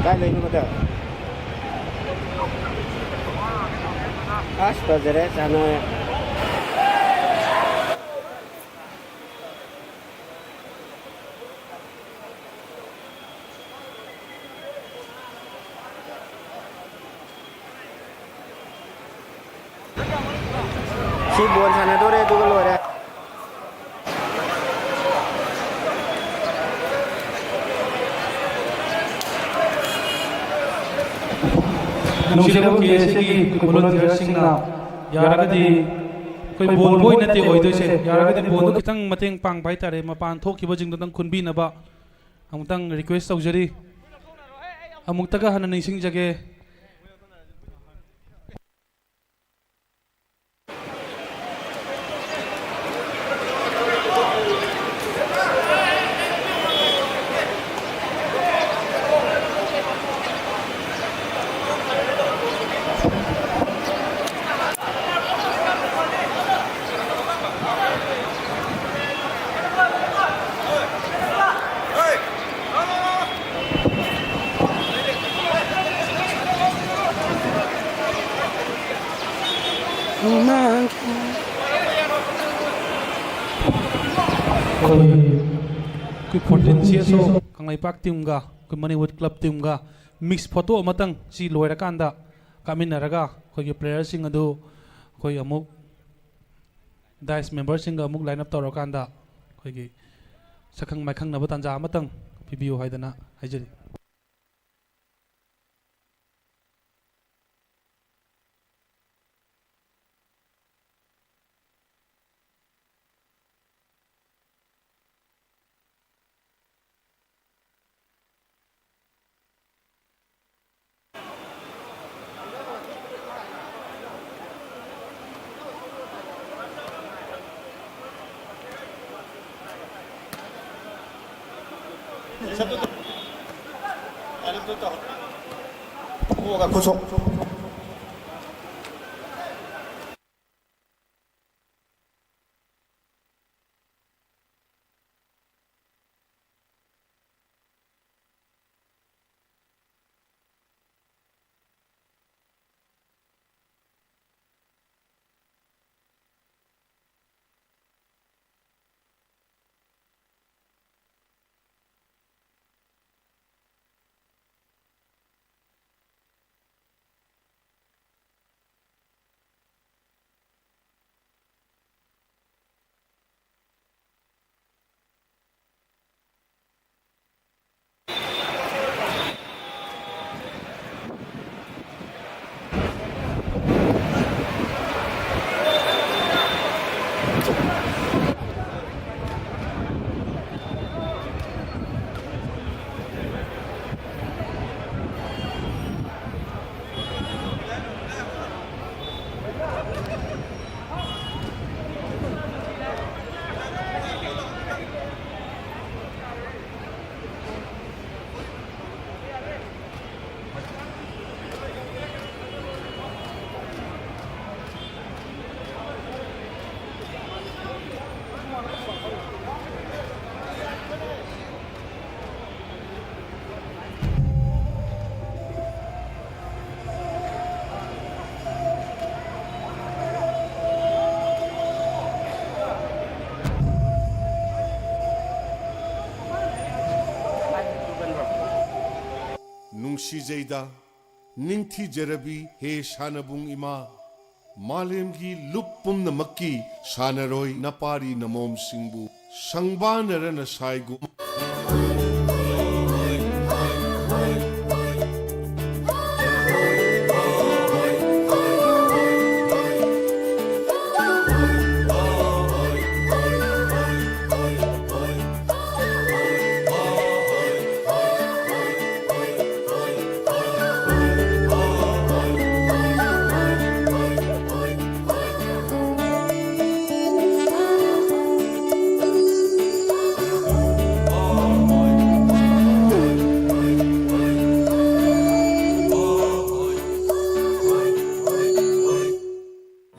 ꯀꯥꯏ ꯂꯩꯅꯣ ꯃꯇꯥ? ꯑꯁ, ꯐꯖꯔꯦ, ꯆꯥꯟꯅꯔꯦ꯫ ꯁꯤ ꯕꯣꯜ ꯁꯥꯟꯅꯗꯣꯔꯦ, ꯑꯗꯨꯒ ꯂꯣꯏꯔꯦ꯫ ꯅꯨꯡꯁꯤꯔꯕ ꯀꯦ ꯑꯦꯁ ꯑꯦꯒꯤ ꯚꯣꯂꯨꯟꯇꯤꯌꯔꯁꯤꯡꯅ ꯌꯥꯔꯒꯗꯤ ꯑꯩꯈꯣꯏ ꯕꯣꯜ ꯕꯣꯏ ꯅꯠꯇꯦ ꯑꯣꯏꯗꯣꯏꯁꯦ, ꯌꯥꯔꯒꯗꯤ ꯕꯣꯜꯗꯣ ꯈꯤꯇꯪ ꯃꯇꯦꯡ ꯄꯥꯡꯕ ꯍꯥꯏꯇꯥꯔꯦ, ꯃꯄꯥꯟ ꯊꯣꯛꯈꯤꯕꯁꯤꯡꯗꯣ ꯈꯤꯇꯪ ꯈꯨꯟꯕꯤꯅꯕ ꯑꯃꯨꯛꯇꯪ ꯔꯤꯀ꯭ꯋꯦꯁ ꯇꯧꯖꯔꯤ꯫ ꯑꯃꯨꯛꯇꯒ ꯍꯟꯅ ꯅꯤꯡꯁꯤꯡꯖꯒꯦ꯫ ꯑꯩꯈꯣꯏ, ꯑꯩꯈꯣꯏ ꯐꯣꯔꯇꯤꯟ ꯁꯤ ꯑꯦꯁ ꯑꯣ ꯀꯪꯂꯩꯄꯥꯛ ꯇꯤꯝꯒ ꯑꯩꯈꯣꯏ ꯃꯅꯤꯋꯨꯠ ꯀ꯭ꯂꯕ ꯇꯤꯝꯒ ꯃꯤꯛꯁ ꯐꯣꯇꯣ ꯑꯃꯇꯪ ꯁꯤ ꯂꯣꯏꯔꯀꯥꯟꯗ ꯀꯥꯞꯃꯤꯟꯅꯔꯒ ꯑꯩꯈꯣꯏꯒꯤ ꯄ꯭ꯂꯦꯌꯔꯁꯤꯡ ꯑꯗꯨ ꯑꯩꯈꯣꯏ ꯑꯃꯨꯛ ꯗꯥꯏꯁ ꯃꯦꯝꯕꯔꯁꯤꯡꯒ ꯑꯃꯨꯛ ꯂꯥꯏꯟ ꯑꯞ ꯇꯧꯔꯀꯥꯟꯗ ꯑꯩꯈꯣꯏꯒꯤ ꯁꯛꯈꯪ ꯃꯥꯏꯈꯪꯅꯕ ꯇꯥꯟꯖꯥ ꯑꯃꯇꯪ ꯄꯤꯕꯤꯌꯨ ꯍꯥꯏꯗꯅ ꯍꯥꯏꯖꯔꯤ꯫ ꯁꯤꯖꯩꯗ ꯅꯤꯡꯊꯤꯖꯔꯕꯤ ꯍꯦ ꯁꯥꯟꯅꯕꯨꯡ ꯏꯃꯥ, ꯃꯥꯂꯦꯝꯒꯤ ꯂꯨꯞ ꯄꯨꯝꯅꯃꯛꯀꯤ ꯁꯥꯟꯅꯔꯣꯏ ꯅꯄꯥꯔꯤ ꯅꯃꯣꯝꯁꯤꯡꯕꯨ ꯁꯪꯕꯥꯅꯔꯅ ꯁꯥꯏꯒꯨꯝ꯫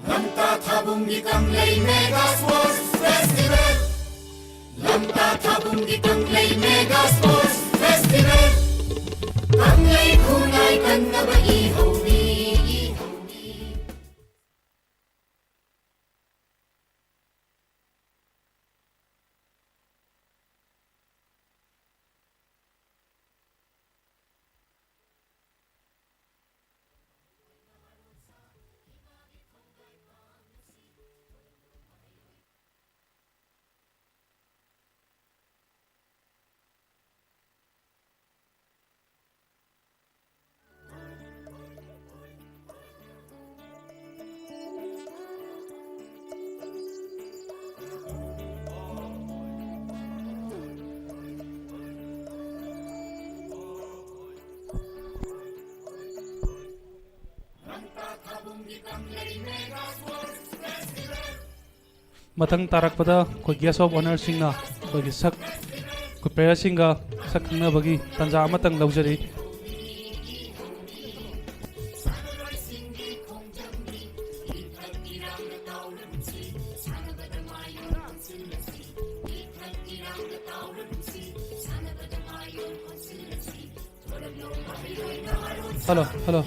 ꯂꯝꯇꯥ ꯊꯥꯕꯨꯡꯒꯤ ꯀꯪꯂꯩ Mega Sports Festival꯫ ꯂꯝꯇꯥ ꯊꯥꯕꯨꯡꯒꯤ ꯀꯪꯂꯩ Mega Sports Festival꯫ ꯀꯪꯂꯩ ꯈꯨꯟꯅꯥꯏ ꯀꯟꯅꯕ ꯏꯍꯧꯅꯤ, ꯏꯍꯧꯅꯤ꯫ ꯃꯊꯪ ꯇꯥꯔꯛꯄꯗ ꯑꯩꯈꯣꯏ guest of honourꯁꯤꯡꯅ ꯑꯩꯈꯣꯏꯒꯤ ꯁꯛ, ꯑꯩꯈꯣꯏ playerꯁꯤꯡꯒ ꯁꯛ ꯈꯪꯅꯕꯒꯤ ꯇꯥꯟꯖꯥ ꯑꯃꯇꯪ ꯂꯧꯖꯔꯤ꯫ Hello, hello.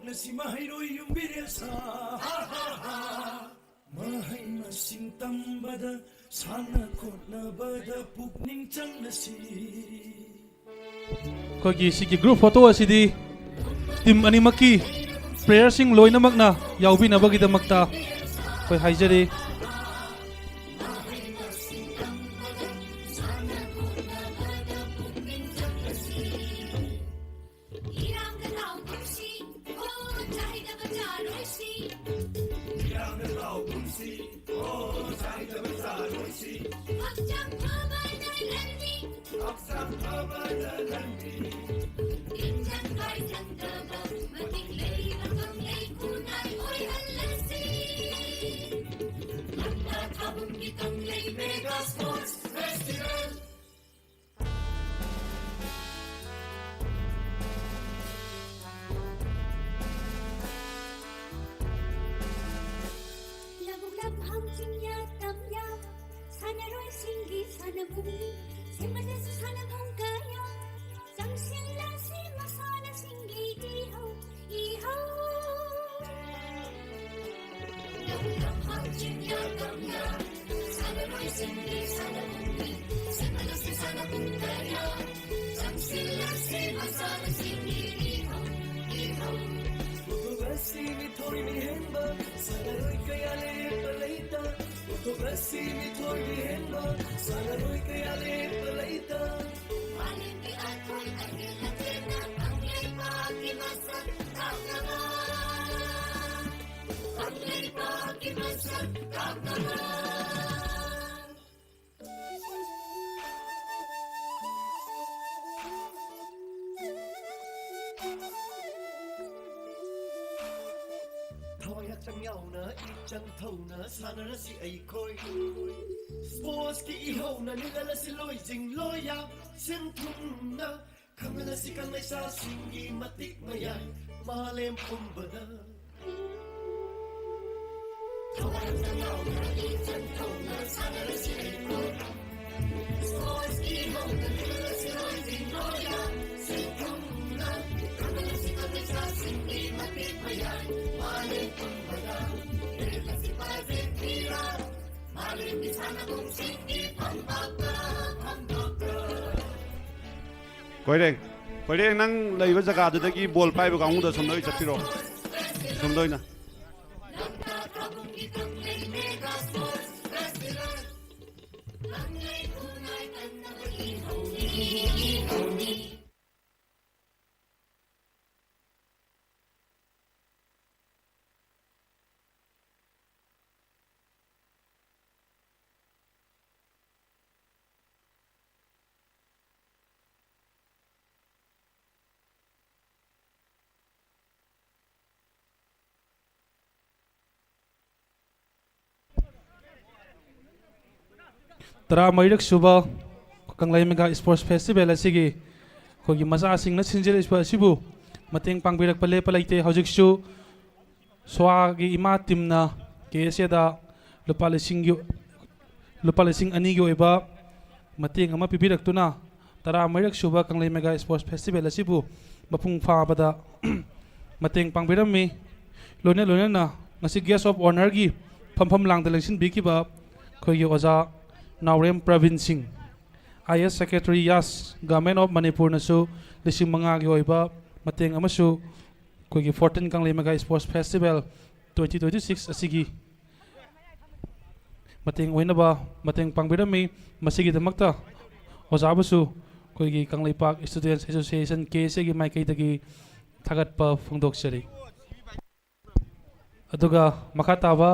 ꯅꯁꯤ ꯃꯍꯩꯔꯣꯏ ꯌꯨꯝꯕꯤꯔꯦꯜ ꯁꯥ, ꯍꯥ, ꯍꯥ, ꯍꯥ꯫ ꯃꯍꯩ ꯃꯁꯤꯡ ꯇꯝꯕꯗ, ꯁꯥꯟꯅ ꯈꯣꯠꯅꯕꯗ ꯄꯨꯛꯅꯤꯡ ꯆꯪꯅꯁꯤ꯫ ꯑꯩꯈꯣꯏꯒꯤ ꯁꯤꯒꯤ group photo ꯑꯁꯤꯗꯤ team ꯑꯅꯤꯃꯛꯀꯤ playerꯁꯤꯡ ꯂꯣꯏꯅꯃꯛꯅ ꯌꯥꯎꯕꯤꯅꯕꯒꯤꯗꯃꯛꯇ ꯑꯩꯈꯣꯏ ꯍꯥꯏꯖꯔꯤ꯫ ꯏꯔꯥꯡꯗ ꯂꯥꯎꯒꯨꯝꯁꯤ, ꯍꯣ, ꯆꯥꯏꯗꯕ ꯆꯥꯔꯣꯏꯁꯤ꯫ ꯏꯔꯥꯡꯗ ꯂꯥꯎꯒꯨꯝꯁꯤ, ꯍꯣ, ꯆꯥꯏꯗꯕ ꯆꯥꯔꯣꯏꯁꯤ꯫ ꯍꯛꯆꯥꯡ ꯐꯕꯅ ꯂꯟꯅꯤ꯫ ꯍꯛꯆꯥꯡ ꯐꯕꯅ ꯂꯟꯅꯤ꯫ ꯇꯤꯟꯖꯪ ꯀꯥꯏꯖꯪꯗꯕ, ꯃꯇꯤꯛ ꯂꯩꯕ ꯀꯪꯂꯩ ꯈꯨꯟꯅꯥꯏ ꯑꯣꯏꯍꯜꯂꯁꯤ꯫ ꯂꯝꯕꯥ ꯊꯥꯕꯨꯡꯒꯤ ꯀꯪꯂꯩ mega sports festival꯫ ꯂꯧꯕꯨꯛ ꯂꯝꯍꯥꯡ ꯆꯤꯡꯌꯥ ꯇꯝꯌꯥ, ꯁꯥꯟꯅꯔꯣꯏꯁꯤꯡꯒꯤ ꯁꯥꯟꯅꯕꯨꯡꯅꯤ, ꯁꯦꯝꯒꯠꯂꯁꯤ ꯁꯥꯟꯅꯕꯨꯡ ꯀꯌꯥ, ꯆꯪꯁꯤꯜꯂꯁꯤ ꯃꯁꯥꯟꯅꯁꯤꯡꯒꯤ ꯏꯍꯧ, ꯏꯍꯧ꯫ ꯂꯧꯕꯨꯛ ꯂꯝꯍꯥꯡ ꯆꯤꯡꯌꯥ ꯇꯝꯌꯥ, ꯁꯥꯟꯅꯔꯣꯏꯁꯤꯡꯒꯤ ꯁꯥꯟꯅꯕꯨꯡꯅꯤ, ꯁꯦꯝꯒꯠꯂꯁꯤ ꯁꯥꯟꯅꯕꯨꯡ ꯀꯌꯥ, ꯆꯪꯁꯤꯜꯂꯁꯤ ꯃꯁꯥꯟꯅꯁꯤꯡꯒꯤ ꯏꯍꯧ, ꯏꯍꯧ꯫ ꯄꯨꯊꯣꯛꯂꯁꯤ ꯃꯤꯊꯣꯏ ꯃꯤꯍꯦꯟꯕ, ꯁꯥꯟꯅꯔꯣꯏ ꯀꯌꯥ ꯂꯦꯞꯄ ꯂꯩꯇ꯫ ꯄꯨꯊꯣꯛꯂꯁꯤ ꯃꯤꯊꯣꯏ ꯃꯤꯍꯦꯟꯕ, ꯁꯥꯟꯅꯔꯣꯏ ꯀꯌꯥ ꯂꯦꯞꯄ ꯂꯩꯇ꯫ ꯃꯥꯂꯦꯝꯒꯤ ꯑꯊꯣꯏ ꯑꯍꯦꯟ ꯂꯝꯖꯦꯜꯗ ꯀꯪꯂꯩꯄꯥꯛꯀꯤ ꯃꯁꯛ ꯇꯥꯛꯅꯕ꯫ ꯀꯪꯂꯩꯄꯥꯛꯀꯤ ꯃꯁꯛ ꯇꯥꯛꯅꯕ꯫ ꯊꯋꯥꯏ ꯍꯛꯆꯥꯡ ꯌꯥꯎꯅ ꯏꯆꯪ ꯊꯧꯅ ꯁꯥꯟꯅꯔꯁꯤ ꯑꯩꯈꯣꯏ꯫ Sportsꯀꯤ ꯏꯍꯧꯅ ꯅꯤꯜꯍꯜꯂꯁꯤ ꯂꯣꯏꯖꯤꯡ ꯂꯣꯏꯌꯥ ꯁꯤꯟ ꯊꯨꯡꯅ꯫ ꯈꯪꯍꯜꯂꯁꯤ ꯀꯪꯂꯩꯁꯥꯁꯤꯡꯒꯤ ꯃꯇꯤꯛ ꯃꯌꯥꯏ ꯃꯥꯂꯦꯝ ꯄꯨꯝꯕꯗ꯫ ꯊꯋꯥꯏ ꯍꯛꯆꯥꯡ ꯌꯥꯎꯅ ꯏꯆꯪ ꯊꯧꯅ ꯁꯥꯟꯅꯔꯁꯤ ꯑꯩꯈꯣꯏ꯫ Sportsꯀꯤ ꯏꯍꯧꯅ ꯅꯤꯜꯍꯜꯂꯁꯤ ꯂꯣꯏꯖꯤꯡ ꯂꯣꯏꯌꯥ ꯁꯤꯟ ꯊꯨꯡꯅ꯫ ꯈꯪꯍꯜꯂꯁꯤ ꯀꯪꯂꯩꯁꯥꯁꯤꯡꯒꯤ ꯃꯇꯤꯛ ꯀꯣꯏꯔꯦꯡ, ꯀꯣꯏꯔꯦꯡ, ꯅꯪ ꯂꯩꯕ ꯖꯒꯥꯗꯨꯗꯒꯤ ꯕꯣꯜ ꯄꯥꯏꯕ ꯀꯥꯡꯕꯨꯗꯣ ꯑꯁꯣꯝꯗ ꯑꯣꯏ ꯆꯠꯄꯤꯔꯣ꯫ ꯑꯁꯣꯝꯗ ꯑꯣꯏꯅ꯫ ꯇꯔꯥꯃꯔꯤꯔꯛ ꯁꯨꯕ ꯀꯪꯂꯩ ꯃꯦꯒꯥ ꯏꯁꯄꯣꯔꯠꯁ ꯐꯦꯁꯇꯤꯚꯦꯜ ꯑꯁꯤꯒꯤ ꯑꯩꯈꯣꯏꯒꯤ ꯃꯆꯥꯁꯤꯡꯅ ꯁꯤꯟꯖꯔꯤꯕ ꯑꯁꯤꯕꯨ ꯃꯇꯦꯡ ꯄꯥꯡꯕꯤꯔꯛꯄ ꯂꯦꯞꯄ ꯂꯩꯇꯦ꯫ ꯍꯧꯖꯤꯛꯁꯨ ꯁ꯭ꯋꯥꯒꯤ ꯏꯃꯥ ꯇꯤꯝꯅ ꯀꯦ ꯑꯦꯁ ꯑꯦꯗ ꯂꯨꯄꯥ ꯂꯤꯁꯤꯡꯒꯤ, ꯂꯨꯄꯥ ꯂꯤꯁꯤꯡ ꯑꯅꯤꯒꯤ ꯑꯣꯏꯕ ꯃꯇꯦꯡ ꯑꯃ ꯄꯤꯕꯤꯔꯛꯇꯨꯅ ꯇꯔꯥꯃꯔꯤꯔꯛ ꯁꯨꯕ ꯀꯪꯂꯩ ꯃꯦꯒꯥ ꯏꯁꯄꯣꯔꯠꯁ ꯐꯦꯁꯇꯤꯚꯦꯜ ꯑꯁꯤꯕꯨ ꯃꯄꯨꯡ ꯐꯥꯕꯗ ꯃꯇꯦꯡ ꯄꯥꯡꯕꯤꯔꯝꯃꯤ꯫ ꯂꯣꯏꯅ ꯂꯣꯏꯅꯅ ꯉꯁꯤ ꯒꯦꯁ ꯑꯣꯐ ꯑꯣꯅꯔꯒꯤ ꯐꯝꯐꯝ ꯂꯥꯡꯗ ꯂꯦꯡꯁꯤꯟꯕꯤꯈꯤꯕ ꯑꯩꯈꯣꯏꯒꯤ ꯑꯣꯖꯥ Naorem Prabin Singh, I S secretary YAS, government of ꯃꯅꯤꯄꯨꯔꯅꯁꯨ ꯂꯤꯁꯤꯡ ꯃꯉꯥꯒꯤ ꯑꯣꯏꯕ ꯃꯇꯦꯡ ꯑꯃꯁꯨ ꯑꯩꯈꯣꯏꯒꯤ fourteen Kanglei mega sports festival twenty twenty six ꯑꯁꯤꯒꯤ ꯃꯇꯦꯡ ꯑꯣꯏꯅꯕ ꯃꯇꯦꯡ ꯄꯥꯡꯕꯤꯔꯝꯃꯤ꯫ ꯃꯁꯤꯒꯤꯗꯃꯛꯇ ꯑꯣꯖꯥꯕꯨꯁꯨ ꯑꯩꯈꯣꯏꯒꯤ Kangleipak students association, K S ꯑꯦꯒꯤ ꯃꯥꯏꯀꯩꯗꯒꯤ ꯊꯥꯒꯠꯄ ꯐꯣꯡꯗꯣꯛꯆꯔꯤ꯫ ꯑꯗꯨꯒ ꯃꯈꯥ ꯇꯥꯕ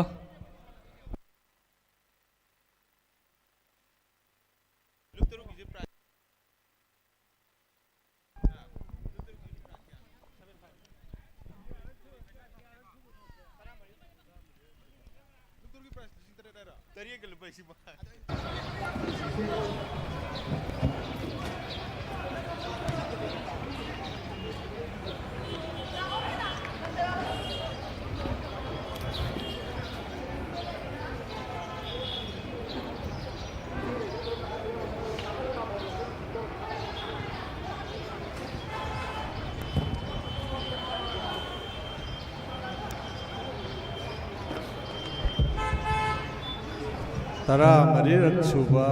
ꯇꯔꯥꯃꯔꯤꯔꯛ ꯁꯨꯕ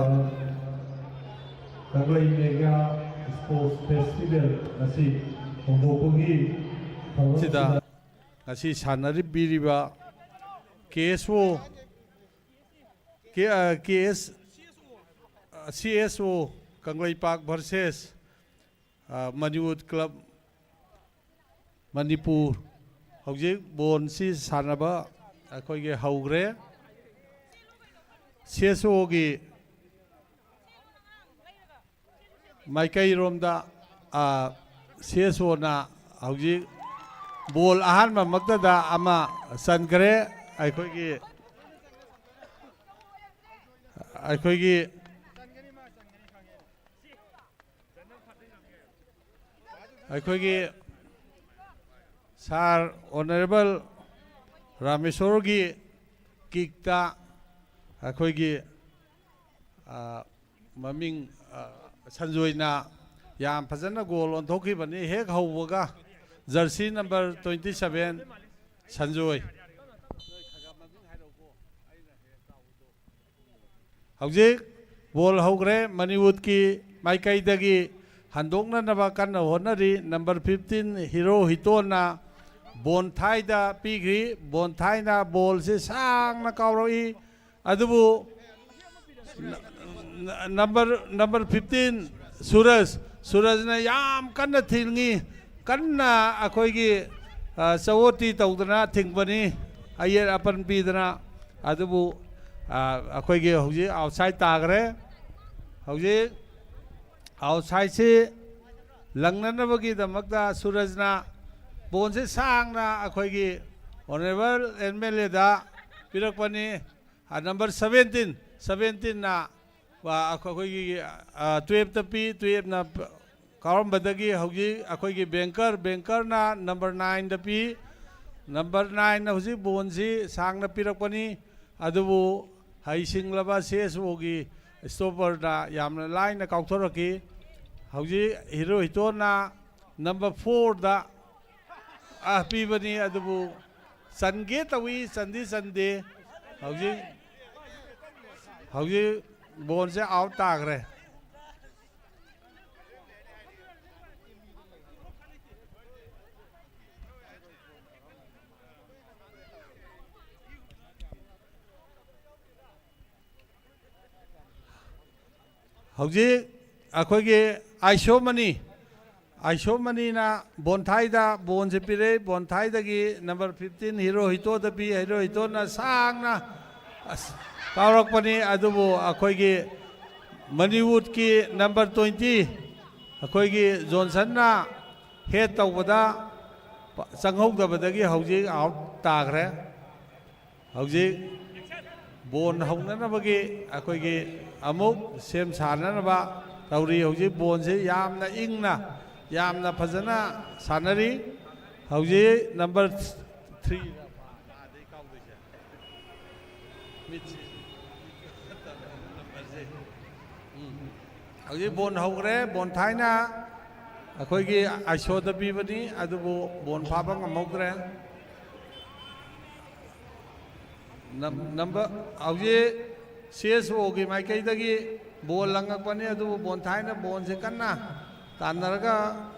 ꯀꯪꯂꯩ ꯃꯦꯒꯥ ꯁ꯭ꯄꯣꯔꯠꯁ ꯐꯦꯁꯇꯤꯚꯦꯜ ꯑꯁꯤ ꯍꯧꯗꯣꯛꯄꯒꯤ ꯊꯧꯔꯝ ꯁꯤꯗ ꯉꯁꯤ ꯁꯥꯟꯅꯕꯤꯔꯤꯕ ꯀꯦ ꯑꯦꯁ ꯑꯣ, ꯀꯦ, ꯑ, ꯀꯦ ꯑꯦꯁ, ꯑ, ꯁꯤ ꯑꯦꯁ ꯑꯣ ꯀꯪꯂꯩꯄꯥꯛ ꯚꯔꯁꯦꯁ, ꯑ, ꯃꯅꯤꯋꯨꯠ ꯀ꯭ꯂꯕ ꯃꯅꯤꯄꯨꯔ꯫ ꯍꯧꯖꯤꯛ ꯕꯣꯟꯁꯤ ꯁꯥꯟꯅꯕ ꯑꯩꯈꯣꯏꯒꯤ ꯍꯧꯈ꯭ꯔꯦ꯫ ꯁꯤ ꯑꯦꯁ ꯑꯣꯒꯤ ꯃꯥꯏꯀꯩꯔꯣꯝꯗ, ꯑ, ꯁꯤ ꯑꯦꯁ ꯑꯣꯅ ꯍꯧꯖꯤꯛ ꯕꯣꯜ ꯑꯍꯥꯟꯕꯃꯛꯇꯗ ꯑꯃ ꯆꯟꯈ꯭ꯔꯦ꯫ ꯑꯩꯈꯣꯏꯒꯤ, ꯑꯩꯈꯣꯏꯒꯤ ꯑꯩꯈꯣꯏꯒꯤ ꯁꯥꯔ ꯑꯣꯅꯔꯦꯕꯜ ꯔꯥꯃꯦꯁꯣꯔꯒꯤ ꯀꯤꯛꯇ ꯑꯩꯈꯣꯏꯒꯤ, ꯑ, ꯃꯃꯤꯡ, ꯑ, ꯁꯟꯖꯣꯏꯅ ꯌꯥꯝ ꯐꯖꯅ ꯒꯣꯜ ꯑꯣꯟꯊꯣꯛꯈꯤꯕꯅꯤ꯫ ꯍꯦꯛ ꯍꯧꯕꯒ ꯖꯔꯁꯤ ꯅꯝꯕꯔ ꯇ꯭ꯋꯦꯟꯇꯤ ꯁꯚꯦꯟ ꯁꯟꯖꯣꯏ꯫ ꯍꯧꯖꯤꯛ ꯕꯣꯜ ꯍꯧꯈ꯭ꯔꯦ꯫ ꯃꯅꯤꯋꯨꯠꯀꯤ ꯃꯥꯏꯀꯩꯗꯒꯤ ꯍꯟꯗꯣꯛꯅꯅꯕ ꯀꯟꯅ ꯍꯣꯠꯅꯔꯤ꯫ ꯅꯝꯕꯔ ꯐꯤꯐꯇꯤꯟ ꯍꯤꯔꯣ ꯍꯤꯇꯣꯟꯅ ꯕꯣꯟꯊꯥꯏꯗ ꯄꯤꯈ꯭ꯔꯤ꯫ ꯕꯣꯟꯊꯥꯏꯅ ꯕꯣꯜꯁꯤ ꯁꯥꯡꯅ ꯀꯥꯎꯔꯛꯏ꯫ ꯑꯗꯨꯕꯨ ꯅ-, ꯅ-, ꯅꯝꯕꯔ, ꯅꯝꯕꯔ ꯐꯤꯐꯇꯤꯟ ꯁꯨꯔꯖ, ꯁꯨꯔꯖꯅ ꯌꯥꯝ ꯀꯟꯅ ꯊꯤꯡꯉꯤ꯫ ꯀꯟꯅ ꯑꯩꯈꯣꯏꯒꯤ, ꯑ, ꯆꯋꯣꯇꯤ ꯇꯧꯗꯅ ꯊꯤꯡꯕꯅꯤ, ꯑꯌꯦꯠ ꯑꯄꯟ ꯄꯤꯗꯅ꯫ ꯑꯗꯨꯕꯨ, ꯑ, ꯑꯩꯈꯣꯏꯒꯤ ꯍꯧꯖꯤꯛ ꯑꯥꯎꯠꯁꯥꯏꯠ ꯇꯥꯈ꯭ꯔꯦ꯫ ꯍꯧꯖꯤꯛ ꯑꯥꯎꯠꯁꯥꯏꯠꯁꯤ ꯂꯪꯅꯅꯕꯒꯤꯗꯃꯛꯇ ꯁꯨꯔꯖꯅ ꯕꯣꯟꯁꯤ ꯁꯥꯡꯅ ꯑꯩꯈꯣꯏꯒꯤ ꯑꯣꯅꯔꯦꯕꯜ ꯑꯦꯝ ꯑꯦꯜ ꯑꯦꯗ ꯄꯤꯔꯛꯄꯅꯤ꯫ ꯑ, ꯅꯝꯕꯔ ꯁꯚꯦꯟꯇꯤꯟ, ꯁꯚꯦꯟꯇꯤꯟꯅ, ꯑ, ꯑꯩꯈꯣꯏꯒꯤ, ꯑ, ꯇꯨꯌꯦꯞꯇ ꯄꯤ, ꯇꯨꯌꯦꯞꯅ ꯀꯥꯎꯔꯝꯕꯗꯒꯤ ꯍꯧꯖꯤꯛ ꯑꯩꯈꯣꯏꯒꯤ ꯕꯦꯡꯀꯔ, ꯕꯦꯡꯀꯔꯅ ꯅꯝꯕꯔ ꯅꯥꯏꯟꯗ ꯄꯤ꯫ ꯅꯝꯕꯔ ꯅꯥꯏꯟꯅ ꯍꯧꯖꯤꯛ ꯕꯣꯟꯁꯤ ꯁꯥꯡꯅ ꯄꯤꯔꯛꯄꯅꯤ꯫ ꯑꯗꯨꯕꯨ ꯍꯩꯁꯤꯡꯂꯕ ꯁꯤ ꯑꯦꯁ ꯑꯣꯒꯤ ꯁ꯭ꯇꯣꯄꯔꯅ ꯌꯥꯝꯅ ꯂꯥꯏꯅ ꯀꯥꯎꯊꯣꯔꯛꯈꯤ꯫ ꯍꯧꯖꯤꯛ ꯍꯤꯔꯣ ꯍꯤꯇꯣꯟꯅ ꯅꯝꯕꯔ ꯐꯣꯔꯗ, ꯑ, ꯄꯤꯕꯅꯤ, ꯑꯗꯨꯕꯨ ꯆꯟꯒꯦ ꯇꯧꯏ, ꯆꯟꯗꯤ ꯆꯟꯗꯦ꯫ ꯍꯧꯖꯤꯛ ꯍꯧꯖꯤꯛ ꯕꯣꯜꯁꯦ ꯑꯥꯎꯠ ꯇꯥꯈ꯭ꯔꯦ꯫ ꯍꯧꯖꯤꯛ ꯑꯩꯈꯣꯏꯒꯤ ꯑꯥꯏꯁꯣꯃꯅꯤ, ꯑꯥꯏꯁꯣꯃꯅꯤꯅ ꯕꯣꯟꯊꯥꯏꯗ ꯕꯣꯟꯁꯦ ꯄꯤꯔꯛꯏ꯫ ꯕꯣꯟꯊꯥꯏꯗꯒꯤ ꯅꯝꯕꯔ ꯐꯤꯐꯇꯤꯟ ꯍꯤꯔꯣ ꯍꯤꯇꯣꯗ ꯄꯤ꯫ ꯍꯤꯔꯣ ꯍꯤꯇꯣꯅ ꯁꯥꯡꯅ ꯑꯁ ꯀꯥꯎꯔꯛꯄꯅꯤ, ꯑꯗꯨꯕꯨ ꯑꯩꯈꯣꯏꯒꯤ ꯃꯅꯤꯋꯨꯗꯀꯤ ꯅꯝꯕꯔ ꯇ꯭ꯋꯦꯟꯇꯤ ꯑꯩꯈꯣꯏꯒꯤ ꯖꯣꯟꯁꯟꯅ ꯍꯦꯠ ꯇꯧꯕꯗ ꯆꯪꯍꯧꯗꯕꯗꯒꯤ ꯍꯧꯖꯤꯛ ꯑꯥꯎꯠ ꯇꯥꯈ꯭ꯔꯦ꯫ ꯍꯧꯖꯤꯛ ꯕꯣꯟ ꯍꯧꯅꯅꯕꯒꯤ ꯑꯩꯈꯣꯏꯒꯤ ꯑꯃꯨꯛ ꯁꯦꯝ ꯁꯥꯅꯅꯕ ꯇꯧꯔꯤ꯫ ꯍꯧꯖꯤꯛ ꯕꯣꯟꯁꯤ ꯌꯥꯝꯅ ꯏꯪꯅ, ꯌꯥꯝꯅ ꯐꯖꯅ ꯁꯥꯟꯅꯔꯤ꯫ ꯍꯧꯖꯤꯛ ꯅꯝꯕꯔ ꯊ꯭ꯔꯤ, ꯍꯧꯖꯤꯛ ꯕꯣꯟ ꯍꯧꯈ꯭ꯔꯦ꯫ ꯕꯣꯟ ꯊꯥꯏꯅ ꯑꯩꯈꯣꯏꯒꯤ ꯑꯥꯏꯁꯣꯗ ꯄꯤꯕꯅꯤ, ꯑꯗꯨꯕꯨ ꯕꯣꯟ ꯐꯥꯕ ꯉꯝꯍꯧꯗ꯭ꯔꯦ꯫ ꯅꯝ-, ꯅꯝꯕ-, ꯍꯧꯖꯤꯛ ꯁꯤ ꯑꯦꯁ ꯑꯣꯒꯤ ꯃꯥꯏꯀꯩꯗꯒꯤ ꯕꯣꯜ ꯂꯪꯉꯛꯄꯅꯤ, ꯑꯗꯨꯕꯨ ꯕꯣꯟ ꯊꯥꯏꯅ ꯕꯣꯜꯁꯦ ꯀꯟꯅ ꯇꯥꯟꯅꯔꯒ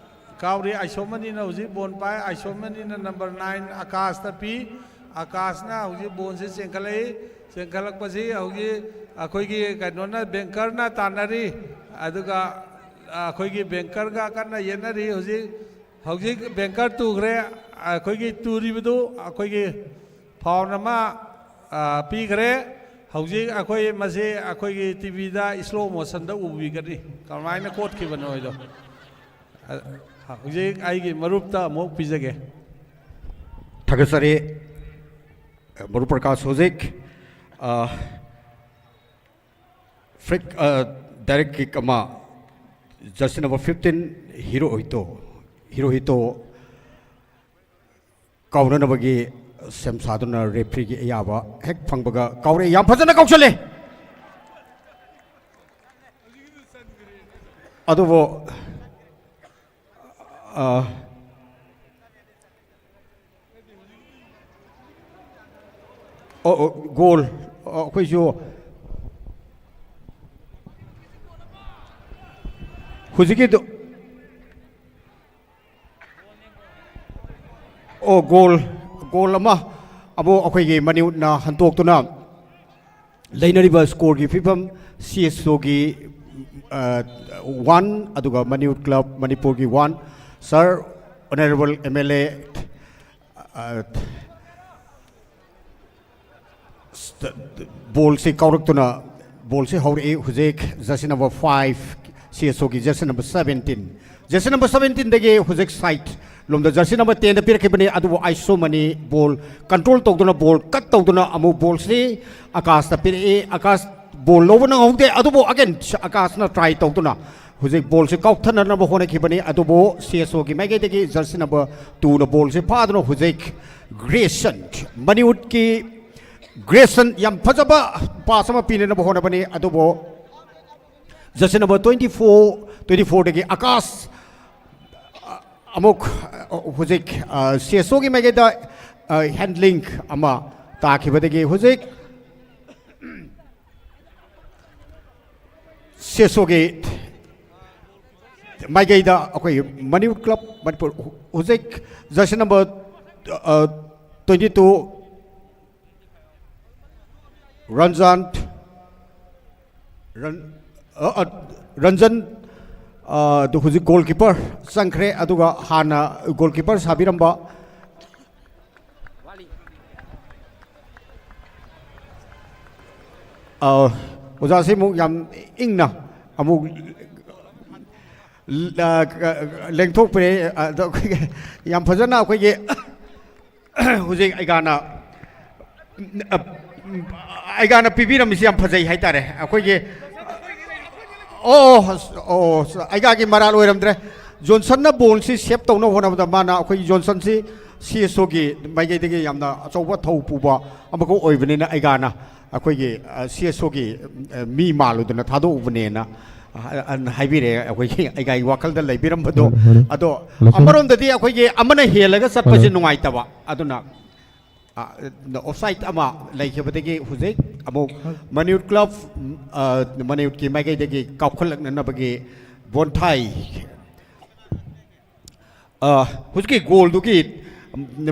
ꯀꯥꯎꯔꯤ꯫ ꯑꯥꯏꯁꯣꯃꯅꯤꯅ ꯍꯧꯖꯤꯛ ꯕꯣꯜ ꯄꯥꯏ꯫ ꯑꯥꯏꯁꯣꯃꯅꯤꯅ ꯅꯝꯕꯔ ꯅꯥꯏꯟ ꯑꯀꯥꯁꯇ ꯄꯤ꯫ ꯑꯀꯥꯁꯅ ꯍꯧꯖꯤꯛ ꯕꯣꯜꯁꯦ ꯆꯦꯟꯈꯠꯂꯛꯏ꯫ ꯆꯦꯟꯈꯠꯂꯛꯄꯁꯤ ꯍꯧꯖꯤꯛ ꯑꯩꯈꯣꯏꯒꯤ ꯀꯩꯅꯣꯅ, ꯕꯦꯡꯀꯔꯅ ꯇꯥꯟꯅꯔꯤ, ꯑꯗꯨꯒ ꯑꯩꯈꯣꯏꯒꯤ ꯕꯦꯡꯀꯔꯒ ꯀꯟꯅ ꯌꯦꯠꯅꯔꯤ꯫ ꯍꯧꯖꯤꯛ, ꯍꯧꯖꯤꯛ ꯕꯦꯡꯀꯔ ꯇꯨꯈ꯭ꯔꯦ꯫ ꯑꯩꯈꯣꯏꯒꯤ ꯇꯨꯔꯤꯕꯗꯨ ꯑꯩꯈꯣꯏꯒꯤ ꯐꯥꯎꯟ ꯑꯃ, ꯑ, ꯄꯤꯈ꯭ꯔꯦ꯫ ꯍꯧꯖꯤꯛ ꯑꯩꯈꯣꯏ ꯃꯁꯤ ꯑꯩꯈꯣꯏꯒꯤ ꯇꯤ ꯚꯤꯗ ꯏꯁꯂꯣ ꯃꯣꯁꯟꯗ ꯎꯕꯤꯒꯅꯤ, ꯀꯃꯥꯏꯅ ꯀꯣꯠꯈꯤꯕꯅꯣ ꯍꯥꯏꯗꯣ꯫ ꯑ, ꯍꯧꯖꯤꯛ ꯑꯩꯒꯤ ꯃꯔꯨꯞꯇ ꯑꯃꯨꯛ ꯄꯤꯖꯒꯦ꯫ ꯊꯥꯒꯠꯆꯔꯤ꯫ ꯃꯔꯨꯞ ꯄ꯭ꯔꯀꯥꯁ ꯍꯧꯖꯤꯛ, ꯑ, ꯐ꯭ꯔꯤꯛ, ꯑ, ꯗꯥꯏꯔꯦꯛ ꯀꯤꯛ ꯑꯃ ꯖꯔꯁꯤ ꯅꯝꯕꯔ ꯐꯤꯐꯇꯤꯟ ꯍꯤꯔꯣꯍꯤꯇꯣ, ꯍꯤꯔꯣꯍꯤꯇꯣ ꯀꯥꯎꯅꯅꯕꯒꯤ ꯁꯦꯝ ꯁꯥꯗꯨꯅ ꯔꯦꯐ꯭ꯔꯤꯒꯤ ꯑꯌꯥꯕ ꯍꯦꯛ ꯐꯪꯕꯒ ꯀꯥꯎꯔꯦ꯫ ꯌꯥꯝ ꯐꯖꯅ ꯀꯥꯎꯁꯜꯂꯦ꯫ ꯑꯗꯨꯕꯨ, ꯑ, ꯑꯣ, ꯑꯣ, ꯒꯣꯜ꯫ ꯑꯣ, ꯑꯩꯈꯣꯏꯁꯨ ꯍꯧꯖꯤꯛꯀꯤꯗꯨ, ꯑꯣ, ꯒꯣꯜ, ꯒꯣꯜ ꯑꯃ ꯑꯃꯨꯛ ꯑꯩꯈꯣꯏꯒꯤ ꯃꯅꯤꯌꯨꯠꯅ ꯍꯟꯇꯣꯛꯇꯨꯅ ꯂꯩꯅꯔꯤꯕ ꯁ꯭ꯀꯣꯔꯒꯤ ꯐꯤꯕꯝ, ꯁꯤ ꯑꯦꯁ ꯑꯣꯒꯤ ꯋꯥꯟ, ꯑꯗꯨꯒ ꯃꯅꯤꯌꯨꯠ ꯀ꯭ꯂꯕ ꯃꯅꯤꯄꯨꯔꯒꯤ one. Sir, honourable M L A, ꯕꯣꯜꯁꯤ ꯀꯥꯎꯔꯛꯇꯨꯅ ꯕꯣꯜꯁꯤ ꯍꯧꯔꯛꯏ꯫ ꯍꯧꯖꯤꯛ jersey number five, C S ꯑꯣꯒꯤ jersey number seventeen, jersey number ꯁꯕꯦꯟꯇꯤꯟꯗꯒꯤ ꯍꯧꯖꯤꯛ ꯁꯥꯏꯠ ꯂꯣꯝꯗ ꯖꯔꯁꯤ ꯅꯝꯕꯔ ꯇꯦꯟꯗ ꯄꯤꯔꯛꯈꯤꯕꯅꯤ, ꯑꯗꯨꯕꯨ ꯑꯥꯏꯁꯣꯃꯅꯤ ꯕꯣꯜ ꯀꯟꯇ꯭ꯔꯣꯜ ꯇꯧꯗꯨꯅ, ꯕꯣꯜ ꯀꯠ ꯇꯧꯗꯨꯅ ꯑꯃꯨꯛ ꯕꯣꯜꯁꯤ ꯑꯀꯥꯁꯇ ꯄꯤꯔꯛꯏ꯫ ꯑꯀꯥꯁ ꯕꯣꯜ ꯂꯧꯕ ꯅꯪꯍꯧꯗꯦ, ꯑꯗꯨꯕꯨ ꯑꯒꯦꯟ ꯑꯀꯥꯁꯅ ꯇ꯭ꯔꯥꯏ ꯇꯧꯗꯨꯅ ꯍꯧꯖꯤꯛ ꯕꯣꯜꯁꯤ ꯀꯥꯎꯊꯅꯅꯕ ꯍꯣꯠꯅꯈꯤꯕꯅꯤ, ꯑꯗꯨꯕꯨ ꯁꯤ ꯑꯦꯁ ꯑꯣꯒꯤ ꯃꯥꯏꯀꯩꯗꯒꯤ ꯖꯔꯁꯤ ꯅꯝꯕꯔ ꯇꯨꯅ ꯕꯣꯜꯁꯤ ꯐꯥꯗꯨꯅ ꯍꯧꯖꯤꯛ ꯒ꯭ꯔꯦꯁꯟ, ꯃꯅꯤꯌꯨꯠꯀꯤ ꯒ꯭ꯔꯦꯁꯟ ꯌꯥꯝ ꯐꯖꯕ ꯄꯥꯁ ꯑꯃ ꯄꯤꯅꯅꯕ ꯍꯣꯠꯅꯕꯅꯤ, ꯑꯗꯨꯕꯨ jersey number twenty four, twenty ꯐꯣꯔꯗꯒꯤ ꯑꯀꯥꯁ ꯑꯃꯨꯛ ꯍꯧꯖꯤꯛ ꯁꯤ ꯑꯦꯁ ꯑꯣꯒꯤ ꯃꯥꯏꯀꯩꯗ ꯍꯦꯟꯗ꯭ꯂꯤꯡ ꯑꯃ ꯇꯥꯈꯤꯕꯗꯒꯤ ꯍꯧꯖꯤꯛ ꯁꯤ ꯑꯦꯁ ꯑꯣꯒꯤ ꯃꯥꯏꯀꯩꯗ ꯑꯩꯈꯣꯏ ꯃꯅꯤꯄꯨꯔ ꯀ꯭ꯂꯕ ꯃꯅꯤꯄꯨꯔ ꯍꯧꯖꯤꯛ jersey number twenty two Ranjan, ꯔꯟ-, ꯑ, ꯑ, ꯔꯟꯖꯟ, ꯑ, ꯑꯗꯨ ꯍꯧꯖꯤꯛ ꯒꯣꯜ ꯀꯤꯄꯔ ꯆꯪꯈ꯭ꯔꯦ, ꯑꯗꯨꯒ ꯍꯥꯟꯅ ꯒꯣꯜ ꯀꯤꯄꯔ ꯁꯥꯕꯤꯔꯝꯕ, ꯑ, ꯑꯣꯖꯥꯁꯤ ꯑꯃꯨꯛ ꯌꯥꯝ ꯏꯪꯅ ꯑꯃꯨꯛ ꯂ-, ꯂꯦꯡꯊꯣꯛꯄꯤꯔꯦ꯫ ꯑꯗꯣ ꯑꯩꯈꯣꯏꯒꯤ ꯌꯥꯝ ꯐꯖꯅ ꯑꯩꯈꯣꯏꯒꯤ ꯍꯧꯖꯤꯛ ꯑꯩꯒꯥꯅ, ꯑꯩꯒꯥꯅ ꯄꯤꯕꯤꯔꯝꯃꯤꯁꯤ ꯌꯥꯝ ꯐꯖꯩ ꯍꯥꯏꯇꯥꯔꯦ꯫ ꯑꯩꯈꯣꯏꯒꯤ, ꯑꯣ, ꯑꯣ, ꯑꯩꯒꯥꯒꯤ ꯃꯔꯥꯜ ꯑꯣꯏꯔꯝꯗ꯭ꯔꯦ꯫ ꯖꯣꯟꯁꯟꯅ ꯕꯣꯜꯁꯤ ꯁꯦꯞ ꯇꯧꯅꯕ ꯍꯣꯠꯅꯕꯗ ꯃꯥꯅ, ꯑꯩꯈꯣꯏꯒꯤ ꯖꯣꯟꯁꯟꯁꯤ ꯁꯤ ꯑꯦꯁ ꯑꯣꯒꯤ ꯃꯥꯏꯀꯩꯗꯒꯤ ꯌꯥꯝꯅ ꯑꯆꯧꯕ ꯊꯧ ꯄꯨꯕ ꯑꯃꯈꯛ ꯑꯣꯏꯕꯅꯤꯅ ꯑꯩꯒꯥꯅ ꯑꯩꯈꯣꯏꯒꯤ, ꯑ, ꯁꯤ ꯑꯦꯁ ꯑꯣꯒꯤ, ꯑ, ꯃꯤ ꯃꯥꯜꯂꯨꯗꯅ ꯊꯥꯗꯣꯛꯎꯕꯅꯦꯅ, ꯑ, ꯑ, ꯍꯥꯏꯕꯤꯔꯛꯑꯦ꯫ ꯑꯩꯈꯣꯏꯒꯤ ꯑꯩꯒꯤ ꯋꯥꯈꯜꯗ ꯂꯩꯕꯤꯔꯝꯕꯗꯣ꯫ ꯍꯣꯏ, ꯍꯣꯏ꯫ ꯑꯗꯣ ꯂꯣꯏꯁꯤꯜꯂꯣ꯫ ꯑꯃꯔꯣꯝꯗꯗꯤ ꯑꯩꯈꯣꯏꯒꯤ ꯑꯃꯅ ꯍꯦꯜꯂꯒ ꯆꯠꯄꯁꯦ ꯍꯣꯏ꯫ ꯅꯨꯡꯉꯥꯏꯇꯕ꯫ ꯑꯗꯨꯅ, ꯑ, ꯑꯣꯐꯁꯥꯏꯠ ꯑꯃ ꯂꯩꯈꯤꯕꯗꯒꯤ ꯍꯧꯖꯤꯛ ꯑꯃꯨꯛ ꯃꯅꯤꯌꯨꯠ ꯀ꯭ꯂꯕ, ꯑ, ꯃꯅꯤꯌꯨꯠꯀꯤ ꯃꯥꯏꯀꯩꯗꯒꯤ ꯀꯥꯎꯈꯠꯂꯛꯅꯅꯕꯒꯤ ꯕꯣꯟꯊꯥꯏ꯫ ꯑ, ꯍꯧꯖꯤꯛꯀꯤ ꯒꯣꯜꯗꯨꯒꯤ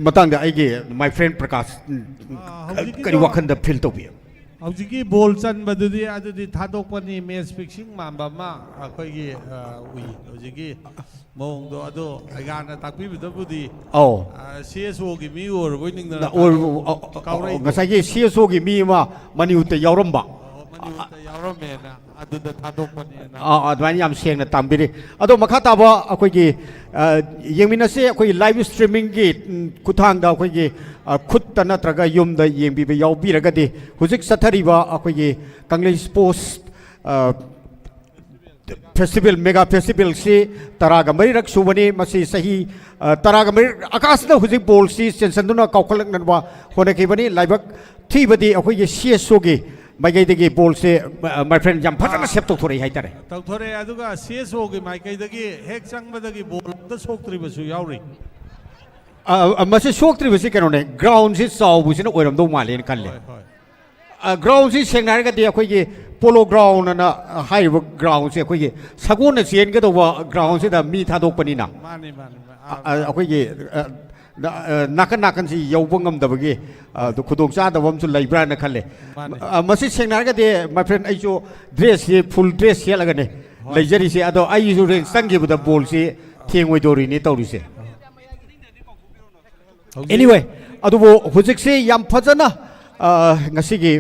ꯃꯇꯥꯡꯗ ꯑꯩꯒꯤ my friend ꯄ꯭ꯔꯀꯥꯁ, ꯎꯝ, ꯑ, ꯍꯧꯖꯤꯛꯀꯤꯗꯣ ꯀꯔꯤ ꯋꯥꯈꯟꯗ ꯐꯤꯜ ꯇꯧꯕꯤ? ꯍꯧꯖꯤꯛꯀꯤ ꯕꯣꯜ ꯆꯟꯕꯗꯨꯗꯤ, ꯑꯗꯨꯗꯤ ꯊꯥꯗꯣꯛꯄꯅꯤ, ꯃꯦꯆ ꯐꯤꯛꯁꯤꯡ ꯃꯥꯟꯕ ꯑꯃ ꯑꯩꯈꯣꯏꯒꯤ, ꯑ, ꯎꯏ ꯍꯧꯖꯤꯛꯀꯤ ꯃꯑꯣꯡꯗꯣ꯫ ꯑꯗꯣ ꯑꯩꯒꯥꯅ ꯇꯥꯛꯄꯤꯕꯗꯕꯨꯗꯤ, ꯑꯧ꯫ ꯑ, ꯁꯤ ꯑꯦꯁ ꯑꯣꯒꯤ ꯃꯤ ꯑꯣꯏꯔꯕꯣꯏ ꯅꯤꯡꯗꯅ ꯅ-, ꯑꯣꯏ-, ꯊꯥꯗꯣꯛ-, ꯑ, ꯑ, ꯀꯥꯎꯔꯛꯏꯗꯣ꯫ ꯉꯁꯥꯏꯒꯤ ꯁꯤ ꯑꯦꯁ ꯑꯣꯒꯤ ꯃꯤ ꯑꯃ ꯃꯅꯤꯄꯨꯔꯗ ꯌꯥꯎꯔꯝꯕ꯫ ꯑꯣ, ꯃꯅꯤꯄꯨꯔꯗ ꯌꯥꯎꯔꯝꯃꯦꯅ꯫ ꯑꯗꯨꯗ ꯊꯥꯗꯣꯛꯄꯅꯦꯅ꯫ ꯑꯥ, ꯑꯗꯨꯃꯥꯏꯅ ꯌꯥꯝ ꯁꯦꯡꯅ ꯇꯝꯕꯤꯔꯤ꯫ ꯑꯗꯣ ꯃꯈꯥ ꯇꯥꯕ ꯑꯩꯈꯣꯏꯒꯤ, ꯑ, ꯌꯦꯡꯃꯤꯟꯅꯁꯤ꯫ ꯑꯩꯈꯣꯏꯒꯤ ꯂꯥꯏꯚ ꯁ꯭ꯇ꯭ꯔꯤꯃꯤꯡꯒꯤ, ꯎꯝ, ꯈꯨꯠꯊꯥꯡꯗ ꯑꯩꯈꯣꯏꯒꯤ, ꯑ, ꯈꯨꯠꯇ ꯅꯠꯇ꯭ꯔꯒ ꯌꯨꯝꯗ ꯌꯦꯡꯕꯤꯕ ꯌꯥꯎꯕꯤꯔꯒꯗꯤ, ꯍꯧꯖꯤꯛ ꯆꯠꯊꯔꯤꯕ ꯑꯩꯈꯣꯏꯒꯤ ꯀꯪꯂꯩ ꯁ꯭ꯄꯣꯔꯠꯁ, ꯑ, ꯐꯦꯁꯇꯤꯚꯦꯜ, ꯃꯦꯒꯥ ꯐꯦꯁꯇꯤꯚꯦꯜꯁꯤ ꯇꯔꯥꯒ ꯃꯔꯤꯔꯛ ꯁꯨꯕꯅꯤ꯫ ꯃꯁꯤ ꯆꯍꯤ, ꯑ, ꯇꯔꯥꯒ ꯃꯔꯤ, ꯑꯀꯥꯁꯅ ꯍꯧꯖꯤꯛ ꯕꯣꯜꯁꯤ ꯆꯦꯟꯁꯤꯟꯗꯨꯅ ꯀꯥꯎꯈꯠꯂꯛꯅꯕ ꯍꯣꯠꯅꯈꯤꯕꯅꯤ꯫ ꯂꯥꯏꯕꯛ ꯊꯤꯕꯗꯤ ꯑꯩꯈꯣꯏꯒꯤ ꯁꯤ ꯑꯦꯁ ꯑꯣꯒꯤ ꯃꯥꯏꯀꯩꯗꯒꯤ ꯕꯣꯜꯁꯦ, ꯃ-, my friend, ꯌꯥꯝ ꯐꯖꯅ ꯑꯥ꯫ ꯁꯦꯞ ꯇꯧꯊꯣꯔꯛꯏ ꯍꯥꯏꯇꯥꯔꯦ꯫ ꯇꯧꯊꯣꯔꯛꯑꯦ꯫ ꯑꯗꯨꯒ ꯁꯤ ꯑꯦꯁ ꯑꯣꯒꯤ ꯃꯥꯏꯀꯩꯗꯒꯤ ꯍꯦꯛ ꯆꯪꯕꯗꯒꯤ ꯕꯣꯜ ꯑꯝꯇ ꯁꯣꯛꯇ꯭ꯔꯤꯕꯁꯨ ꯌꯥꯎꯔꯤ꯫ ꯑ, ꯑ, ꯃꯁꯤ ꯁꯣꯛꯇ꯭ꯔꯤꯕꯁꯤ ꯀꯩꯅꯣꯅꯦ, ꯒ꯭ꯔꯥꯎꯟꯁꯤ ꯆꯥꯎꯕꯁꯤꯅ ꯑꯣꯏꯔꯝꯗꯧ ꯃꯥꯜꯂꯦꯅ ꯈꯜꯂꯦ꯫ ꯍꯣꯏ, ꯍꯣꯏ꯫ ꯑ, ꯒ꯭ꯔꯥꯎꯟꯁꯤ ꯁꯦꯡꯅ ꯍꯥꯏꯔꯒꯗꯤ ꯑꯩꯈꯣꯏꯒꯤ ꯄꯣꯂꯣ ꯒ꯭ꯔꯥꯎꯟ ꯑꯅ ꯍꯥꯏꯔꯤꯕ ꯒ꯭ꯔꯥꯎꯟꯁꯦ ꯑꯩꯈꯣꯏꯒꯤ ꯁꯒꯣꯜꯅ ꯆꯦꯟꯒꯗꯧꯕ ꯒ꯭ꯔꯥꯎꯟꯁꯤꯗ ꯃꯤ ꯊꯥꯗꯣꯛꯄꯅꯤꯅ꯫ ꯃꯥꯅꯤ, ꯃꯥꯅꯤ, ꯃꯥꯅꯤ꯫ ꯑ, ꯑ, ꯑꯩꯈꯣꯏꯒꯤ, ꯑ, ꯅ-, ꯑ, ꯅꯥꯀꯟ ꯅꯥꯀꯟꯁꯤ ꯌꯧꯕ ꯉꯝꯗꯕꯒꯤ, ꯑ, ꯑꯗꯨ ꯈꯨꯗꯣꯡ ꯆꯥꯗꯕ ꯑꯃꯁꯨ ꯂꯩꯕ꯭ꯔꯥꯅ ꯈꯜꯂꯦ꯫ ꯃꯥꯅꯤ꯫ ꯑ, ꯃꯁꯤ ꯁꯦꯡꯅ ꯍꯥꯏꯔꯒꯗꯤ, my friend, ꯑꯩꯁꯨ ꯗ꯭ꯔꯦꯁꯁꯤ ꯐꯨꯜ ꯗ꯭ꯔꯦꯁ ꯁꯦꯠꯂꯒꯅꯦ ꯍꯣꯏ꯫ ꯂꯩꯖꯔꯤꯁꯦ꯫ ꯑꯗꯣ ꯑꯩꯁꯨ ꯔꯦꯟꯖ ꯆꯪꯈꯤꯕꯗ ꯕꯣꯜꯁꯤ ꯊꯦꯡꯉꯣꯏꯗꯧꯔꯤꯅꯤ ꯇꯧꯔꯤꯁꯦ꯫ ꯍꯧꯖꯤꯛ anyway, ꯑꯗꯨꯕꯨ ꯍꯧꯖꯤꯛꯁꯤ ꯌꯥꯝ ꯐꯖꯅ, ꯑ, ꯉꯁꯤꯒꯤ,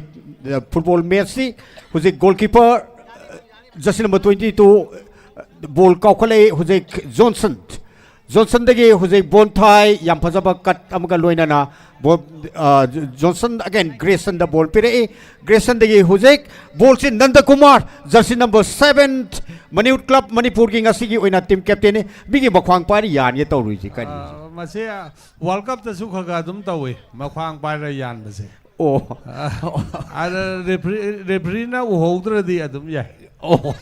ꯑ, ꯐꯨꯠꯕꯣꯜ ꯃꯦꯠꯆꯁꯤ ꯍꯧꯖꯤꯛ ꯒꯣꯜꯀꯤꯄꯔ, ꯑ, ꯖꯔꯁꯤ ꯅꯝꯕꯔ twenty two, ꯑ, ꯕꯣꯜ ꯀꯥꯎꯈꯠꯂꯛꯏ꯫ ꯍꯧꯖꯤꯛ ꯖꯣꯟꯁꯟ, ꯖꯣꯟꯁꯟꯗꯒꯤ ꯍꯧꯖꯤꯛ ꯕꯣꯟꯊꯥꯏ, ꯌꯥꯝ ꯐꯖꯕ ꯀꯠ ꯑꯃꯒ ꯂꯣꯏꯅꯅ ꯕꯣꯜ, ꯑ, ꯖꯣꯟꯁꯟ again ꯒ꯭ꯔꯦꯁꯟꯗ ꯕꯣꯜ ꯄꯤꯔꯛꯏ꯫ ꯒ꯭ꯔꯦꯁꯟꯗꯒꯤ ꯍꯧꯖꯤꯛ ꯕꯣꯜꯁꯤ Nandakumar, jersey number seven, Manipur club ꯃꯅꯤꯄꯨꯔꯒꯤ ꯉꯁꯤꯒꯤ ꯑꯣꯏꯅ ꯇꯤꯝ ꯀꯦꯞꯇꯦꯟꯅꯤ꯫ ꯃꯤꯒꯤ ꯃꯈ꯭ꯋꯥꯡ ꯄꯥꯏꯔ ꯌꯥꯟꯒꯦ ꯇꯧꯔꯨꯏꯁꯤ ꯀꯔꯤꯅꯣ? ꯑ, ꯃꯁꯤ ꯋꯥꯔꯜ ꯀꯞꯇꯁꯨ ꯈꯔ ꯈꯔ ꯑꯗꯨꯝ ꯇꯧꯏ, ꯃꯈ꯭ꯋꯥꯡ ꯄꯥꯏꯔ ꯌꯥꯟꯕꯁꯦ꯫ ꯑꯣ꯫ ꯑꯗ ꯔꯦꯐ꯭ꯔꯤ-, ꯔꯦꯐ꯭ꯔꯤꯅ ꯎꯍꯧꯗ꯭ꯔꯗꯤ ꯑꯗꯨꯝ ꯌꯥꯏ꯫ ꯑꯣ꯫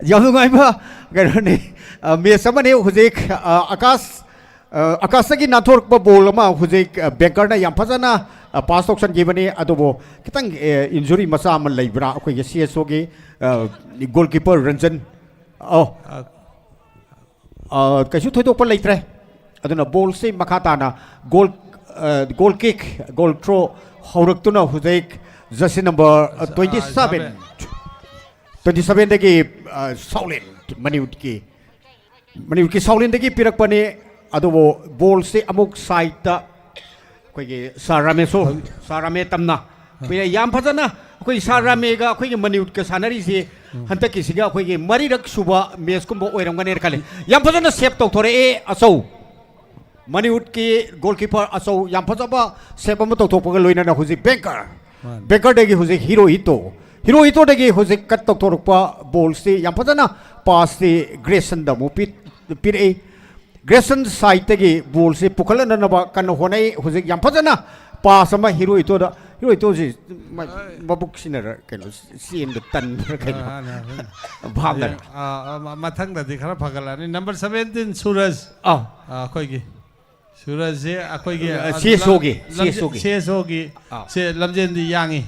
ꯌꯥꯝ ꯅꯨꯡꯉꯥꯏꯕ ꯀꯩꯅꯣꯅꯤ, ꯑ, ꯃꯦꯠꯆ ꯑꯃꯅꯤ꯫ ꯍꯧꯖꯤꯛ, ꯑ, ꯑꯀꯥꯁ, ꯑ, ꯑꯀꯥꯁꯇꯒꯤ ꯅꯥꯟꯊꯣꯔꯛꯄ ꯕꯣꯜ ꯑꯃ ꯍꯧꯖꯤꯛ, ꯑ, ꯕꯦꯡꯀꯔꯅ ꯌꯥꯝ ꯐꯖꯅ, ꯑ, ꯄꯥꯁ ꯇꯧꯁꯟꯈꯤꯕꯅꯤ꯫ ꯑꯗꯨꯕꯨ ꯈꯤꯇꯪ, ꯑ, ꯏꯟꯖꯨꯔꯤ ꯃꯆꯥ ꯑꯃ ꯂꯩꯕ꯭ꯔꯥ ꯑꯩꯈꯣꯏꯒꯤ ꯁꯤ ꯑꯦꯁ ꯑꯣꯒꯤ, ꯑ, ꯒꯣꯜꯀꯤꯄꯔ ꯔꯟꯖꯟ ꯑꯧ꯫ ꯑ, ꯀꯩꯁꯨ ꯊꯣꯏꯗꯣꯛꯄ ꯂꯩꯇ꯭ꯔꯦ꯫ ꯑꯗꯨꯅ ꯕꯣꯜꯁꯤ ꯃꯈꯥ ꯇꯥꯅ ꯒꯣꯜ, ꯑ, ꯒꯣꯜ ꯀꯤꯛ, ꯒꯣꯜ ꯊ꯭ꯔꯣ ꯍꯧꯔꯛꯇꯨꯅ ꯍꯧꯖꯤꯛ ꯖꯔꯁꯤ ꯅꯝꯕꯔ, ꯑ, ꯇ꯭ꯋꯦꯟꯇꯤ ꯁꯚꯦꯟ, ꯇ꯭ꯋꯦꯟꯇꯤ ꯁꯚꯦꯟꯗꯒꯤ, ꯑ, ꯁꯥꯎꯂꯤꯟ, ꯃꯅꯤꯄꯨꯔꯒꯤ, ꯃꯅꯤꯄꯨꯔꯒꯤ ꯁꯥꯎꯂꯤꯟꯗꯒꯤ ꯄꯤꯔꯛꯄꯅꯤ꯫ ꯑꯗꯨꯕꯨ ꯕꯣꯜꯁꯤ ꯑꯃꯨꯛ ꯁꯥꯏꯠꯇ ꯑꯩꯈꯣꯏꯒꯤ ꯁꯥꯔ ꯔꯥꯃꯦꯁꯣ, ꯁꯥꯔ ꯔꯥꯃꯦ ꯇꯝꯅ ꯄꯤꯔꯛꯑꯦ꯫ ꯌꯥꯝ ꯐꯖꯅ ꯑꯩꯈꯣꯏ ꯁꯥꯔ ꯔꯥꯃꯦꯒ ꯑꯩꯈꯣꯏꯒꯤ ꯃꯅꯤꯄꯨꯔꯒ ꯁꯥꯟꯅꯔꯤꯁꯤ ꯍꯟꯗꯛꯀꯤꯁꯤꯒ ꯑꯩꯈꯣꯏꯒꯤ ꯃꯔꯤꯔꯛ ꯁꯨꯕ ꯃꯦꯠꯆꯀꯨꯝꯕ ꯑꯣꯏꯔꯝꯒꯅꯦꯅ ꯈꯜꯂꯤ꯫ ꯌꯥꯝ ꯐꯖꯅ ꯁꯦꯞ ꯇꯧꯊꯣꯔꯛꯑꯦ ꯑꯆꯧ꯫ ꯃꯅꯤꯄꯨꯔꯒꯤ ꯒꯣꯜꯀꯤꯄꯔ ꯑꯆꯧ ꯌꯥꯝ ꯐꯖꯕ ꯁꯦꯞ ꯑꯃ ꯇꯧꯊꯣꯛꯄꯒ ꯂꯣꯏꯅꯅ ꯍꯧꯖꯤꯛ ꯕꯦꯡꯀꯔ, ꯃꯥꯅꯤ꯫ ꯕꯦꯡꯀꯔꯗꯒꯤ ꯍꯧꯖꯤꯛ ꯍꯤꯔꯣ ꯍꯤꯇꯣ, ꯍꯤꯔꯣ ꯍꯤꯇꯣꯗꯒꯤ ꯍꯧꯖꯤꯛ ꯀꯠ ꯇꯧꯊꯣꯔꯛꯄ ꯕꯣꯜꯁꯤ ꯌꯥꯝ ꯐꯖꯅ ꯄꯥꯁꯁꯤ ꯒ꯭ꯔꯦꯁꯟꯗ ꯑꯃꯨꯛ ꯄꯤ-, ꯄꯤꯔꯛꯏ꯫ ꯒ꯭ꯔꯦꯁꯟ ꯁꯥꯏꯠꯇꯒꯤ ꯕꯣꯜꯁꯤ ꯄꯨꯈꯠꯂꯛꯅꯅꯕ ꯀꯟꯅ ꯍꯣꯠꯅꯩ꯫ ꯍꯧꯖꯤꯛ ꯌꯥꯝ ꯐꯖꯅ ꯄꯥꯁ ꯑꯃ ꯍꯤꯔꯣ ꯍꯤꯇꯣꯗ, ꯍꯤꯔꯣ ꯍꯤꯇꯣꯁꯤ ꯃ-, ꯃꯕꯨꯛ ꯁꯤꯟꯅꯔ ꯀꯩꯅꯣ ꯆꯦꯟꯕ ꯇꯟꯕ꯭ꯔꯥ ꯀꯩꯅꯣ ꯑꯥ, ꯑꯥ, ꯑꯥ꯫ ꯚꯥꯞ ꯇꯥꯔꯦ꯫ ꯑꯥ, ꯑꯥ, ꯃ-, ꯃꯊꯪꯗꯗꯤ ꯈꯔ ꯐꯒꯠꯂꯛꯑꯅꯤ꯫ ꯅꯝꯕꯔ ꯁꯚꯦꯟꯇꯤꯟ ꯁꯨꯔꯖ꯫ ꯑꯥ꯫ ꯑꯥ, ꯑꯩꯈꯣꯏꯒꯤ ꯁꯨꯔꯖꯁꯦ ꯑꯩꯈꯣꯏꯒꯤ, ꯑ, ꯑ, ꯁꯤ ꯑꯦꯁ ꯑꯣꯒꯤ, ꯂꯝ-, ꯁꯤ ꯑꯦꯁ ꯑꯣꯒꯤ꯫ ꯁꯤ ꯑꯦꯁ ꯑꯣꯒꯤ ꯑꯥ꯫ ꯁꯦ ꯂꯝꯖꯦꯟꯗꯤ ꯌꯥꯡꯉꯤ꯫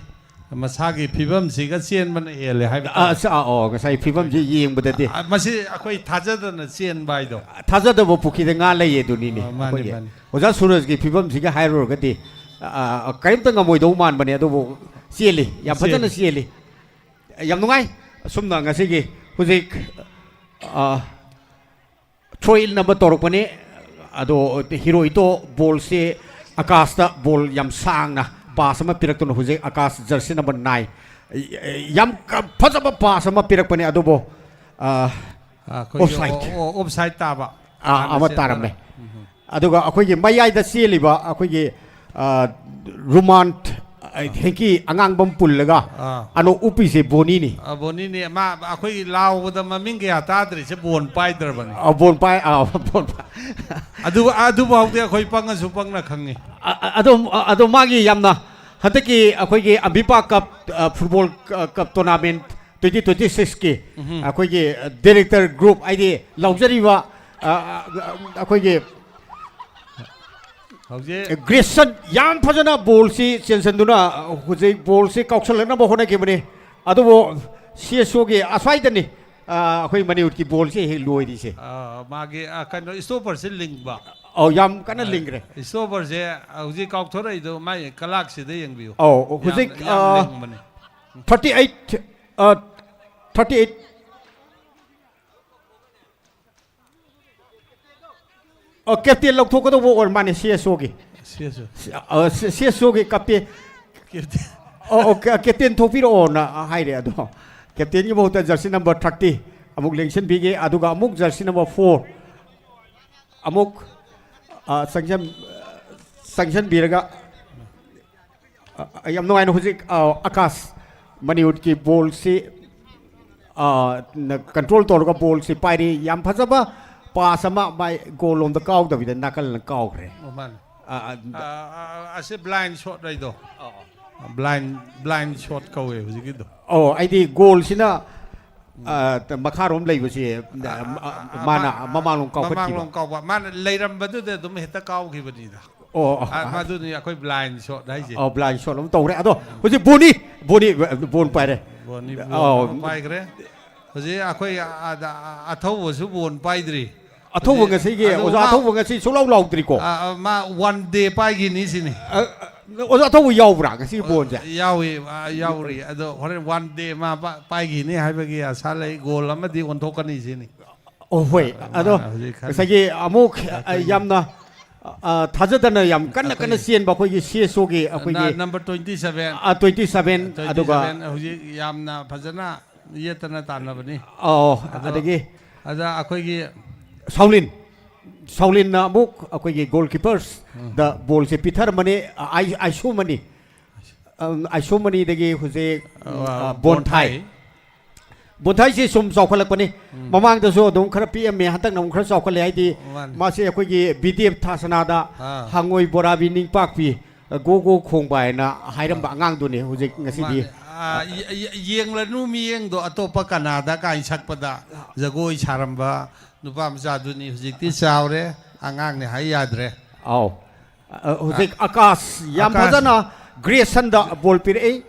ꯃꯁꯥꯒꯤ ꯐꯤꯕꯝꯁꯤꯒ ꯆꯦꯟꯕꯅ ꯍꯦꯜꯂꯦ ꯍꯥꯏꯕ ꯑꯥ, ꯇꯥꯔꯦ꯫ ꯑꯁ, ꯑꯥ, ꯑꯣ, ꯉꯁꯥꯏ ꯐꯤꯕꯝꯁꯤ ꯌꯦꯡꯕꯗꯗꯤ꯫ ꯑꯥ, ꯃꯁꯤ ꯑꯩꯈꯣꯏ ꯊꯥꯖꯗꯅ ꯆꯦꯟꯕ ꯍꯥꯏꯗꯣ꯫ ꯊꯥꯖꯗꯕ ꯄꯨꯈ꯭ꯔꯤꯗ ꯉꯥ ꯂꯩꯌꯦ ꯑꯗꯨꯅꯤꯅꯦ ꯑꯥ, ꯃꯥꯅꯤ, ꯑꯩꯈꯣꯏꯒꯤ꯫ ꯃꯥꯅꯤ꯫ ꯑꯣꯖꯥ ꯁꯨꯔꯖꯀꯤ ꯐꯤꯕꯝꯁꯤꯒ ꯍꯥꯏꯔꯨꯔꯒꯗꯤ, ꯑꯥ, ꯀꯔꯤꯝꯇ ꯉꯝꯃꯣꯏꯗꯧ ꯃꯥꯟꯕꯅꯦ, ꯑꯗꯨꯕꯨ ꯆꯦꯜꯂꯤ, ꯌꯥꯝ ꯐꯖꯅ ꯆꯦꯜꯂꯤ꯫ ꯆꯦꯜꯂꯤ꯫ ꯌꯥꯝ ꯅꯨꯡꯉꯥꯏ꯫ ꯑꯁꯨꯝꯅ ꯉꯁꯤꯒꯤ ꯍꯧꯖꯤꯛ, ꯑꯥ, ꯊ꯭ꯔꯣ ꯏꯟ ꯑꯃ ꯇꯧꯔꯛꯄꯅꯤ꯫ ꯑꯗꯣ ꯍꯤꯔꯣ ꯍꯤꯇꯣ ꯕꯣꯜꯁꯤ ꯑꯀꯥꯁꯇ ꯕꯣꯜ ꯌꯥꯝ ꯁꯥꯡꯅ ꯄꯥꯁ ꯑꯃ ꯄꯤꯔꯛꯇꯨꯅ ꯍꯧꯖꯤꯛ ꯑꯀꯥꯁ ꯖꯔꯁꯤ ꯅꯝꯕꯔ ꯅꯥꯏꯟ ꯌꯥꯝ ꯀ-, ꯐꯖꯕ ꯄꯥꯁ ꯑꯃ ꯄꯤꯔꯛꯄꯅꯤ, ꯑꯗꯨꯕꯨ, ꯑ, ꯑꯩꯈꯣꯏꯒꯤ ꯑꯣꯐꯁꯥꯏꯠ꯫ ꯑꯣ-, ꯑꯣ-, ꯑꯣꯐꯁꯥꯏꯠ ꯇꯥꯕ꯫ ꯑ, ꯍꯥꯟꯅ ꯑꯃ ꯆꯦꯟꯕꯗ꯫ ꯇꯥꯔꯝꯃꯦ꯫ ꯎꯝ꯫ ꯑꯗꯨꯒ ꯑꯩꯈꯣꯏꯒꯤ ꯃꯌꯥꯏꯗ ꯆꯦꯜꯂꯤꯕ ꯑꯩꯈꯣꯏꯒꯤ, ꯑ, ꯔꯨꯃꯥꯟ, ꯑ, ꯍꯦꯡꯀꯤ ꯑꯉꯥꯡꯕ ꯑꯃ ꯄꯨꯜꯂꯒ ꯑꯥ꯫ ꯑꯅꯣ ꯎꯞꯄꯤꯁꯦ ꯕꯣꯅꯤꯅꯤ꯫ ꯑ, ꯕꯣꯅꯤꯅꯤ꯫ ꯃꯥ ꯑꯩꯈꯣꯏꯒꯤ ꯂꯥꯎꯕꯗ ꯃꯃꯤꯡ ꯀꯌꯥ ꯇꯥꯗ꯭ꯔꯤꯁꯦ ꯕꯣꯟ ꯄꯥꯏꯗ꯭ꯔꯕꯅꯤ꯫ ꯑ, ꯕꯣꯟ ꯄꯥꯏ-, ꯑ, ꯕꯣꯟ ꯄꯥꯏ-, ꯑꯗꯨ, ꯑꯗꯨꯐꯥꯎꯗꯤ ꯑꯩꯈꯣꯏ ꯄꯪꯉꯁꯨ ꯄꯪꯅ ꯈꯪꯉꯤ꯫ ꯑ, ꯑ, ꯑꯗꯣ, ꯑ, ꯑꯗꯣ ꯃꯥꯒꯤ ꯌꯥꯝꯅ ꯍꯟꯗꯛꯀꯤ ꯑꯩꯈꯣꯏꯒꯤ ꯑꯝꯕꯤꯄꯥ ꯀꯞ, ꯑ, ꯐꯨꯠꯕꯣꯜ ꯀ-, ꯀꯞ ꯇꯣꯔꯅꯥꯃꯦꯟ ꯇ꯭ꯋꯦꯟꯇꯤ ꯇ꯭ꯋꯦꯟꯇꯤ ꯁꯤꯛꯁꯀꯤ ꯎꯝꯍꯨꯝ꯫ ꯑꯩꯈꯣꯏꯒꯤ, ꯑ, ꯗꯤꯔꯦꯛꯇꯔ ꯒ꯭ꯔꯨꯞ ꯍꯥꯏꯗꯤ ꯂꯥꯎꯖꯔꯤꯕ, ꯑ, ꯑ, ꯑ, ꯑꯩꯈꯣꯏꯒꯤ ꯍꯧꯖꯤꯛ ꯒ꯭ꯔꯦꯁꯟ ꯌꯥꯝ ꯐꯖꯅ ꯕꯣꯜꯁꯤ ꯆꯦꯟꯁꯤꯟꯗꯨꯅ ꯍꯧꯖꯤꯛ ꯕꯣꯜꯁꯤ ꯀꯥꯎꯁꯜꯂꯛꯅꯕ ꯍꯣꯠꯅꯈꯤꯕꯅꯤ꯫ ꯑꯗꯨꯕꯨ ꯁꯤ ꯑꯦꯁ ꯑꯣꯒꯤ ꯑꯁ꯭ꯋꯥꯏꯗꯅꯤ꯫ ꯑ, ꯑꯩꯈꯣꯏ ꯃꯅꯤꯄꯨꯔꯒꯤ ꯕꯣꯜꯁꯦ ꯍꯦꯛ ꯂꯣꯏꯔꯤꯁꯦ꯫ ꯑ, ꯃꯥꯒꯤ ꯑ, ꯀꯩꯅꯣ, ꯏꯁꯇꯣꯄꯔꯁꯦ ꯂꯤꯡꯕ꯫ ꯑꯧ, ꯌꯥꯝ ꯀꯟꯅ ꯂꯤꯡꯈ꯭ꯔꯦ꯫ ꯏꯁꯇꯣꯄꯔꯁꯦ ꯍꯧꯖꯤꯛ ꯀꯥꯎꯊꯣꯔꯛꯏꯗꯣ ꯃꯥꯏ ꯀꯂꯥꯛꯁꯤꯗ ꯌꯦꯡꯕꯤꯌꯨ꯫ ꯑꯧ, ꯌꯥꯝ- ꯍꯧꯖꯤꯛ, ꯌꯥꯝ ꯑ, ꯂꯤꯡꯕꯅꯤ꯫ ꯊꯥꯔꯇꯤ ꯑꯩꯠ, ꯑ, ꯊꯥꯔꯇꯤ ꯑꯩꯠ꯫ ꯑꯣ, ꯀꯦꯞꯇꯦꯟ ꯂꯧꯊꯣꯛꯀꯗꯧꯕ ꯑꯣꯏꯔ ꯃꯥꯅꯦ, ꯁꯤ ꯑꯦꯁ ꯑꯣꯒꯤ꯫ ꯁꯤ ꯑꯦꯁ ꯑꯣ꯫ ꯁꯤ ꯑꯦꯁ ꯑꯣꯒꯤ ꯀꯦꯞꯇꯦꯟ꯫ ꯀꯦꯞꯇꯦꯟ꯫ ꯑꯣ, ꯑꯣ, ꯀꯦ-, ꯀꯦꯞꯇꯦꯟ ꯊꯣꯛꯄꯤꯔꯛꯑꯣꯅ ꯍꯥꯏꯔꯦ꯫ ꯑꯗꯣ ꯀꯦꯞꯇꯦꯟꯒꯤ ꯃꯍꯨꯠꯇ ꯖꯔꯁꯤ ꯅꯝꯕꯔ ꯊꯥꯔꯇꯤ ꯑꯃꯨꯛ ꯂꯦꯡꯁꯤꯟꯕꯤꯒꯦ꯫ ꯑꯗꯨꯒ ꯑꯃꯨꯛ ꯖꯔꯁꯤ ꯅꯝꯕꯔ ꯐꯣꯔ ꯑꯃꯨꯛ, ꯑ, ꯆꯪꯖꯟ-, ꯆꯪꯁꯤꯟꯕꯤꯔꯒ, ꯑ, ꯑ, ꯌꯥꯝ ꯅꯨꯡꯉꯥꯏꯅ ꯍꯧꯖꯤꯛ, ꯑ, ꯑꯀꯥꯁ ꯃꯅꯤꯄꯨꯔꯒꯤ ꯕꯣꯜꯁꯤ, ꯑ, ꯅ ꯀꯟꯇ꯭ꯔꯣꯜ ꯇꯧꯔꯒ ꯕꯣꯜꯁꯤ ꯄꯥꯏꯔꯤ꯫ ꯌꯥꯝ ꯐꯖꯕ ꯄꯥꯁ ꯑꯃ, ꯃꯥꯏ ꯒꯣꯜ ꯂꯣꯝꯗ ꯀꯥꯎꯗꯕꯤꯗ ꯅꯥꯀꯜꯅ ꯀꯥꯎꯈ꯭ꯔꯦ꯫ ꯑꯣ, ꯃꯥꯅꯦ꯫ ꯑ, ꯑ, ꯑ, ꯑ, ꯑꯁꯤ ꯕ꯭ꯂꯥꯏꯟ ꯁꯣꯠ ꯍꯥꯏꯗꯣ꯫ ꯕ꯭ꯂꯥꯏꯟ, ꯕ꯭ꯂꯥꯏꯟ ꯁꯣꯠ ꯀꯧꯋꯦ ꯍꯧꯖꯤꯛꯀꯤꯗꯣ꯫ ꯑꯣ, ꯑꯩꯗꯤ ꯒꯣꯜꯁꯤꯅ, ꯑ, ꯃꯈꯥꯔꯣꯝ ꯂꯩꯕꯁꯦ, ꯑ, ꯃꯥꯅ ꯃꯃꯥꯡꯂꯣꯝ ꯀꯥꯎꯈꯠꯈꯤꯕ꯫ ꯃꯃꯥꯡꯂꯣꯝ ꯀꯥꯎꯕ꯫ ꯃꯥꯅ ꯂꯩꯔꯝꯕꯗꯨꯗ ꯑꯗꯨꯝ ꯍꯦꯛꯇ ꯀꯥꯎꯈꯤꯕꯅꯤꯗ꯫ ꯑꯣ, ꯑ, ꯃꯗꯨꯅꯤ ꯑꯩꯈꯣꯏ ꯕ꯭ꯂꯥꯏꯟ ꯁꯣꯠ ꯍꯥꯏꯁꯦ꯫ ꯑꯣ, ꯕ꯭ꯂꯥꯏꯟ ꯁꯣꯠ ꯑꯃ ꯇꯧꯔꯦ꯫ ꯑꯗꯣ ꯍꯧꯖꯤꯛ ꯕꯣꯅꯤ, ꯕꯣꯅꯤ, ꯕꯣꯟ ꯄꯥꯏꯔꯦ꯫ ꯕꯣꯅꯤ ꯕꯣꯟ ꯑꯧ꯫ ꯑꯃ ꯄꯥꯏꯈ꯭ꯔꯦ꯫ ꯍꯧꯖꯤꯛ ꯑꯩꯈꯣꯏ ꯑ-, ꯑ-, ꯑ-, ꯑꯊꯧꯕꯁꯨ ꯕꯣꯟ ꯄꯥꯏꯗ꯭ꯔꯤ꯫ ꯑꯊꯧꯕ ꯍꯧꯖꯤꯛ ꯉꯁꯤꯒꯤ, ꯑꯗꯨ ꯑꯣꯖꯥ ꯃꯥ-, ꯑꯊꯧꯕ ꯉꯁꯤ ꯁꯨꯡꯂꯥꯎ ꯂꯥꯎꯗ꯭ꯔꯤꯀꯣ꯫ ꯑ, ꯑ, ꯃꯥ ꯋꯥꯟ ꯗꯦ ꯄꯥꯏꯈꯤꯅꯤ ꯁꯤꯅꯤ꯫ ꯑ, ꯑ, ꯑꯣꯖꯥ ꯑꯊꯧꯕ ꯌꯥꯎꯕ꯭ꯔꯥ ꯉꯁꯤꯒꯤ ꯕꯣꯟꯁꯦ? ꯌꯥꯎꯏ, ꯑ, ꯌꯥꯎꯔꯤ꯫ ꯑꯗꯣ ꯍꯣꯔꯦꯟ ꯋꯥꯟ ꯗꯦ ꯃꯥ ꯄꯥ-, ꯄꯥꯏꯈꯤꯅꯤ ꯍꯥꯏꯕꯒꯤ ꯑꯁꯥ ꯂꯩ꯫ ꯒꯣꯜ ꯑꯃꯗꯤ ꯑꯣꯟꯊꯣꯛꯀꯅꯤ ꯁꯤꯅꯤ꯫ ꯑꯣ, ꯍꯣꯏ꯫ ꯑ, ꯑꯗꯣ ꯃꯥꯅ ꯍꯧꯖꯤꯛ ꯈꯜꯂꯤ꯫ ꯉꯁꯥꯏꯒꯤ ꯑꯃꯨꯛ, ꯑ, ꯑꯩꯈꯣꯏꯒꯤ ꯌꯥꯝꯅ, ꯑ, ꯊꯥꯖꯗꯅ ꯌꯥꯝ ꯀꯟꯅ ꯀꯟꯅ ꯑꯩꯈꯣꯏꯒꯤ ꯆꯦꯟꯕ ꯑꯩꯈꯣꯏꯒꯤ ꯁꯤ ꯑꯦꯁ ꯑꯣꯒꯤ ꯑꯩꯈꯣꯏꯒꯤ, ꯅ-, ꯅꯝꯕꯔ ꯇ꯭ꯋꯦꯟꯇꯤ ꯁꯚꯦꯟ꯫ ꯑ, ꯇ꯭ꯋꯦꯟꯇꯤ ꯁꯚꯦꯟ, ꯇ꯭ꯋꯦꯟꯇꯤ ꯑꯗꯨꯒ, ꯁꯚꯦꯟ ꯍꯧꯖꯤꯛ ꯌꯥꯝꯅ ꯐꯖꯅ ꯌꯦꯠꯇꯅ ꯇꯥꯟꯅꯕꯅꯤ꯫ ꯑꯧ, ꯑꯗꯣ ꯑꯗꯒꯤ ꯑꯗ ꯑꯩꯈꯣꯏꯒꯤ ꯁꯥꯎꯂꯤꯟ, ꯁꯥꯎꯂꯤꯟꯅ ꯑꯃꯨꯛ ꯑꯩꯈꯣꯏꯒꯤ ꯒꯣꯜ ꯀꯤꯄꯔꯁꯗ ꯕꯣꯜꯁꯦ ꯄꯤꯊꯔꯝꯃꯅꯤ꯫ ꯑꯥꯏ-, ꯑꯥꯏꯁꯣꯃꯅꯤ, ꯑꯝ, ꯑꯥꯏꯁꯣꯃꯅꯤꯗꯒꯤ ꯍꯧꯖꯤꯛ, ꯎꯝ, ꯑ, ꯑ, ꯕꯣꯟꯊꯥꯏ꯫ ꯕꯣꯟꯊꯥꯏ꯫ ꯕꯣꯟꯊꯥꯏꯁꯤ ꯁꯨꯝ ꯆꯥꯎꯈꯠꯂꯛꯄꯅꯤ꯫ ꯃꯃꯥꯡꯗꯁꯨ ꯑꯗꯨꯝ ꯈꯔ ꯄꯤꯛꯑꯝꯃꯦ, ꯍꯟꯗꯛꯅ ꯑꯃꯨꯛ ꯈꯔ ꯆꯥꯎꯈꯠꯂꯦ꯫ ꯍꯥꯏꯗꯤ ꯃꯥꯅꯤ꯫ ꯃꯥꯁꯦ ꯑꯩꯈꯣꯏꯒꯤ ꯕꯤꯗꯦꯞ ꯊꯥꯁꯅꯥꯗ ꯑꯥ꯫ ꯍꯪꯉꯣꯏ ꯕꯣꯔꯥꯕꯤ ꯅꯤꯡꯄꯥꯛꯄꯤ, ꯒꯣ ꯒꯣ ꯈꯣꯡꯕ ꯍꯥꯏꯅ ꯍꯥꯏꯔꯝꯕ ꯑꯉꯥꯡꯗꯨꯅꯤ ꯍꯧꯖꯤꯛ ꯉꯁꯤꯗꯤ꯫ ꯃꯥꯅꯦ꯫ ꯑꯥ, ꯌꯦ-, ꯌꯦ-, ꯌꯦꯡꯂꯅꯨ ꯃꯤꯠꯌꯦꯡꯗꯣ ꯑꯇꯣꯞꯄ ꯀꯅꯥꯗ ꯀꯥꯏꯅ ꯁꯛꯄꯗ ꯖꯒꯣꯏ ꯁꯥꯔꯝꯕ ꯅꯨꯄꯥ ꯃꯆꯥꯗꯨꯅꯤ꯫ ꯍꯧꯖꯤꯛꯇꯤ ꯆꯥꯎꯔꯦ, ꯑꯉꯥꯡꯅꯦ ꯍꯥꯏ ꯌꯥꯗ꯭ꯔꯦ꯫ ꯑꯧ꯫ ꯑ, ꯍꯧꯖꯤꯛ ꯑꯀꯥꯁ ꯌꯥꯝ ꯑꯀꯥꯁ꯫ ꯐꯖꯅ ꯒ꯭ꯔꯦꯁꯟꯗ ꯕꯣꯜ ꯄꯤꯔꯛꯏ꯫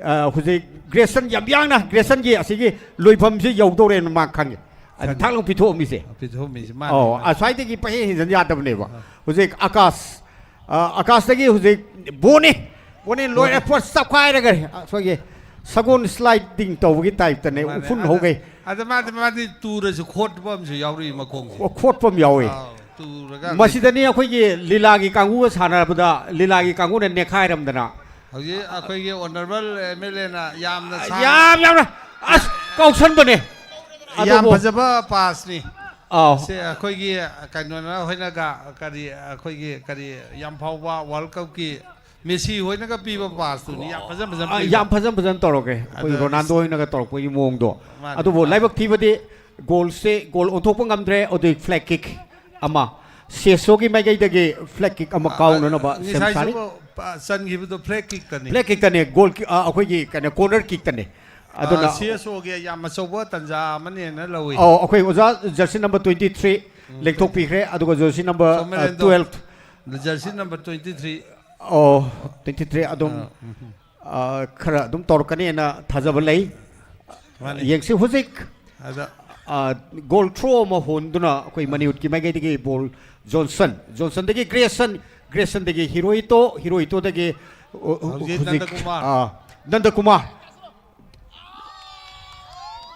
ꯑ, ꯍꯧꯖꯤꯛ ꯒ꯭ꯔꯦꯁꯟ ꯌꯥꯝ ꯌꯥꯡꯅ ꯒ꯭ꯔꯦꯁꯟꯒꯤ ꯑꯁꯤꯒꯤ ꯂꯣꯏꯐꯝꯁꯤ ꯌꯧꯗꯧꯔꯦꯅ ꯃꯥ ꯈꯪꯉꯦ꯫ ꯑꯗ ꯈꯪꯉꯦ꯫ ꯊꯥꯛ ꯂꯥꯎ ꯄꯤꯊꯣꯛꯑꯝꯃꯤꯁꯦ꯫ ꯄꯤꯊꯣꯛꯑꯝꯃꯤꯁꯦ ꯃꯥꯅꯦ, ꯑꯧ, ꯃꯥꯅꯦ꯫ ꯑꯁ꯭ꯋꯥꯏꯗꯒꯤ ꯄꯪꯍꯦꯟ ꯍꯦꯟꯖꯟ ꯌꯥꯗꯕꯅꯦꯕ꯫ ꯑꯥ꯫ ꯍꯧꯖꯤꯛ ꯑꯀꯥꯁ, ꯑ, ꯑꯀꯥꯁꯇꯒꯤ ꯍꯧꯖꯤꯛ ꯕꯣꯅꯤ꯫ ꯕꯣꯅꯤ ꯂꯣꯏꯔꯦ, ꯕꯣꯅꯤ꯫ ꯄꯣꯠ ꯆꯞꯈꯥꯏꯔꯒ ꯑꯩꯈꯣꯏꯒꯤ ꯁꯒꯣꯜ sliding ꯇꯧꯕꯒꯤ type ꯇꯅꯦ, ꯃꯥꯅꯦ, ꯎꯐꯨꯟ ꯑꯗ, ꯍꯧꯒꯩ꯫ ꯑꯗ ꯃꯥꯗꯤ, ꯃꯥꯗꯤ ꯇꯨꯔꯁꯨ ꯈꯣꯠꯄ ꯑꯃꯁꯨ ꯌꯥꯎꯔꯤ ꯃꯈꯣꯡꯁꯦ꯫ ꯑꯣ, ꯈꯣꯠꯄ ꯑꯃ ꯌꯥꯎꯋꯦ꯫ ꯑꯥꯎ, ꯇꯨꯔꯒ ꯃꯁꯤꯗꯅꯤ ꯑꯩꯈꯣꯏꯒꯤ ꯂꯤꯂꯥꯒꯤ ꯀꯥꯡꯕꯨꯒ ꯁꯥꯟꯅꯔꯕꯗ ꯂꯤꯂꯥꯒꯤ ꯀꯥꯡꯕꯨꯅ ꯅꯦꯈꯥꯏꯔꯝꯗꯅ꯫ ꯍꯧꯖꯤꯛ ꯑꯩꯈꯣꯏꯒꯤ honourable M L A ꯅ ꯌꯥꯝꯅ ꯁꯥꯡꯅ ꯌꯥꯝ ꯌꯥꯝꯅ ꯑꯁ ꯀꯥꯎꯁꯟꯕꯅꯦ꯫ ꯌꯥꯝ ꯑꯗꯨꯕꯨ ꯐꯖꯕ pass ꯅꯤ꯫ ꯑꯥꯎ꯫ ꯁꯦ ꯑꯩꯈꯣꯏꯒꯤ ꯀꯩꯅꯣꯅ ꯍꯣꯏꯅꯒ ꯀꯔꯤ ꯑꯩꯈꯣꯏꯒꯤ ꯀꯔꯤ ꯌꯥꯝ ꯐꯥꯎꯕ World Cup ꯀꯤ ꯃꯦꯁꯤ ꯍꯣꯏꯅꯒ ꯄꯤꯕ pass ꯇꯨꯅꯤ꯫ ꯌꯥꯝ ꯐꯖ ꯐꯖꯅ ꯑꯥ, ꯄꯤꯕ꯫ ꯌꯥꯝ ꯐꯖ ꯐꯖꯅ ꯇꯧꯔꯛꯀꯦ꯫ ꯑꯩꯈꯣꯏ ꯑꯗ ꯔꯣꯅꯥꯜꯗꯣ ꯍꯣꯏꯅꯒ ꯇꯧꯔꯛꯄꯒꯤ ꯃꯑꯣꯡꯗꯣ꯫ ꯃꯥꯅꯦ, ꯑꯗꯨꯕꯨ ꯃꯥꯅꯦ꯫ ꯂꯥꯏꯕꯛ ꯊꯤꯕꯗꯤ ꯒꯣꯜꯁꯦ, ꯒꯣꯜ ꯑꯣꯟꯊꯣꯛꯄ ꯉꯝꯗ꯭ꯔꯦ꯫ ꯑꯗꯨꯒꯤ flag kick ꯑꯃ, ꯁꯦꯁꯣꯒꯤ ꯃꯥꯏꯀꯩꯗꯒꯤ flag kick ꯑꯃ ꯀꯥꯎꯅꯅꯕ ꯁꯦꯝ ꯁꯥꯔꯤ꯫ ꯉꯁꯥꯏꯁꯨ, ꯑ, ꯆꯟꯈꯤꯕꯗꯣ flag kick ꯇꯅꯤ꯫ Flag kick ꯇꯅꯦ, ꯒꯣꯜ ꯀꯤ-, ꯑ, ꯑꯩꯈꯣꯏꯒꯤ ꯀꯩꯅꯣ, corner kick ꯇꯅꯦ꯫ ꯑꯗꯨꯅ ꯑ, ꯁꯤ ꯑꯦꯁ ꯑꯣꯒꯤ ꯌꯥꯝ ꯑꯆꯧꯕ ꯇꯥꯟꯖꯥ ꯑꯃꯅꯦꯅ ꯂꯧꯏ꯫ ꯑꯧ, ꯑꯩꯈꯣꯏ ꯑꯣꯖꯥ jersey number twenty three ꯎꯝ, ꯂꯦꯡꯊꯣꯛꯄꯤꯈ꯭ꯔꯦ, ꯑꯗꯨꯒ jersey number, ꯑ, ꯁꯣꯃꯦꯂꯦꯟꯗꯣ꯫ Twelve꯫ Jersey number twenty three꯫ ꯑꯣ, twenty three ꯑꯗꯨꯝ, ꯑ, ꯎꯝ꯫ ꯑ, ꯈꯔ ꯑꯗꯨꯝ ꯇꯧꯔꯛꯀꯅꯦꯅ ꯊꯥꯖꯕ ꯂꯩ꯫ ꯃꯥꯅꯤ꯫ ꯌꯦꯡꯁꯤ ꯍꯧꯖꯤꯛ꯫ ꯑꯗ ꯑ, ꯒꯣꯜ ꯊ꯭ꯔꯣ ꯑꯃ ꯍꯣꯟꯗꯨꯅ ꯑꯩꯈꯣꯏ ꯃꯅꯤꯄꯨꯔꯒꯤ ꯃꯥꯏꯀꯩꯗꯒꯤ ꯕꯣꯜ ꯖꯣꯟꯁꯟ, ꯖꯣꯟꯁꯟꯗꯒꯤ ꯒ꯭ꯔꯦꯁꯟ, ꯒ꯭ꯔꯦꯁꯟꯗꯒꯤ ꯍꯤꯔꯣꯏꯇꯣ, ꯍꯤꯔꯣꯏꯇꯣꯗꯒꯤ, ꯑ, ꯑ, ꯍꯧꯖꯤꯛ ꯍꯧꯖꯤꯛ, ꯅꯟꯗꯀꯨꯃꯥꯔ꯫ ꯑ, ꯅꯟꯗꯀꯨꯃꯥꯔ꯫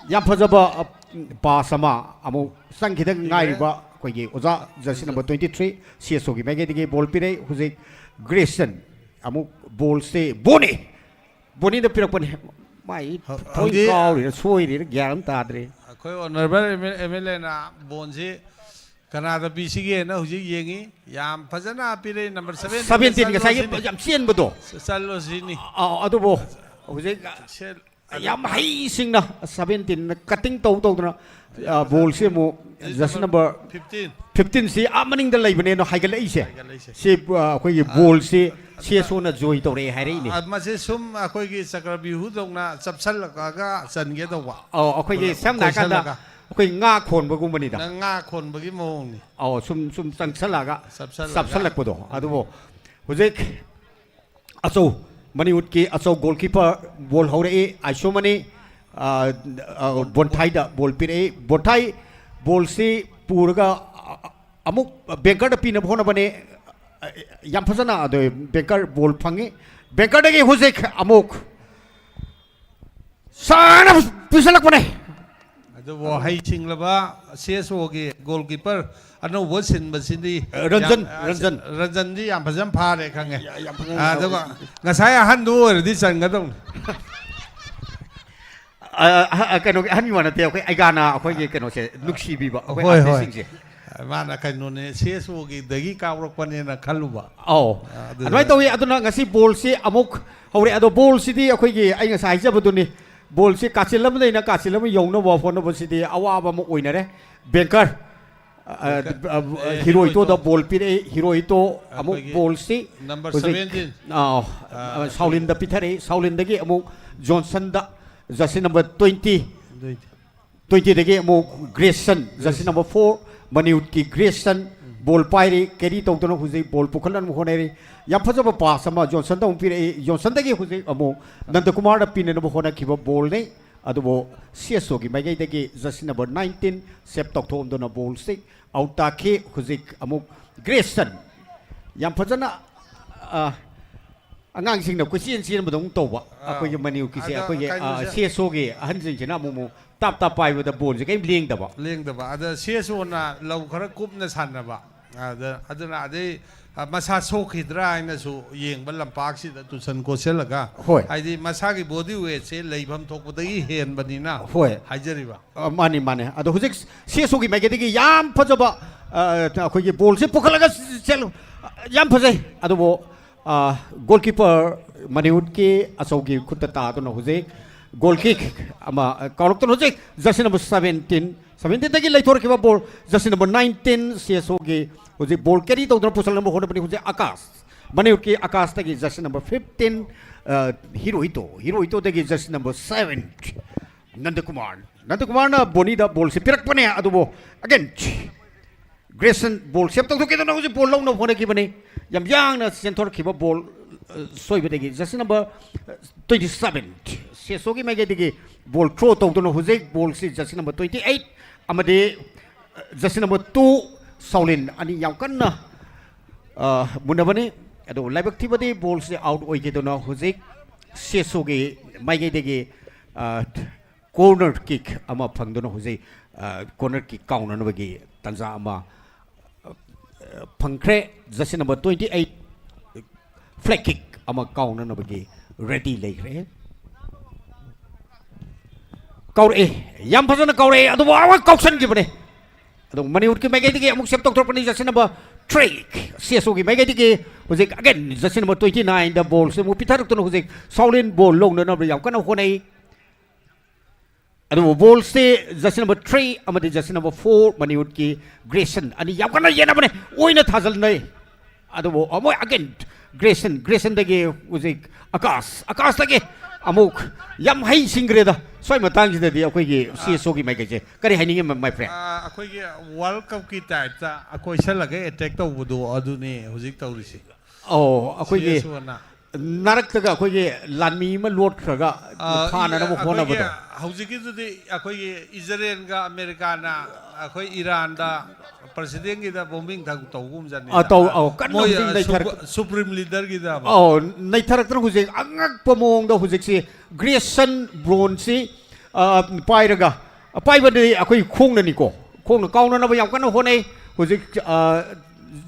ꯌꯥꯝ ꯐꯖꯕ, ꯑ, pass ꯑꯃ ꯑꯃꯨꯛ ꯆꯪꯈꯤꯗ ꯉꯥꯏꯔꯤꯕ ꯑꯩꯈꯣꯏꯒꯤ ꯑꯣꯖꯥ jersey number twenty three ꯁꯤ ꯑꯦꯁ ꯑꯣꯒꯤ ꯃꯥꯏꯀꯩꯗꯒꯤ ꯕꯣꯜ ꯄꯤꯔꯛꯏ꯫ ꯍꯧꯖꯤꯛ ꯒ꯭ꯔꯦꯁꯟ ꯑꯃꯨꯛ ꯕꯣꯜꯁꯦ ꯕꯣꯅꯤ, ꯕꯣꯅꯤꯗ ꯄꯤꯔꯛꯄꯅꯤ꯫ ꯃꯥꯏ ꯍꯧ-, ꯊꯣꯏ ꯍꯧꯖꯤꯛ ꯀꯥꯎꯔꯤꯔ ꯁꯣꯏꯔꯤꯔ ꯒ꯭ꯌꯥꯟ ꯑꯃ ꯇꯥꯗ꯭ꯔꯦ꯫ ꯑꯩꯈꯣꯏ honourable M L A ꯅ ꯕꯣꯟꯁꯤ ꯀꯅꯥꯗ ꯄꯤꯁꯤꯒꯦꯅ ꯍꯧꯖꯤꯛ ꯌꯦꯡꯉꯤ꯫ ꯌꯥꯝ ꯐꯖꯅ ꯄꯤꯔꯛꯏ꯫ Number seventeen ꯗ seventeen ꯉꯁꯥꯏꯒꯤ ꯆꯠꯂꯣ ꯁꯤꯅꯤ꯫ ꯌꯥꯝ ꯆꯦꯟꯕꯗꯣ꯫ ꯆꯠꯂꯣ ꯁꯤꯅꯤ꯫ ꯑ-, ꯑꯗꯨꯕꯨ ꯍꯧꯖꯤꯛ ꯁꯦ-, ꯑꯗ ꯌꯥꯝ ꯍꯩꯁꯤꯡꯅ seventeen ꯅ cutting ꯇꯧ ꯇꯧꯗꯅ, ꯑ, ꯕꯣꯜꯁꯤ ꯑꯃꯨꯛ jersey number fifteen꯫ Fifteen ꯁꯤ ꯑꯥ ꯃꯅꯤꯡꯗ ꯂꯩꯕꯅꯦꯅ ꯍꯥꯏꯒꯠꯂꯛꯏꯁꯦ꯫ ꯍꯥꯏꯒꯠꯂꯛꯏꯁꯦ꯫ ꯁꯤ, ꯑ, ꯑꯩꯈꯣꯏꯒꯤ ꯑ, ꯕꯣꯜꯁꯤ ꯁꯤ ꯑꯦꯁ ꯑꯣꯅ ꯖꯣꯏ ꯇꯧꯔꯛꯑꯦ ꯍꯥꯏꯔꯛꯏꯅꯦ꯫ ꯑ, ꯃꯁꯤ ꯁꯨꯝ ꯑꯩꯈꯣꯏꯒꯤ ꯆꯀ꯭ꯔꯕꯤꯍꯨꯗꯧꯅ ꯆꯞꯁꯜꯂꯒ ꯆꯟꯒꯦ ꯇꯧꯕ꯫ ꯑꯧ, ꯑꯩꯈꯣꯏꯒꯤ ꯄꯨꯂꯞ ꯁꯝꯅ ꯍꯥꯏꯔꯀꯥꯟꯗ ꯀꯣꯏꯁꯜꯂꯒ꯫ ꯑꯩꯈꯣꯏ ꯉꯥ ꯈꯣꯟꯕꯒꯨꯝꯕꯅꯤꯗ꯫ ꯅꯪ ꯉꯥ ꯈꯣꯟꯕꯒꯤ ꯃꯑꯣꯡꯅꯤ꯫ ꯑꯧ, ꯁꯨꯝ, ꯁꯨꯝ ꯆꯪꯁꯜꯂꯛꯑꯒ ꯆꯞꯁꯜꯂꯒ꯫ ꯆꯞꯁꯜꯂꯛꯄꯗꯣ꯫ ꯑꯗꯨꯕꯨ ꯍꯧꯖꯤꯛ ꯑꯆꯧ ꯃꯅꯤꯋꯨꯠꯀꯤ ꯑꯆꯧ ꯒꯣꯜꯀꯤꯄꯔ ꯕꯣꯜ ꯍꯧꯔꯛꯏ, ꯑꯥꯏꯁꯣꯃꯅꯤ, ꯑ, ꯑ, ꯕꯣꯟꯊꯥꯏꯗ ꯕꯣꯜ ꯄꯤꯔꯛꯏ꯫ ꯕꯣꯟꯊꯥꯏ ꯕꯣꯜꯁꯤ ꯄꯨꯔꯒ, ꯑ, ꯑꯃꯨꯛ ꯕꯦꯡꯀꯔꯗ ꯄꯤꯅꯕ ꯍꯣꯠꯅꯕꯅꯤ꯫ ꯌꯥꯝ ꯐꯖꯅ ꯑꯗꯨ ꯕꯦꯡꯀꯔ ꯕꯣꯜ ꯐꯪꯉꯤ꯫ ꯕꯦꯡꯀꯔꯗꯒꯤ ꯍꯧꯖꯤꯛ ꯑꯃꯨꯛ ꯁꯥꯟꯅ ꯄꯤꯁꯜꯂꯛꯄꯅꯦ꯫ ꯑꯗꯨꯕꯨ ꯍꯩꯁꯤꯡꯂꯕ ꯁꯤ ꯑꯦꯁ ꯑꯣꯒꯤ ꯒꯣꯜꯀꯤꯄꯔ ꯑꯅꯧꯕ ꯁꯤꯟꯕꯁꯤꯗꯤ ꯔꯟꯖꯟ, ꯌꯥꯝ, ꯔꯟꯖꯟ꯫ ꯔꯟꯖꯟꯗꯤ ꯌꯥꯝ ꯐꯖꯅ ꯐꯥꯔꯦ ꯈꯪꯉꯦ꯫ ꯌꯥ-, ꯌꯥꯝ ꯐꯖꯅ ꯑꯗꯨꯒ ꯐꯥꯔꯦ꯫ ꯉꯁꯥꯏ ꯑꯍꯟꯗꯨ ꯑꯣꯏꯔꯗꯤ ꯆꯟꯒꯗꯧꯅꯤ꯫ ꯑ, ꯑ, ꯀꯩꯅꯣꯒꯤ ꯑꯍꯟꯒꯤ ꯋꯥ ꯅꯠꯇꯦ, ꯑꯩꯈꯣꯏ ꯑꯩꯒꯥꯅ ꯑꯩꯈꯣꯏꯒꯤ ꯀꯩꯅꯣꯁꯦ ꯅꯨꯡꯁꯤꯕꯤꯕ, ꯑꯩꯈꯣꯏ ꯍꯣꯏ, ꯍꯣꯏ꯫ ꯑꯥꯔꯇꯤꯁꯁꯤꯡꯁꯦ꯫ ꯃꯥꯅ ꯀꯩꯅꯣꯅꯦ, ꯁꯤ ꯑꯦꯁ ꯑꯣꯒꯤꯗꯒꯤ ꯀꯥꯎꯔꯛꯄꯅꯦꯅ ꯈꯜꯂꯨꯕ꯫ ꯑꯧ꯫ ꯑꯗꯨꯗ ꯑꯗꯨꯃꯥꯏꯅ ꯇꯧꯋꯤ꯫ ꯑꯗꯨꯅ ꯉꯁꯤ ꯕꯣꯜꯁꯤ ꯑꯃꯨꯛ ꯍꯧꯔꯦ꯫ ꯑꯗꯣ ꯕꯣꯜꯁꯤꯗꯤ ꯑꯩꯈꯣꯏꯒꯤ, ꯑꯩ ꯉꯁꯥꯏ ꯍꯥꯏꯖꯕꯗꯨꯅꯤ, ꯕꯣꯜꯁꯤ ꯀꯥꯆꯤꯜ ꯑꯃꯗꯩꯅ ꯀꯥꯆꯤꯜ ꯑꯃ ꯌꯧꯅꯕ ꯍꯣꯠꯅꯕꯁꯤꯗꯤ ꯑꯋꯥꯕ ꯑꯃ ꯑꯣꯏꯅꯔꯦ꯫ ꯕꯦꯡꯀꯔ, ꯑ, ꯑ, ꯕꯦꯡꯀꯔ, ꯑ, ꯑꯦ, ꯍꯤꯔꯣꯏꯇꯣꯗ ꯍꯤꯔꯣꯏꯇꯣ꯫ ꯕꯣꯜ ꯄꯤꯔꯛꯏ꯫ ꯍꯤꯔꯣꯏꯇꯣ ꯑꯃꯨꯛ ꯑꯩꯈꯣꯏꯒꯤ ꯕꯣꯜꯁꯤ ꯅꯝꯕꯔ ꯍꯧꯖꯤꯛ, ꯁꯚꯦꯟꯇꯤꯟ꯫ ꯑ, ꯑ, ꯑ, ꯁꯥꯎꯂꯤꯟꯗ ꯄꯤꯊꯔꯛꯏ꯫ ꯁꯥꯎꯂꯤꯟꯗꯒꯤ ꯑꯃꯨꯛ ꯖꯣꯟꯁꯟꯗ, ꯖꯔꯁꯤ ꯅꯝꯕꯔ ꯇ꯭ꯋꯦꯟꯇꯤ꯫ ꯇ꯭ꯋꯦꯟꯇꯤ꯫ ꯇ꯭ꯋꯦꯟꯇꯤꯗꯒꯤ ꯑꯃꯨꯛ ꯒ꯭ꯔꯦꯁꯟ, ꯖꯔꯁꯤ ꯒ꯭ꯔꯦꯁꯟ꯫ ꯅꯝꯕꯔ ꯐꯣꯔ, ꯃꯅꯤꯌꯨꯠꯀꯤ ꯒ꯭ꯔꯦꯁꯟ, ꯎꯝ꯫ ꯕꯣꯜ ꯄꯥꯏꯔꯤ, ꯀꯦꯔꯤ ꯇꯧꯗꯨꯅ ꯍꯧꯖꯤꯛ ꯕꯣꯜ ꯄꯨꯈꯠꯅꯕ ꯍꯣꯠꯅꯔꯤ꯫ ꯌꯥꯝ ꯐꯖꯕ ꯄꯥꯁ ꯑꯃ ꯖꯣꯟꯁꯟꯗ ꯑꯃꯨꯛ ꯄꯤꯔꯛꯏ꯫ ꯖꯣꯟꯁꯟꯗꯒꯤ ꯍꯧꯖꯤꯛ ꯑꯃꯨꯛ ꯅꯟꯗꯀꯨꯃꯥꯔꯗ ꯄꯤꯅꯅꯕ ꯍꯣꯠꯅꯈꯤꯕ ꯕꯣꯜꯅꯤ꯫ ꯑꯗꯨꯕꯨ ꯁꯤ ꯑꯦꯁ ꯑꯣꯒꯤ ꯃꯥꯏꯀꯩꯗꯒꯤ ꯖꯔꯁꯤ ꯅꯝꯕꯔ ꯅꯥꯏꯟꯇꯤꯟ ꯁꯦꯞ ꯇꯧꯊꯣꯛꯑꯝꯗꯨꯅ ꯕꯣꯜꯁꯤ ꯑꯥꯎꯠ ꯇꯥꯈꯤ꯫ ꯍꯧꯖꯤꯛ ꯑꯃꯨꯛ ꯒ꯭ꯔꯦꯁꯟ꯫ ꯌꯥꯝ ꯐꯖꯅ, ꯑ, ꯑꯉꯥꯡꯁꯤꯡꯅ ꯀꯣꯏꯆꯦꯟ ꯆꯦꯟꯕꯗꯧꯅ ꯇꯧꯕ꯫ ꯑꯥ, ꯑꯩꯈꯣꯏꯒꯤ ꯃꯅꯤꯄꯨꯔꯒꯤꯁꯦ, ꯑꯗꯣ ꯑꯩꯈꯣꯏꯒꯤ, ꯑꯥ, ꯀꯩꯅꯣꯁꯦ ꯁꯤ ꯑꯦꯁ ꯑꯣꯒꯤ ꯑꯍꯟꯁꯤꯡꯁꯤꯅ ꯑꯃꯨꯛ ꯑꯃꯨꯛ ꯇꯥꯞ ꯇꯥꯞ ꯄꯥꯏꯕꯗ ꯕꯣꯜꯁꯦ ꯀꯔꯤꯝ ꯂꯦꯡꯗꯕ꯫ ꯂꯦꯡꯗꯕ꯫ ꯑꯗ ꯁꯤ ꯑꯦꯁ ꯑꯣꯅ ꯂꯧ ꯈꯔ ꯀꯨꯞꯅ ꯁꯥꯟꯅꯕ꯫ ꯑꯗ, ꯑꯗꯨꯅ ꯑꯗꯩ, ꯑ, ꯃꯁꯥ ꯁꯣꯛꯈꯤꯗ꯭ꯔꯥ ꯍꯥꯏꯅꯁꯨ ꯌꯦꯡꯕ, ꯂꯝꯄꯥꯛꯁꯤꯗ ꯇꯨꯁꯟ ꯀꯣꯠꯁꯜꯂꯒ꯫ ꯍꯣꯏ꯫ ꯍꯥꯏꯗꯤ ꯃꯁꯥꯒꯤ ꯕꯣꯗꯤ ꯋꯦꯠꯁꯦ ꯂꯩꯐꯝ ꯊꯣꯛꯄꯗꯒꯤ ꯍꯦꯟꯕꯅꯤꯅ ꯍꯣꯏ꯫ ꯍꯥꯏꯖꯔꯤꯕ꯫ ꯑ, ꯃꯥꯅꯤ, ꯃꯥꯅꯤ꯫ ꯑꯗꯣ ꯍꯧꯖꯤꯛ ꯁꯤ ꯑꯦꯁ ꯑꯣꯒꯤ ꯃꯥꯏꯀꯩꯗꯒꯤ ꯌꯥꯝ ꯐꯖꯕ, ꯑ, ꯑꯩꯈꯣꯏꯒꯤ ꯕꯣꯜꯁꯦ ꯄꯨꯈꯠꯂꯒ ꯆꯦꯜꯂꯨ-, ꯌꯥꯝ ꯐꯖꯩ꯫ ꯑꯗꯨꯕꯨ ꯑ, ꯒꯣꯜꯀꯤꯄꯔ ꯃꯅꯤꯍꯨꯠꯀꯤ ꯑꯆꯧꯒꯤ ꯈꯨꯠꯇ ꯇꯥꯗꯨꯅ ꯍꯧꯖꯤꯛ ꯒꯣꯜ ꯀꯤꯛ ꯑꯃ, ꯑ, ꯀꯥꯎꯔꯛꯇꯨꯅ ꯍꯧꯖꯤꯛ ꯖꯔꯁꯤ ꯅꯝꯕꯔ ꯁꯚꯦꯟꯇꯤꯟ, ꯁꯚꯦꯟꯇꯤꯟꯗꯒꯤ ꯂꯩꯊꯣꯔꯛꯈꯤꯕ ball jersey number nineteen C S ꯑꯣꯒꯤ ꯍꯧꯖꯤꯛ ꯕꯣꯜ ꯀꯦꯔꯤ ꯇꯧꯗꯨꯅ ꯄꯨꯁꯜꯅꯕ ꯍꯣꯠꯅꯕꯅꯤ꯫ ꯍꯧꯖꯤꯛ ꯑꯀꯥꯁ, ꯃꯅꯤꯍꯨꯠꯀꯤ ꯑꯀꯥꯁꯇꯒꯤ ꯖꯔꯁꯤ ꯅꯝꯕꯔ ꯐꯤꯐꯇꯤꯟ, ꯑ, ꯍꯤꯔꯣꯍꯤꯇꯣ, ꯍꯤꯔꯣꯍꯤꯇꯣꯗꯒꯤ ꯖꯔꯁꯤ ꯅꯝꯕꯔ ꯁꯚꯦꯟ ꯅꯟꯗꯀꯨꯃꯥꯔ, ꯅꯟꯗꯀꯨꯃꯥꯔꯅ ꯕꯣꯅꯤꯗ ꯕꯣꯜꯁꯤ ꯄꯤꯔꯛꯄꯅꯦ꯫ ꯑꯗꯨꯕꯨ ꯑꯒꯦꯟ ꯒ꯭ꯔꯦꯁꯟ ꯕꯣꯜ ꯁꯦꯞ ꯇꯧꯊꯣꯛꯈꯤꯗꯨꯅ ꯍꯧꯖꯤꯛ ꯕꯣꯜ ꯂꯧꯅꯕ ꯍꯣꯠꯅꯈꯤꯕꯅꯤ꯫ ꯌꯥꯝ ꯌꯥꯡꯅ ꯆꯦꯟꯊꯣꯔꯛꯈꯤꯕ ꯕꯣꯜ ꯁꯣꯏꯕꯗꯒꯤ jersey number twenty seven, C S ꯑꯣꯒꯤ ꯃꯥꯏꯀꯩꯗꯒꯤ ꯕꯣꯜ ꯊ꯭ꯔꯣ ꯇꯧꯗꯨꯅ ꯍꯧꯖꯤꯛ ꯕꯣꯜꯁꯤ ꯖꯔꯁꯤ ꯅꯝꯕꯔ ꯇ꯭ꯋꯦꯟꯇꯤ ꯑꯩꯠ ꯑꯃꯗꯤ ꯖꯔꯁꯤ ꯅꯝꯕꯔ ꯇꯨ ꯁꯥꯎꯂꯤꯟ ꯑꯅꯤ ꯌꯥꯝ ꯀꯟꯅ, ꯑ, ꯃꯨꯟꯅꯕꯅꯤ꯫ ꯑꯗꯨꯕꯨ ꯂꯥꯏꯕꯛ ꯊꯤꯕꯗꯤ ꯕꯣꯜꯁꯤ ꯑꯥꯎꯠ ꯑꯣꯏꯈꯤꯗꯨꯅ ꯍꯧꯖꯤꯛ ꯁꯤ ꯑꯦꯁ ꯑꯣꯒꯤ ꯃꯥꯏꯀꯩꯗꯒꯤ, ꯑ, ꯀꯣꯔꯅꯔ ꯀꯤꯛ ꯑꯃ ꯐꯪꯗꯨꯅ ꯍꯧꯖꯤꯛ, ꯑ, ꯀꯣꯔꯅꯔ ꯀꯤꯛ ꯀꯥꯎꯅꯅꯕꯒꯤ ꯇꯥꯟꯖꯥ ꯑꯃ, ꯑ, ꯐꯪꯈ꯭ꯔꯦ꯫ ꯖꯔꯁꯤ ꯅꯝꯕꯔ ꯇ꯭ꯋꯦꯟꯇꯤ ꯑꯩꯠ ꯐ꯭ꯂꯦꯛ ꯀꯤꯛ ꯑꯃ ꯀꯥꯎꯅꯅꯕꯒꯤ ꯔꯦꯗꯤ ꯂꯩꯈ꯭ꯔꯦ꯫ ꯀꯥꯎꯔꯛꯑꯦ, ꯌꯥꯝ ꯐꯖꯅ ꯀꯥꯎꯔꯛꯑꯦ, ꯑꯗꯨꯕꯨ ꯑꯃ ꯀꯥꯎꯁꯟꯈꯤꯕꯅꯦ꯫ ꯑꯗꯨ ꯃꯅꯤꯄꯨꯔꯒꯤ ꯃꯥꯏꯀꯩꯗꯒꯤ ꯑꯃꯨꯛ ꯁꯦꯞ ꯇꯧꯊꯣꯔꯛꯄꯅꯤ jersey number three, C S ꯑꯣꯒꯤ ꯃꯥꯏꯀꯩꯗꯒꯤ꯫ ꯍꯧꯖꯤꯛ ꯑꯒꯦꯟ ꯖꯔꯁꯤ ꯅꯝꯕꯔ ꯇ꯭ꯋꯦꯟꯇꯤ ꯅꯥꯏꯟꯗ ꯕꯣꯜꯁꯤ ꯑꯃꯨꯛ ꯄꯤꯊꯔꯛꯇꯨꯅ ꯍꯧꯖꯤꯛ ꯁꯥꯎꯂꯤꯟ ꯕꯣꯜ ꯂꯧꯅꯅꯕ ꯌꯥꯝ ꯀꯟꯅ ꯍꯣꯠꯅꯩ꯫ ꯑꯗꯨꯕꯨ ꯕꯣꯜꯁꯤ ꯖꯔꯁꯤ ꯅꯝꯕꯔ ꯊ꯭ꯔꯤ ꯑꯃꯗꯤ ꯖꯔꯁꯤ ꯅꯝꯕꯔ ꯐꯣꯔ ꯃꯅꯤꯄꯨꯔꯒꯤ ꯒ꯭ꯔꯦꯁꯟ ꯑꯅꯤ ꯌꯥꯝ ꯀꯟꯅ ꯌꯦꯟꯅꯕꯅꯦ, ꯑꯣꯏꯅ ꯊꯥꯖꯜꯅꯩ꯫ ꯑꯗꯨꯕꯨ ꯑꯃꯨꯛ ꯑꯒꯦꯟ ꯒ꯭ꯔꯦꯁꯟ, ꯒ꯭ꯔꯦꯁꯟꯗꯒꯤ ꯍꯧꯖꯤꯛ ꯑꯀꯥꯁ, ꯑꯀꯥꯁꯇꯒꯤ ꯑꯃꯨꯛ ꯌꯥꯝ ꯍꯩ ꯁꯤꯡꯈ꯭ꯔꯦꯗ꯫ ꯁ꯭ꯋꯥꯏ ꯃꯇꯥꯡꯁꯤꯗꯗꯤ ꯑꯩꯈꯣꯏꯒꯤ ꯁꯤ ꯑꯦꯁ ꯑꯣꯒꯤ ꯃꯥꯏꯀꯩꯁꯦ ꯀꯔꯤ ꯍꯥꯏꯅꯤꯡꯉꯤ, ꯃꯥꯏ ꯐ꯭ꯔꯦꯟ? ꯑꯩꯈꯣꯏꯒꯤ ꯋꯥꯔꯜ ꯀꯞꯀꯤ ꯇꯥꯏꯞꯇ ꯀꯣꯏꯁꯜꯂꯒ ꯑꯦꯇꯦꯛ ꯇꯧꯕꯗꯣ ꯑꯗꯨꯅꯤ ꯍꯧꯖꯤꯛ ꯇꯧꯔꯤꯁꯦ꯫ ꯑꯣ, ꯑꯩꯈꯣꯏꯒꯤ ꯁꯤ ꯑꯦꯁ ꯑꯣꯅ꯫ ꯅꯥꯔꯛꯇꯒ ꯑꯩꯈꯣꯏꯒꯤ ꯂꯥꯟꯃꯤ ꯑꯃ ꯂꯣꯠꯈ꯭ꯔꯒ ꯑ, ꯐꯥꯅꯅꯕ ꯑꯩꯈꯣꯏꯒꯤ ꯍꯣꯠꯅꯕꯗꯣ꯫ ꯍꯧꯖꯤꯛꯀꯤꯗꯨꯗꯤ ꯑꯩꯈꯣꯏꯒꯤ ꯏꯖꯔꯦꯜꯒ ꯑꯃꯦꯔꯤꯀꯥꯅ ꯑꯩꯈꯣꯏ ꯏꯔꯥꯟꯗ ꯄ꯭ꯔꯁꯤꯗꯦꯟꯒꯤꯗ ꯕꯣꯝꯕꯤꯡ ꯊ- ꯇꯧꯒꯨꯝꯖꯠꯅꯤ꯫ ꯑ, ꯇꯧ-, ꯑꯧ, ꯀꯟꯅ ꯃꯣꯏ ꯍꯧꯖꯤꯛ ꯅꯩꯊꯔꯛ- ꯁꯨꯄ꯭ꯔꯤꯝ ꯂꯤꯗꯔꯒꯤꯗ ꯑꯃ꯫ ꯑꯧ, ꯅꯩꯊꯔꯛꯇꯅ ꯍꯧꯖꯤꯛ ꯑꯉꯛꯄ ꯃꯑꯣꯡꯗ ꯍꯧꯖꯤꯛꯁꯤ ꯒ꯭ꯔꯦꯁꯟ ꯕ꯭ꯔꯣꯟꯁꯤ, ꯑ, ꯄꯥꯏꯔꯒ, ꯑ, ꯄꯥꯏꯕꯗꯤ ꯑꯩꯈꯣꯏ ꯈꯣꯡꯅꯅꯤꯀꯣ, ꯈꯣꯡꯅ ꯀꯥꯎꯅꯅꯕ ꯌꯥꯝ ꯀꯟꯅ ꯍꯣꯠꯅꯩ꯫ ꯍꯧꯖꯤꯛ, ꯑ,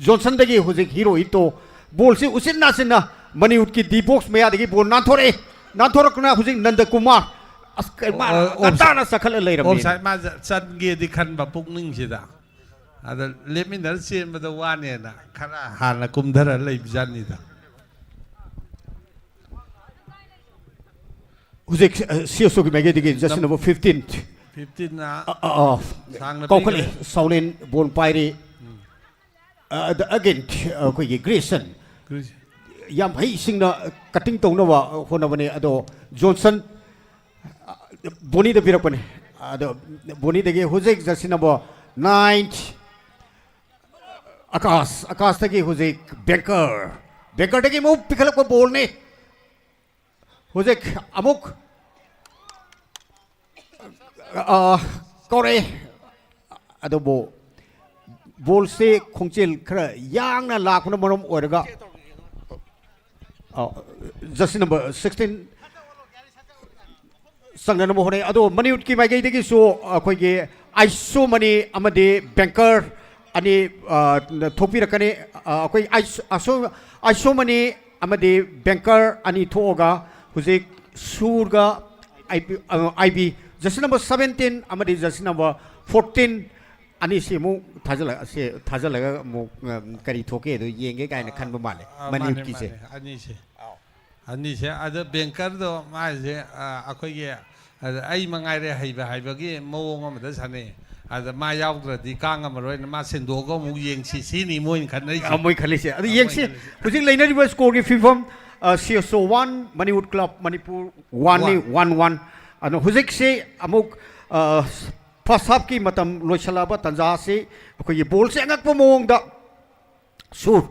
ꯖꯣꯟꯁꯟꯗꯒꯤ ꯍꯧꯖꯤꯛ ꯍꯤꯔꯣ ꯍꯤꯠꯇꯣ ꯕꯣꯜꯁꯤ ꯎꯆꯤꯟ ꯅꯥꯆꯤꯟꯅ ꯃꯅꯤꯄꯨꯔꯒꯤ ꯗꯤ ꯕꯣꯛꯁ ꯃꯌꯥꯗꯒꯤ ꯕꯣꯜ ꯅꯥꯟꯊꯣꯔꯛꯑꯦ꯫ ꯅꯥꯟꯊꯣꯔꯛꯇꯨꯅ ꯍꯧꯖꯤꯛ ꯅꯟꯗ ꯀꯨꯃꯥꯔ, ꯑꯁ, ꯀꯩ, ꯃꯥ ꯑꯣ, ꯑꯣꯐ-, ꯉꯟꯇꯥꯅ ꯆꯈꯠꯂ ꯂꯩꯔꯝꯃꯦ꯫ ꯑꯣꯐꯁꯥꯏꯠ ꯃꯥ ꯆ-, ꯆꯟꯒꯦꯗꯤ ꯈꯟꯕ ꯄꯨꯛꯅꯤꯡꯁꯤꯗ, ꯑꯗ ꯂꯦꯞꯃꯤꯟꯅꯔ ꯆꯦꯟꯕꯗ ꯋꯥꯅꯦꯅ ꯈꯔ ꯍꯥꯟꯅ ꯀꯨꯝꯊꯔ ꯂꯩꯕꯖꯥꯠꯅꯤꯗ꯫ ꯍꯧꯖꯤꯛ, ꯑ, ꯁꯤ ꯑꯦꯁ ꯑꯣꯒꯤ ꯃꯥꯏꯀꯩꯗꯒꯤ ꯖꯔꯁꯤ ꯅꯝꯕꯔ ꯐꯤꯐꯇꯤꯟ꯫ ꯐꯤꯐꯇꯤꯟꯅ ꯑ, ꯑ, ꯑ, ꯁꯥꯡꯅ ꯀꯥꯎꯈꯠꯂꯦ꯫ ꯄꯤꯈ꯭ꯔꯦ꯫ ꯁꯥꯎꯂꯦꯟ ꯕꯣꯜ ꯄꯥꯏꯔꯤ꯫ ꯑ, ꯑꯗ ꯑꯒꯦꯟ ꯑꯩꯈꯣꯏꯒꯤ ꯒ꯭ꯔꯦꯁꯟ ꯌꯥꯝ ꯍꯩꯁꯤꯡꯅ ꯀꯠꯇꯤꯡ ꯇꯧꯅꯕ ꯍꯣꯠꯅꯕꯅꯦ, ꯑꯗꯣ ꯖꯣꯟꯁꯟ, ꯑ, ꯕꯣꯅꯤꯗ ꯄꯤꯔꯛꯄꯅꯦ꯫ ꯑꯗꯣ ꯕꯣꯅꯤꯗꯒꯤ ꯍꯧꯖꯤꯛ ꯖꯔꯁꯤ ꯅꯝꯕꯔ ꯅꯥꯏꯟ ꯑꯀꯥꯁ, ꯑꯀꯥꯁꯇꯒꯤ ꯍꯧꯖꯤꯛ ꯕꯦꯡꯀꯔ ꯕꯦꯡꯀꯔꯗꯒꯤ ꯑꯃꯨꯛ ꯄꯤꯈꯠꯂꯛꯄ ꯕꯣꯜꯅꯤ꯫ ꯍꯧꯖꯤꯛ ꯑꯃꯨꯛ, ꯑ, ꯀꯧꯔꯛꯑꯦ꯫ ꯑꯗꯨꯕꯨ ꯕꯣꯜꯁꯤ ꯈꯣꯡꯖꯦꯜ ꯈꯔ ꯌꯥꯡꯅ ꯂꯥꯛꯄꯅ ꯃꯔꯝ ꯑꯣꯏꯔꯒ, ꯑ, ꯖꯔꯁꯤ ꯅꯝꯕꯔ ꯁꯤꯛꯁꯇꯤꯟ ꯆꯪꯅꯅꯕ ꯍꯣꯠꯅꯩ꯫ ꯑꯗꯣ ꯃꯅꯤꯌꯨꯠꯀꯤ ꯃꯥꯏꯀꯩꯗꯒꯤꯁꯨ ꯑꯩꯈꯣꯏꯒꯤ ꯑꯥꯏꯁꯣꯃꯅꯤ ꯑꯃꯗꯤ ꯕꯦꯡꯀꯔ ꯑꯅꯤ, ꯑ, ꯊꯣꯛꯄꯤꯔꯛꯀꯅꯤ꯫ ꯑ, ꯑꯩꯈꯣꯏ ꯑꯥꯏꯁ-, ꯑꯥꯏꯁꯣ-, ꯑꯥꯏꯁꯣꯃꯅꯤ ꯑꯃꯗꯤ ꯕꯦꯡꯀꯔ ꯑꯅꯤ ꯊꯣꯛꯑꯒ ꯍꯧꯖꯤꯛ ꯁꯨꯔꯒ ꯑꯥꯏ ꯕꯤ, ꯑ, ꯑꯥꯏ ꯕꯤ, ꯖꯔꯁꯤ ꯅꯝꯕꯔ ꯁꯕꯦꯟꯇꯤꯟ ꯑꯃꯗꯤ ꯖꯔꯁꯤ ꯅꯝꯕꯔ ꯐꯣꯔꯇꯤꯟ ꯑꯅꯤꯁꯤ ꯑꯃꯨꯛ ꯊꯥꯖꯤꯜꯂ-, ꯁꯦ ꯊꯥꯖꯤꯜꯂꯒ ꯑꯃꯨꯛ, ꯑ, ꯀꯔꯤ ꯊꯣꯛꯀꯦ ꯑꯗꯨ ꯌꯦꯡꯒꯦ ꯀꯥꯏꯅ ꯈꯟꯕ ꯃꯥꯜꯂꯦ, ꯑ, ꯃꯥꯅꯦ, ꯃꯅꯤꯌꯨꯠꯀꯤꯁꯦ꯫ ꯃꯥꯅꯦ, ꯑꯅꯤꯁꯦ꯫ ꯑꯅꯤꯁꯦ꯫ ꯑꯗ ꯕꯦꯡꯀꯔꯗꯣ ꯃꯥꯁꯦ, ꯑ, ꯑꯩꯈꯣꯏꯒꯤ, ꯑꯗ ꯑꯩ ꯃꯉꯥꯏꯔꯦ ꯍꯩꯕ ꯍꯥꯏꯕꯒꯤ ꯃꯑꯣꯡ ꯑꯃꯗ ꯁꯥꯟꯅꯩ꯫ ꯑꯗ ꯃꯥ ꯌꯥꯎꯗ꯭ꯔꯗꯤ ꯀꯥ ꯉꯝꯃꯔꯣꯏꯅ ꯃꯥ ꯁꯦꯡꯗꯣꯛꯑꯒ ꯑꯃꯨꯛ ꯌꯦꯡꯁꯤ ꯁꯤꯅꯤ ꯃꯣꯏꯅ ꯈꯟꯅꯔꯤꯁꯦ꯫ ꯑ, ꯃꯣꯏ ꯈꯜꯂꯤꯁꯦ꯫ ꯑꯗꯨ ꯑ, ꯃꯣꯏ ꯌꯦꯡꯁꯤ꯫ ꯈꯜꯂꯤꯁꯦ꯫ ꯍꯧꯖꯤꯛ ꯂꯩꯅꯔꯤꯕ ꯁ꯭ꯀꯣꯔꯒꯤ ꯐꯤꯕꯝ, ꯑ, ꯁꯤ ꯑꯦꯁ ꯑꯣ ꯋꯥꯟ, ꯃꯅꯤꯄꯨꯔ ꯀ꯭ꯂꯕ ꯃꯅꯤꯄꯨꯔ ꯋꯥꯟꯅꯤ, ꯋꯥꯟ꯫ One one. ꯑꯗꯣ ꯍꯧꯖꯤꯛꯁꯤ ꯑꯃꯨꯛ, ꯑ, ꯐꯥꯔꯁ ꯍꯥꯐꯀꯤ ꯃꯇꯝ ꯂꯣꯏꯁꯤꯜꯂꯛꯑꯕ ꯇꯥꯟꯖꯥꯁꯤ ꯑꯩꯈꯣꯏꯒꯤ ꯕꯣꯜꯁꯦ ꯑꯉꯛꯄ ꯃꯑꯣꯡꯗ ꯁꯨꯔ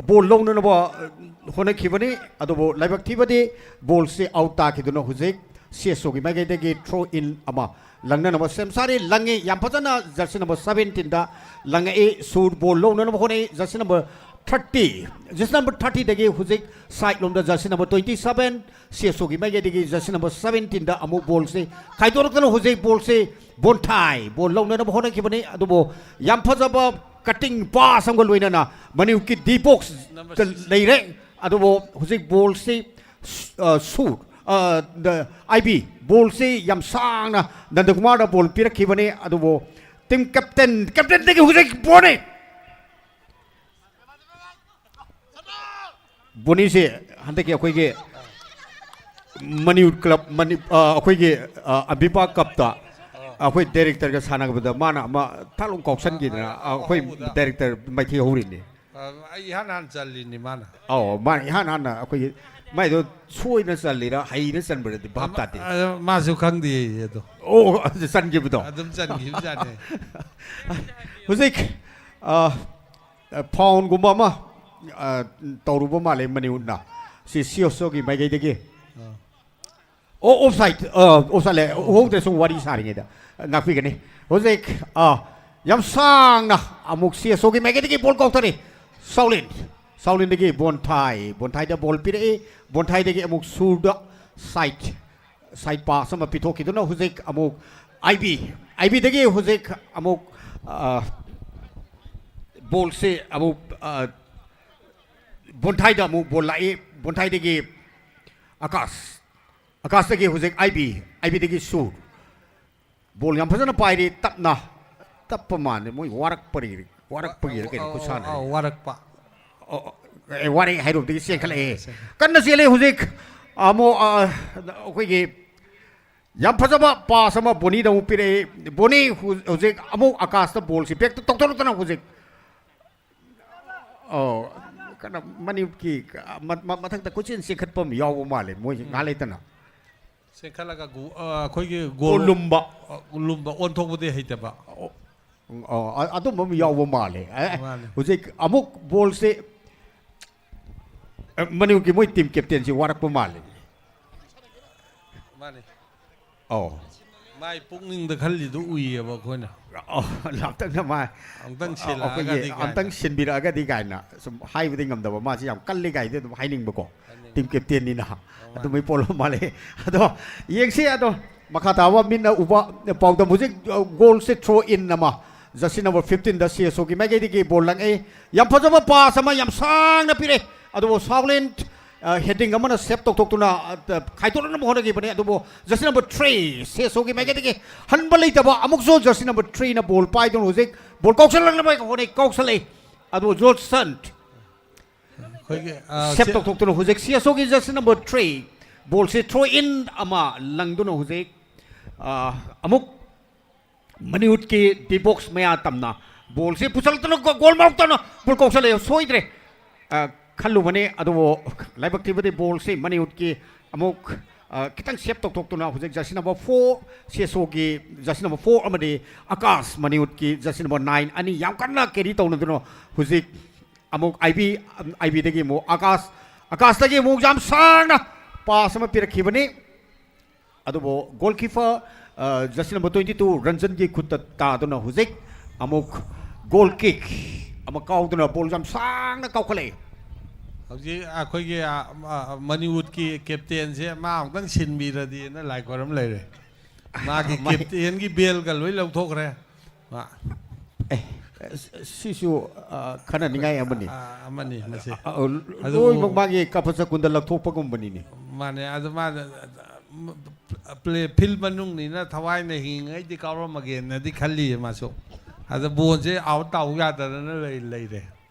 ꯕꯣꯜ ꯂꯧꯅꯅꯕ, ꯑ, ꯍꯣꯠꯅꯈꯤꯕꯅꯤ꯫ ꯑꯗꯨꯕꯨ ꯂꯥꯏꯕꯛ ꯊꯤꯕꯗꯤ ꯕꯣꯜꯁꯤ ꯑꯥꯎꯠ ꯇꯥꯈꯤꯗꯨꯅ ꯍꯧꯖꯤꯛ ꯁꯤ ꯑꯦꯁ ꯑꯣꯒꯤ ꯃꯥꯏꯀꯩꯗꯒꯤ ꯊ꯭ꯔꯣ ꯏꯟ ꯑꯃ ꯂꯪꯅꯅꯕ ꯁꯦꯝ ꯁꯥꯔꯤ꯫ ꯂꯪꯉꯤ, ꯌꯥꯝ ꯐꯖꯅ ꯖꯔꯁꯤ ꯅꯝꯕꯔ ꯁꯕꯦꯟꯇꯤꯟꯗ ꯂꯪꯉꯛꯏ꯫ ꯁꯨꯔ ꯕꯣꯜ ꯂꯧꯅꯅꯕ ꯍꯣꯠꯅꯩ꯫ Jersey number thirty, jersey number ꯊꯥꯔꯇꯤꯗꯒꯤ ꯍꯧꯖꯤꯛ ꯁꯥꯏꯠ ꯂꯣꯝꯗ jersey number twenty seven, C S ꯑꯣꯒꯤ ꯃꯥꯏꯀꯩꯗꯒꯤ ꯖꯔꯁꯤ ꯅꯝꯕꯔ ꯁꯕꯦꯟꯇꯤꯟꯗ ꯑꯃꯨꯛ ꯕꯣꯜꯁꯤ ꯈꯥꯏꯗꯣꯔꯛꯇꯅ ꯍꯧꯖꯤꯛ ꯕꯣꯜꯁꯤ ꯕꯣꯟꯊꯥꯏ ꯕꯣꯜ ꯂꯧꯅꯅꯕ ꯍꯣꯠꯅꯈꯤꯕꯅꯤ꯫ ꯑꯗꯨꯕꯨ ꯌꯥꯝ ꯐꯖꯕ ꯀꯠꯇꯤꯡ ꯄꯥꯁ ꯑꯃꯒ ꯂꯣꯏꯅꯅ ꯃꯅꯤꯄꯨꯔꯒꯤ ꯗꯤ ꯕꯣꯛꯁꯇ ꯂꯩꯔꯦ꯫ ꯑꯗꯨꯕꯨ ꯍꯧꯖꯤꯛ ꯕꯣꯜꯁꯤ ꯁꯨ-, ꯑ, ꯁꯨ-, ꯑ, ꯗ-, ꯑꯥꯏ ꯕꯤ ꯕꯣꯜꯁꯤ ꯌꯥꯝ ꯁꯥꯡꯅ ꯅꯟꯗꯀꯨꯃꯥꯔꯗ ꯕꯣꯜ ꯄꯤꯔꯛꯈꯤꯕꯅꯤ꯫ ꯑꯗꯨꯕꯨ ꯇꯤꯝ ꯀꯦꯞꯇꯦꯟ, ꯀꯦꯞꯇꯦꯟꯗꯒꯤ ꯍꯧꯖꯤꯛ ꯕꯣꯜꯅꯤ꯫ ꯕꯣꯅꯤꯁꯦ ꯍꯟꯗꯛꯀꯤ ꯑꯩꯈꯣꯏꯒꯤ ꯃꯅꯤꯄꯨꯔ ꯀ꯭ꯂꯕ, ꯃꯅꯤ-, ꯑ, ꯑꯩꯈꯣꯏꯒꯤ, ꯑ, ꯑꯕꯤꯄꯥ ꯀꯞꯇ ꯑꯩꯈꯣꯏ ꯗꯥꯏꯔꯦꯛꯇꯔꯒ ꯁꯥꯟꯅꯕꯗ ꯃꯥꯅ ꯑꯃ ꯊꯥꯛ ꯂꯥꯎ ꯀꯥꯎꯁꯟꯈꯤꯗꯅ, ꯑ, ꯑꯩꯈꯣꯏ ꯑꯍꯧꯕꯗ꯫ ꯗꯥꯏꯔꯦꯛꯇꯔ ꯃꯥꯏꯊꯤ ꯍꯧꯔꯤꯅꯤ꯫ ꯑ, ꯑꯩ ꯏꯍꯥꯟ ꯍꯥꯟꯅ ꯆꯜꯂꯤꯅꯤ ꯃꯥꯅ꯫ ꯑꯧ, ꯃꯥꯅ ꯏꯍꯥꯟ ꯍꯥꯟꯅ ꯑꯩꯈꯣꯏꯒꯤ ꯃꯥꯏꯗꯣ ꯁꯣꯏꯅ ꯆꯜꯂꯤꯔꯥ ꯍꯩꯅ ꯆꯟꯕ꯭ꯔꯗꯤ ꯚꯥꯞ ꯑꯃ, ꯇꯥꯗꯦ꯫ ꯑ, ꯃꯥꯁꯨ ꯈꯪꯗꯦ ꯑꯗꯣ꯫ ꯑꯣ, ꯑꯗꯨ ꯆꯟꯈꯤꯕꯗꯣ꯫ ꯑꯗꯨꯝ ꯆꯟꯈꯤꯕꯖꯥꯠꯅꯦ꯫ ꯍꯧꯖꯤꯛ, ꯑ, ꯐꯥꯎꯟꯒꯨꯝꯕ ꯑꯃ ꯑ, ꯇꯧꯔꯨꯕ ꯃꯥꯜꯂꯦ ꯃꯅꯤꯄꯨꯔꯅ꯫ ꯁꯤ ꯁꯤ ꯑꯦꯁ ꯑꯣꯒꯤ ꯃꯥꯏꯀꯩꯗꯒꯤ꯫ ꯑꯣ, ꯑꯣꯐ ꯁꯥꯏꯠ, ꯑ, ꯑꯣꯐ ꯁꯥꯏꯠ ꯂꯩ꯫ ꯎꯍꯧꯗ꯭ꯔꯦ, ꯁꯨꯝ ꯋꯥꯔꯤ ꯁꯥꯔꯤꯉꯩꯗ꯫ ꯉꯥꯛꯄꯤꯒꯅꯤ꯫ ꯍꯧꯖꯤꯛ, ꯑ, ꯌꯥꯝ ꯁꯥꯡꯅ ꯑꯃꯨꯛ ꯁꯤ ꯑꯦꯁ ꯑꯣꯒꯤ ꯃꯥꯏꯀꯩꯗꯒꯤ ꯕꯣꯜ ꯀꯥꯎꯊꯔꯤ꯫ ꯁꯥꯎꯂꯤꯟ, ꯁꯥꯎꯂꯤꯟꯗꯒꯤ ꯕꯣꯟꯊꯥꯏ, ꯕꯣꯟꯊꯥꯏꯗ ꯕꯣꯜ ꯄꯤꯔꯛꯏ꯫ ꯕꯣꯟꯊꯥꯏꯗꯒꯤ ꯑꯃꯨꯛ ꯁꯨꯔꯗ ꯁꯥꯏꯠ, ꯁꯥꯏꯠ ꯄꯥꯁ ꯑꯃ ꯄꯤꯊꯣꯛꯈꯤꯗꯨꯅ ꯍꯧꯖꯤꯛ ꯑꯃꯨꯛ ꯑꯥꯏ ꯕꯤ, ꯑꯥꯏ ꯕꯤꯗꯒꯤ ꯍꯧꯖꯤꯛ ꯑꯃꯨꯛ, ꯑ, ꯕꯣꯜꯁꯤ ꯑꯃꯨꯛ, ꯑ, ꯕꯣꯟꯊꯥꯏꯗ ꯑꯃꯨꯛ ꯕꯣꯜ ꯂꯥꯛꯏ꯫ ꯕꯣꯟꯊꯥꯏꯗꯒꯤ ꯑꯀꯥꯁ, ꯑꯀꯥꯁꯇꯒꯤ ꯍꯧꯖꯤꯛ ꯑꯥꯏ ꯕꯤ, ꯑꯥꯏ ꯕꯤꯗꯒꯤ ꯁꯨ꯫ ꯕꯣꯜ ꯌꯥꯝ ꯐꯖꯅ ꯄꯥꯏꯔꯤ, ꯇꯞꯅ, ꯇꯞꯄ ꯃꯥꯜꯂꯦ꯫ ꯃꯣꯏ ꯋꯥꯔꯛꯄꯒꯤ, ꯋꯥꯔꯛꯄꯒꯤꯔ ꯀꯩꯅꯣ, ꯑꯧ, ꯈꯨꯠꯁꯥꯟꯅꯁꯦ꯫ ꯑꯧ, ꯋꯥꯔꯛꯄ꯫ ꯑꯣ, ꯑꯣ, ꯑꯦ, ꯋꯥꯔꯦ ꯍꯥꯏꯔꯨꯕꯗꯒꯤ ꯆꯦꯟꯈꯠꯂꯛꯑꯦ꯫ ꯆꯦꯟꯈꯠꯂꯦ꯫ ꯀꯟꯅ ꯆꯦꯜꯂꯦ ꯍꯧꯖꯤꯛ꯫ ꯑꯃꯨꯛ, ꯑ, ꯑꯩꯈꯣꯏꯒꯤ ꯌꯥꯝ ꯐꯖꯕ ꯄꯥꯁ ꯑꯃ ꯕꯣꯅꯤꯗ ꯑꯃꯨꯛ ꯄꯤꯔꯛꯏ꯫ ꯕꯣꯅꯤ ꯍꯧ-, ꯍꯧꯖꯤꯛ ꯑꯃꯨꯛ ꯑꯀꯥꯁꯇ ꯕꯣꯜꯁꯤ ꯕꯦꯛꯇ ꯇꯧꯊꯣꯔꯛꯇꯅ ꯍꯧꯖꯤꯛ꯫ ꯑꯣ, ꯀꯩꯅꯣ, ꯃꯅꯤꯄꯨꯔꯒꯤ ꯃ-, ꯃ-, ꯃꯊꯛꯇ ꯀꯣꯏꯆꯦꯟ ꯆꯦꯟꯈꯠꯄ ꯑꯃ ꯌꯥꯎꯕ ꯃꯥꯜꯂꯦ ꯃꯣꯏꯁꯦ ꯎꯝ꯫ ꯉꯥꯏꯍꯥꯛ ꯂꯩꯇꯅ꯫ ꯆꯦꯟꯈꯠꯂꯒ ꯒꯨ-, ꯑ, ꯑꯩꯈꯣꯏꯒꯤ ꯒꯣꯜ ꯂꯨꯝꯕ꯫ ꯑ, ꯂꯨꯝꯕ ꯑꯣꯟꯊꯣꯛꯄꯗꯤ ꯍꯩꯇꯕ꯫ ꯑꯣ, ꯑꯣ, ꯑ-, ꯑꯗꯨꯝꯕ ꯑꯃ ꯌꯥꯎꯕ ꯃꯥꯜꯂꯦ꯫ ꯑꯦ, ꯃꯥꯅꯦ꯫ ꯍꯧꯖꯤꯛ ꯑꯃꯨꯛ ꯕꯣꯜꯁꯦ, ꯑ, ꯃꯅꯤꯄꯨꯔꯒꯤ ꯃꯣꯏ ꯇꯤꯝ ꯀꯦꯞꯇꯦꯟꯁꯤ ꯋꯥꯔꯛꯄ ꯃꯥꯜꯂꯦ꯫ ꯃꯥꯅꯦ꯫ ꯑꯧ꯫ ꯃꯥꯏ ꯄꯨꯛꯅꯤꯡꯗ ꯈꯜꯂꯤꯗꯨ ꯎꯏꯌꯦꯕ ꯑꯩꯈꯣꯏꯅ꯫ ꯑꯧ, ꯑꯝꯇꯪꯒ ꯃꯥ-, ꯑꯝꯇꯪ ꯑ, ꯁꯤꯜꯂꯛꯑꯒꯗꯤ ꯑꯩꯈꯣꯏꯒꯤ ꯀꯥꯏꯅ꯫ ꯑꯝꯇꯪ ꯁꯤꯟꯕꯤꯔꯛꯑꯒꯗꯤ ꯀꯥꯏꯅ ꯁꯨꯝ ꯍꯥꯏꯕꯗꯤ ꯉꯝꯗꯕ, ꯃꯥꯁꯤ ꯌꯥꯝ ꯀꯜꯂꯤ ꯀꯥꯏꯗꯤ ꯑꯗꯨꯝ ꯍꯥꯏꯅꯤꯡꯕꯀꯣ꯫ ꯀꯜꯂꯤ꯫ ꯇꯤꯝ ꯀꯦꯞꯇꯦꯟꯅꯤꯅ꯫ ꯑꯧ, ꯃꯥꯅꯦ꯫ ꯑꯗꯨꯃꯥꯏ ꯄꯣꯠ ꯑꯃ ꯃꯥꯜꯂꯦ꯫ ꯑꯗꯣ ꯌꯦꯡꯁꯤ, ꯑꯗꯣ ꯃꯈꯥ ꯇꯥꯕ ꯃꯤꯠꯅ ꯎꯕ ꯄꯥꯎꯗꯝ ꯍꯧꯖꯤꯛ, ꯑ, ꯒꯣꯜꯁꯦ ꯊ꯭ꯔꯣ ꯏꯟ ꯑꯃ, ꯖꯔꯁꯤ ꯅꯝꯕꯔ ꯐꯤꯐꯇꯤꯟꯗ ꯁꯤ ꯑꯦꯁ ꯑꯣꯒꯤ ꯃꯥꯏꯀꯩꯗꯒꯤ ꯕꯣꯜ ꯂꯪꯉꯛꯏ꯫ ꯌꯥꯝ ꯐꯖꯕ ꯄꯥꯁ ꯑꯃ ꯌꯥꯝ ꯁꯥꯡꯅ ꯄꯤꯔꯦ꯫ ꯑꯗꯨꯕꯨ ꯁꯥꯎꯂꯦꯟ, ꯑ, ꯍꯦꯗꯤꯡ ꯑꯃꯅ ꯁꯦꯞ ꯇꯧꯊꯣꯛꯇꯨꯅ, ꯑ, ꯈꯥꯏꯗꯣꯛꯅꯅꯕ ꯍꯣꯠꯅꯈꯤꯕꯅꯤ꯫ ꯑꯗꯨꯕꯨ jersey number three, C S ꯑꯣꯒꯤ ꯃꯥꯏꯀꯩꯗꯒꯤ ꯍꯟꯕ ꯂꯩꯇꯕ ꯑꯃꯨꯛꯁꯨ ꯖꯔꯁꯤ ꯅꯝꯕꯔ ꯊ꯭ꯔꯤꯅ ꯕꯣꯜ ꯄꯥꯏꯗꯨꯅ ꯍꯧꯖꯤꯛ ꯕꯣꯜ ꯀꯥꯎꯁꯜꯂꯛꯅꯕ ꯍꯣꯠꯅꯩ, ꯀꯥꯎꯁꯜꯂꯛꯏ꯫ ꯑꯗꯨꯕꯨ ꯖꯣꯟꯁꯟ ꯑꯩꯈꯣꯏꯒꯤ, ꯑ, ꯁꯦꯞ ꯁꯤ-, ꯇꯧꯊꯣꯛꯇꯨꯅ ꯍꯧꯖꯤꯛ ꯁꯤ ꯑꯦꯁ ꯑꯣꯒꯤ ꯖꯔꯁꯤ ꯅꯝꯕꯔ ꯊ꯭ꯔꯤ ꯕꯣꯜꯁꯤ ꯊ꯭ꯔꯣ ꯏꯟ ꯑꯃ ꯂꯪꯗꯨꯅ ꯍꯧꯖꯤꯛ, ꯑ, ꯑꯃꯨꯛ ꯃꯅꯤꯌꯨꯠꯀꯤ ꯗꯤ ꯕꯣꯛꯁ ꯃꯌꯥ ꯇꯝꯅ ꯕꯣꯜꯁꯤ ꯄꯨꯁꯜꯂꯛꯇꯅ ꯒꯣ-, ꯒꯣꯜ ꯃꯥꯎꯛꯇꯅ ꯕꯣꯜ ꯀꯥꯎꯁꯜꯂꯛꯑꯦ꯫ ꯁꯣꯏꯗ꯭ꯔꯦ, ꯑ, ꯈꯜꯂꯨꯕꯅꯤ꯫ ꯑꯗꯨꯕꯨ ꯂꯥꯏꯕꯛ ꯊꯤꯕꯗꯤ ꯕꯣꯜꯁꯤ ꯃꯅꯤꯌꯨꯠꯀꯤ ꯑꯃꯨꯛ, ꯑ, ꯈꯤꯇꯪ ꯁꯦꯞ ꯇꯧꯊꯣꯛꯇꯨꯅ ꯍꯧꯖꯤꯛ ꯖꯔꯁꯤ ꯅꯝꯕꯔ ꯐꯣꯔ, ꯁꯤ ꯑꯦꯁ ꯑꯣꯒꯤ ꯖꯔꯁꯤ ꯅꯝꯕꯔ ꯐꯣꯔ ꯑꯃꯗꯤ ꯑꯀꯥꯁ ꯃꯅꯤꯌꯨꯠꯀꯤ ꯖꯔꯁꯤ ꯅꯝꯕꯔ ꯅꯥꯏꯟ ꯑꯅꯤ ꯌꯥꯝ ꯀꯟꯅ ꯀꯦꯔꯤ ꯇꯧꯅꯗꯨꯅ ꯍꯧꯖꯤꯛ ꯑꯃꯨꯛ ꯑꯥꯏ ꯕꯤ, ꯑꯥꯏ ꯕꯤꯗꯒꯤ ꯑꯃꯨꯛ ꯑꯀꯥꯁ, ꯑꯀꯥꯁꯇꯒꯤ ꯑꯃꯨꯛ ꯌꯥꯝ ꯁꯥꯡꯅ ꯄꯥꯁ ꯑꯃ ꯄꯤꯔꯛꯈꯤꯕꯅꯤ꯫ ꯑꯗꯨꯕꯨ ꯒꯣꯜꯀꯤꯄꯔ, ꯑ, ꯖꯔꯁꯤ ꯅꯝꯕꯔ ꯇ꯭ꯋꯦꯟꯇꯤ ꯇꯨ ꯔꯟꯖꯟꯒꯤ ꯈꯨꯠꯇ ꯇꯥꯗꯨꯅ ꯍꯧꯖꯤꯛ ꯑꯃꯨꯛ ꯒꯣꯜ ꯀꯤꯛ ꯑꯃ ꯀꯥꯎꯗꯨꯅ ꯕꯣꯜ ꯌꯥꯝ ꯁꯥꯡꯅ ꯀꯥꯎꯈꯠꯂꯛꯏ꯫ ꯍꯧꯖꯤꯛ ꯑꯩꯈꯣꯏꯒꯤ, ꯑ, ꯑ, ꯃꯅꯤꯋꯨꯗꯀꯤ ꯀꯦꯞꯇꯦꯟꯁꯦ ꯃꯥ ꯑꯃꯨꯛꯇꯪ ꯁꯤꯟꯕꯤꯔꯗꯤꯅ ꯂꯥꯏ ꯈꯣꯏꯔꯝ ꯂꯩꯔꯦ꯫ ꯃꯥꯒꯤ ꯀꯦꯞꯇꯦꯟꯒꯤ ꯕꯦꯜꯒ ꯂꯣꯏ ꯂꯧꯊꯣꯛꯈ꯭ꯔꯦ꯫ ꯃꯥ꯫ ꯑꯦ, ꯁꯤꯁꯨ, ꯑ, ꯈꯟꯅꯅꯤꯡꯉꯥꯏ ꯑꯃꯅꯤ꯫ ꯑ, ꯑꯃꯅꯤ ꯃꯁꯤ꯫ ꯑ, ꯑ, ꯑꯗꯨ ꯂꯣꯏꯅꯃꯛ ꯃꯥꯒꯤ ꯀꯥꯄꯠ ꯆꯀꯨꯟꯗ ꯂꯧꯊꯣꯛꯄꯒꯨꯝꯕꯅꯤꯅꯦ꯫ ꯃꯥꯅꯦ, ꯑꯗꯨ ꯃꯥꯅ, ꯄ꯭ꯂꯦ ꯐꯤꯜ ꯃꯅꯨꯡꯅꯤꯅ ꯊꯋꯥꯏꯅ ꯍꯤꯡꯉꯤꯉꯩꯗꯤ ꯀꯥꯎꯔꯝꯃꯒꯦꯅꯗꯤ ꯈꯜꯂꯤꯌꯦ ꯃꯥꯁꯨ꯫ ꯑꯗ ꯕꯣꯜꯁꯦ ꯑꯥꯎꯠ ꯇꯥꯎ ꯌꯥꯗꯗꯅ ꯂꯩ-, ꯂꯩꯔꯦ꯫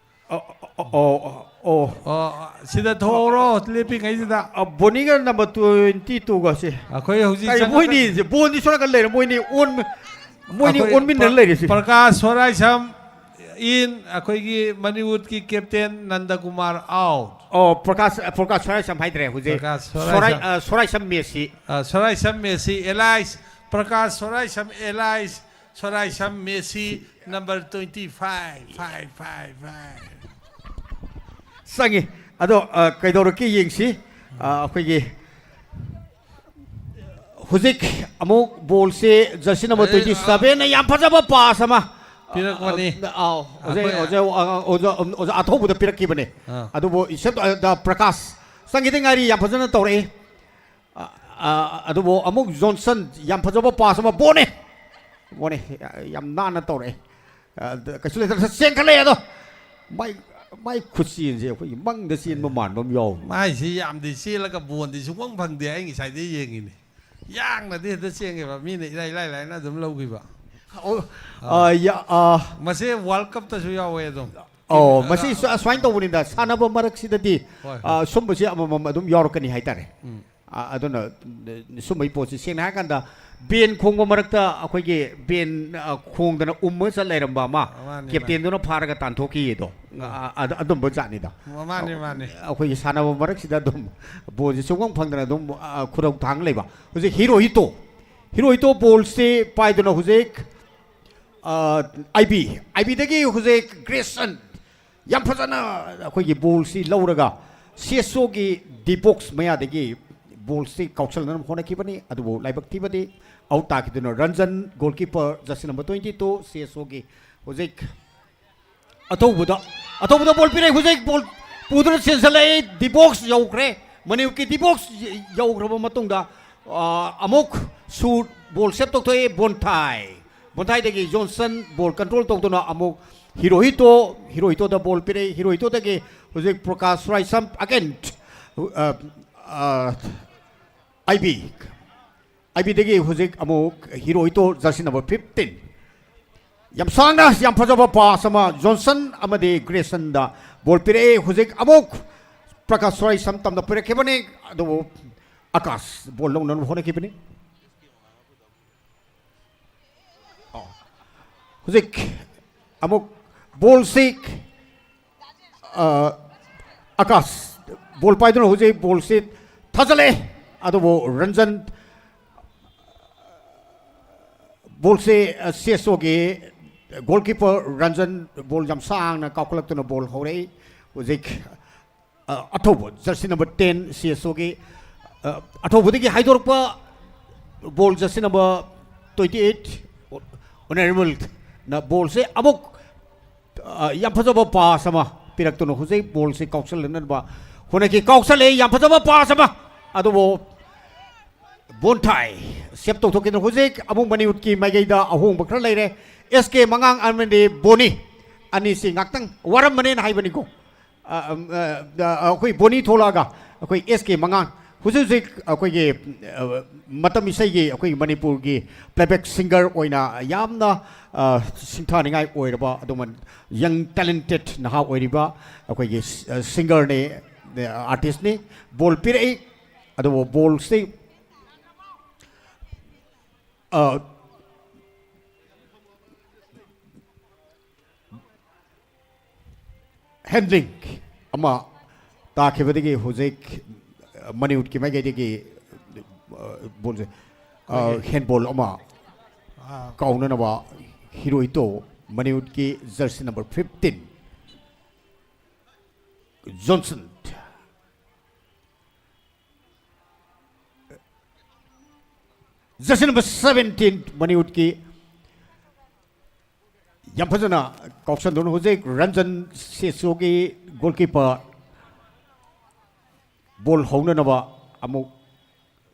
ꯑꯣ, ꯑꯣ, ꯑꯣ, ꯑꯣ, ꯑꯣ꯫ ꯑꯣ, ꯁꯤꯗ ꯊꯣꯛꯍꯧꯔꯣ, ꯂꯦꯞꯄꯤꯉꯩꯁꯤꯗ꯫ ꯑ, ꯕꯣꯅꯤꯒ ꯅꯝꯕꯔ ꯇ꯭ꯋꯦꯟꯇꯤ ꯇꯨꯒꯁꯦ꯫ ꯑꯩꯈꯣꯏ ꯍꯧꯖꯤꯛ ꯀꯔꯤ ꯆꯪꯉꯛꯀ- ꯃꯣꯏꯅꯤꯁꯦ? ꯕꯣꯟꯗꯤ ꯁꯣꯝ ꯅꯥꯀꯟ ꯂꯩꯔꯦ, ꯃꯣꯏꯅꯤ ꯑꯣꯟ-, ꯃꯣꯏꯅꯤ ꯑꯩꯈꯣꯏ ꯑꯣꯟꯃꯤꯟꯅꯔ ꯄ꯭ꯔ-, ꯂꯩꯔꯤꯁꯦ꯫ ꯄ꯭ꯔꯀꯥꯁ ꯁꯣꯔꯥꯏꯁꯝ ꯏꯟ ꯑꯩꯈꯣꯏꯒꯤ ꯃꯅꯤꯋꯨꯗꯀꯤ ꯀꯦꯞꯇꯦꯟ ꯅꯟꯗꯀꯨꯃꯥꯔ ꯑꯥꯎꯠ꯫ ꯑꯣ, ꯄ꯭ꯔꯀꯥꯁ, ꯄ꯭ꯔꯀꯥꯁ ꯁꯣꯔꯥꯏꯁꯝ ꯍꯥꯏꯗ꯭ꯔꯦ ꯍꯧꯖꯤꯛ꯫ ꯄ꯭ꯔꯀꯥꯁ ꯁꯣꯔꯥꯏ-, ꯁꯣꯔꯥꯏꯁꯝ꯫ ꯑ, ꯁꯣꯔꯥꯏꯁꯝ ꯃꯦꯁꯤ꯫ ꯑ, Soraisam Messi alias, Prakash Soraisam alias, Soraisam Messi number twenty five, five, five, five. ꯆꯪꯉꯤ꯫ ꯑꯗꯣ, ꯑ, ꯀꯩꯗꯧꯔꯛꯀꯦ ꯌꯦꯡꯁꯤ꯫ ꯑ, ꯑꯩꯈꯣꯏꯒꯤ ꯍꯧꯖꯤꯛ ꯑꯃꯨꯛ ꯕꯣꯜꯁꯦ ꯖꯔꯁꯤ ꯅꯝꯕꯔ ꯑꯦ, ꯇ꯭ꯋꯦꯟꯇꯤ ꯁꯚꯦꯟꯅ ꯌꯥꯝ ꯐꯖꯕ ꯄꯥꯁ ꯑꯃ꯫ ꯄꯤꯔꯛꯄꯅꯤ꯫ ꯑ, ꯑꯥꯎ, ꯑꯣꯖꯥ, ꯑꯩꯈꯣꯏ ꯑꯣꯖꯥ, ꯑ, ꯑꯣꯖꯥ, ꯑꯣꯖꯥ ꯑꯊꯧꯕꯗ ꯄꯤꯔꯛꯈꯤꯕꯅꯦ꯫ ꯑꯥ꯫ ꯑꯗꯨꯕꯨ ꯏꯁꯞ-, ꯑ, ꯗ ꯄ꯭ꯔꯀꯥꯁ ꯆꯪꯈꯤꯗ ꯉꯥꯏꯔꯤ, ꯌꯥꯝ ꯐꯖꯅ ꯇꯧꯔꯛꯏ꯫ ꯑ, ꯑ, ꯑꯗꯨꯕꯨ ꯑꯃꯨꯛ ꯖꯣꯟꯁꯟ ꯌꯥꯝ ꯐꯖꯕ ꯄꯥꯁ ꯑꯃ, ꯕꯣꯅꯦ꯫ ꯕꯣꯅꯦ, ꯌꯥꯝ ꯅꯥꯟꯅ ꯇꯧꯔꯛꯑꯦ꯫ ꯑ, ꯗ-, ꯀꯩꯁꯨ ꯂꯩꯇꯅ ꯆꯦꯟꯈꯠꯂꯛꯑꯦ ꯑꯗꯣ꯫ ꯃꯥꯏ, ꯃꯥꯏ ꯈꯨꯠꯆꯦꯟꯁꯦ ꯑꯩꯈꯣꯏꯒꯤ ꯃꯪꯗ ꯆꯦꯟꯕ ꯃꯥꯟꯕ ꯑꯃ ꯌꯥꯎꯕ꯫ ꯃꯥꯏꯁꯤ ꯌꯥꯝꯗꯤ ꯆꯦꯜꯂꯒ ꯕꯣꯟꯗꯤ ꯁꯨꯡꯐꯪ ꯐꯪꯗꯦ꯫ ꯑꯩ ꯉꯁꯥꯏꯗꯩ ꯌꯦꯡꯉꯤꯅꯤ꯫ ꯌꯥꯡꯅꯗꯤ ꯍꯦꯛꯇ ꯆꯦꯟꯈꯤꯕ꯫ ꯃꯤꯅ ꯏꯔꯥꯏ ꯂꯥꯏ ꯂꯥꯏꯅ ꯑꯗꯨꯝ ꯂꯧꯈꯤꯕ꯫ ꯑꯣ, ꯑ, ꯌꯥ-, ꯑ, ꯃꯁꯤ ꯋꯥꯔꯜ ꯀꯞꯇꯁꯨ ꯌꯥꯎꯋꯦ ꯑꯗꯨꯝ꯫ ꯑꯣ, ꯑ, ꯃꯁꯤ ꯑ, ꯁꯨ-, ꯁꯨꯃꯥꯏꯅ ꯇꯧꯕꯅꯤꯗ, ꯁꯥꯟꯅꯕ ꯃꯔꯛꯁꯤꯗꯗꯤ, ꯍꯣꯏ, ꯍꯣꯏ꯫ ꯑ, ꯁꯨꯝꯕꯁꯤ ꯑꯃꯃꯝ ꯑꯗꯨꯝ ꯌꯥꯎꯔꯛꯀꯅꯤ ꯍꯥꯏꯇꯥꯔꯦ꯫ ꯎꯝ꯫ ꯑ, ꯑꯗꯨꯅ, ꯎꯝ, ꯁꯨꯝꯕꯒꯤ ꯄꯣꯠꯁꯤ ꯁꯦꯡꯅ ꯍꯥꯏꯔꯀꯥꯟꯗ ꯕꯦꯟ ꯈꯣꯡꯕ ꯃꯔꯛꯇ ꯑꯩꯈꯣꯏꯒꯤ ꯕꯦꯟ, ꯑ, ꯈꯣꯡꯗꯅ ꯎꯝꯃꯒ ꯆꯠ ꯂꯩꯔꯝꯕ ꯑꯃ ꯃꯥꯅꯤ, ꯀꯦꯞꯇꯦꯟꯗꯨꯅ ꯐꯥꯔꯒ ꯇꯥꯟꯊꯣꯛꯈꯤ ꯑꯗꯣ, ꯑ, ꯑ, ꯑꯗꯨꯝꯕ ꯖꯥꯠꯅꯤꯗ꯫ ꯃꯥꯅꯤ, ꯃꯥꯅꯤ꯫ ꯑꯩꯈꯣꯏꯒꯤ ꯁꯥꯟꯅꯕ ꯃꯔꯛꯁꯤꯗ ꯑꯗꯨꯝ ꯕꯣꯜꯁꯤ ꯁꯨꯡꯐꯪ ꯐꯪꯗꯅ ꯑꯗꯨꯝ, ꯑ, ꯈꯨꯔꯧ ꯊꯥꯡ ꯂꯩꯕ꯫ ꯍꯧꯖꯤꯛ ꯍꯤꯔꯣꯍꯤꯇꯣ, ꯍꯤꯔꯣꯍꯤꯇꯣ ꯕꯣꯜꯁꯤ ꯄꯥꯏꯗꯨꯅ ꯍꯧꯖꯤꯛ, ꯑ, ꯑꯥꯏ ꯕꯤ, ꯑꯥꯏ ꯕꯤꯗꯒꯤ ꯍꯧꯖꯤꯛ ꯒ꯭ꯔꯦꯁꯟ, ꯌꯥꯝ ꯐꯖꯅ ꯑꯩꯈꯣꯏꯒꯤ ꯕꯣꯜꯁꯤ ꯂꯧꯔꯒ ꯁꯤ ꯑꯦꯁ ꯑꯣꯒꯤ ꯗꯤ ꯕꯣꯛꯁ ꯃꯌꯥꯗꯒꯤ ꯕꯣꯜꯁꯤ ꯀꯥꯎꯁꯜꯅꯅꯕ ꯍꯣꯠꯅꯈꯤꯕꯅꯤ, ꯑꯗꯨꯕꯨ ꯂꯥꯏꯕꯛ ꯊꯤꯕꯗꯤ ꯑꯥꯎꯠ ꯇꯥꯈꯤꯗꯨꯅ Ranjan, goalkeeper jersey number twenty two, C S ꯑꯣꯒꯤ ꯍꯧꯖꯤꯛ ꯑꯊꯧꯕꯗ, ꯑꯊꯧꯕꯗ ꯕꯣꯜ ꯄꯤꯔꯛꯏ꯫ ꯍꯧꯖꯤꯛ ꯕꯣꯜ ꯄꯨꯗꯨꯅ ꯆꯦꯟꯁꯤꯜꯂꯛꯏ꯫ ꯗꯤ ꯕꯣꯛꯁ ꯌꯧꯈ꯭ꯔꯦ꯫ ꯃꯅꯤꯄꯨꯔꯒꯤ ꯗꯤ ꯕꯣꯛꯁ ꯌꯧꯈ꯭ꯔꯕ ꯃꯇꯨꯡꯗ, ꯑ, ꯑꯃꯨꯛ ꯁꯨꯠ ꯕꯣꯜ ꯁꯦꯞ ꯇꯧꯊꯣꯛꯏ ꯕꯣꯟꯊꯥꯏ꯫ ꯕꯣꯟꯊꯥꯏꯗꯒꯤ ꯖꯣꯟꯁꯟ ꯕꯣꯜ ꯀꯟꯇ꯭ꯔꯣꯜ ꯇꯧꯗꯨꯅ ꯑꯃꯨꯛ ꯍꯤꯔꯣꯍꯤꯇꯣ, ꯍꯤꯔꯣꯍꯤꯇꯣꯗ ꯕꯣꯜ ꯄꯤꯔꯛꯏ꯫ ꯍꯤꯔꯣꯍꯤꯇꯣꯗꯒꯤ ꯍꯧꯖꯤꯛ ꯄ꯭ꯔꯀꯥꯁ ꯁꯨꯔꯥꯏꯁꯝ ꯑꯒꯦꯟ, ꯑ, ꯑ, ꯑꯥꯏ ꯕꯤ꯫ ꯑꯥꯏ ꯕꯤꯗꯒꯤ ꯍꯧꯖꯤꯛ ꯑꯃꯨꯛ ꯍꯤꯔꯣꯍꯤꯇꯣ ꯖꯔꯁꯤ ꯅꯝꯕꯔ ꯐꯤꯐꯇꯤꯟ꯫ ꯌꯥꯝ ꯁꯥꯡꯅ ꯌꯥꯝ ꯐꯖꯕ ꯄꯥꯁ ꯑꯃ ꯖꯣꯟꯁꯟ ꯑꯃꯗꯤ ꯒ꯭ꯔꯦꯁꯟꯗ ꯕꯣꯜ ꯄꯤꯔꯛꯑꯦ꯫ ꯍꯧꯖꯤꯛ ꯑꯃꯨꯛ ꯄ꯭ꯔꯀꯥꯁ ꯁꯨꯔꯥꯏꯁꯝ ꯇꯝꯅ ꯄꯤꯔꯛꯈꯤꯕꯅꯤ꯫ ꯑꯗꯨꯕꯨ ꯑꯀꯥꯁ ꯕꯣꯜ ꯂꯧꯅꯅꯕ ꯍꯣꯠꯅꯈꯤꯕꯅꯤ꯫ ꯑꯣ꯫ ꯍꯧꯖꯤꯛ ꯑꯃꯨꯛ ꯕꯣꯜꯁꯤ, ꯑ, ꯑꯀꯥꯁ ꯕꯣꯜ ꯄꯥꯏꯗꯨꯅ ꯍꯧꯖꯤꯛ ꯕꯣꯜꯁꯤ ꯊꯥꯖꯜꯂꯛꯑꯦ꯫ ꯑꯗꯨꯕꯨ ꯔꯟꯖꯟ ꯕꯣꯜꯁꯦ, ꯑ, ꯁꯤ ꯑꯦꯁ ꯑꯣꯒꯤ ꯒꯣꯜꯀꯤꯄꯔ ꯔꯟꯖꯟ ꯕꯣꯜ ꯌꯥꯝ ꯁꯥꯡꯅ ꯀꯥꯎꯈꯠꯂꯛꯇꯨꯅ ꯕꯣꯜ ꯍꯧꯔꯛꯏ꯫ ꯍꯧꯖꯤꯛ, ꯑ, ꯑꯊꯧꯕ ꯖꯔꯁꯤ ꯅꯝꯕꯔ ꯇꯦꯟ ꯁꯤ ꯑꯦꯁ ꯑꯣꯒꯤ, ꯑ, ꯑꯊꯧꯕꯗꯒꯤ ꯍꯥꯏꯗꯣꯔꯛꯄ ꯕꯣꯜ ꯖꯔꯁꯤ ꯅꯝꯕꯔ ꯇ꯭ꯋꯦꯟꯇꯤ ꯑꯩꯠ ꯑꯣꯅꯔꯦꯕꯜꯅ ꯕꯣꯜꯁꯦ ꯑꯃꯨꯛ ꯑ, ꯌꯥꯝ ꯐꯖꯕ ꯄꯥꯁ ꯑꯃ ꯄꯤꯔꯛꯇꯨꯅ ꯍꯧꯖꯤꯛ ꯕꯣꯜꯁꯤ ꯀꯥꯎꯁꯜꯂꯅꯕ ꯍꯣꯠꯅꯈꯤ꯫ ꯀꯥꯎꯁꯜꯂꯛꯏ, ꯌꯥꯝ ꯐꯖꯕ ꯄꯥꯁ ꯑꯃ꯫ ꯑꯗꯨꯕꯨ ꯕꯣꯟꯊꯥꯏ ꯁꯦꯞ ꯇꯧꯊꯣꯛꯈꯤꯗꯨꯅ ꯍꯧꯖꯤꯛ ꯑꯃꯨꯛ ꯃꯅꯤꯄꯨꯔꯒꯤ ꯃꯥꯏꯀꯩꯗ ꯑꯍꯣꯡꯕ ꯈꯔ ꯂꯩꯔꯦ꯫ ꯑꯦꯁ ꯀꯦ ꯃꯉꯥꯡ ꯑꯃꯗꯤ ꯕꯣꯅꯤ ꯑꯅꯤꯁꯤ ꯉꯥꯛꯇꯪ ꯋꯥꯔꯝꯕꯅꯦꯅ ꯍꯥꯏꯕꯅꯤꯀꯣ꯫ ꯑ, ꯑꯝ, ꯑ, ꯑ, ꯑꯩꯈꯣꯏ ꯕꯣꯅꯤ ꯊꯣꯛꯂꯛꯑꯒ ꯑꯩꯈꯣꯏ ꯑꯦꯁ ꯀꯦ ꯃꯉꯥꯡ ꯍꯧꯖꯤꯛ ꯍꯧꯖꯤꯛ ꯑꯩꯈꯣꯏꯒꯤ, ꯑ, ꯃꯇꯝ ꯏꯁꯩꯒꯤ ꯑꯩꯈꯣꯏꯒꯤ ꯃꯅꯤꯄꯨꯔꯒꯤ ꯄ꯭ꯂꯦꯕꯦꯛ ꯁꯤꯡꯒꯔ ꯑꯣꯏꯅ ꯌꯥꯝꯅ, ꯑ, ꯁꯤꯡꯊꯥꯅꯤꯡꯉꯥꯏ ꯑꯣꯏꯔꯕ ꯑꯗꯨꯃ ꯌꯪ ꯇꯦꯂꯦꯟꯇꯦꯠ ꯅꯍꯥ ꯑꯣꯏꯔꯤꯕ ꯑꯩꯈꯣꯏꯒꯤ ꯁꯤ-, ꯑ, ꯁꯤꯡꯒꯔꯅꯤ, ꯑ, ꯑꯥꯔꯇꯤꯁꯅꯤ꯫ ꯕꯣꯜ ꯄꯤꯔꯛꯏ꯫ ꯑꯗꯨꯕꯨ ꯕꯣꯜꯁꯤ, ꯑ, ꯍꯦꯟꯗ꯭ꯔꯤꯡ ꯑꯃ ꯇꯥꯈꯤꯕꯗꯒꯤ ꯍꯧꯖꯤꯛ ꯃꯅꯤꯄꯨꯔꯒꯤ ꯃꯥꯏꯀꯩꯗꯒꯤ, ꯑ, ꯕꯣꯜꯁꯦ, ꯑ, ꯑꯩꯈꯣꯏꯒꯤ ꯍꯦꯟꯕꯣꯜ ꯑꯃ ꯑꯥ꯫ ꯀꯥꯎꯅꯅꯕ ꯍꯤꯔꯣꯏꯇꯣ, ꯃꯅꯤꯄꯨꯔꯒꯤ jersey number fifteen. Johnson. Jersey number seventeen, ꯃꯅꯤꯄꯨꯔꯒꯤ ꯌꯥꯝ ꯐꯖꯅ ꯀꯥꯎꯁꯟꯗꯨꯅ ꯍꯧꯖꯤꯛ ꯔꯟꯖꯟ ꯁꯦꯁꯣꯒꯤ goalkeeper ball ꯍꯧꯅꯅꯕ ꯑꯃꯨꯛ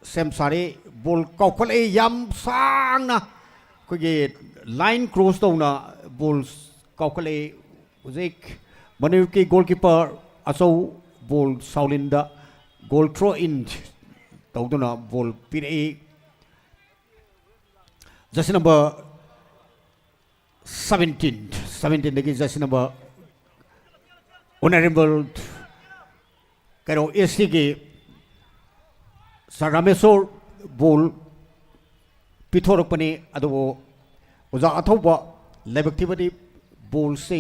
ꯁꯦꯝ ꯁꯥꯔꯦ꯫ Ball ꯀꯥꯎꯈꯠꯂꯛꯏ, ꯌꯥꯝ ꯁꯥꯡꯅ ꯑꯩꯈꯣꯏꯒꯤ line cross ꯇꯧꯅ ball ꯀꯥꯎꯈꯠꯂꯛꯏ꯫ ꯍꯧꯖꯤꯛ ꯃꯅꯤꯄꯨꯔꯒꯤ goalkeeper ꯑꯆꯧ ball ꯁꯥꯎꯂꯤꯟꯗ goal throw in ꯇꯧꯗꯨꯅ ball ꯄꯤꯔꯛꯏ꯫ Jersey number seventeen, seventeenꯗꯒꯤ jersey number, honorable ꯀꯩꯅꯣ, SCꯒꯤ Sir ꯔꯥꯃꯦꯁꯣꯔ ball ꯄꯤꯊꯣꯔꯛꯄꯅꯤ꯫ ꯑꯗꯨꯕꯨ ꯑꯣꯖꯥ ꯑꯊꯧꯕ ꯂꯥꯏꯕꯛ ꯊꯤꯕꯗꯤ ballꯁꯤ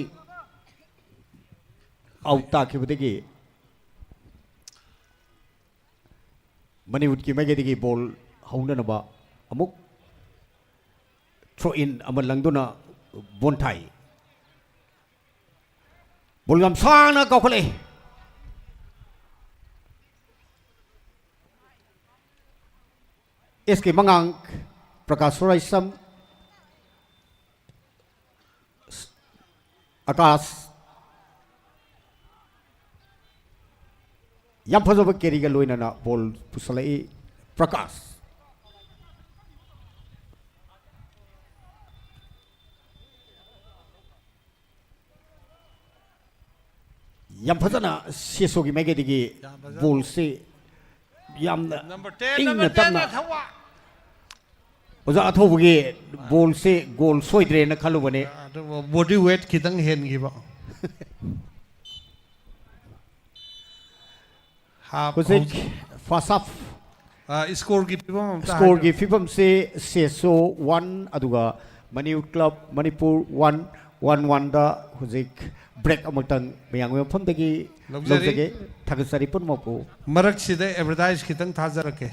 out ꯇꯥꯈꯤꯕꯗꯒꯤ ꯃꯅꯤꯄꯨꯔꯒꯤ ꯃꯥꯏꯀꯩꯗꯒꯤ ball ꯍꯧꯅꯅꯕ ꯑꯃꯨꯛ throw in ꯑꯃ ꯂꯪꯗꯨꯅ ꯕꯣꯟ ꯊꯥꯏ꯫ Ball ꯌꯥꯝ ꯁꯥꯡꯅ ꯀꯥꯎꯈꯠꯂꯛꯏ꯫ SK ꯃꯉꯥꯡ, ꯄ꯭ꯔꯀꯥꯁ ꯁꯣꯔꯥꯏꯁꯝ, ꯑꯀꯥꯁ, ꯌꯥꯝ ꯐꯖꯕ carryꯒ ꯂꯣꯏꯅꯅ ball ꯄꯨꯁꯜꯂꯛꯏ ꯄ꯭ꯔꯀꯥꯁ꯫ ꯌꯥꯝ ꯐꯖꯅ ꯁꯦꯁꯣꯒꯤ ꯃꯥꯏꯀꯩꯗꯒꯤ ꯌꯥꯝ ꯐꯖꯅ꯫ Ballꯁꯤ ꯌꯥꯝꯅ Number ten, ꯏꯪꯅ number ten ꯇꯞꯅ ꯅ ꯊꯧꯕ꯫ ꯑꯣꯖꯥ ꯑꯊꯧꯕꯒꯤ ballꯁꯤ goal ꯁꯣꯏꯗ꯭ꯔꯦꯅ ꯈꯜꯂꯨꯕꯅꯤ꯫ ꯑꯗꯨꯕꯨ body weight ꯈꯤꯇꯪ ꯍꯦꯟꯈꯤꯕ꯫ Half ꯍꯧꯖꯤꯛ ꯍꯧꯖꯤꯛ꯫ First half ꯑ, scoreꯒꯤ ꯐꯤꯕꯝ ꯑꯝꯇ scoreꯒꯤ ꯍꯥꯏꯕꯤꯔꯣ꯫ ꯐꯤꯕꯝꯁꯤ ꯁꯦꯁꯣ one ꯑꯗꯨꯒ Manipur club, Manipur one, one oneꯗ ꯍꯧꯖꯤꯛ break ꯑꯃꯇꯪ ꯃꯌꯥꯝꯒꯤ ꯃꯐꯝꯗꯒꯤ ꯂꯧꯖꯔꯤ꯫ ꯂꯧꯖꯒꯦ꯫ ꯊꯥꯒꯠꯆꯔꯤ ꯄꯨꯝꯅꯃꯛꯄꯨ꯫ ꯃꯔꯛꯁꯤꯗ advertise ꯈꯤꯇꯪ ꯊꯥꯖꯔꯛꯀꯦ꯫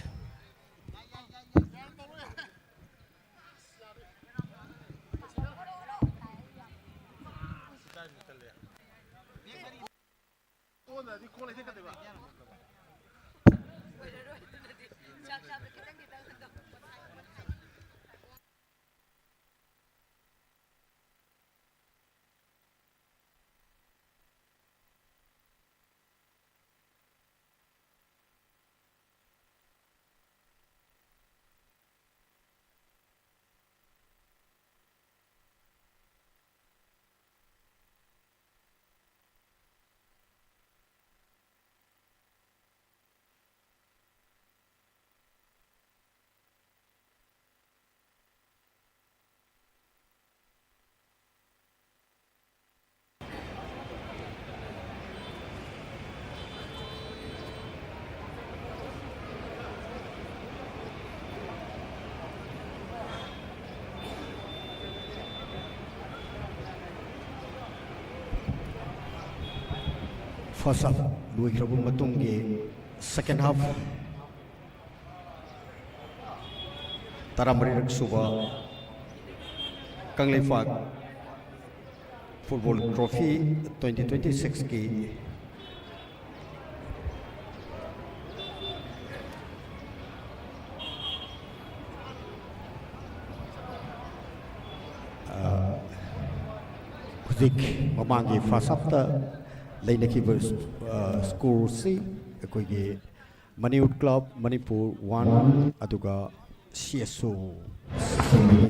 First half ꯂꯣꯏꯈ꯭ꯔꯕ ꯃꯇꯨꯡꯒꯤ second half, ꯇꯔꯥꯃꯔꯤꯔꯛ ꯁꯨꯕ Kangleipak football trophy twenty twenty-six ꯀꯤ ꯑ, ꯍꯧꯖꯤꯛ ꯃꯃꯥꯡꯒꯤ first half ꯇ ꯂꯩꯅꯈꯤꯕ, ꯑ, score ꯁꯤ ꯑꯩꯈꯣꯏꯒꯤ ꯃꯅꯤꯋꯨꯠ club ꯃꯅꯤꯄꯨꯔ one, ꯑꯗꯨꯒ C S O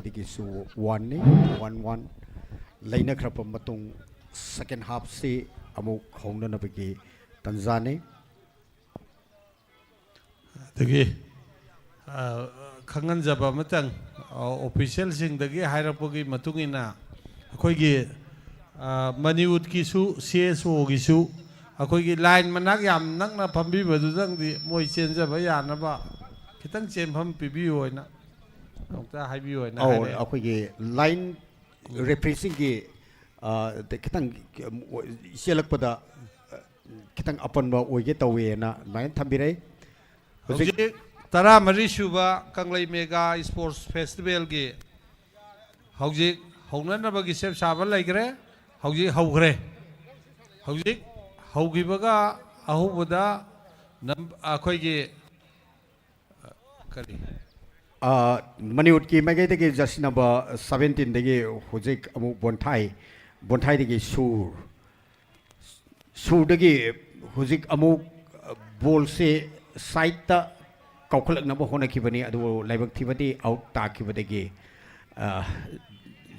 ꯗꯒꯤꯁꯨ one ꯅꯤ, one one ꯂꯩꯅꯈ꯭ꯔꯕ ꯃꯇꯨꯡ, second half ꯁꯤ ꯑꯃꯨꯛ ꯍꯧꯅꯅꯕꯒꯤ ꯇꯟꯖꯥꯅꯤ꯫ ꯑꯗꯒꯤ, ꯑ, ꯈꯪꯍꯟꯖꯕ ꯑꯃꯇꯪ, ꯑ, official ꯁꯤꯡꯗꯒꯤ ꯍꯥꯏꯔꯛꯄꯒꯤ ꯃꯇꯨꯡ ꯏꯟꯅ, ꯑꯩꯈꯣꯏꯒꯤ, ꯑ, ꯃꯅꯤꯋꯨꯠꯀꯤꯁꯨ, C S O ꯒꯤꯁꯨ ꯑꯩꯈꯣꯏꯒꯤ line ꯃꯅꯥꯛ ꯌꯥꯝ ꯅꯛꯅ ꯐꯝꯕꯤꯕꯗꯨꯗꯪꯗꯤ ꯃꯣꯏ ꯆꯦꯟꯖꯕ ꯌꯥꯅꯕ ꯈꯤꯇꯪ ꯆꯦꯟꯐꯝ ꯄꯤꯕꯤꯌꯨ ꯍꯥꯏꯅ ꯑꯃꯨꯛꯇ ꯍꯥꯏꯕꯤꯌꯨ ꯍꯥꯏꯅ ꯑꯧ, ꯍꯥꯏꯔꯛꯑꯦ꯫ ꯑꯩꯈꯣꯏꯒꯤ line referee ꯁꯤꯡꯒꯤ, ꯑ, ꯈꯤꯇꯪ, ꯑ, ꯆꯦꯜꯂꯛꯄꯗ, ꯑ, ꯈꯤꯇꯪ ꯑꯄꯟꯕ ꯑꯣꯏꯒꯦ ꯇꯧꯋꯦꯅ ꯑꯗꯨꯃꯥꯏꯅ ꯊꯝꯕꯤꯔꯛꯏ꯫ ꯍꯧꯖꯤꯛ ꯍꯧꯖꯤꯛ ꯇꯔꯥꯃꯔꯤ ꯁꯨꯕ ꯀꯪꯂꯩ Mega Sports Festival ꯒꯤ ꯍꯧꯖꯤꯛ ꯍꯧꯅꯅꯕꯒꯤ ꯁꯦꯝ ꯁꯥꯕ ꯂꯩꯈ꯭ꯔꯦ꯫ ꯍꯧꯖꯤꯛ ꯍꯧꯈ꯭ꯔꯦ꯫ ꯍꯧꯖꯤꯛ ꯍꯧꯈꯤꯕꯒ ꯑꯍꯧꯕꯗ ꯅꯝ-, ꯑꯩꯈꯣꯏꯒꯤ, ꯑ, ꯀꯔꯤ? ꯑ, ꯃꯅꯤꯋꯨꯠꯀꯤ ꯃꯥꯏꯀꯩꯗꯒꯤ ꯖꯔꯁꯤ ꯅꯝꯕꯔ ꯁꯕꯦꯟꯇꯤꯟꯗꯒꯤ ꯍꯧꯖꯤꯛ ꯑꯃꯨꯛ ꯕꯣꯟꯊꯥꯏ, ꯕꯣꯟꯊꯥꯏꯗꯒꯤ ꯁꯨꯔ, ꯁꯨꯔꯗꯒꯤ ꯍꯧꯖꯤꯛ ꯑꯃꯨꯛ ꯕꯣꯜꯁꯦ ꯁꯥꯏꯠꯇ ꯀꯥꯎꯈꯠꯂꯛꯅꯕ ꯍꯣꯠꯅꯈꯤꯕꯅꯤ, ꯑꯗꯨꯕꯨ ꯂꯥꯏꯕꯛ ꯊꯤꯕꯗꯤ ꯑꯥꯎꯠ ꯇꯥꯈꯤꯕꯗꯒꯤ, ꯑ,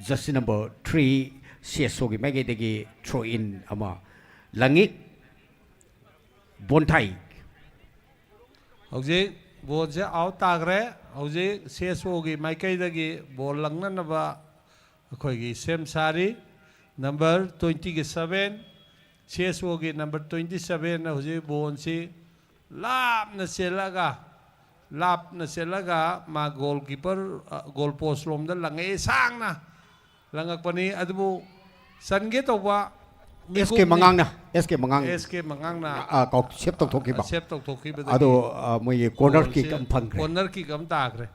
jersey number three C S ꯑꯣꯒꯤ ꯃꯥꯏꯀꯩꯗꯒꯤ ꯊ꯭ꯔꯣ ꯏꯟ ꯑꯃ ꯂꯪꯉꯤ꯫ ꯕꯣꯟꯊꯥꯏ꯫ ꯍꯧꯖꯤꯛ ꯕꯣꯜꯁꯦ ꯑꯥꯎꯠ ꯇꯥꯈ꯭ꯔꯦ꯫ ꯍꯧꯖꯤꯛ ꯁꯤ ꯑꯦꯁ ꯑꯣꯒꯤ ꯃꯥꯏꯀꯩꯗꯒꯤ ꯕꯣꯜ ꯂꯪꯅꯅꯕ ꯑꯩꯈꯣꯏꯒꯤ ꯁꯦꯝ ꯁꯥꯔꯤ꯫ ꯅꯝꯕꯔ ꯇ꯭ꯋꯦꯟꯇꯤꯒ ꯁꯕꯦꯟ, ꯁꯤ ꯑꯦꯁ ꯑꯣꯒꯤ ꯅꯝꯕꯔ ꯇ꯭ꯋꯦꯟꯇꯤ ꯁꯕꯦꯟꯅ ꯍꯧꯖꯤꯛ ꯕꯣꯜꯁꯤ ꯂꯥꯞꯅ ꯆꯦꯜꯂꯒ, ꯂꯥꯞꯅ ꯆꯦꯜꯂꯒ ꯃꯥ ꯒꯣꯜ ꯀꯤꯄꯔ, ꯑ, ꯒꯣꯜ ꯄꯣꯁ ꯂꯣꯝꯗ ꯂꯪꯉꯛꯑꯦ, ꯁꯥꯡꯅ ꯂꯪꯉꯛꯄꯅꯤ꯫ ꯑꯗꯨꯕꯨ ꯆꯟꯒꯦ ꯇꯧꯕ ꯑꯦꯁ ꯀꯦ ꯃꯤꯀꯨꯞꯅꯤ꯫ ꯃꯉꯥꯡꯅ, ꯑꯦꯁ ꯀꯦ ꯃꯉꯥꯡ, ꯑꯦꯁ ꯀꯦ ꯃꯉꯥꯡꯅ ꯑ, ꯀꯥꯎ-, ꯁꯦꯞ ꯇꯧꯊꯣꯛꯈꯤꯕ꯫ ꯁꯦꯞ ꯇꯧꯊꯣꯛꯈꯤꯕꯗꯒꯤ ꯑꯗꯣ, ꯑ, ꯃꯣꯏꯒꯤ ꯀꯣꯔꯅꯔ ꯕꯣꯜꯁꯦ ꯀꯤꯛ ꯑꯃ ꯐꯪꯈ꯭ꯔꯦ꯫ ꯀꯣꯔꯅꯔ ꯀꯤꯛ ꯑꯃ ꯇꯥꯈ꯭ꯔꯦ꯫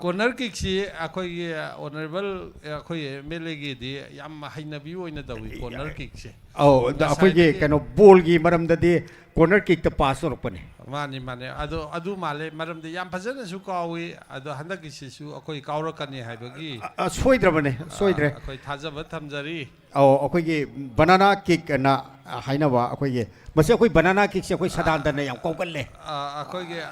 ꯀꯣꯔꯅꯔ ꯀꯤꯛꯁꯤ ꯑꯩꯈꯣꯏꯒꯤ ꯑꯣꯅꯔꯦꯕꯜ ꯑꯩꯈꯣꯏ ꯑꯦꯝ ꯑꯦꯜ ꯑꯦꯒꯤꯗꯤ ꯌꯥꯝ ꯍꯩꯅꯕꯤ ꯑꯣꯏꯅ ꯇꯧꯏ, ꯀꯣꯔꯅꯔ ꯀꯤꯛꯁꯦ꯫ ꯑꯧ, ꯑꯗ ꯑꯩꯈꯣꯏꯒꯤ ꯉꯁꯥꯏꯗꯒꯤ ꯀꯩꯅꯣ, ꯕꯣꯜꯒꯤ ꯃꯔꯝꯗꯗꯤ ꯀꯣꯔꯅꯔ ꯀꯤꯛꯇ ꯄꯥꯁ ꯇꯧꯔꯛꯄꯅꯦ꯫ ꯃꯥꯅꯤ, ꯃꯥꯅꯤ꯫ ꯑꯗꯣ ꯑꯗꯨ ꯃꯥꯜꯂꯦ, ꯃꯔꯝꯗꯤ ꯌꯥꯝ ꯐꯖꯅꯁꯨ ꯀꯥꯎꯏ꯫ ꯑꯗꯣ ꯍꯟꯗꯛꯀꯤꯁꯤꯁꯨ ꯑꯩꯈꯣꯏ ꯀꯥꯎꯔꯛꯀꯅꯤ ꯍꯥꯏꯕꯒꯤ, ꯑ, ꯁꯣꯏꯗ꯭ꯔꯕꯅꯦ, ꯁꯣꯏꯗ꯭ꯔꯦ꯫ ꯑꯩꯈꯣꯏ ꯊꯥꯖꯕ ꯊꯝꯖꯔꯤ꯫ ꯑꯧ, ꯑꯩꯈꯣꯏꯒꯤ ꯕꯅꯥꯅꯥ ꯀꯤꯛ ꯑꯅ ꯍꯥꯏꯅꯕ ꯑꯩꯈꯣꯏꯒꯤ, ꯃꯁꯤ ꯑꯩꯈꯣꯏ ꯕꯅꯥꯅꯥ ꯀꯤꯛꯁꯦ ꯑꯩꯈꯣꯏ ꯁꯗꯥꯅꯟꯗꯅ ꯌꯥꯝ ꯀꯥꯎꯒꯜꯂꯦ꯫ ꯑ, ꯑꯩꯈꯣꯏꯒꯤ, ꯑ,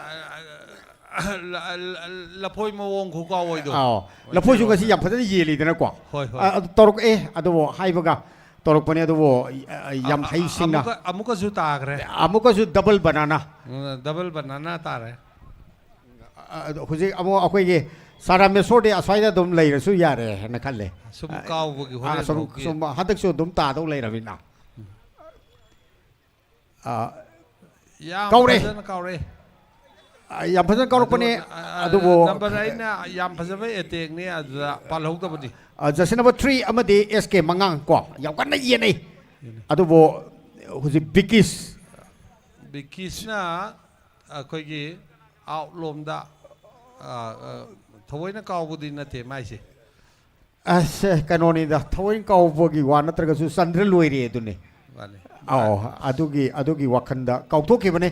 ꯑ, ꯂ-, ꯂ-, ꯂꯐꯣꯏ ꯃꯑꯣꯡ ꯈꯨꯀꯥꯎ ꯑꯣꯏꯗꯣ꯫ ꯑꯧ, ꯂꯐꯣꯏꯁꯨ ꯉꯁꯤ ꯌꯥꯝ ꯐꯖꯅ ꯌꯦꯜꯂꯤꯗꯅꯀꯣ꯫ ꯍꯣꯏ, ꯍꯣꯏ꯫ ꯑ, ꯑꯗꯨ ꯇꯧꯔꯛꯑꯦ, ꯑꯗꯨꯕꯨ ꯍꯥꯏꯕꯒ ꯇꯧꯔꯛꯄꯅꯦ, ꯑꯗꯨꯕꯨ, ꯑ, ꯌꯥꯝ ꯑ, ꯑ, ꯍꯩꯁꯤꯡꯅ꯫ ꯑꯃꯨꯛꯀ-, ꯑꯃꯨꯛꯀꯁꯨ ꯇꯥꯈ꯭ꯔꯦ꯫ ꯑꯃꯨꯛꯀꯁꯨ ꯗꯕꯜ ꯕꯅꯥꯅꯥ꯫ ꯎꯝ, ꯗꯕꯜ ꯕꯅꯥꯅꯥ ꯇꯥꯔꯦ꯫ ꯑ, ꯑꯗꯨ ꯍꯧꯖꯤꯛ ꯑꯃꯨꯛ ꯑꯩꯈꯣꯏꯒꯤ ꯁꯥꯔ ꯔꯥꯃꯦꯁꯣꯔꯗꯤ ꯑꯁ꯭ꯋꯥꯏꯗ ꯑꯗꯨꯝ ꯂꯩꯔꯁꯨ ꯌꯥꯔꯦ ꯍꯥꯏꯅ ꯈꯜꯂꯦ꯫ ꯁꯨꯝ ꯀꯥꯎꯕꯒꯤ ꯑ, ꯍꯣꯔꯦꯟ ꯁꯨꯝ, ꯐꯥꯎꯒꯤ꯫ ꯁꯨꯝ ꯍꯟꯗꯛꯁꯨ ꯑꯗꯨꯝ ꯇꯥꯗꯧ ꯂꯩꯔꯕꯅꯤꯅ꯫ ꯑ, ꯌꯥꯝ ꯀꯥꯎꯔꯦ꯫ ꯐꯖꯅ ꯀꯥꯎꯔꯦ꯫ ꯑ, ꯌꯥꯝ ꯐꯖꯅ ꯀꯥꯎꯔꯛꯄꯅꯦ, ꯑꯗꯨ, ꯑ, ꯑ, ꯑꯗꯨꯕꯨ ꯅꯝꯕꯔ ꯑꯩꯅ ꯌꯥꯝ ꯐꯖꯕ ꯑꯦꯇꯦꯛꯅꯤ, ꯑꯗꯨꯗ ꯄꯥꯜꯍꯧꯗꯕꯅꯤ꯫ ꯑ, ꯖꯔꯁꯤ ꯅꯝꯕꯔ ꯊ꯭ꯔꯤ ꯑꯃꯗꯤ ꯑꯦꯁ ꯀꯦ ꯃꯉꯥꯡ ꯀꯣ, ꯌꯥꯝ ꯀꯟꯅ ꯌꯦꯠꯅꯩ꯫ ꯑꯗꯨꯕꯨ ꯍꯧꯖꯤꯛ ꯕꯤꯀꯤꯁ꯫ ꯕꯤꯀꯤꯁꯅ ꯑꯩꯈꯣꯏꯒꯤ ꯑꯥꯎꯠ ꯂꯣꯝꯗ, ꯑ, ꯑ, ꯊꯑꯣꯏꯅ ꯀꯥꯎꯕꯗꯤ ꯅꯠꯇꯦ ꯃꯥꯏꯁꯦ꯫ ꯑꯁ, ꯀꯩꯅꯣꯅꯤꯗ, ꯊꯑꯣꯏ ꯀꯥꯎꯕꯒꯤ ꯋꯥ ꯅꯠꯇ꯭ꯔꯒꯁꯨ ꯆꯟꯗ꯭ꯔ ꯂꯣꯏꯔꯦ ꯑꯗꯨꯅꯤ꯫ ꯃꯥꯅꯤ꯫ ꯑꯧ, ꯑꯗꯨꯒꯤ ꯑꯗꯨꯒꯤ ꯋꯥꯈꯟꯗ ꯀꯥꯎꯊꯣꯛꯈꯤꯕꯅꯦ꯫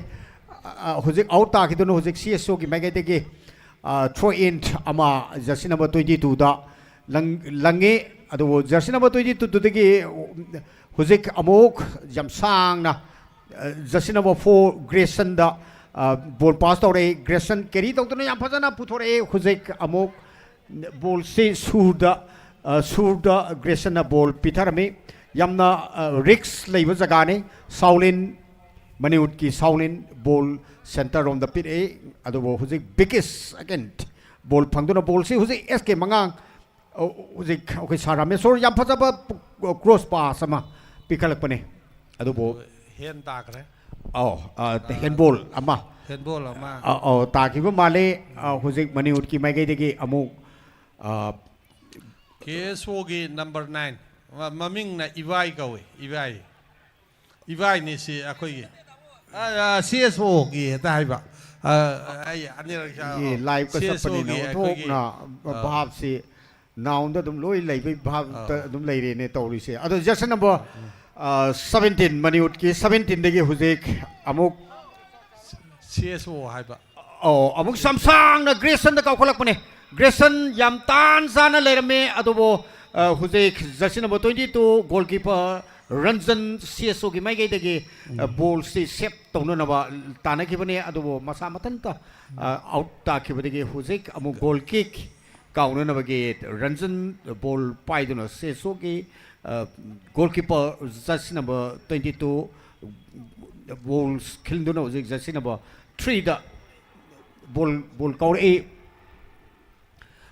ꯑ, ꯍꯧꯖꯤꯛ ꯑꯥꯎꯠ ꯇꯥꯈꯤꯗꯨꯅ ꯍꯧꯖꯤꯛ ꯁꯤ ꯑꯦꯁ ꯑꯣꯒꯤ ꯃꯥꯏꯀꯩꯗꯒꯤ ꯊ꯭ꯔꯣ ꯏꯟ ꯑꯃ ꯖꯔꯁꯤ ꯅꯝꯕꯔ ꯇ꯭ꯋꯦꯟꯇꯤ ꯇꯨꯗ ꯂꯪꯉꯤ꯫ ꯑꯗꯨꯕꯨ ꯖꯔꯁꯤ ꯅꯝꯕꯔ ꯇ꯭ꯋꯦꯟꯇꯤ ꯇꯨꯗꯨꯗꯒꯤ ꯍꯧꯖꯤꯛ ꯑꯃꯨꯛ ꯌꯥꯝ ꯁꯥꯡꯅ ꯖꯔꯁꯤ ꯅꯝꯕꯔ ꯐꯣꯔ ꯒ꯭ꯔꯦꯁꯟꯗ ꯕꯣꯜ ꯄꯥꯁ ꯇꯧꯔꯛꯏ꯫ ꯒ꯭ꯔꯦꯁꯟ ꯀꯦꯔꯤ ꯇꯧꯗꯨꯅ ꯌꯥꯝ ꯐꯖꯅ ꯄꯨꯊꯣꯔꯛꯏ꯫ ꯍꯧꯖꯤꯛ ꯑꯃꯨꯛ ꯕꯣꯜꯁꯤ ꯁꯨꯔꯗ, ꯁꯨꯔꯗ ꯒ꯭ꯔꯦꯁꯟꯅ ꯕꯣꯜ ꯄꯤꯊꯔꯝꯃꯤ꯫ ꯌꯥꯝꯅ ꯔꯤꯛꯁ ꯂꯩꯕ ꯖꯒꯥꯅꯤ꯫ ꯁꯥꯎꯂꯤꯟ, ꯃꯅꯤꯋꯨꯠꯀꯤ ꯁꯥꯎꯂꯤꯟ ꯕꯣꯜ ꯁꯦꯟꯇꯔ ꯔꯣꯝꯗ ꯄꯤꯔꯛꯏ꯫ ꯑꯗꯨꯕꯨ ꯍꯧꯖꯤꯛ ꯕꯤꯀꯤꯁ ꯑꯦꯒꯦꯟ ꯕꯣꯜ ꯐꯪꯗꯨꯅ ꯕꯣꯜꯁꯤ ꯍꯧꯖꯤꯛ ꯑꯦꯁ ꯀꯦ ꯃꯉꯥꯡ, ꯑ, ꯍꯧꯖꯤꯛ ꯑꯩꯈꯣꯏ ꯁꯥꯔ ꯔꯥꯃꯦꯁꯣꯔ ꯌꯥꯝ ꯐꯖꯕ ꯀ꯭ꯔꯣꯁ ꯄꯥꯁ ꯑꯃ ꯄꯤꯈꯠꯂꯛꯄꯅꯤ꯫ ꯑꯗꯨꯕꯨ ꯍꯦꯟ ꯇꯥꯈ꯭ꯔꯦ꯫ ꯑꯧ, ꯑ, ꯍꯦꯟꯕꯣꯜ ꯑꯃ꯫ ꯍꯦꯟꯕꯣꯜ ꯑꯃ꯫ ꯑ, ꯑꯧ, ꯇꯥꯈꯤꯕ ꯃꯥꯜꯂꯤ꯫ ꯑ, ꯍꯧꯖꯤꯛ ꯃꯅꯤꯋꯨꯠꯀꯤ ꯃꯥꯏꯀꯩꯗꯒꯤ ꯑꯃꯨꯛ, ꯑ, ꯀꯦ ꯑꯦꯁ ꯑꯣꯒꯤ ꯅꯝꯕꯔ ꯅꯥꯏꯟ꯫ ꯃ-, ꯃꯃꯤꯡꯅ ꯏꯕꯥꯏ ꯀꯧꯏ, ꯏꯕꯥꯏ꯫ ꯏꯕꯥꯏꯅꯤ ꯁꯤ ꯑꯩꯈꯣꯏꯒꯤ꯫ ꯑ, ꯑ, ꯁꯤ ꯑꯦꯁ ꯑꯣꯒꯤ ꯍꯦꯛꯇ ꯍꯥꯏꯕ꯫ ꯑ, ꯑꯩ ꯑꯅꯤꯔꯛ ꯁꯥ-, ꯑꯦ, ꯂꯥꯏꯚꯀ ꯁꯤ ꯑꯦꯁ ꯑꯣꯒꯤ ꯆꯠꯄꯅꯤꯅ ꯑꯩꯈꯣꯏꯒꯤ, ꯑꯣꯟꯊꯣꯛꯅ ꯑ, ꯚꯥꯞꯁꯤ ꯅꯥꯎꯟꯗ ꯑꯗꯨꯝ ꯂꯣꯏ ꯂꯩꯕꯩ ꯚꯥꯞꯇ ꯑ꯫ ꯑꯗꯨꯝ ꯂꯩꯔꯦꯅꯦ ꯇꯧꯔꯤꯁꯦ꯫ ꯑꯗꯣ ꯖꯔꯁꯤ ꯅꯝꯕꯔ, ꯑ, ꯁꯕꯦꯟꯇꯤꯟ, ꯃꯅꯤꯋꯨꯠꯀꯤ ꯁꯕꯦꯟꯇꯤꯟꯗꯒꯤ ꯍꯧꯖꯤꯛ ꯑꯃꯨꯛ ꯁꯤ ꯑꯦꯁ ꯑꯣ ꯍꯥꯏꯕ꯫ ꯑꯧ, ꯑꯃꯨꯛ ꯌꯥꯝ ꯁꯥꯡꯅ ꯒ꯭ꯔꯦꯁꯟꯗ ꯀꯥꯎꯈꯠꯂꯛꯄꯅꯦ꯫ ꯒ꯭ꯔꯦꯁꯟ ꯌꯥꯝ ꯇꯥꯟ ꯆꯥꯅ ꯂꯩꯔꯝꯃꯦ, ꯑꯗꯨꯕꯨ, ꯑ, ꯍꯧꯖꯤꯛ jersey number twenty two goalkeeper Ranjan ꯁꯤ ꯑꯦꯁ ꯑꯣꯒꯤ ꯃꯥꯏꯀꯩꯗꯒꯤ, ꯑ, ꯎꯝ꯫ ꯕꯣꯜꯁꯤ ꯁꯦꯞ ꯇꯧꯅꯅꯕ ꯇꯥꯟꯅꯈꯤꯕꯅꯦ, ꯑꯗꯨꯕꯨ ꯃꯁꯥ ꯃꯊꯟꯇ, ꯑ, ꯑꯥꯎꯠ ꯇꯥꯈꯤꯕꯗꯒꯤ ꯍꯧꯖꯤꯛ ꯑꯃꯨꯛ ꯒꯣꯜ ꯀꯤꯛ ꯀꯥꯎꯅꯅꯕꯒꯤ ꯔꯟꯖꯟ ꯕꯣꯜ ꯄꯥꯏꯗꯨꯅ ꯁꯤ ꯑꯦꯁ ꯑꯣꯒꯤ, ꯑ, goalkeeper jersey number twenty two ball ꯈꯤꯟꯗꯨꯅ ꯍꯧꯖꯤꯛ ꯖꯔꯁꯤ ꯅꯝꯕꯔ ꯊ꯭ꯔꯤꯗ ꯕꯣꯜ, ꯕꯣꯜ ꯀꯥꯎꯔꯛꯏ꯫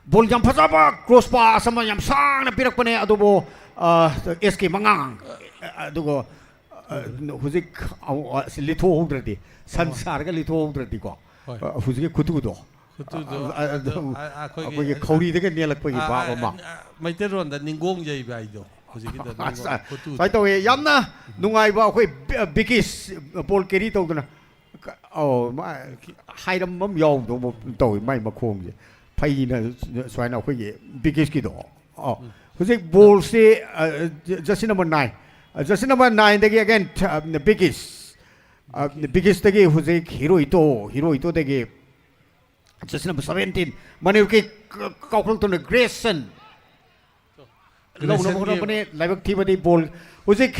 ꯕꯣꯜ ꯌꯥꯝ ꯐꯖꯕ ꯀ꯭ꯔꯣꯁ ꯄꯥꯁ ꯑꯃ ꯌꯥꯝ ꯁꯥꯡꯅ ꯄꯤꯔꯛꯄꯅꯦ, ꯑꯗꯨꯕꯨ, ꯑ, ꯑꯦꯁ ꯀꯦ ꯃꯉꯥꯡ, ꯑꯗꯨꯒ, ꯑ, ꯍꯧꯖꯤꯛ ꯑꯃꯨꯛ, ꯑ, ꯁꯤ ꯂꯤꯊꯣꯛꯍꯧꯗ꯭ꯔꯗꯤ, ꯁꯟ ꯑꯣ꯫ ꯁꯥꯔꯒ ꯂꯤꯊꯣꯛꯍꯧꯗ꯭ꯔꯗꯤꯀꯣ, ꯍꯣꯏ꯫ ꯑ, ꯍꯧꯖꯤꯛꯀꯤ ꯈꯨꯇꯨꯗꯣ, ꯈꯨꯇꯨꯗꯣ, ꯑ, ꯑ, ꯑꯗꯨ, ꯑꯗꯨ, ꯑ, ꯑꯩꯈꯣꯏꯒꯤ, ꯑꯩꯈꯣꯏꯒꯤ ꯈꯧꯔꯤꯗꯒ ꯅꯦꯜꯂꯛꯄꯒꯤ ꯑ, ꯚꯥꯕ ꯑ, ꯑꯃ꯫ ꯑ, ꯃꯩꯇꯩꯂꯣꯟꯗ ꯅꯤꯡꯒꯣꯡ ꯌꯩꯕ ꯍꯥꯏꯗꯣ, ꯍꯧꯖꯤꯛꯀꯤꯗꯣ ꯅꯤꯡꯒꯣꯡ, ꯑꯁ, ꯈꯨꯇꯨꯗꯣ꯫ ꯁꯨꯃꯥꯏꯅ ꯇꯧꯋꯦ, ꯌꯥꯝꯅ ꯅꯨꯡꯉꯥꯏꯕ ꯑꯩꯈꯣꯏ ꯕꯤ-, ꯕꯤꯀꯤꯁ ꯕꯣꯜ ꯀꯦꯔꯤ ꯇꯧꯗꯅ, ꯀ-, ꯑꯧ, ꯃꯥ ꯍꯥꯏꯔꯝꯕ ꯑꯃ ꯌꯥꯎꯕꯗꯧꯅ ꯇꯧꯋꯤ, ꯃꯥꯏ ꯃꯈꯣꯡꯁꯦ꯫ ꯐꯩꯅ ꯁꯨꯃꯥꯏꯅ ꯑꯩꯈꯣꯏꯒꯤ ꯕꯤꯀꯤꯁꯀꯤꯗꯣ꯫ ꯑꯧ꯫ ꯎꯝ꯫ ꯍꯧꯖꯤꯛ ꯕꯣꯜꯁꯤ, ꯑ, ꯖ-, jersey number nine, Jersey number nineꯗꯒꯤ again, ꯕꯤꯀꯤꯁ, ꯕꯤꯀꯤꯁꯇꯒꯤ ꯍꯧꯖꯤꯛ ꯍꯤꯔꯣ ꯏꯇꯣ, ꯍꯤꯔꯣ ꯏꯇꯣꯗꯒꯤ jersey number seventeen, ꯃꯅꯤꯄꯨꯔꯒꯤ ꯀꯥꯎꯈꯠꯂꯛꯇꯨꯅ ꯒ꯭ꯔꯦꯁꯟ ꯂꯧꯅꯕ ꯍꯣꯠꯅꯕꯅꯤ꯫ ꯂꯥꯏꯕꯛ ꯊꯤꯕꯗꯤ ꯕꯣꯜ ꯍꯧꯖꯤꯛ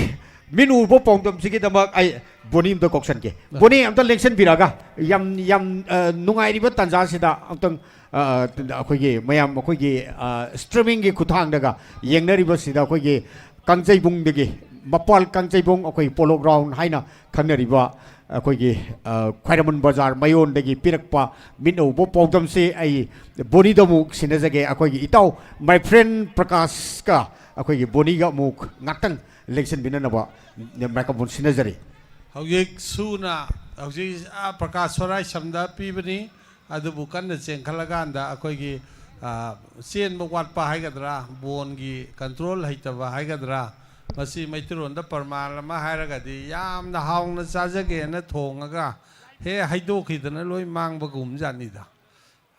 ꯃꯤꯠ ꯎꯕ ꯄꯥꯎꯗꯝꯁꯤꯒꯤꯗꯃꯛ ꯑꯩ ꯕꯣꯅꯤ ꯑꯝꯇ ꯀꯧꯁꯟꯒꯦ꯫ ꯕꯣꯅꯤ ꯑꯝꯇ ꯂꯦꯡꯁꯟꯕꯤꯔꯒ ꯌꯥꯝ, ꯌꯥꯝ, ꯑ, ꯅꯨꯡꯉꯥꯏꯔꯤꯕ ꯇꯥꯟꯖꯥꯁꯤꯗ ꯑꯝꯇꯪ, ꯑ, ꯑꯩꯈꯣꯏꯒꯤ ꯃꯌꯥꯝ ꯑꯩꯈꯣꯏꯒꯤ, ꯑ, streamingꯒꯤ ꯈꯨꯠꯊꯥꯡꯗꯒ ꯌꯦꯡꯅꯔꯤꯕꯁꯤꯗ ꯑꯩꯈꯣꯏꯒꯤ ꯀꯥꯡꯖꯩꯕꯨꯡꯗꯒꯤ, ꯃꯄꯥꯜ ꯀꯥꯡꯖꯩꯕꯨꯡ, ꯑꯩꯈꯣꯏ Polo Ground ꯍꯥꯏꯅ ꯈꯪꯅꯔꯤꯕ ꯑꯩꯈꯣꯏꯒꯤ, ꯑ, ꯈ꯭ꯋꯥꯏꯔꯝꯕꯟ ꯕꯖꯥꯔ ꯃꯌꯣꯟꯗꯒꯤ ꯄꯤꯔꯛꯄ ꯃꯤꯠ ꯎꯕ ꯄꯥꯎꯗꯝꯁꯤ ꯑꯩ ꯕꯣꯅꯤꯗ ꯑꯃꯨꯛ ꯁꯤꯟꯅꯖꯒꯦ꯫ ꯑꯩꯈꯣꯏꯒꯤ ꯏꯇꯥꯎ, my friend ꯄ꯭ꯔꯀꯥꯁꯀ ꯑꯩꯈꯣꯏꯒꯤ ꯕꯣꯅꯤꯒ ꯑꯃꯨꯛ ꯉꯥꯛꯇꯪ ꯂꯦꯡꯁꯤꯟꯕꯤꯅꯅꯕ microphone ꯁꯤꯟꯅꯖꯔꯤ꯫ ꯍꯧꯖꯤꯛ ꯁꯨꯅ, ꯍꯧꯖꯤꯛ, ꯑ, ꯄ꯭ꯔꯀꯥꯁ ꯁꯣꯔꯥꯏꯁꯝꯗ ꯄꯤꯕꯅꯤ꯫ ꯑꯗꯨꯕꯨ ꯀꯟꯅ ꯆꯦꯟꯈꯠꯂꯀꯥꯟꯗ ꯑꯩꯈꯣꯏꯒꯤ, ꯑ, ꯆꯦꯟꯕ ꯋꯥꯠꯄ ꯍꯥꯏꯒꯗ꯭ꯔꯥ, ꯕꯣꯟꯒꯤ control ꯍꯩꯇꯕ ꯍꯥꯏꯒꯗ꯭ꯔꯥ, ꯃꯁꯤ ꯃꯩꯇꯩꯂꯣꯟꯗ ꯄ꯭ꯔꯃꯥꯟ ꯑꯃ ꯍꯥꯏꯔꯒꯗꯤ, ꯌꯥꯝꯅ ꯍꯥꯎꯅ ꯆꯥꯖꯒꯦꯅ ꯊꯣꯡꯉꯒ ꯍꯦꯛ ꯍꯩꯗꯣꯛꯈꯤꯗꯅ ꯂꯣꯏ ꯃꯥꯡꯕꯒꯨꯝ ꯖꯥꯠꯅꯤꯗ꯫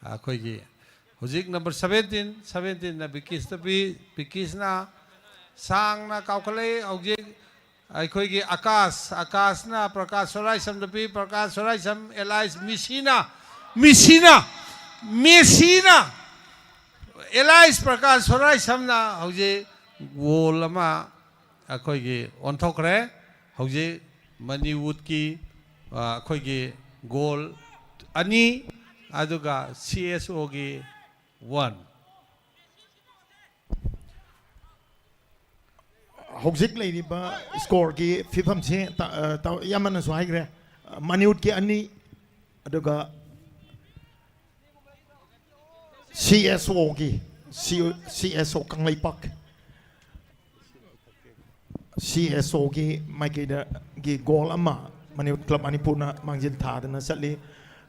ꯑꯩꯈꯣꯏꯒꯤ ꯍꯧꯖꯤꯛ number seventeen, seventeenꯅ ꯕꯤꯀꯤꯁꯇ ꯄꯤ, ꯕꯤꯀꯤꯁꯅ ꯁꯥꯡꯅ ꯀꯥꯎꯈꯠꯂꯛꯏ꯫ ꯍꯧꯖꯤꯛ ꯑꯩꯈꯣꯏꯒꯤ ꯑꯀꯥꯁ, ꯑꯀꯥꯁꯅ ꯄ꯭ꯔꯀꯥꯁ ꯁꯣꯔꯥꯏꯁꯝꯗ ꯄꯤ, ꯄ꯭ꯔꯀꯥꯁ ꯁꯣꯔꯥꯏꯁꯝ, ꯑꯦꯂꯥꯏꯁ ꯃꯤꯁꯤꯅ, ꯃꯤꯁꯤꯅ, ꯃꯦꯁꯤꯅ, ꯑꯦꯂꯥꯏꯁ ꯄ꯭ꯔꯀꯥꯁ ꯁꯣꯔꯥꯏꯁꯝꯅ ꯍꯧꯖꯤꯛ ꯒꯣꯜ ꯑꯃ ꯑꯩꯈꯣꯏꯒꯤ ꯑꯣꯟꯊꯣꯛꯈ꯭ꯔꯦ꯫ ꯍꯧꯖꯤꯛ ꯃꯅꯤꯋꯨꯠꯀꯤ, ꯑ, ꯑꯩꯈꯣꯏꯒꯤ ꯒꯣꯜ ꯑꯅꯤ, ꯑꯗꯨꯒ ꯁꯤ ꯑꯦꯁ ꯑꯣꯒꯤ ꯋꯥꯟ꯫ ꯍꯧꯖꯤꯛ ꯂꯩꯔꯤꯕ scoreꯒꯤ ꯐꯤꯕꯝꯁꯤ ꯇ-, ꯑ, ꯇ-, ꯏꯌꯥꯝꯕꯅꯁꯨ ꯍꯥꯏꯈ꯭ꯔꯦ, ꯑ, ꯃꯅꯤꯋꯨꯠꯀꯤ ꯑꯅꯤ, ꯑꯗꯨꯒ ꯁꯤ ꯑꯦꯁ ꯑꯣꯒꯤ, ꯁꯤ, ꯁꯤ ꯑꯦꯁ ꯑꯣ ꯀꯪꯂꯩꯄꯥꯛ, ꯁꯤ ꯑꯦꯁ ꯑꯣꯒꯤ ꯃꯥꯏꯀꯩꯗꯒꯤ ꯒꯣꯜ ꯑꯃ ꯃꯅꯤꯄꯨꯔ ꯀ꯭ꯂꯕ ꯃꯅꯤꯄꯨꯔꯅ ꯃꯥꯡꯖꯤꯜ ꯊꯥꯗꯅ ꯆꯠꯂꯤ꯫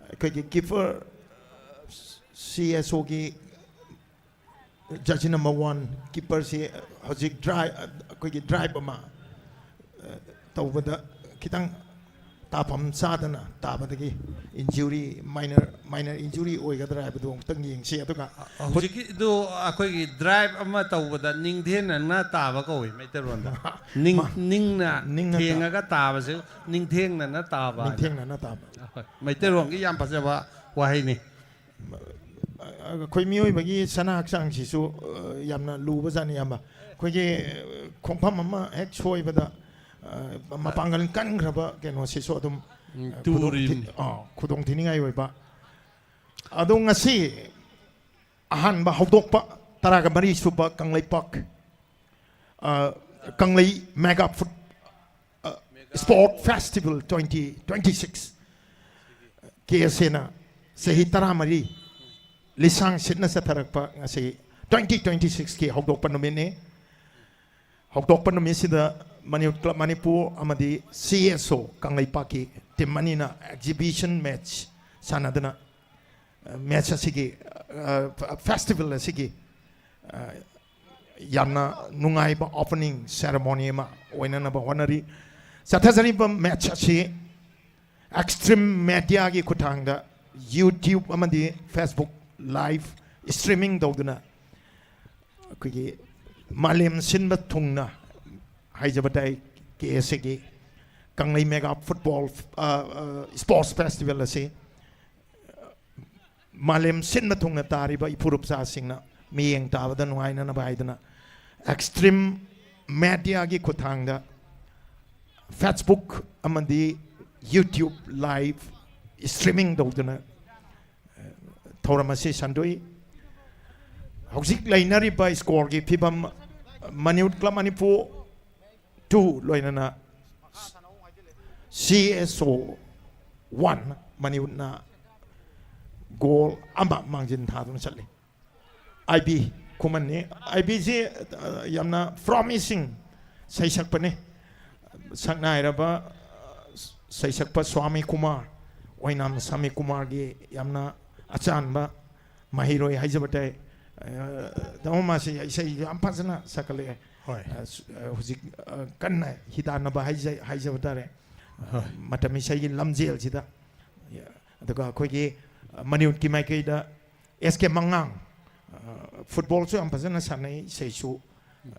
ꯑꯩꯈꯣꯏꯒꯤ ꯀꯤꯄꯔ, ꯁꯤ ꯑꯦꯁ ꯑꯣꯒꯤ ꯖꯔꯁꯤ ꯅꯝꯕꯔ ꯋꯥꯟ ꯀꯤꯄꯔꯁꯤ ꯍꯧꯖꯤꯛ ꯗ꯭ꯔꯥꯏ-, ꯑꯩꯈꯣꯏꯒꯤ ꯗ꯭ꯔꯥꯏꯕ ꯑꯃ, ꯑ, ꯇꯧꯕꯗ ꯈꯤꯇꯪ ꯇꯥꯐꯝ ꯆꯥꯗꯅ ꯇꯥꯕꯗꯒꯤ injury, minor minor injury ꯑꯣꯏꯒꯗ꯭ꯔꯥ ꯍꯥꯏꯕꯗꯨ ꯑꯃꯨꯛꯇꯪ ꯌꯦꯡꯁꯤ꯫ ꯑꯗꯨꯒ ꯍꯧꯖꯤꯛꯀꯤꯗꯨ ꯑꯩꯈꯣꯏꯒꯤ drive ꯑꯃ ꯇꯧꯕꯗ ꯅꯤꯡꯊꯦꯡꯅꯅ ꯇꯥꯕ ꯀꯧꯏ ꯃꯩꯇꯩꯂꯣꯟꯗ꯫ ꯅꯤꯡ- ꯅꯤꯡꯅ ꯅꯤꯡꯅ ꯇꯥ- ꯊꯦꯡꯉꯒ ꯇꯥꯕꯁꯦ ꯅꯤꯡꯊꯦꯡꯅꯅ ꯇꯥꯕ ꯍꯥꯏꯅ꯫ ꯅꯤꯡꯊꯦꯡꯅꯅ ꯇꯥꯕ꯫ ꯍꯣꯏ, ꯃꯩꯇꯩꯂꯣꯟꯒꯤ ꯌꯥꯝ ꯐꯖꯕ ꯋꯥꯍꯩꯅꯤ꯫ ꯑꯩꯈꯣꯏ ꯃꯤꯑꯣꯏꯕꯒꯤ ꯁꯅꯥ ꯍꯛꯆꯥꯡꯁꯤꯁꯨ ꯑ, ꯌꯥꯝꯅ ꯂꯨꯕꯖꯥꯠꯅꯤ, ꯏꯌꯥꯝꯕ꯫ ꯑꯩꯈꯣꯏꯒꯤ ꯑ, ꯈꯣꯡꯐꯝ ꯑꯃ ꯍꯦꯛ ꯁꯣꯏꯕꯗ ꯑ, ꯃꯄꯥꯡꯒꯜ ꯀꯟꯈ꯭ꯔꯕ ꯀꯩꯅꯣꯁꯤꯁꯨ ꯑꯗꯨꯝ ꯎꯝ, ꯑ, ꯈꯨꯗꯣꯡ ꯇꯨꯔꯤꯝ꯫ ꯊꯤ- ꯑ, ꯈꯨꯗꯣꯡ ꯊꯤꯅꯤꯡꯉꯥꯏ ꯑꯣꯏꯕ꯫ ꯑꯗꯣ ꯉꯁꯤ ꯑꯍꯥꯟꯕ ꯍꯧꯗꯣꯛꯄ ꯇꯔꯥꯒ ꯃꯔꯤ ꯁꯨꯕ ꯀꯪꯂꯩꯄꯥꯛ ꯑ, ꯀꯪꯂꯩ ꯃꯦꯒꯥ ꯐꯨꯠ ꯑ, sport festival twenty twenty six, K S ꯑꯦꯅ ꯆꯍꯤ ꯇꯔꯥꯃꯔꯤ ꯂꯤꯁꯥꯡ ꯁꯤꯠꯅ ꯆꯠꯊꯔꯛꯄ ꯉꯁꯤ ꯇ꯭ꯋꯦꯟꯇꯤ ꯇ꯭ꯋꯦꯟꯇꯤ ꯁꯤꯛꯁꯀꯤ ꯍꯧꯗꯣꯛꯄ ꯅꯨꯃꯤꯠꯅꯤ꯫ ꯍꯧꯗꯣꯛꯄ ꯅꯨꯃꯤꯠꯁꯤꯗ ꯃꯅꯤꯄꯨꯔ ꯀ꯭ꯂꯕ ꯃꯅꯤꯄꯨꯔ ꯑꯃꯗꯤ ꯁꯤ ꯑꯦꯁ ꯑꯣ ꯀꯪꯂꯩꯄꯥꯛꯀꯤ ꯇꯤꯝ ꯑꯅꯤꯅ ꯑꯦꯛꯖꯤꯕꯤꯁꯟ ꯃꯦꯠꯆ ꯁꯥꯟꯅꯗꯨꯅ, ꯑ, ꯃꯦꯠꯆ ꯑꯁꯤꯒꯤ, ꯑ, ꯐꯦꯁꯇꯤꯚꯦꯜ ꯑꯁꯤꯒꯤ, ꯑ, ꯌꯥꯝꯅ ꯅꯨꯡꯉꯥꯏꯕ ꯑꯣꯄꯅꯤꯡ ꯁꯦꯔꯦꯃꯣꯅꯤ ꯑꯃ ꯑꯣꯏꯅꯅꯕ ꯍꯣꯠꯅꯔꯤ꯫ ꯆꯠꯊꯖꯔꯤꯕ ꯃꯦꯠꯆ ꯑꯁꯤ ꯑꯦꯛꯁꯇ꯭ꯔꯤꯝ ꯃꯦꯗꯤꯌꯥꯒꯤ ꯈꯨꯠꯊꯥꯡꯗ YouTube ꯑꯃꯗꯤ Facebook live streaming ꯇꯧꯗꯨꯅ ꯑꯩꯈꯣꯏꯒꯤ ꯃꯥꯂꯦꯝ ꯁꯤꯟꯕ ꯊꯨꯡꯅ ꯍꯥꯏꯖꯕ ꯇꯥꯏ, ꯀꯦ ꯑꯦꯁ ꯑꯦꯒꯤ ꯀꯪꯂꯩ ꯃꯦꯒꯥ ꯐꯨꯠꯕꯣꯜ, ꯑ, ꯑ, ꯁ꯭ꯄꯣꯔꯠꯁ ꯐꯦꯁꯇꯤꯚꯦꯜ ꯑꯁꯤ ꯃꯥꯂꯦꯝ ꯁꯤꯟꯕ ꯊꯨꯡꯅ ꯇꯥꯔꯤꯕ ꯏꯐꯨꯔꯨꯞꯆꯥꯁꯤꯡꯅ ꯃꯤꯠꯌꯦꯡ ꯇꯥꯕꯗ ꯅꯨꯡꯉꯥꯏꯅꯅꯕ ꯍꯥꯏꯗꯨꯅ ꯑꯦꯛꯁꯇ꯭ꯔꯤꯝ ꯃꯦꯗꯤꯌꯥꯒꯤ ꯈꯨꯠꯊꯥꯡꯗ Facebook ꯑꯃꯗꯤ YouTube live streaming ꯇꯧꯗꯨꯅ, ꯑ, ꯊꯧꯔꯝ ꯑꯁꯤ ꯁꯟꯗꯣꯛꯏ꯫ ꯍꯧꯖꯤꯛ ꯂꯩꯅꯔꯤꯕ ꯁ꯭ꯀꯣꯔꯒꯤ ꯐꯤꯕꯝ, ꯃꯅꯤꯄꯨꯔ ꯀ꯭ꯂꯕ ꯃꯅꯤꯄꯨꯔ ꯇꯨ ꯂꯣꯏꯅꯅ ꯁꯤ ꯑꯦꯁ ꯑꯣ ꯋꯥꯟ ꯃꯅꯤꯄꯨꯔꯅ ꯒꯣꯜ ꯑꯃ ꯃꯥꯡꯖꯤꯟ ꯊꯥꯗꯨꯅ ꯆꯠꯂꯤ꯫ ꯑꯥꯏ ꯕꯤ ꯈꯨꯃꯟꯅꯤ꯫ ꯑꯥꯏ ꯕꯤꯁꯤ, ꯑ, ꯌꯥꯝꯅ ꯄ꯭ꯔꯣꯃꯤꯁꯤꯡ ꯁꯩꯁꯛꯄꯅꯤ꯫ ꯁꯛꯅꯥꯏꯔꯕ, ꯑ, ꯁꯩꯁꯛꯄ ꯁ꯭ꯋꯥꯃꯤ ꯀꯨꯃꯥꯔ, ꯑꯣꯏꯅꯥꯝ ꯁ꯭ꯋꯥꯃꯤ ꯀꯨꯃꯥꯔꯒꯤ ꯌꯥꯝꯅ ꯑꯆꯥꯟꯕ ꯃꯍꯩꯔꯣꯏ ꯍꯥꯏꯖꯕ ꯇꯥꯏ꯫ ꯑ, ꯇꯥꯃꯣ ꯃꯥꯁꯤ ꯏꯁꯩ ꯌꯥꯝ ꯐꯖꯅ ꯁꯛꯀꯠꯂꯛꯑꯦ꯫ ꯍꯣꯏ꯫ ꯑ, ꯁ-, ꯑ, ꯍꯧꯖꯤꯛ, ꯑ, ꯀꯟꯅ ꯍꯤꯗꯥꯟꯅꯕ ꯍꯥꯏꯖ-, ꯍꯥꯏꯖꯕ ꯇꯥꯔꯦ꯫ ꯍꯣꯏ꯫ ꯃꯇꯝ ꯏꯁꯩꯒꯤ ꯂꯝꯖꯦꯜꯁꯤꯗ꯫ ꯑꯗꯨꯒ ꯑꯩꯈꯣꯏꯒꯤ, ꯑ, ꯃꯅꯤꯄꯨꯔꯒꯤ ꯃꯥꯏꯀꯩꯗ ꯑꯦꯁ ꯀꯦ ꯃꯉꯥꯡ, ꯑ, ꯐꯨꯠꯕꯣꯜꯁꯨ ꯌꯥꯝ ꯐꯖꯅ ꯁꯥꯟꯅꯩ, ꯏꯁꯩꯁꯨ,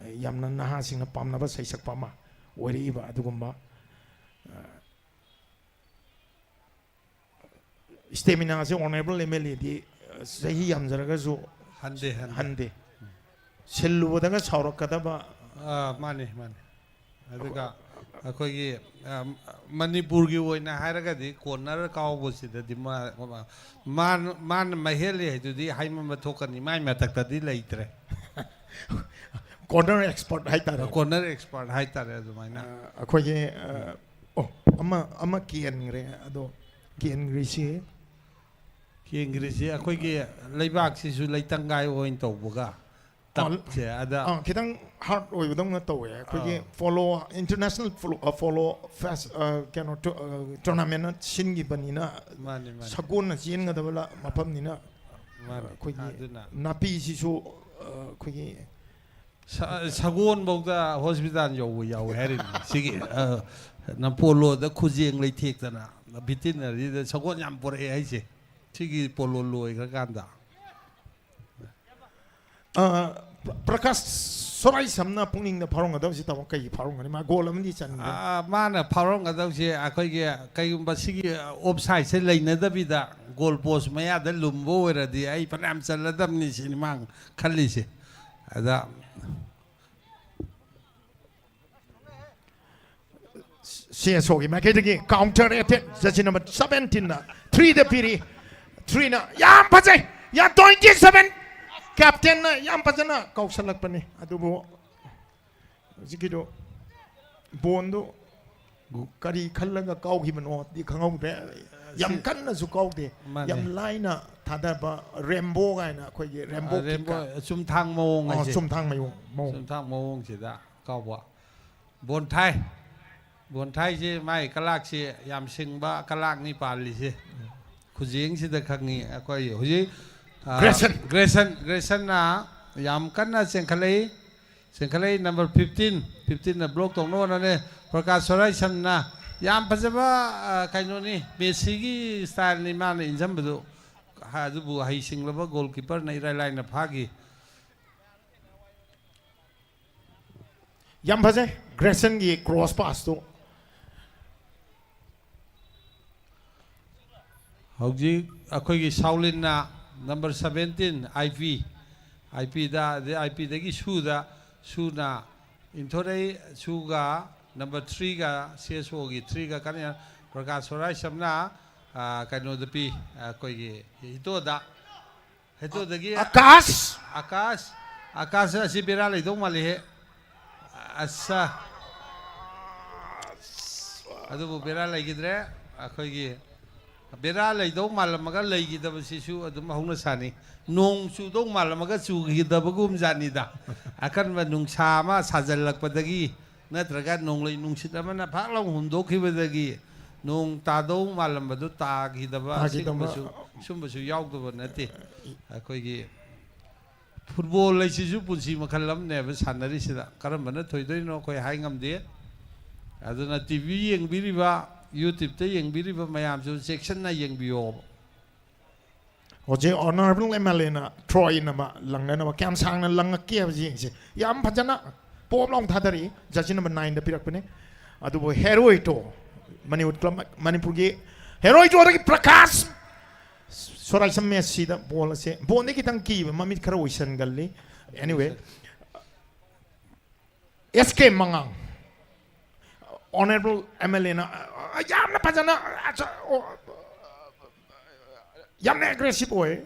ꯑ, ꯌꯥꯝꯅ ꯅꯍꯥꯁꯤꯡꯅ ꯄꯥꯝꯅꯕ ꯁꯩꯁꯛꯄ ꯑꯃ ꯑꯣꯏꯔꯛꯏꯕ꯫ ꯑꯗꯨꯒꯨꯝꯕ, ꯑ, ꯏꯁꯇꯦꯃꯤꯅꯥꯁꯦ ꯑꯣꯅꯔꯦꯕꯜ ꯑꯦꯝ ꯑꯦꯜ ꯑꯦꯗꯤ, ꯑ, ꯆꯍꯤ ꯌꯥꯝꯖꯔꯒꯁꯨ ꯍꯟꯗꯦ, ꯍꯟꯗꯦ꯫ ꯍꯟꯗꯦ꯫ ꯁꯤꯜꯂꯨꯕꯗꯒ ꯁꯥꯎꯔꯛꯀꯗꯕ꯫ ꯑꯥ, ꯃꯥꯅꯤ, ꯃꯥꯅꯤ꯫ ꯑꯗꯨꯒ ꯑꯩꯈꯣꯏꯒꯤ, ꯑ, ꯃꯅꯤꯄꯨꯔꯒꯤ ꯑꯣꯏꯅ ꯍꯥꯏꯔꯒꯗꯤ ꯀꯣꯔꯅꯔ ꯀꯥꯎꯕꯁꯤꯗꯗꯤ ꯃꯥ-, ꯃꯥ-, ꯃꯥꯅ, ꯃꯥꯅ ꯃꯍꯦꯜꯂꯤ ꯍꯥꯏꯗꯨꯗꯤ ꯍꯥꯏꯃꯟꯕ ꯊꯣꯛꯀꯅꯤ, ꯃꯥꯏ ꯃꯊꯛꯇꯗꯤ ꯂꯩꯇ꯭ꯔꯦ꯫ ꯀꯣꯔꯅꯔ ꯑꯦꯛꯁꯄꯔꯠ ꯍꯥꯏꯇꯥꯔꯦ꯫ ꯀꯣꯔꯅꯔ ꯑꯦꯛꯁꯄꯔꯠ ꯍꯥꯏꯇꯥꯔꯦ ꯑꯗꯨꯃꯥꯏꯅ꯫ ꯑ, ꯑꯩꯈꯣꯏꯒꯤ, ꯑ, ꯑꯣ, ꯑꯃ, ꯑꯃ ꯀꯦꯟꯈ꯭ꯔꯦ, ꯑꯗꯣ ꯀꯦꯟꯈ꯭ꯔꯤꯁꯤ? ꯀꯦꯟꯈ꯭ꯔꯤꯁꯤ ꯑꯩꯈꯣꯏꯒꯤ ꯂꯩꯕꯥꯛꯁꯤꯁꯨ ꯂꯩꯇꯪꯒꯥꯏ ꯑꯣꯏꯅ ꯇꯧꯕꯒ ꯑ, ꯇꯞꯁꯦ ꯑꯗ ꯑ, ꯈꯤꯇꯪ ꯍꯥꯔꯠ ꯑꯣꯏꯕꯗꯧꯅ ꯇꯧꯋꯦ꯫ ꯑꯩꯈꯣꯏꯒꯤ ꯑꯥ꯫ ꯐꯣꯂꯣ, ꯏꯟꯇꯔꯅꯦꯁꯅꯦꯜ ꯐꯣꯂꯣ, ꯑ, ꯐꯣꯂꯣ ꯐꯦꯁ-, ꯑ, ꯀꯩꯅꯣ, ꯇꯨ-, ꯑ, ꯇꯣꯔꯅꯥꯃꯦꯟ ꯁꯤꯟꯈꯤꯕꯅꯤꯅ ꯃꯥꯅꯤ, ꯃꯥꯅꯤ꯫ ꯁꯒꯣꯜꯅ ꯆꯦꯟꯒꯗꯕ ꯂ-, ꯃꯐꯝꯅꯤꯅ ꯃꯥꯅꯤ꯫ ꯑꯩꯈꯣꯏꯒꯤ ꯑꯗꯨꯅ ꯅꯥꯄꯤꯁꯤꯁꯨ, ꯑ, ꯑꯩꯈꯣꯏꯒꯤ ꯁ-, ꯁꯒꯣꯜꯐꯧꯗ ꯍꯣꯁꯄꯤꯇꯥꯜ ꯌꯧꯕ ꯌꯥꯎꯋꯦ ꯍꯥꯏꯔꯤꯕꯅꯤ꯫ ꯁꯤꯒꯤ, ꯑ, ꯅ ꯄꯣꯂꯣꯗ ꯈꯨꯖꯦꯡ ꯂꯩꯊꯦꯛꯇꯅ ꯚꯤꯇꯤꯅꯔꯤꯗ ꯁꯒꯣꯜ ꯌꯥꯝ ꯄꯨꯔꯛꯑꯦ ꯍꯥꯏꯁꯦ꯫ ꯁꯤꯒꯤ ꯄꯣꯂꯣ ꯂꯣꯏꯈ꯭ꯔꯀꯥꯟꯗ꯫ ꯑ, ꯄ꯭ꯔ-, ꯄ꯭ꯔꯀꯥꯁ ꯁꯣꯔꯥꯏꯁꯝꯅ ꯄꯨꯛꯅꯤꯡꯗ ꯐꯥꯎꯔꯝꯒꯗꯕꯁꯤ ꯇꯥꯃꯣ ꯀꯩꯒꯤ ꯐꯥꯎꯔꯝꯒꯅꯤ? ꯃꯥ ꯒꯣꯜ ꯑꯃꯗꯤ ꯆꯟꯈ꯭ꯔꯦ꯫ ꯑ, ꯃꯥꯅ ꯐꯥꯎꯔꯝꯒꯗꯕꯁꯦ ꯑꯩꯈꯣꯏꯒꯤ ꯀꯩꯒꯨꯝꯕ ꯁꯤꯒꯤ ꯑꯣꯞꯁꯥꯏꯠꯁꯦ ꯂꯩꯅꯗꯕꯤꯗ ꯒꯣꯜ ꯄꯣꯁ ꯃꯌꯥꯗ ꯂꯨꯝꯕ ꯑꯣꯏꯔꯗꯤ ꯑꯩ ꯐꯅꯌꯥꯝ ꯆꯜꯂꯗꯕꯅꯤ ꯁꯤꯅꯤ ꯃꯥ ꯈꯜꯂꯤꯁꯦ꯫ ꯑꯗ ꯁꯤ ꯑꯦꯁ ꯑꯣꯒꯤ ꯃꯥꯏꯀꯩꯗꯒꯤ ꯀꯥꯎꯟꯇꯔ ꯑꯦꯇꯦꯛ, ꯖꯔꯁꯤ ꯅꯝꯕꯔ ꯁꯕꯦꯟꯇꯤꯟꯅ ꯊ꯭ꯔꯤꯗ ꯄꯤꯔꯤ꯫ ꯊ꯭ꯔꯤꯅ ꯌꯥꯝ ꯐꯖꯩ, ꯌꯥꯝ, ꯇ꯭ꯋꯦꯟꯇꯤ ꯁꯕꯦꯟ, ꯀꯦꯞꯇꯦꯟꯅ ꯌꯥꯝ ꯐꯖꯅ ꯀꯥꯎꯁꯜꯂꯛꯄꯅꯤ꯫ ꯑꯗꯨꯕꯨ ꯍꯧꯖꯤꯛꯀꯤꯗꯣ ꯕꯣꯟꯗꯣ ꯀꯔꯤ ꯈꯜꯂꯒ ꯀꯥꯎꯈꯤꯕꯅꯣꯗꯤ ꯈꯪꯍꯧꯗ꯭ꯔꯦ꯫ ꯌꯥꯝ ꯁꯤ ꯀꯟꯅꯁꯨ ꯀꯥꯎꯗꯦ, ꯃꯥꯅꯦ꯫ ꯌꯥꯝ ꯂꯥꯏꯅ ꯊꯥꯗꯕ, ꯔꯦꯝꯕꯣ ꯀꯥꯏꯅ ꯑꯩꯈꯣꯏꯒꯤ ꯔꯦꯝꯕꯣ ꯑ, ꯔꯦꯝꯕꯣ, ꯀꯤꯛꯀ꯫ ꯆꯨꯝꯊꯥꯡ ꯃꯑꯣꯡ ꯑꯣ, ꯍꯥꯏꯁꯦ꯫ ꯆꯨꯝꯊꯥꯡ ꯃꯑꯣꯡ, ꯃꯑꯣꯡ꯫ ꯆꯨꯝꯊꯥꯡ ꯃꯑꯣꯡꯁꯤꯗ ꯀꯥꯎꯕ꯫ ꯕꯣꯟꯊꯥꯏ꯫ ꯕꯣꯟꯊꯥꯏꯁꯦ ꯃꯥꯏ ꯀꯂꯥꯛꯁꯦ ꯌꯥꯝ ꯁꯤꯡꯕ ꯀꯂꯥꯛꯅꯤ ꯄꯥꯜꯂꯤꯁꯦ꯫ ꯈꯨꯖꯦꯡꯁꯤꯗ ꯈꯪꯉꯤ ꯑꯩꯈꯣꯏ ꯍꯧꯖꯤꯛ, ꯑ, ꯒ꯭ꯔꯦꯁꯟ꯫ ꯒ꯭ꯔꯦꯁꯟ, ꯒ꯭ꯔꯦꯁꯟꯅ ꯌꯥꯝ ꯀꯟꯅ ꯆꯦꯟꯈꯠꯂꯛꯏ꯫ ꯆꯦꯟꯈꯠꯂꯛꯏ ꯅꯝꯕꯔ ꯐꯤꯐꯇꯤꯟ꯫ ꯐꯤꯐꯇꯤꯟꯅ ꯕ꯭ꯂꯣꯛ ꯇꯧꯅꯕ ꯍꯣꯠꯅꯔꯦ꯫ ꯄ꯭ꯔꯀꯥꯁ ꯁꯣꯔꯥꯏꯁꯝꯅ ꯌꯥꯝ ꯐꯖꯕ, ꯑ, ꯀꯩꯅꯣꯅꯤ, ꯃꯦꯁꯤꯒꯤ ꯁ꯭ꯇꯥꯏꯜꯅꯤ ꯃꯥꯅ ꯏꯟꯖꯟꯕꯗꯨ꯫ ꯑꯗꯨꯕꯨ ꯍꯩꯁꯤꯡꯂꯕ ꯒꯣꯜꯀꯤꯄꯔꯅ ꯏꯔꯥꯏ ꯂꯥꯏꯅ ꯐꯥꯈꯤ꯫ ꯌꯥꯝ ꯐꯖꯩ ꯒ꯭ꯔꯦꯁꯟꯒꯤ ꯀ꯭ꯔꯣꯁ ꯄꯥꯁꯇꯨ꯫ ꯍꯧꯖꯤꯛ ꯑꯩꯈꯣꯏꯒꯤ ꯁꯥꯎꯂꯤꯟꯅ ꯅꯝꯕꯔ ꯁꯕꯦꯟꯇꯤꯟ, ꯑꯥꯏ ꯄꯤ, ꯑꯥꯏ ꯄꯤꯗ, ꯑꯗꯩ ꯑꯥꯏ ꯄꯤꯗꯒꯤ ꯁꯨꯗ, ꯁꯨꯅ ꯏꯟꯊꯣꯔꯛꯏ꯫ ꯁꯨꯒ ꯅꯝꯕꯔ ꯊ꯭ꯔꯤꯒ, ꯁꯤ ꯑꯦꯁ ꯑꯣꯒꯤ ꯊ꯭ꯔꯤꯒ ꯀꯟꯅ ꯄ꯭ꯔꯀꯥꯁ ꯁꯣꯔꯥꯏꯁꯝꯅ, ꯑ, ꯀꯩꯅꯣꯗ ꯄꯤ, ꯑꯩꯈꯣꯏꯒꯤ ꯍꯤꯇꯣꯗ꯫ ꯍꯤꯇꯣꯗꯒꯤ ꯑꯀꯥꯁ꯫ ꯑꯀꯥꯁ, ꯑꯀꯥꯁ ꯑꯁꯤ ꯕꯦꯔꯥ ꯂꯩꯗꯧ ꯃꯥꯜꯂꯤꯍꯦ꯫ ꯑꯁꯥ꯫ ꯑꯗꯨꯕꯨ ꯕꯦꯔꯥ ꯂꯩꯈꯤꯗ꯭ꯔꯦ꯫ ꯑꯩꯈꯣꯏꯒꯤ ꯕꯦꯔꯥ ꯂꯩꯗꯧ ꯃꯥꯜꯂꯝꯃꯒ ꯂꯩꯈꯤꯗꯕꯁꯤꯁꯨ ꯑꯗꯨꯝ ꯍꯧꯅ ꯁꯥꯅꯤ꯫ ꯅꯣꯡ ꯆꯨꯗꯧ ꯃꯥꯜꯂꯝꯃꯒ ꯆꯨꯈꯤꯗꯕꯒꯨꯝ ꯖꯥꯠꯅꯤꯗ꯫ ꯑꯀꯟꯕ ꯅꯨꯡꯁꯥ ꯑꯃ ꯁꯥꯖꯜꯂꯛꯄꯗꯒꯤ ꯅꯠꯇ꯭ꯔꯒ ꯅꯣꯡꯂꯩ ꯅꯨꯡꯁꯤꯠ ꯑꯃꯅ ꯐꯥꯛ ꯂꯥꯎ ꯍꯨꯝꯗꯣꯛꯈꯤꯕꯗꯒꯤ ꯅꯣꯡ ꯇꯥꯗꯧ ꯃꯥꯜꯂꯝꯕꯗꯨ ꯇꯥꯈꯤꯗꯕ, ꯇꯥꯈꯤꯗꯕ꯫ ꯁꯤꯒꯨꯝꯕꯁꯨ, ꯁꯨꯝꯕꯁꯨ ꯌꯥꯎꯗꯕ ꯅꯠꯇꯦ꯫ ꯑꯩꯈꯣꯏꯒꯤ ꯐꯨꯠꯕꯣꯜ ꯍꯥꯏꯁꯤꯁꯨ ꯄꯨꯟꯁꯤ ꯃꯈꯜ ꯑꯃꯅꯦꯕ ꯁꯥꯟꯅꯔꯤꯁꯤꯗ꯫ ꯀꯔꯝꯕꯅ ꯊꯣꯏꯗꯣꯏꯅꯣ ꯑꯩꯈꯣꯏ ꯍꯥꯏ ꯉꯝꯗꯦ꯫ ꯑꯗꯨꯅ ꯇꯤ ꯚꯤ ꯌꯦꯡꯕꯤꯔꯤꯕ, YouTube-ꯇ ꯌꯦꯡꯕꯤꯔꯤꯕ ꯃꯌꯥꯝꯁꯨ ꯆꯦꯛꯁꯤꯟꯅ ꯌꯦꯡꯕꯤꯌꯣꯕ꯫ ꯍꯧꯖꯤꯛ ꯑꯣꯅꯔꯦꯕꯜ ꯑꯦꯝ ꯑꯦꯜ ꯑꯦꯅ ꯊ꯭ꯔꯣ ꯏꯟ ꯑꯃ ꯂꯪꯅꯅꯕ ꯀꯌꯥꯝ ꯁꯥꯡꯅ ꯂꯪꯉꯛꯀꯦ ꯍꯥꯏꯕꯁꯤ ꯌꯦꯡꯁꯤ꯫ ꯌꯥꯝ ꯐꯖꯅ ꯄꯣꯞ ꯂꯥꯎꯅ ꯊꯥꯗꯔꯛꯏ꯫ ꯖꯔꯁꯤ ꯅꯝꯕꯔ ꯅꯥꯏꯟꯗ ꯄꯤꯔꯛꯄꯅꯤ꯫ ꯑꯗꯨꯕꯨ ꯍꯦꯔꯣꯏꯇꯣ, ꯃꯅꯤꯄꯨꯔ ꯀ꯭ꯂꯕ, ꯃꯅꯤꯄꯨꯔꯒꯤ ꯍꯦꯔꯣꯏꯇꯣꯗꯒꯤ ꯄ꯭ꯔꯀꯥꯁ ꯁꯣꯔꯥꯏꯁꯝ ꯃꯦꯁꯤꯗ ꯕꯣꯜ ꯑꯁꯦ, ꯕꯣꯜꯗꯤ ꯈꯤꯇꯪ ꯀꯤꯕ, ꯃꯃꯤꯠ ꯈꯔ ꯑꯣꯏꯁꯟꯒꯜꯂꯤ꯫ Anyway, ꯑꯦꯁ ꯀꯦ ꯃꯉꯥꯡ, ꯑꯣꯅꯔꯦꯕꯜ ꯑꯦꯝ ꯑꯦꯜ ꯑꯦꯅ ꯌꯥꯝꯅ ꯐꯖꯅ, ꯑ, ꯑꯣ, ꯌꯥꯝꯅ ꯑꯦꯒ꯭ꯔꯦꯁꯤꯞ ꯑꯣꯏ꯫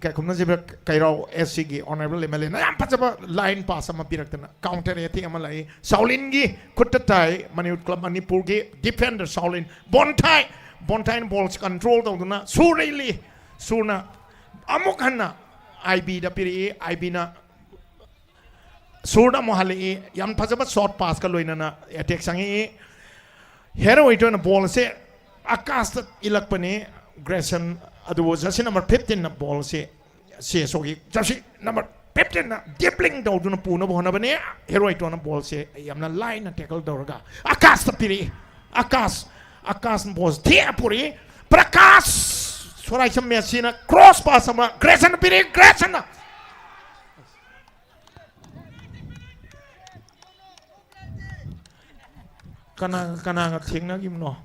ꯀꯩꯈꯨꯝꯅꯖꯤꯕ ꯀꯩꯔꯥꯎ ꯑꯦꯁ ꯁꯤꯒꯤ ꯑꯣꯅꯔꯦꯕꯜ ꯑꯦꯝ ꯑꯦꯜ ꯑꯦꯅ ꯌꯥꯝ ꯐꯖꯕ ꯂꯥꯏꯟ ꯄꯥꯁ ꯑꯃ ꯄꯤꯔꯛꯇꯅ ꯀꯥꯎꯟꯇꯔ ꯑꯦꯇꯦꯛ ꯑꯃ ꯂꯥꯛꯏ꯫ ꯁꯥꯎꯂꯤꯟꯒꯤ ꯈꯨꯠꯇ ꯇꯥꯏ꯫ ꯃꯅꯤꯄꯨꯔ ꯀ꯭ꯂꯕ ꯃꯅꯤꯄꯨꯔꯒꯤ ꯗꯤꯐꯦꯟꯗꯔ ꯁꯥꯎꯂꯤꯟ, ꯕꯣꯟꯊꯥꯏ, ꯕꯣꯟꯊꯥꯏꯅ ꯕꯣꯜꯁꯤ ꯀꯟꯇ꯭ꯔꯣꯜ ꯇꯧꯗꯨꯅ ꯁꯨꯔ ꯏꯜꯂꯤ꯫ ꯁꯨꯔꯅ ꯑꯃꯨꯛ ꯍꯟꯅ ꯑꯥꯏ ꯕꯤꯗ ꯄꯤꯔꯛꯏ꯫ ꯑꯥꯏ ꯕꯤꯅ ꯁꯨꯔꯗ ꯑꯃꯨꯛ ꯍꯜꯂꯛꯏ꯫ ꯌꯥꯝ ꯐꯖꯕ ꯁꯣꯔꯠ ꯄꯥꯁꯀ ꯂꯣꯏꯅꯅ ꯑꯦꯇꯦꯛ ꯆꯪꯉꯛꯏ꯫ ꯍꯦꯔꯣꯏꯇꯣꯅ ꯕꯣꯜꯁꯦ ꯑꯀꯥꯁꯇ ꯏꯜꯂꯛꯄꯅꯤ꯫ ꯒ꯭ꯔꯦꯁꯟ, ꯑꯗꯨꯕꯨ ꯖꯔꯁꯤ ꯅꯝꯕꯔ ꯐꯤꯐꯇꯤꯟꯅ ꯕꯣꯜꯁꯦ, ꯁꯤ ꯑꯦꯁ ꯑꯣꯒꯤ ꯖꯔꯁꯤ ꯅꯝꯕꯔ ꯐꯤꯐꯇꯤꯟꯅ ꯗꯤꯞꯂꯤꯡ ꯇꯧꯗꯨꯅ ꯄꯨꯅꯕ ꯍꯣꯠꯅꯕꯅꯤ꯫ ꯍꯦꯔꯣꯏꯇꯣꯅ ꯕꯣꯜꯁꯦ ꯌꯥꯝꯅ ꯂꯥꯏꯅ ꯇꯦꯀꯜ ꯇꯧꯔꯒ ꯑꯀꯥꯁꯇ ꯄꯤꯔꯛꯏ꯫ ꯑꯀꯥꯁ, ꯑꯀꯥꯁꯅ ꯕꯣꯜ ꯊꯦꯛꯑ ꯄꯨꯔꯛꯏ꯫ ꯄ꯭ꯔꯀꯥꯁ, ꯁꯣꯔꯥꯏꯁꯝ ꯃꯦꯁꯤꯅ ꯀ꯭ꯔꯣꯁ ꯄꯥꯁ ꯑꯃ ꯒ꯭ꯔꯦꯁꯟ ꯄꯤꯔꯛꯏ, ꯒ꯭ꯔꯦꯁꯟꯅ꯫ ꯀꯅꯥ ꯀꯅꯥꯒ ꯊꯦꯡꯅꯈꯤꯕꯅꯣ?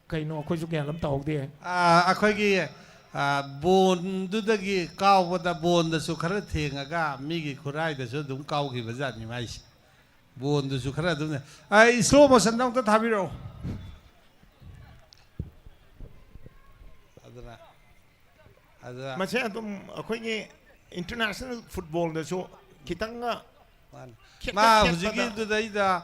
ꯀꯩꯅꯣ, ꯑꯩꯈꯣꯏꯁꯨ ꯒ꯭ꯌꯥꯟ ꯑꯃ ꯇꯥꯍꯧꯗꯦ꯫ ꯑꯥ, ꯑꯩꯈꯣꯏꯒꯤ, ꯑꯥ, ꯕꯣꯟꯗꯨꯗꯒꯤ ꯀꯥꯎꯕꯗ ꯕꯣꯟꯗꯁꯨ ꯈꯔ ꯊꯦꯡꯉꯒ ꯃꯤꯒꯤ ꯈꯨꯔꯥꯏꯗꯁꯨ ꯑꯗꯨꯝ ꯀꯥꯎꯈꯤꯕ ꯖꯥꯠꯅꯤ ꯃꯥꯏꯁꯦ꯫ ꯕꯣꯟꯗꯨꯁꯨ ꯈꯔ ꯑꯗꯨꯝ, ꯑꯥ, slow motionꯗ ꯑꯃꯨꯛꯇ ꯊꯥꯕꯤꯔꯛꯑꯣ꯫ ꯑꯗꯨꯅ, ꯑꯗꯨꯅ ꯃꯁꯦ ꯑꯗꯨꯝ ꯑꯩꯈꯣꯏꯒꯤ international footballꯗꯁꯨ ꯈꯤꯇꯪꯒ ꯃꯥꯅꯤ꯫ ꯈꯦꯠꯀ ꯃꯥ ꯈꯦꯠꯄꯗ ꯍꯧꯖꯤꯛꯀꯤꯗꯨꯗꯩꯗ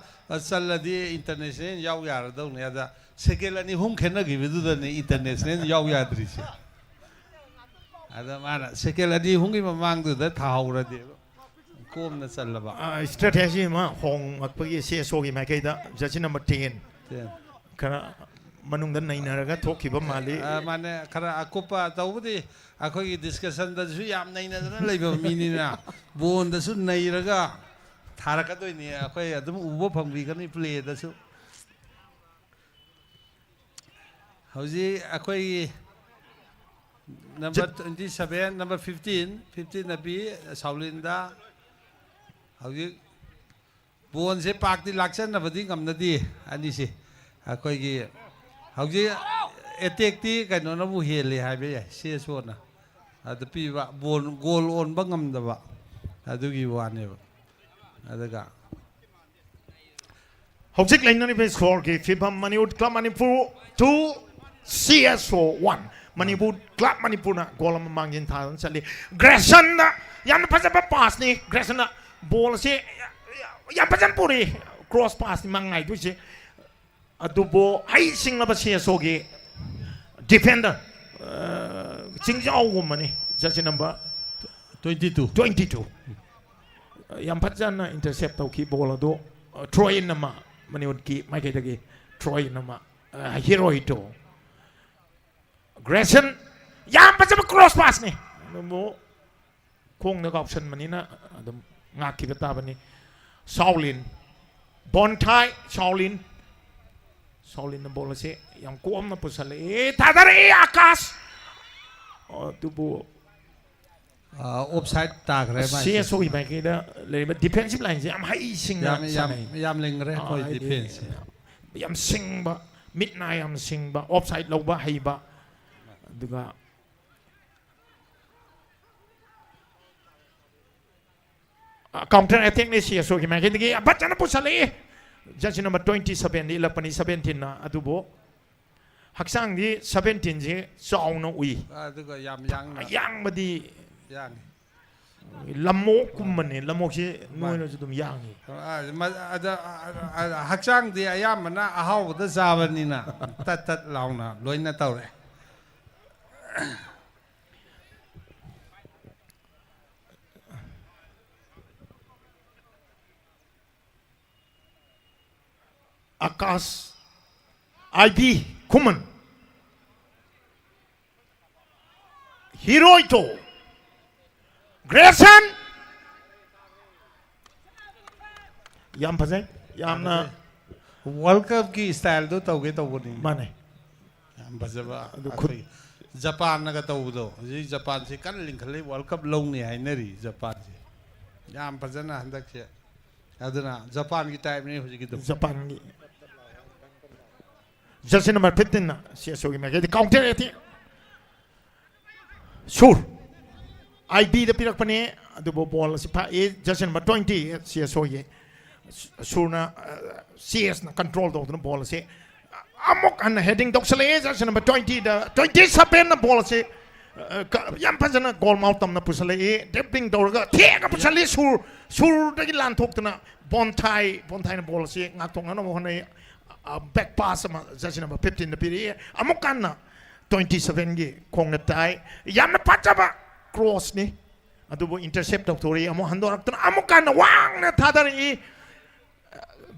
ꯆꯜꯂꯗꯤ international ꯌꯥꯎ ꯌꯥꯔꯗꯧꯅꯦ꯫ ꯑꯗ second ꯑꯅꯤ ꯑꯍꯨꯝ ꯈꯦꯠꯅꯈꯤꯕꯗꯨꯗꯅꯦ international ꯌꯥꯎ ꯌꯥꯗ꯭ꯔꯤꯁꯦ꯫ ꯑꯗ ꯃꯥꯅ second ꯑꯅꯤ ꯑꯍꯨꯝꯒꯤ ꯃꯃꯥꯡꯗꯨꯗ ꯊꯥꯍꯧꯔꯗꯤ ꯀꯣꯝꯅ ꯆꯜꯂꯕ꯫ ꯑ, strategy ꯑꯃ ꯍꯣꯡꯉꯛꯄꯒꯤ ꯁꯤ ꯑꯦꯁ ꯑꯣꯒꯤ ꯃꯥꯏꯀꯩꯗ jersey number ten꯫ Ten꯫ ꯈꯔ ꯃꯅꯨꯡꯗ ꯅꯩꯅꯔꯒ ꯊꯣꯛꯈꯤꯕ ꯃꯥꯜꯂꯤ꯫ ꯑ, ꯃꯥꯅꯦ, ꯈꯔ ꯑꯀꯨꯞꯄ ꯇꯧꯕꯗꯤ ꯑꯩꯈꯣꯏꯒꯤ discussionꯗꯁꯨ ꯌꯥꯝ ꯅꯩꯅꯗꯅ ꯂꯩꯕ ꯃꯤꯅꯤꯅ ꯕꯣꯟꯗꯁꯨ ꯅꯩꯔꯒ ꯊꯥꯔꯛꯀꯗꯣꯏꯅꯤ꯫ ꯑꯩꯈꯣꯏ ꯑꯗꯨꯝ ꯎꯕ ꯐꯪꯕꯤꯒꯅꯤ playꯗꯁꯨ꯫ ꯍꯧꯖꯤꯛ ꯑꯩꯈꯣꯏꯒꯤ number twenty seven, number fifteen, fifteen ꯑꯄꯤ ꯁꯥꯎꯂꯤꯟꯗ꯫ ꯍꯧꯖꯤꯛ ꯕꯣꯟꯁꯦ ꯄꯥꯛꯇꯤ ꯂꯥꯛꯆꯟꯅꯕꯗꯤ ꯉꯝꯅꯗꯦ ꯑꯅꯤꯁꯦ꯫ ꯑꯩꯈꯣꯏꯒꯤ ꯍꯧꯖꯤꯛ attackꯇꯤ ꯀꯩꯅꯣꯅꯕꯨ ꯍꯦꯜꯂꯤ ꯍꯥꯏꯕ ꯌꯥꯏ, ꯁꯤ ꯑꯦꯁ ꯑꯣꯅ꯫ ꯑꯗꯨ ꯄꯤꯕ ꯕꯣꯜ, ꯒꯣꯜ ꯑꯣꯟꯕ ꯉꯝꯗꯕ ꯑꯗꯨꯒꯤ ꯋꯥꯅꯦꯕ꯫ ꯑꯗꯨꯒ ꯍꯧꯖꯤꯛ ꯂꯩꯅꯔꯤꯕ scoreꯒꯤ ꯐꯤꯕꯝ, Manipur club Manipur two, C S O one꯫ Manipur club ꯃꯅꯤꯄꯨꯔꯅ ꯒꯣꯜ ꯑꯃ ꯃꯥꯡꯖꯤꯟ ꯊꯥꯗꯨꯅ ꯆꯠꯂꯤ꯫ ꯒ꯭ꯔꯦꯁꯟꯗ ꯌꯥꯝꯅ ꯐꯖꯕ passꯅꯤ꯫ ꯒ꯭ꯔꯦꯁꯟꯅ ꯕꯣꯜ ꯑꯁꯤ ꯌꯥꯝ ꯐꯖꯅ ꯄꯨꯔꯤ꯫ Cross passꯅꯤ ꯃꯥ ꯉꯥꯏꯗꯣꯏꯁꯦ꯫ ꯑꯗꯨꯕꯨ ꯍꯩ ꯁꯤꯡꯂꯕ C S Oꯒꯤ defender, ꯑ, ꯆꯤꯡꯖꯥꯎꯒꯨꯝꯕꯅꯤ, jersey number twenty two꯫ Twenty two꯫ ꯌꯥꯝ ꯐꯖꯅ intercept ꯇꯧꯈꯤ ꯕꯣꯜ ꯑꯗꯨ, ꯑ, throw in ꯑꯃ, ꯃꯅꯤꯄꯨꯔꯒꯤ ꯃꯥꯏꯀꯩꯗꯒꯤ throw in ꯑꯃ, ꯑ, ꯍꯤꯔꯣꯍꯤꯇꯣ꯫ ꯒ꯭ꯔꯦꯁꯟ, ꯌꯥꯝ ꯐꯖꯕ cross passꯅꯤ꯫ ꯑꯗꯨꯕꯨ ꯈꯣꯡꯗ ꯀꯥꯎꯁꯟꯕꯅꯤꯅ ꯑꯗꯨꯝ ꯉꯥꯛꯈꯤꯕ ꯇꯥꯕꯅꯤ꯫ ꯁꯥꯎꯂꯤꯟ, ꯕꯣꯟꯊꯥꯏ, ꯁꯥꯎꯂꯤꯟ, ꯁꯥꯎꯂꯤꯟꯅ ꯕꯣꯜ ꯑꯁꯤ ꯌꯥꯝ ꯀꯣꯝꯅ ꯄꯨꯁꯜꯂꯛꯏ, ꯊꯥꯗꯔꯛꯏ ꯑꯀꯥꯁ꯫ ꯑꯗꯨꯕꯨ ꯑꯣꯞꯁꯥꯏꯠ ꯇꯥꯈ꯭ꯔꯦ ꯃꯥꯏꯁꯦ꯫ ꯁꯤ ꯑꯦꯁ ꯑꯣꯒꯤ ꯃꯥꯏꯀꯩꯗ ꯂꯩꯔꯤꯕ ꯗꯤꯐꯦꯟꯁꯤꯞ ꯂꯥꯏꯟꯁꯦ ꯌꯥꯝ ꯍꯩꯁꯤꯡꯅ ꯌꯥꯝ ꯌꯥꯝ ꯁꯥꯟꯅꯩ꯫ ꯌꯥꯝ ꯂꯤꯡꯈ꯭ꯔꯦ ꯑꯥ, ꯑꯩꯈꯣꯏ ꯍꯥꯏꯗꯤ ꯗꯤꯐꯦꯟꯁꯁꯦ꯫ ꯌꯥꯝ ꯁꯤꯡꯕ, ꯃꯤꯠ ꯅꯥ ꯌꯥꯝ ꯁꯤꯡꯕ, ꯑꯣꯞꯁꯥꯏꯠ ꯂꯧꯕ ꯍꯩꯕ, ꯑꯗꯨꯒ ꯀꯥꯎꯟꯇꯔ ꯑꯦꯇꯦꯛꯅꯤ ꯁꯤ ꯑꯦꯁ ꯑꯣꯒꯤ ꯃꯥꯏꯀꯩꯗꯒꯤ ꯐꯖꯅ ꯄꯨꯁꯜꯂꯛꯏ꯫ ꯖꯔꯁꯤ ꯅꯝꯕꯔ ꯇ꯭ꯋꯦꯟꯇꯤ ꯁꯚꯦꯟꯗ ꯏꯜꯂꯛꯄꯅꯤ, ꯁꯚꯦꯟꯇꯤꯟꯅ꯫ ꯑꯗꯨꯕꯨ ꯍꯛꯆꯥꯡꯗꯤ ꯁꯚꯦꯟꯇꯤꯟꯁꯤ ꯆꯥꯎꯅ ꯎꯏ꯫ ꯑꯗꯨꯒ ꯌꯥꯝ ꯌꯥꯡꯅ ꯌꯥꯡꯕꯗꯤ ꯌꯥꯡꯉꯤ꯫ ꯂꯝꯃꯣꯛꯀꯨꯝꯕꯅꯤ꯫ ꯂꯝꯃꯣꯛꯁꯤ ꯅꯣꯏꯅꯁꯨ ꯑꯗꯨꯝ ꯌꯥꯡꯉꯤ꯫ ꯑ, ꯃ-, ꯑꯗ, ꯑ, ꯑ, ꯑ, ꯍꯛꯆꯥꯡꯗꯤ ꯑꯌꯥꯝꯕꯅ ꯑꯍꯥꯎꯕꯗ ꯆꯥꯕꯅꯤꯅ ꯇꯠ ꯇꯠ ꯂꯥꯎꯅ ꯂꯣꯏꯅ ꯇꯧꯔꯦ꯫ ꯑꯀꯥꯁ ꯑꯥꯏ ꯕꯤ ꯈꯨꯃꯟ, ꯍꯤꯔꯣꯏꯇꯣ ꯒ꯭ꯔꯦꯁꯟ꯫ ꯌꯥꯝ ꯐꯖꯩ, ꯌꯥꯝꯅ ꯋꯥꯔꯜ ꯀꯞꯀꯤ ꯏꯁꯇꯥꯏꯜꯗꯣ ꯇꯧꯒꯦ ꯇꯧꯕꯅꯤ꯫ ꯃꯥꯅꯦ꯫ ꯌꯥꯝ ꯐꯖꯕ ꯑꯗꯨ ꯈꯨꯠ- ꯑꯩꯈꯣꯏ ꯖꯄꯥꯟꯅꯒ ꯇꯧꯕꯗꯣ, ꯍꯧꯖꯤꯛ ꯖꯄꯥꯟꯁꯤ ꯀꯟꯅ ꯂꯤꯡꯈꯠꯂꯤ, ꯋꯥꯔꯜ ꯀꯞ ꯂꯧꯅꯤ ꯍꯥꯏꯅꯔꯤ ꯖꯄꯥꯟꯁꯦ꯫ ꯌꯥꯝ ꯐꯖꯅ ꯍꯟꯗꯛꯁꯦ꯫ ꯑꯗꯨꯅ ꯖꯄꯥꯟꯒꯤ ꯇꯥꯏꯞꯅꯤ ꯍꯧꯖꯤꯛꯀꯤꯗꯣ꯫ ꯖꯄꯥꯟꯒꯤ ꯖꯔꯁꯤ ꯅꯝꯕꯔ ꯐꯤꯐꯇꯤꯟꯅ ꯁꯤ ꯑꯦꯁ ꯑꯣꯒꯤ ꯃꯥꯏꯀꯩꯗ ꯀꯥꯎꯟꯇꯔ ꯑꯦꯇꯦꯛ꯫ ꯁꯨꯔ ꯑꯥꯏ ꯕꯤꯗ ꯄꯤꯔꯛꯄꯅꯤ, ꯑꯗꯨꯕꯨ ꯕꯣꯜ ꯑꯁꯤ ꯐꯥꯛꯏ꯫ ꯖꯔꯁꯤ ꯅꯝꯕꯔ ꯇ꯭ꯋꯦꯟꯇꯤ ꯁꯤ ꯑꯦꯁ ꯑꯣꯒꯤ ꯁꯨꯔꯅ, ꯑ, ꯁꯤ ꯑꯦꯁꯅ ꯀꯟꯇ꯭ꯔꯣꯜ ꯇꯧꯗꯨꯅ ꯕꯣꯜ ꯑꯁꯤ ꯑꯃꯨꯛ ꯍꯟꯅ ꯍꯦꯗꯤꯡ ꯇꯧꯁꯜꯂꯛꯏ꯫ ꯖꯔꯁꯤ ꯅꯝꯕꯔ ꯇ꯭ꯋꯦꯟꯇꯤꯗ, ꯇ꯭ꯋꯦꯟꯇꯤ ꯁꯚꯦꯟꯅ ꯕꯣꯜ ꯑꯁꯤ, ꯑ, ꯀ-, ꯌꯥꯝ ꯐꯖꯅ ꯒꯣꯜ ꯃꯥꯎꯠ ꯇꯝꯅ ꯄꯨꯁꯜꯂꯛꯏ꯫ ꯗ꯭ꯔꯤꯕ꯭ꯂꯤꯡ ꯇꯧꯔꯒ ꯊꯦꯛꯑꯒ ꯄꯨꯁꯜꯂꯤ꯫ ꯁꯨꯔ, ꯁꯨꯔꯗꯒꯤ ꯂꯥꯟꯊꯣꯛꯇꯅ ꯕꯣꯟꯊꯥꯏ, ꯕꯣꯟꯊꯥꯏꯅ ꯕꯣꯜ ꯑꯁꯤ ꯉꯥꯛꯊꯣꯛꯅꯅꯕ ꯍꯣꯠꯅꯩ꯫ ꯑ, ꯕꯦꯛ ꯄꯥꯁ ꯑꯃ ꯖꯔꯁꯤ ꯅꯝꯕꯔ ꯐꯤꯐꯇꯤꯟꯗ ꯄꯤꯔꯛꯏ꯫ ꯑꯃꯨꯛ ꯍꯟꯅ ꯇ꯭ꯋꯦꯟꯇꯤ ꯁꯚꯦꯟꯒꯤ ꯈꯣꯡꯅ ꯇꯥꯏ꯫ ꯌꯥꯝꯅ ꯐꯖꯕ ꯀ꯭ꯔꯣꯁꯅꯤ꯫ ꯑꯗꯨꯕꯨ ꯏꯟꯇꯔꯁꯦꯞ ꯇꯧꯊꯣꯔꯛꯏ꯫ ꯑꯃꯨꯛ ꯍꯟꯗꯣꯔꯛꯇꯨꯅ ꯑꯃꯨꯛ ꯍꯟꯅ ꯋꯥꯡꯅ ꯊꯥꯗꯔꯛꯏ꯫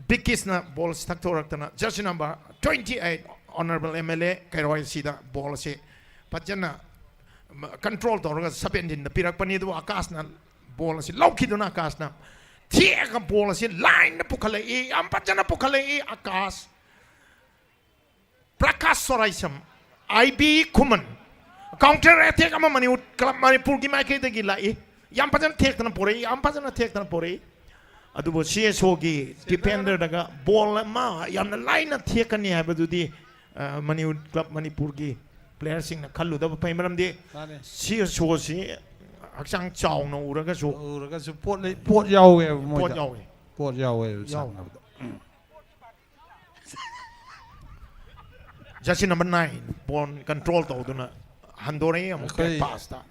ꯕꯤꯀꯤꯁꯅ ꯕꯣꯜ ꯑꯁꯤ ꯊꯛꯊꯣꯔꯛꯇꯅ jersey number twenty eight honourable M L A ꯀꯩꯔꯣꯏ ꯁꯤꯗ ꯕꯣꯜ ꯑꯁꯤ ꯐꯖꯅ ꯀꯟꯇ꯭ꯔꯣꯜ ꯇꯧꯔꯒ ꯁꯚꯦꯟꯇꯤꯟꯗ ꯄꯤꯔꯛꯄꯅꯤ꯫ ꯑꯗꯨꯕꯨ ꯑꯀꯥꯁꯅ ꯕꯣꯜ ꯑꯁꯤ ꯂꯧꯈꯤꯗꯨꯅ ꯑꯀꯥꯁꯅ ꯊꯦꯛꯑꯒ ꯕꯣꯜ ꯑꯁꯤ ꯂꯥꯏꯟꯗ ꯄꯨꯈꯠꯂꯛꯏ꯫ ꯌꯥꯝ ꯐꯖꯅ ꯄꯨꯈꯠꯂꯛꯏ ꯑꯀꯥꯁ꯫ ꯄ꯭ꯔꯀꯥꯁ ꯁꯣꯔꯥꯏꯁꯝ, ꯑꯥꯏ ꯕꯤ ꯈꯨꯃꯟ, ꯀꯥꯎꯟꯇꯔ ꯑꯦꯇꯦꯛ ꯑꯃ ꯃꯅꯤꯄꯨꯔ ꯀ꯭ꯂꯕ ꯃꯅꯤꯄꯨꯔꯒꯤ ꯃꯥꯏꯀꯩꯗꯒꯤ ꯂꯥꯛꯏ꯫ ꯌꯥꯝ ꯐꯖꯅ ꯊꯦꯛꯇꯅ ꯄꯣꯔꯛꯏ, ꯌꯥꯝ ꯐꯖꯅ ꯊꯦꯛꯇꯅ ꯄꯣꯔꯛꯏ꯫ ꯑꯗꯨꯕꯨ ꯁꯤ ꯑꯦꯁ ꯑꯣꯒꯤ ꯗꯤꯐꯦꯟꯗꯔꯗꯒ ꯕꯣꯜ ꯑꯃ ꯌꯥꯝꯅ ꯂꯥꯏꯅ ꯊꯦꯛꯀꯅꯤ ꯍꯥꯏꯕꯗꯨꯗꯤ, ꯑ, ꯃꯅꯤꯄꯨꯔ ꯀ꯭ꯂꯕ ꯃꯅꯤꯄꯨꯔꯒꯤ ꯄ꯭ꯂꯦꯌꯔꯁꯤꯡꯅ ꯈꯜꯂꯨꯗꯕ ꯐꯩ꯫ ꯃꯔꯝꯗꯤ ꯃꯥꯅꯦ꯫ ꯁꯤ ꯑꯦꯁ ꯑꯣꯁꯤ ꯍꯛꯆꯥꯡ ꯆꯥꯎꯅ ꯎꯔꯒꯁꯨ ꯎꯔꯒꯁꯨ ꯄꯣꯠ ꯂꯩ-, ꯄꯣꯠ ꯌꯥꯎꯋꯦꯕ ꯄꯣꯠ ꯃꯣꯏꯗ꯫ ꯌꯥꯎꯋꯦ꯫ ꯄꯣꯠ ꯌꯥꯎꯋꯦꯕ ꯌꯥꯎꯋꯦ꯫ ꯁꯥꯟꯅꯕꯗ꯫ ꯖꯔꯁꯤ ꯅꯝꯕꯔ ꯅꯥꯏꯟ ꯕꯣꯜ ꯀꯟꯇ꯭ꯔꯣꯜ ꯇꯧꯗꯨꯅ ꯍꯟꯗꯣꯔꯛꯏ ꯑꯃꯨꯛ ꯑꯩꯈꯣꯏ ꯕꯦꯛ ꯄꯥꯁꯇ꯫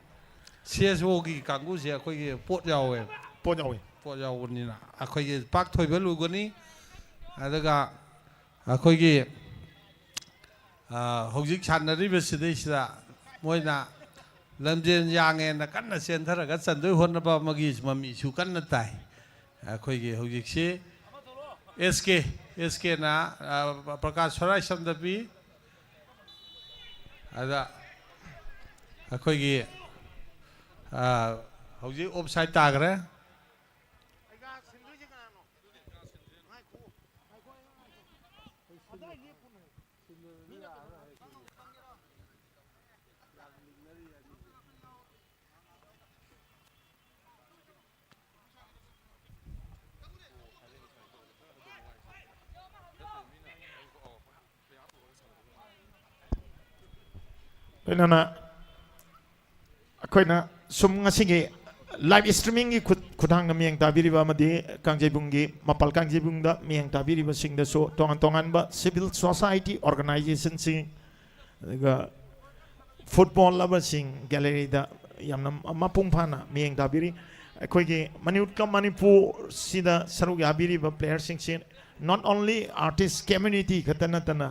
ꯁꯤ ꯑꯦꯁ ꯑꯣꯒꯤ ꯀꯥꯡꯕꯨꯁꯦ ꯑꯩꯈꯣꯏꯒꯤ ꯄꯣꯠ ꯌꯥꯎꯋꯦꯕ꯫ ꯄꯣꯠ ꯌꯥꯎꯋꯤ꯫ ꯄꯣꯠ ꯌꯥꯎꯕꯅꯤꯅ ꯑꯩꯈꯣꯏꯒꯤ ꯄꯥꯛ ꯊꯣꯏꯕ ꯂꯨꯒꯅꯤ꯫ ꯑꯗꯨꯒ ꯑꯩꯈꯣꯏꯒꯤ, ꯑ, ꯍꯧꯖꯤꯛ ꯁꯥꯟꯅꯔꯤꯕ ꯁꯤꯗꯩꯁꯤꯗ ꯃꯣꯏꯅ ꯂꯝꯖꯦꯟ ꯌꯥꯡꯉꯦꯅ ꯀꯟꯅ ꯆꯦꯟꯊꯔꯒ ꯆꯟꯗꯣꯏ ꯍꯣꯠꯅꯕ ꯑꯃꯒꯤ ꯃꯃꯤꯁꯨ ꯀꯟꯅ ꯇꯥꯏ꯫ ꯑꯩꯈꯣꯏꯒꯤ ꯍꯧꯖꯤꯛꯁꯤ ꯑꯦꯁ ꯀꯦ, ꯑꯦꯁ ꯀꯦꯅ, ꯑ, ꯄ꯭ꯔꯀꯥꯁ ꯁꯣꯔꯥꯏꯁꯝꯗ ꯄꯤ꯫ ꯑꯗ ꯑꯩꯈꯣꯏꯒꯤ, ꯑ, ꯍꯧꯖꯤꯛ ꯑꯣꯐ ꯁꯥꯏꯠ ꯇꯥꯈ꯭ꯔꯦ꯫ ꯂꯣꯏꯅꯅ ꯑꯩꯈꯣꯏꯅ ꯁꯨꯝ ꯉꯁꯤꯒꯤ ꯂꯥꯏꯚ ꯏꯁꯇ꯭ꯔꯤꯃꯤꯡꯒꯤ ꯈꯨꯠ-, ꯈꯨꯠꯊꯥꯡꯗ ꯃꯤꯠꯌꯦꯡ ꯇꯥꯕꯤꯔꯤꯕ ꯑꯃꯗꯤ ꯀꯥꯡꯖꯩꯕꯨꯡꯒꯤ, ꯃꯄꯥꯜ ꯀꯥꯡꯖꯩꯕꯨꯡꯗ ꯃꯤꯠꯌꯦꯡ ꯇꯥꯕꯤꯔꯤꯕꯁꯤꯡꯗꯁꯨ ꯇꯣꯉꯥꯟ ꯇꯣꯉꯥꯟꯕ civil society organizationꯁꯤꯡ, ꯑꯗꯨꯒ football loverꯁꯤꯡ, galleryꯗ ꯌꯥꯝꯅ ꯃꯄꯨꯡ ꯐꯥꯅ ꯃꯤꯠꯌꯦꯡ ꯇꯥꯕꯤꯔꯤ꯫ ꯑꯩꯈꯣꯏꯒꯤ ꯃꯅꯤꯄꯨꯔ ꯀꯞ ꯃꯅꯤꯄꯨꯔꯁꯤꯗ ꯁꯔꯨꯛ ꯌꯥꯕꯤꯔꯤꯕ playerꯁꯤꯡꯁꯤ not only artist community ꯈꯛꯇ ꯅꯠꯇꯅ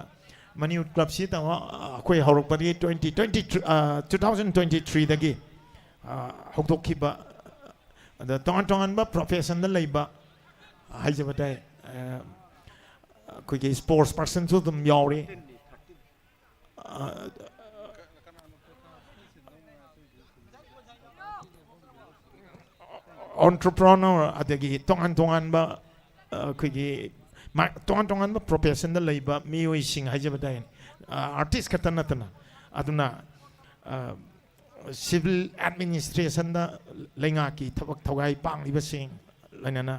ꯃꯅꯤꯄꯨꯔ ꯀ꯭ꯂꯕꯁꯤ ꯇꯧ-, ꯑꯩꯈꯣꯏ ꯍꯧꯔꯛꯄꯗꯒꯤ twenty twenty-three, ꯑ, two thousand twenty-threeꯗꯒꯤ, ꯑ, ꯍꯧꯗꯣꯛꯈꯤꯕ, ꯑꯗ ꯇꯣꯉꯥꯟ ꯇꯣꯉꯥꯟꯕ professionꯗ ꯂꯩꯕ ꯍꯥꯏꯖꯕ ꯇꯥꯏ, ꯑ, ꯑꯩꯈꯣꯏꯒꯤ sports personꯁꯨ ꯑꯗꯨꯝ ꯌꯥꯎꯔꯤ꯫ ꯑ, entrepreneur, ꯑꯗꯒꯤ ꯇꯣꯉꯥꯟ ꯇꯣꯉꯥꯟꯕ, ꯑ, ꯑꯩꯈꯣꯏꯒꯤ ꯃꯥ-, ꯇꯣꯉꯥꯟ ꯇꯣꯉꯥꯟꯕ professionꯗ ꯂꯩꯕ ꯃꯤꯑꯣꯏꯁꯤꯡ ꯍꯥꯏꯖꯕ ꯇꯥꯏ, ꯑꯥꯔꯇꯤꯁ ꯈꯛꯇ ꯅꯠꯇꯅ, ꯑꯗꯨꯅ ꯁꯤꯚꯤꯜ ꯑꯦꯗꯃꯤꯅꯤꯁꯇ꯭ꯔꯦꯁꯟꯗ ꯂꯩꯉꯥꯛꯀꯤ ꯊꯕꯛ ꯊꯧꯒꯥꯏ ꯄꯥꯡꯂꯤꯕꯁꯤꯡ, ꯂꯣꯏꯅꯅ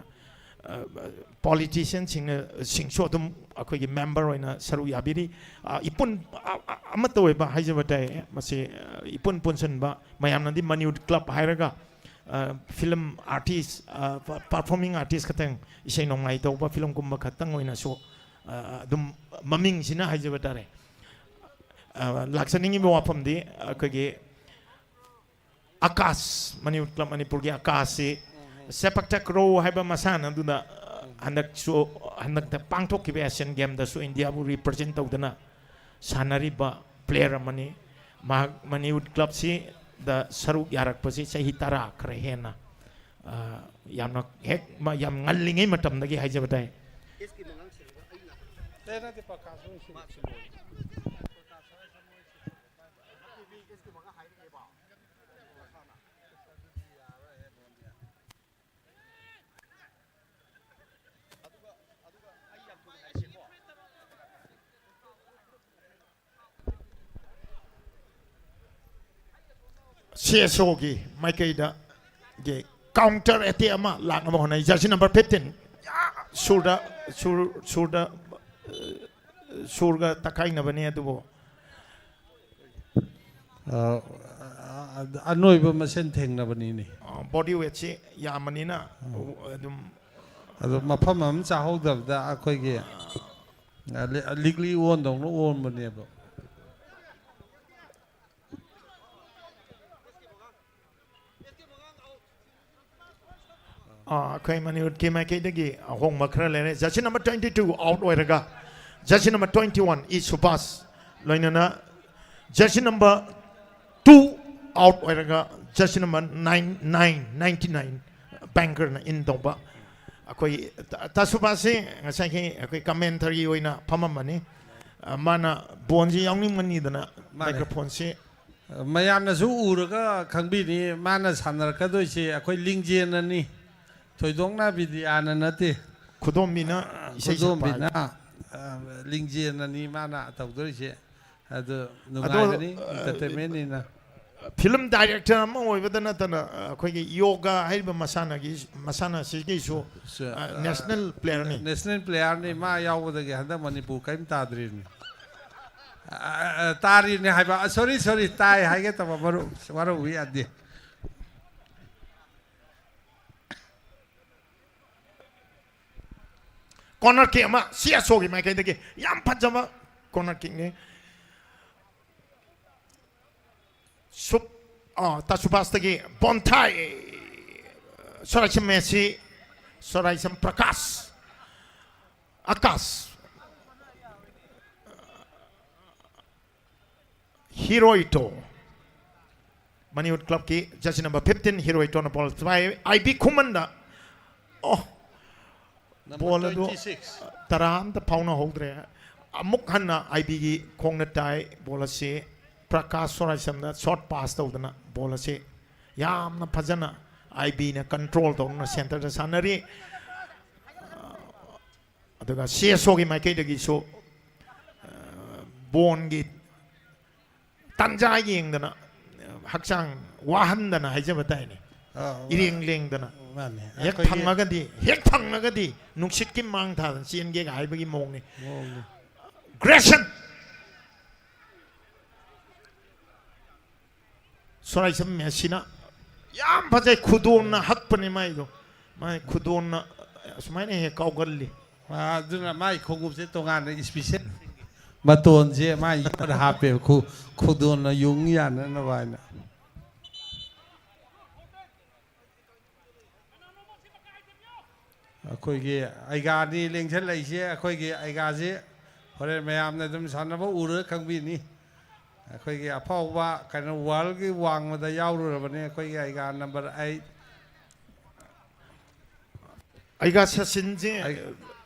ꯄꯣꯂꯤꯇꯤꯁꯤꯌꯟꯁꯤꯡꯅ ꯁꯤꯡꯁꯨ ꯑꯗꯨꯝ ꯑꯩꯈꯣꯏꯒꯤ ꯃꯦꯝꯕꯔ ꯑꯣꯏꯅ ꯁꯔꯨꯛ ꯌꯥꯕꯤꯔꯤ꯫ ꯑ, ꯏꯄꯨꯟ ꯑ, ꯑ, ꯑꯃꯠꯇ ꯑꯣꯏꯕ ꯍꯥꯏꯖꯕ ꯇꯥꯏ꯫ ꯃꯁꯤ ꯑ, ꯏꯄꯨꯟ ꯄꯨꯟꯁꯤꯟꯕ ꯃꯌꯥꯝꯅꯗꯤ ꯃꯅꯤꯋꯨꯠ ꯀ꯭ꯂꯕ ꯍꯥꯏꯔꯒ ꯐꯤꯂꯝ ꯑꯥꯔꯇꯤꯁ, ꯄꯔꯐꯣꯔꯃꯤꯡ ꯑꯥꯔꯇꯤꯁ ꯈꯛꯇꯪ, ꯏꯁꯩ ꯅꯣꯡꯃꯥꯏ ꯇꯧꯕ, ꯐꯤꯂꯝ ꯀꯨꯝꯕ ꯈꯛꯇꯪ ꯑꯣꯏꯅꯁꯨ ꯑ, ꯑꯗꯨꯝ ꯃꯃꯤꯡꯁꯤꯅ ꯍꯥꯏꯖꯕ ꯇꯥꯔꯦ꯫ ꯑ, ꯂꯥꯛꯆꯅꯤꯡꯉꯤꯕ ꯋꯥꯐꯝꯗꯤ ꯑꯩꯈꯣꯏꯒꯤ ꯑꯀꯥꯁ, ꯃꯅꯤꯄꯨꯔ ꯀ꯭ꯂꯕ ꯃꯅꯤꯄꯨꯔꯒꯤ ꯑꯀꯥꯁꯁꯤ ꯁꯦꯄꯛ ꯇꯀ꯭ꯔꯣ ꯍꯥꯏꯕ ꯃꯁꯥꯟꯅ ꯑꯗꯨꯗ ꯍꯟꯗꯛꯁꯨ, ꯍꯟꯗꯛꯇ ꯄꯥꯡꯊꯣꯛꯈꯤꯕ ꯑꯦꯁꯤꯌꯥꯟ ꯒꯦꯝꯗꯁꯨ ꯏꯟꯗꯤꯌꯥꯕꯨ ꯔꯤꯄ꯭ꯔꯖꯦꯟ ꯇꯧꯗꯨꯅ ꯁꯥꯟꯅꯔꯤꯕ ꯄ꯭ꯂꯦꯌꯔ ꯑꯃꯅꯤ꯫ ꯃꯍꯥꯛ ꯃꯅꯤꯄꯨꯔ ꯀ꯭ꯂꯕꯁꯤꯗ ꯁꯔꯨꯛ ꯌꯥꯔꯛꯄꯁꯤ ꯆꯍꯤ ꯇꯔꯥ ꯈꯔ ꯍꯦꯟꯅ, ꯑ, ꯌꯥꯝꯅ ꯍꯦꯛ ꯃ-, ꯌꯥꯝ ꯉꯜꯂꯤꯉꯩ ꯃꯇꯝꯗꯒꯤ ꯍꯥꯏꯖꯕ ꯇꯥꯏ꯫ ꯁꯤ ꯑꯦꯁ ꯑꯣꯒꯤ ꯃꯥꯏꯀꯩꯗꯒꯤ ꯀꯥꯎꯟꯇꯔ ꯑꯦꯇꯦꯛ ꯑꯃ ꯂꯥꯛꯅꯕ ꯍꯣꯠꯅꯩ꯫ ꯖꯔꯁꯤ ꯅꯝꯕꯔ ꯐꯤꯐꯇꯤꯟ, ꯁꯨꯔꯗ, ꯁꯨꯔ, ꯁꯨꯔꯗ, ꯑ, ꯁꯨꯔꯒ ꯇꯛꯈꯥꯏꯅꯕꯅꯤ, ꯑꯗꯨꯕꯨ ꯑ, ꯑꯅꯣꯏꯕ ꯃꯁꯦꯟ ꯊꯦꯡꯅꯕꯅꯤꯅꯦ꯫ ꯑ, ꯕꯣꯗꯤ ꯋꯦꯠꯁꯤ ꯌꯥꯝꯕꯅꯤꯅ ꯑꯗꯨꯝ ꯑꯗꯣ ꯃꯐꯝ ꯑꯃ ꯆꯥꯍꯧꯗꯕꯗ ꯑꯩꯈꯣꯏꯒꯤ, ꯑ, ꯂꯤ-, ꯂꯤꯛꯂꯤ ꯑꯣꯟꯗꯧꯅ ꯑꯣꯟꯕꯅꯦꯕ꯫ ꯑꯥ, ꯑꯩꯈꯣꯏ ꯃꯅꯤꯄꯨꯔꯒꯤ ꯃꯥꯏꯀꯩꯗꯒꯤ ꯑꯍꯣꯡꯕ ꯈꯔ ꯂꯩꯔꯦ꯫ Jersey number twenty two out ꯑꯣꯏꯔꯒ, ꯖꯔꯁꯤ ꯅꯝꯕꯔ ꯇ꯭ꯋꯦꯟꯇꯤ ꯋꯥꯟ ꯏ ꯁꯨꯕꯥꯁ, ꯂꯣꯏꯅꯅ ꯖꯔꯁꯤ ꯅꯝꯕꯔ ꯇꯨ ꯑꯥꯎꯠ ꯑꯣꯏꯔꯒ, jersey number nine nine, ninety nine ꯕꯦꯡꯀꯔꯅ ꯏꯟ ꯇꯧꯕ꯫ ꯑꯩꯈꯣꯏ ꯇ-, ꯇꯥ ꯁꯨꯕꯥꯁꯁꯤ ꯉꯁꯥꯏꯒꯤ ꯑꯩꯈꯣꯏ ꯀꯃꯦꯟꯇꯔꯤ ꯑꯣꯏꯅ ꯐꯝꯃꯝꯕꯅꯤ꯫ ꯑ, ꯃꯥꯅ ꯕꯣꯟꯁꯤ ꯌꯥꯎꯅꯤꯡꯃꯟꯒꯤꯗꯅ ꯃꯥꯅꯦ꯫ ꯃꯥꯏꯀ꯭ꯔꯣꯐꯣꯟꯁꯤ ꯃꯌꯥꯝꯅꯁꯨ ꯎꯔꯒ ꯈꯪꯕꯤꯅꯤ, ꯃꯥꯅ ꯁꯥꯟꯅꯔꯛꯀꯗꯣꯏꯁꯦ ꯑꯩꯈꯣꯏ ꯂꯤꯡꯖꯦꯜꯅꯅꯤ, ꯊꯣꯏꯗꯣꯛꯅ ꯕꯤꯗ꯭ꯌꯥꯅ ꯅꯠꯇꯦ꯫ ꯈꯨꯗꯣꯝꯕꯤꯅ ꯏꯁꯩ ꯁꯛꯄ ꯈꯨꯗꯣꯝꯕꯤꯅ ꯍꯥꯏ꯫ ꯑ, ꯂꯤꯡꯖꯦꯜꯅꯅꯤ ꯃꯥꯅ ꯇꯧꯗꯣꯔꯤꯁꯦ꯫ ꯑꯗꯨ ꯑꯗꯣ, ꯅꯨꯡꯉꯥꯏꯒꯅꯤ, ꯑ, entertainmentꯅꯤꯅ꯫ Film director ꯑꯃ ꯑꯣꯏꯕꯗ ꯅꯠꯇꯅ, ꯑ, ꯑꯩꯈꯣꯏꯒꯤ ꯌꯣꯒꯥ ꯍꯥꯏꯔꯤꯕ ꯃꯁꯥꯟꯅꯒꯤ, ꯃꯁꯥꯟꯅꯁꯤꯒꯤꯁꯨ, ꯁ-, ꯑ, ꯑ, national playerꯅꯤ꯫ National playerꯅꯤ꯫ ꯃꯥ ꯌꯥꯎꯕꯗꯒꯤ ꯍꯟꯗꯛ ꯃꯅꯤꯄꯨꯔ ꯀꯔꯤꯝ ꯇꯥꯗ꯭ꯔꯤꯕꯅꯤ꯫ ꯑ, ꯑ, ꯑ, ꯇꯥꯔꯤꯕꯅꯤ ꯍꯥꯏꯕ꯫ ꯑ, sorry, sorry, ꯇꯥꯏ ꯍꯥꯏꯒꯦ ꯇꯧꯕ ꯃꯔꯨꯞ꯫ ꯋꯥꯔꯧꯕ ꯌꯥꯗꯦ꯫ Corner kick ꯑꯃ ꯁꯤꯑꯦꯁꯑꯣꯒꯤ ꯃꯥꯏꯀꯩꯗꯒꯤ ꯌꯥꯝ ꯐꯖꯕ corner kickꯅꯤ꯫ ꯁꯨꯞ-, ꯑ, ꯇꯥꯁꯨꯕꯥꯁꯇꯒꯤ ꯕꯣꯟꯊꯥꯏ꯫ ꯁꯣꯔꯥꯏꯁꯝ ꯃꯦꯁꯤ, ꯁꯣꯔꯥꯏꯁꯝ ꯄ꯭ꯔꯀꯥꯁ, ꯑꯀꯥꯁ꯫ ꯍꯤꯔꯣꯏꯇꯣ꯫ ꯃꯅꯤꯌꯨꯠ clubꯀꯤ jersey number fifteen ꯍꯤꯔꯣꯏꯇꯣꯅ ball ꯄꯥꯏ꯫ ꯑꯥꯏ ꯕꯤ ꯈꯨꯃꯟꯗ꯫ ꯑꯣ꯫ Number ꯕꯣꯜ ꯑꯗꯨ twenty-six꯫ ꯇꯔꯥ ꯑꯝꯇ ꯐꯥꯎꯅꯍꯧꯗ꯭ꯔꯦ꯫ ꯑꯃꯨꯛ ꯍꯟꯅ ꯑꯥꯏ ꯕꯤꯒꯤ ꯈꯣꯡꯅ ꯇꯥꯏ꯫ ꯕꯣꯜ ꯑꯁꯤ ꯄ꯭ꯔꯀꯥꯁ ꯁꯣꯔꯥꯏꯁꯝꯅ short pass ꯇꯧꯗꯅ ꯕꯣꯜ ꯑꯁꯤ ꯌꯥꯝꯅ ꯐꯖꯅ ꯑꯥꯏ ꯕꯤꯅ control ꯇꯧꯗꯨꯅ centreꯗ ꯁꯥꯟꯅꯔꯤ꯫ ꯑꯗꯨꯒ ꯁꯤꯑꯦꯁꯑꯣꯒꯤ ꯃꯥꯏꯀꯩꯗꯒꯤꯁꯨ, ꯑ, ꯕꯣꯟꯒꯤ ꯇꯥꯟꯖꯥ ꯌꯦꯡꯗꯅ, ꯍꯛꯆꯥꯡ ꯋꯥꯍꯟꯗꯅ ꯍꯥꯏꯖꯕ ꯇꯥꯏꯅꯦ꯫ ꯑꯥ, ꯏꯔꯦꯡ ꯂꯦꯡꯗꯅ꯫ ꯃꯥꯅꯦ꯫ ꯍꯦꯛ ꯑꯩꯈꯣꯏꯒꯤ ꯐꯪꯉꯒꯗꯤ, ꯍꯦꯛ ꯐꯪꯉꯒꯗꯤ ꯅꯨꯡꯁꯤꯠꯀꯤ ꯃꯥꯡ ꯊꯥꯗꯅ ꯆꯦꯟꯒꯦꯒ ꯍꯥꯏꯕꯒꯤ ꯃꯑꯣꯡꯅꯤ꯫ ꯃꯑꯣꯡꯅꯤ꯫ ꯒ꯭ꯔꯦꯁꯟ꯫ ꯁꯣꯔꯥꯏꯁꯝ ꯃꯦꯁꯤꯅ ꯌꯥꯝ ꯐꯖꯩ, ꯈꯨꯗꯣꯝꯅ ꯍꯛꯄꯅꯦ ꯃꯥꯏꯗꯣ꯫ ꯃꯥꯏ ꯈꯨꯗꯣꯝꯅ ꯑꯁꯨꯃꯥꯏꯅ ꯍꯦꯛ ꯀꯥꯎꯒꯜꯂꯤ꯫ ꯑꯥ, ꯑꯗꯨꯅ ꯃꯥꯏ ꯈꯣꯡꯎꯞꯁꯦ ꯇꯣꯉꯥꯟꯅ special ꯃꯇꯣꯟꯁꯦ ꯃꯥꯏ ꯌꯣꯠ ꯍꯥꯞꯄꯦꯕ꯫ ꯈꯨ-, ꯈꯨꯗꯣꯝꯅ ꯌꯨꯡ ꯌꯥꯅꯅꯕ ꯍꯥꯏꯅ꯫ ꯑꯩꯈꯣꯏꯒꯤ ꯑꯩꯒꯥꯅꯤ ꯂꯦꯡꯁꯤꯜꯂꯛꯏꯁꯦ꯫ ꯑꯩꯈꯣꯏꯒꯤ ꯑꯩꯒꯥꯁꯤ ꯍꯣꯔꯦꯟ ꯃꯌꯥꯝꯅ ꯑꯗꯨꯝ ꯁꯥꯟꯅꯕ ꯎꯔꯒ ꯈꯪꯕꯤꯅꯤ꯫ ꯑꯩꯈꯣꯏꯒꯤ ꯑꯐꯥꯎꯕ ꯀꯩꯅꯣ worldꯒꯤ ꯋꯥꯡꯃꯗ ꯌꯥꯎꯔꯨꯔꯕꯅꯤ ꯑꯩꯈꯣꯏꯒꯤ ꯑꯩꯒꯥ number eight꯫ ꯑꯩꯒꯥ ꯁꯆꯤꯟꯁꯦ ꯑꯩ-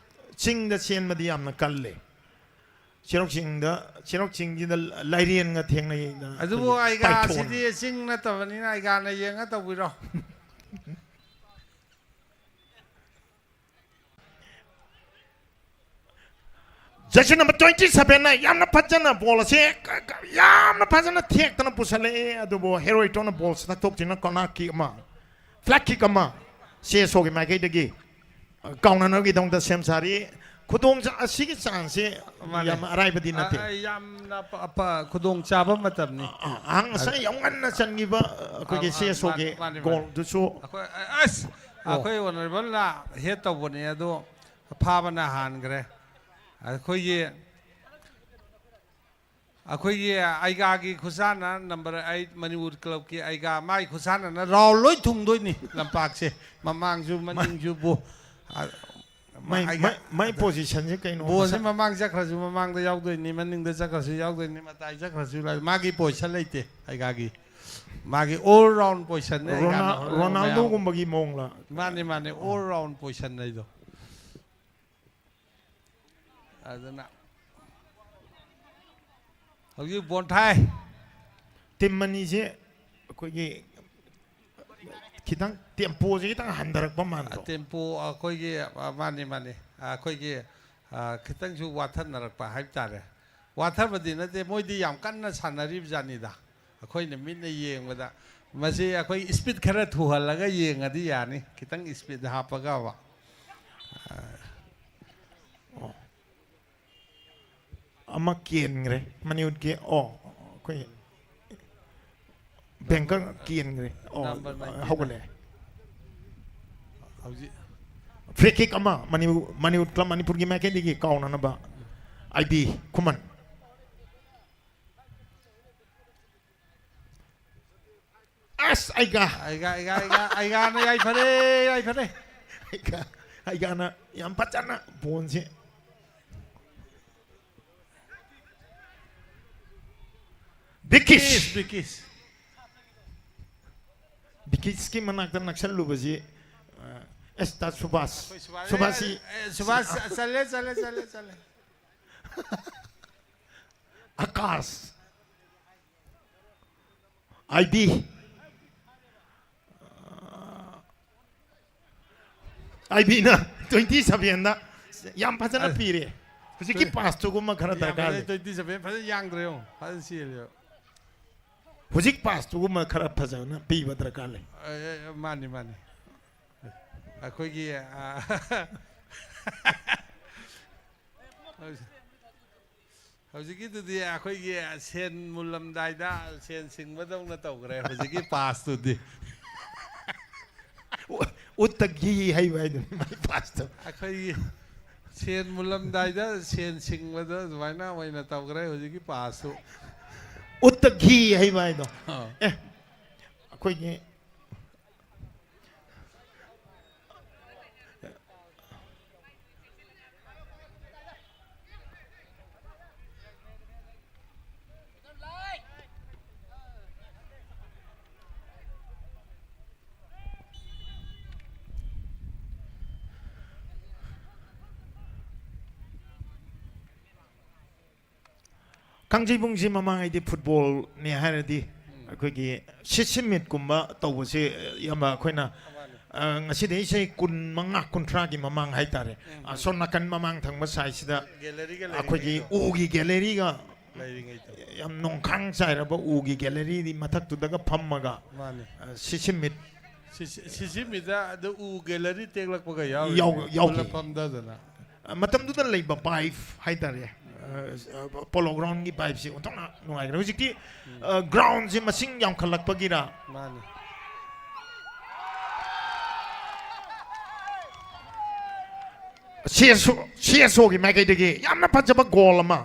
ꯆꯤꯡꯗ ꯆꯦꯟꯕꯗꯤ ꯌꯥꯝꯅ ꯀꯜꯂꯦ꯫ ꯆꯦꯔꯣꯛ ꯆꯤꯡꯗ, ꯆꯦꯔꯣꯛ ꯆꯤꯡꯁꯤꯗ ꯂꯥꯏꯔꯦꯟꯒ ꯊꯦꯡꯅꯩꯗꯅ ꯑꯗꯨꯕꯨ ꯑꯩꯈꯣꯏꯒꯤ ꯑꯩꯒꯥꯁꯤꯗꯤ ꯄꯥꯏꯊꯣꯟ꯫ ꯆꯤꯡ ꯅꯠꯇꯕꯅꯤꯅ ꯑꯩꯒꯥꯅ ꯌꯦꯡꯉ ꯇꯧꯕꯤꯔꯣ꯫ ꯖꯔꯁꯤ ꯅꯝꯕꯔ ꯇ꯭ꯋꯦꯟꯇꯤ ꯁꯚꯦꯟꯅ ꯌꯥꯝꯅ ꯐꯖꯅ ꯕꯣꯜ ꯑꯁꯦ ꯀ-, ꯀ-, ꯌꯥꯝꯅ ꯐꯖꯅ ꯊꯦꯛꯇꯅ ꯄꯨꯁꯜꯂꯛꯑꯦ꯫ ꯑꯗꯨꯕꯨ ꯍꯦꯔꯣꯏꯇꯣꯅ ꯕꯣꯜ ꯁꯠꯇꯣꯛꯇꯨꯅ ꯀꯣꯔꯅꯔ ꯀꯤꯛ ꯑꯃ, ꯐ꯭ꯂꯦꯠ ꯀꯤꯛ ꯑꯃ ꯁꯤ ꯑꯦꯁ ꯑꯣꯒꯤ ꯃꯥꯏꯀꯩꯗꯒꯤ ꯀꯥꯎꯅꯅꯕꯒꯤꯗꯃꯛꯇ ꯁꯦꯝ ꯁꯥꯔꯤ꯫ ꯈꯨꯗꯣꯡ ꯆꯥ-, ꯑꯁꯤꯒꯤ ꯆꯥꯟꯁꯁꯦ ꯃꯥꯅꯦ꯫ ꯌꯥꯝ ꯑꯔꯥꯏꯕꯗꯤ ꯅꯠꯇꯦ꯫ ꯑ, ꯑ, ꯌꯥꯝꯅ ꯑꯄ-, ꯑꯄ-, ꯈꯨꯗꯣꯡꯆꯥꯕ ꯃꯇꯝꯅꯤ꯫ ꯑ, ꯑ, ꯉꯁꯥꯏ ꯌꯥꯝ ꯉꯟꯅ ꯆꯟꯈꯤꯕ ꯑꯩꯈꯣꯏꯒꯤ ꯑ, ꯑ, ꯁꯤ ꯑꯦꯁ ꯑꯣꯒꯤ ꯃꯥꯅꯦ, ꯃꯥꯅꯦ, ꯃꯥꯅꯦ꯫ ꯒꯣꯜꯗꯨꯁꯨ꯫ ꯑꯩꯈꯣꯏ, ꯑ, ꯑꯁ, ꯑꯣ꯫ ꯑꯩꯈꯣꯏ ꯑꯣꯅꯔꯦꯕꯜꯅ ꯍꯦꯠ ꯇꯧꯕꯅꯦ, ꯑꯗꯣ ꯐꯥꯕꯅ ꯍꯥꯟꯈ꯭ꯔꯦ꯫ ꯑꯩꯈꯣꯏꯒꯤ ꯑꯩꯈꯣꯏꯒꯤ ꯑꯩꯒꯥꯒꯤ ꯈꯨꯁꯥꯟꯅ ꯅꯝꯕꯔ ꯑꯩꯠ ꯃꯅꯤꯄꯨꯔ ꯀ꯭ꯂꯕꯀꯤ ꯑꯩꯒꯥ, ꯃꯥꯏ ꯈꯨꯁꯥꯟꯅꯅ ꯔꯥꯎꯟ ꯂꯣꯏ ꯊꯨꯡꯗꯣꯏꯅꯤ ꯂꯝꯄꯥꯛꯁꯦ, ꯃꯃꯥꯡꯁꯨ ꯃꯥ-, ꯃꯅꯤꯡꯁꯨ ꯕꯣ-, ꯑ, ꯃꯥꯏ, ꯑꯩꯒꯥ-, ꯃꯥꯏ, ꯃꯥꯏ ꯄꯣꯖꯤꯁꯟꯁꯦ ꯀꯩꯅꯣ? ꯕꯣꯜꯁꯦ ꯃꯁꯥ- ꯃꯃꯥꯡ ꯆꯠꯈ꯭ꯔꯁꯨ ꯃꯃꯥꯡꯗ ꯌꯥꯎꯗꯣꯏꯅꯤ, ꯃꯅꯤꯡꯗ ꯆꯠꯈ꯭ꯔꯁꯨ ꯌꯥꯎꯗꯣꯏꯅꯤ, ꯃꯇꯥꯏ ꯆꯠꯈ꯭ꯔꯁꯨ ꯌꯥꯎ-, ꯃꯥꯒꯤ ꯄꯣꯖꯤꯁꯟ ꯂꯩꯇꯦ ꯑꯩꯒꯥꯒꯤ, ꯃꯥꯒꯤ ꯑꯣꯜ ꯔꯥꯎꯟ ꯄꯣꯖꯤꯁꯟꯅꯦ ꯑꯩꯒꯥꯅ ꯔꯣꯅꯥ-, ꯍꯣꯠꯅꯕ ꯃꯌꯥꯝ꯫ ꯔꯣꯅꯥꯜꯗꯣꯒꯨꯝꯕꯒꯤ ꯃꯑꯣꯡꯂ? ꯃꯥꯅꯦ, ꯃꯥꯅꯦ, ꯑꯣꯜ ꯔꯥꯎꯟ ꯄꯣꯖꯤꯁꯟ ꯍꯥꯏꯗꯣ꯫ ꯑꯗꯨꯅ ꯍꯧꯖꯤꯛ ꯕꯣꯟ ꯊꯥꯏ꯫ ꯇꯤꯝ ꯑꯅꯤꯁꯦ ꯑꯩꯈꯣꯏꯒꯤ ꯈꯤꯇꯪ ꯇꯦꯝꯄꯣꯁꯦ ꯈꯤꯇꯪ ꯍꯟꯊꯔꯛꯄ ꯃꯥꯟꯗ꯭ꯔꯣ? ꯇꯦꯝꯄꯣ ꯑꯩꯈꯣꯏꯒꯤ, ꯑ, ꯃꯥꯅꯤ, ꯃꯥꯅꯤ꯫ ꯑꯩꯈꯣꯏꯒꯤ, ꯑ, ꯈꯤꯇꯪꯁꯨ ꯋꯥꯊꯅꯔꯛꯄ ꯍꯥꯏꯕ ꯇꯥꯔꯦ꯫ ꯋꯥꯊꯕꯗꯤ ꯅꯠꯇꯦ, ꯃꯣꯏꯗꯤ ꯌꯥꯝ ꯀꯟꯅ ꯁꯥꯟꯅꯔꯤꯕ ꯖꯥꯠꯅꯤꯗ꯫ ꯑꯩꯈꯣꯏꯅ ꯃꯤꯠꯅ ꯌꯦꯡꯕꯗ ꯃꯁꯤ ꯑꯩꯈꯣꯏ ꯏꯁꯄꯤꯠ ꯈꯔ ꯊꯨꯍꯜꯂꯒ ꯌꯦꯡꯉꯗꯤ ꯌꯥꯅꯤ, ꯈꯤꯇꯪ ꯏꯁꯄꯤꯠ ꯍꯥꯞꯄꯒꯕ꯫ ꯑꯣ꯫ ꯑꯃ ꯀꯦꯟꯈ꯭ꯔꯦ ꯃꯅꯤꯄꯨꯔꯒꯤ, ꯑꯣ, ꯑꯩꯈꯣꯏ ꯕꯦꯡꯀꯔ ꯀꯦꯟꯈ꯭ꯔꯦ꯫ ꯑꯣ, ꯅꯝꯕꯔ ꯅꯥꯏꯟꯇꯤꯟ꯫ ꯍꯧꯒꯠꯂꯛꯑꯦ꯫ ꯍꯧꯖꯤꯛ ꯐ꯭ꯔꯤ ꯀꯤꯛ ꯑꯃ ꯃꯅꯤꯄꯨꯔ, ꯃꯅꯤꯄꯨꯔ ꯀ꯭ꯂꯕ ꯃꯅꯤꯄꯨꯔꯒꯤ ꯃꯥꯏꯀꯩꯗꯒꯤ ꯀꯥꯎꯅꯅꯕ ꯑꯥꯏ ꯕꯤ ꯈꯨꯃꯟ꯫ ꯑꯁ, ꯑꯩꯒꯥ꯫ ꯑꯩꯒꯥ, ꯑꯩꯒꯥ, ꯑꯩꯒꯥ, ꯑꯩꯒꯥꯅ ꯌꯥꯏꯐꯔꯦ, ꯌꯥꯏꯐꯔꯦ꯫ ꯑꯩꯒꯥ, ꯑꯩꯒꯥꯅ ꯌꯥꯝ ꯐꯖꯅ ꯕꯣꯟꯁꯦ꯫ ꯕꯤꯀꯤꯁ꯫ ꯕꯤꯀꯤꯁ, ꯕꯤꯀꯤꯁ꯫ ꯕꯤꯀꯤꯁꯀꯤ ꯃꯅꯥꯛꯇ ꯅꯛꯁꯜꯂꯨꯕꯁꯤ, ꯑ, ꯑꯦꯁ, ꯇꯥ ꯁꯨꯕꯥꯁ꯫ ꯑꯩꯈꯣꯏ ꯁꯨꯕꯥꯁ, ꯁꯨꯕꯥꯁꯁꯤ ꯑꯦ, ꯑꯦ, ꯁꯨꯕꯥꯁ, ꯆꯠꯂꯦ, ꯆꯠꯂꯦ, ꯆꯠꯂꯦ, ꯆꯠꯂꯦ꯫ ꯑꯀꯥꯁ꯫ ꯑꯥꯏ ꯕꯤ꯫ ꯑꯥꯏ ꯕꯤꯅ ꯇ꯭ꯋꯦꯟꯇꯤ ꯁꯚꯦꯟꯗ ꯌꯥꯝ ꯐꯖꯅ ꯑ-, ꯄꯤꯔꯦ꯫ ꯍꯧꯖꯤꯛꯀꯤ ꯄꯥꯁꯇꯨꯒꯨꯝꯕ ꯈꯔ ꯗꯔꯀꯥꯔ ꯂꯩ꯫ ꯇ꯭ꯋꯦꯟꯇꯤ ꯁꯚꯦꯟ ꯐꯖꯅ ꯌꯥꯡꯗ꯭ꯔꯦ, ꯌꯦꯡꯉꯣ, ꯐꯖꯅ ꯆꯦꯜꯂꯦꯕ꯫ ꯍꯧꯖꯤꯛ ꯄꯥꯁꯇꯨꯒꯨꯝꯕ ꯈꯔ ꯐꯖꯅ ꯄꯤꯕ ꯗꯔꯀꯥꯔ ꯂꯩ꯫ ꯑꯦ, ꯑꯦ, ꯃꯥꯅꯤ, ꯃꯥꯅꯤ꯫ ꯑꯩꯈꯣꯏꯒꯤ, ꯑ, ꯍꯧꯖꯤꯛꯀꯤꯗꯨꯗꯤ ꯑꯩꯈꯣꯏꯒꯤ ꯁꯦꯟ ꯃꯨꯜꯂꯝꯗꯥꯏꯗ ꯁꯦꯟ ꯁꯤꯡꯕꯗꯧꯅ ꯇꯧꯈ꯭ꯔꯦ ꯍꯧꯖꯤꯛꯀꯤ ꯄꯥꯁꯇꯨꯗꯤ꯫ ꯎ-, ꯎꯠꯇ ꯘꯤ ꯍꯩꯕ ꯍꯥꯏꯗꯨꯅꯤ ꯃꯥꯏ ꯄꯥꯁꯇꯣ꯫ ꯑꯩꯈꯣꯏꯒꯤ ꯁꯦꯟ ꯃꯨꯜꯂꯝꯗꯥꯏꯗ ꯁꯦꯟ ꯁꯤꯡꯕꯗꯣ ꯑꯗꯨꯃꯥꯏꯅ ꯑꯣꯏꯅ ꯇꯧꯈ꯭ꯔꯦ ꯍꯧꯖꯤꯛꯀꯤ ꯄꯥꯁꯁꯨ꯫ ꯎꯠꯇ ꯘꯤ ꯍꯩꯕ ꯍꯥꯏꯗꯣ꯫ ꯑꯦ, ꯑꯩꯈꯣꯏꯒꯤ ꯀꯥꯡꯖꯩꯕꯨꯡꯁꯤ ꯃꯃꯥꯡꯉꯩꯗꯤ ꯐꯨꯠꯕꯣꯜꯅꯦ ꯍꯥꯏꯔꯗꯤ ꯑꯩꯈꯣꯏꯒꯤ ꯁꯤꯁꯤꯃꯤꯠꯀꯨꯝꯕ ꯇꯧꯕꯁꯦ ꯌꯥꯝꯕ ꯑꯩꯈꯣꯏꯅ, ꯑ, ꯉꯁꯤꯗꯩ ꯆꯍꯤ ꯀꯨꯟꯃꯉꯥ, ꯀꯨꯟꯊ꯭ꯔꯥꯒꯤ ꯃꯃꯥꯡ ꯍꯥꯏꯇꯥꯔꯦ, ꯑꯁꯣꯝ ꯅꯥꯀꯟ ꯃꯃꯥꯡ ꯊꯪꯕ ꯁꯥꯏꯠꯁꯤꯗ ꯒꯦꯂꯔꯤꯒ ꯑꯩꯈꯣꯏꯒꯤ ꯂꯩꯔꯤꯉꯩꯗꯣ꯫ ꯎꯒꯤ ꯒꯦꯂꯔꯤꯒ ꯂꯩꯔꯤꯉꯩꯗꯣ꯫ ꯌꯥꯝ ꯅꯣꯡꯈꯥꯡ ꯆꯥꯏꯔꯕ ꯎꯒꯤ ꯒꯦꯂꯔꯤꯗꯤ ꯃꯊꯛꯇꯨꯗꯒ ꯐꯝꯃꯒ, ꯃꯥꯅꯤ꯫ ꯑ, ꯁꯤꯁꯤꯃꯤꯠ ꯁꯤꯁꯤꯃꯤꯗ ꯑꯗꯨ ꯎ ꯒꯦꯂꯔꯤ ꯇꯦꯛꯂꯛꯄꯒ ꯌꯥꯎꯔꯤ꯫ ꯌꯥꯎ-, ꯌꯥꯎꯈꯤ꯫ ꯄꯨꯂꯞ ꯐꯝꯊꯗꯅ꯫ ꯃꯇꯝꯗꯨꯗ ꯂꯩꯕ ꯚꯥꯏꯞ ꯍꯥꯏꯇꯥꯔꯦ, ꯄꯣꯂꯣ ꯒ꯭ꯔꯥꯎꯟꯒꯤ ꯚꯥꯏꯞꯁꯤ ꯑꯣꯟꯊꯣꯛꯅ ꯅꯨꯡꯉꯥꯏꯈ꯭ꯔꯦ꯫ ꯍꯧꯖꯤꯛꯇꯤ, ꯑ, ꯒ꯭ꯔꯥꯎꯟꯁꯦ ꯃꯁꯤꯡ ꯌꯥꯝꯈꯠꯂꯛꯄꯒꯤꯔ, ꯃꯥꯅꯤ꯫ ꯁꯤ ꯑꯦꯁ ꯑꯣ, ꯁꯤ ꯑꯦꯁ ꯑꯣꯒꯤ ꯃꯥꯏꯀꯩꯗꯒꯤ ꯌꯥꯝꯅ ꯐꯖꯕ ꯒꯣꯜ ꯑꯃ,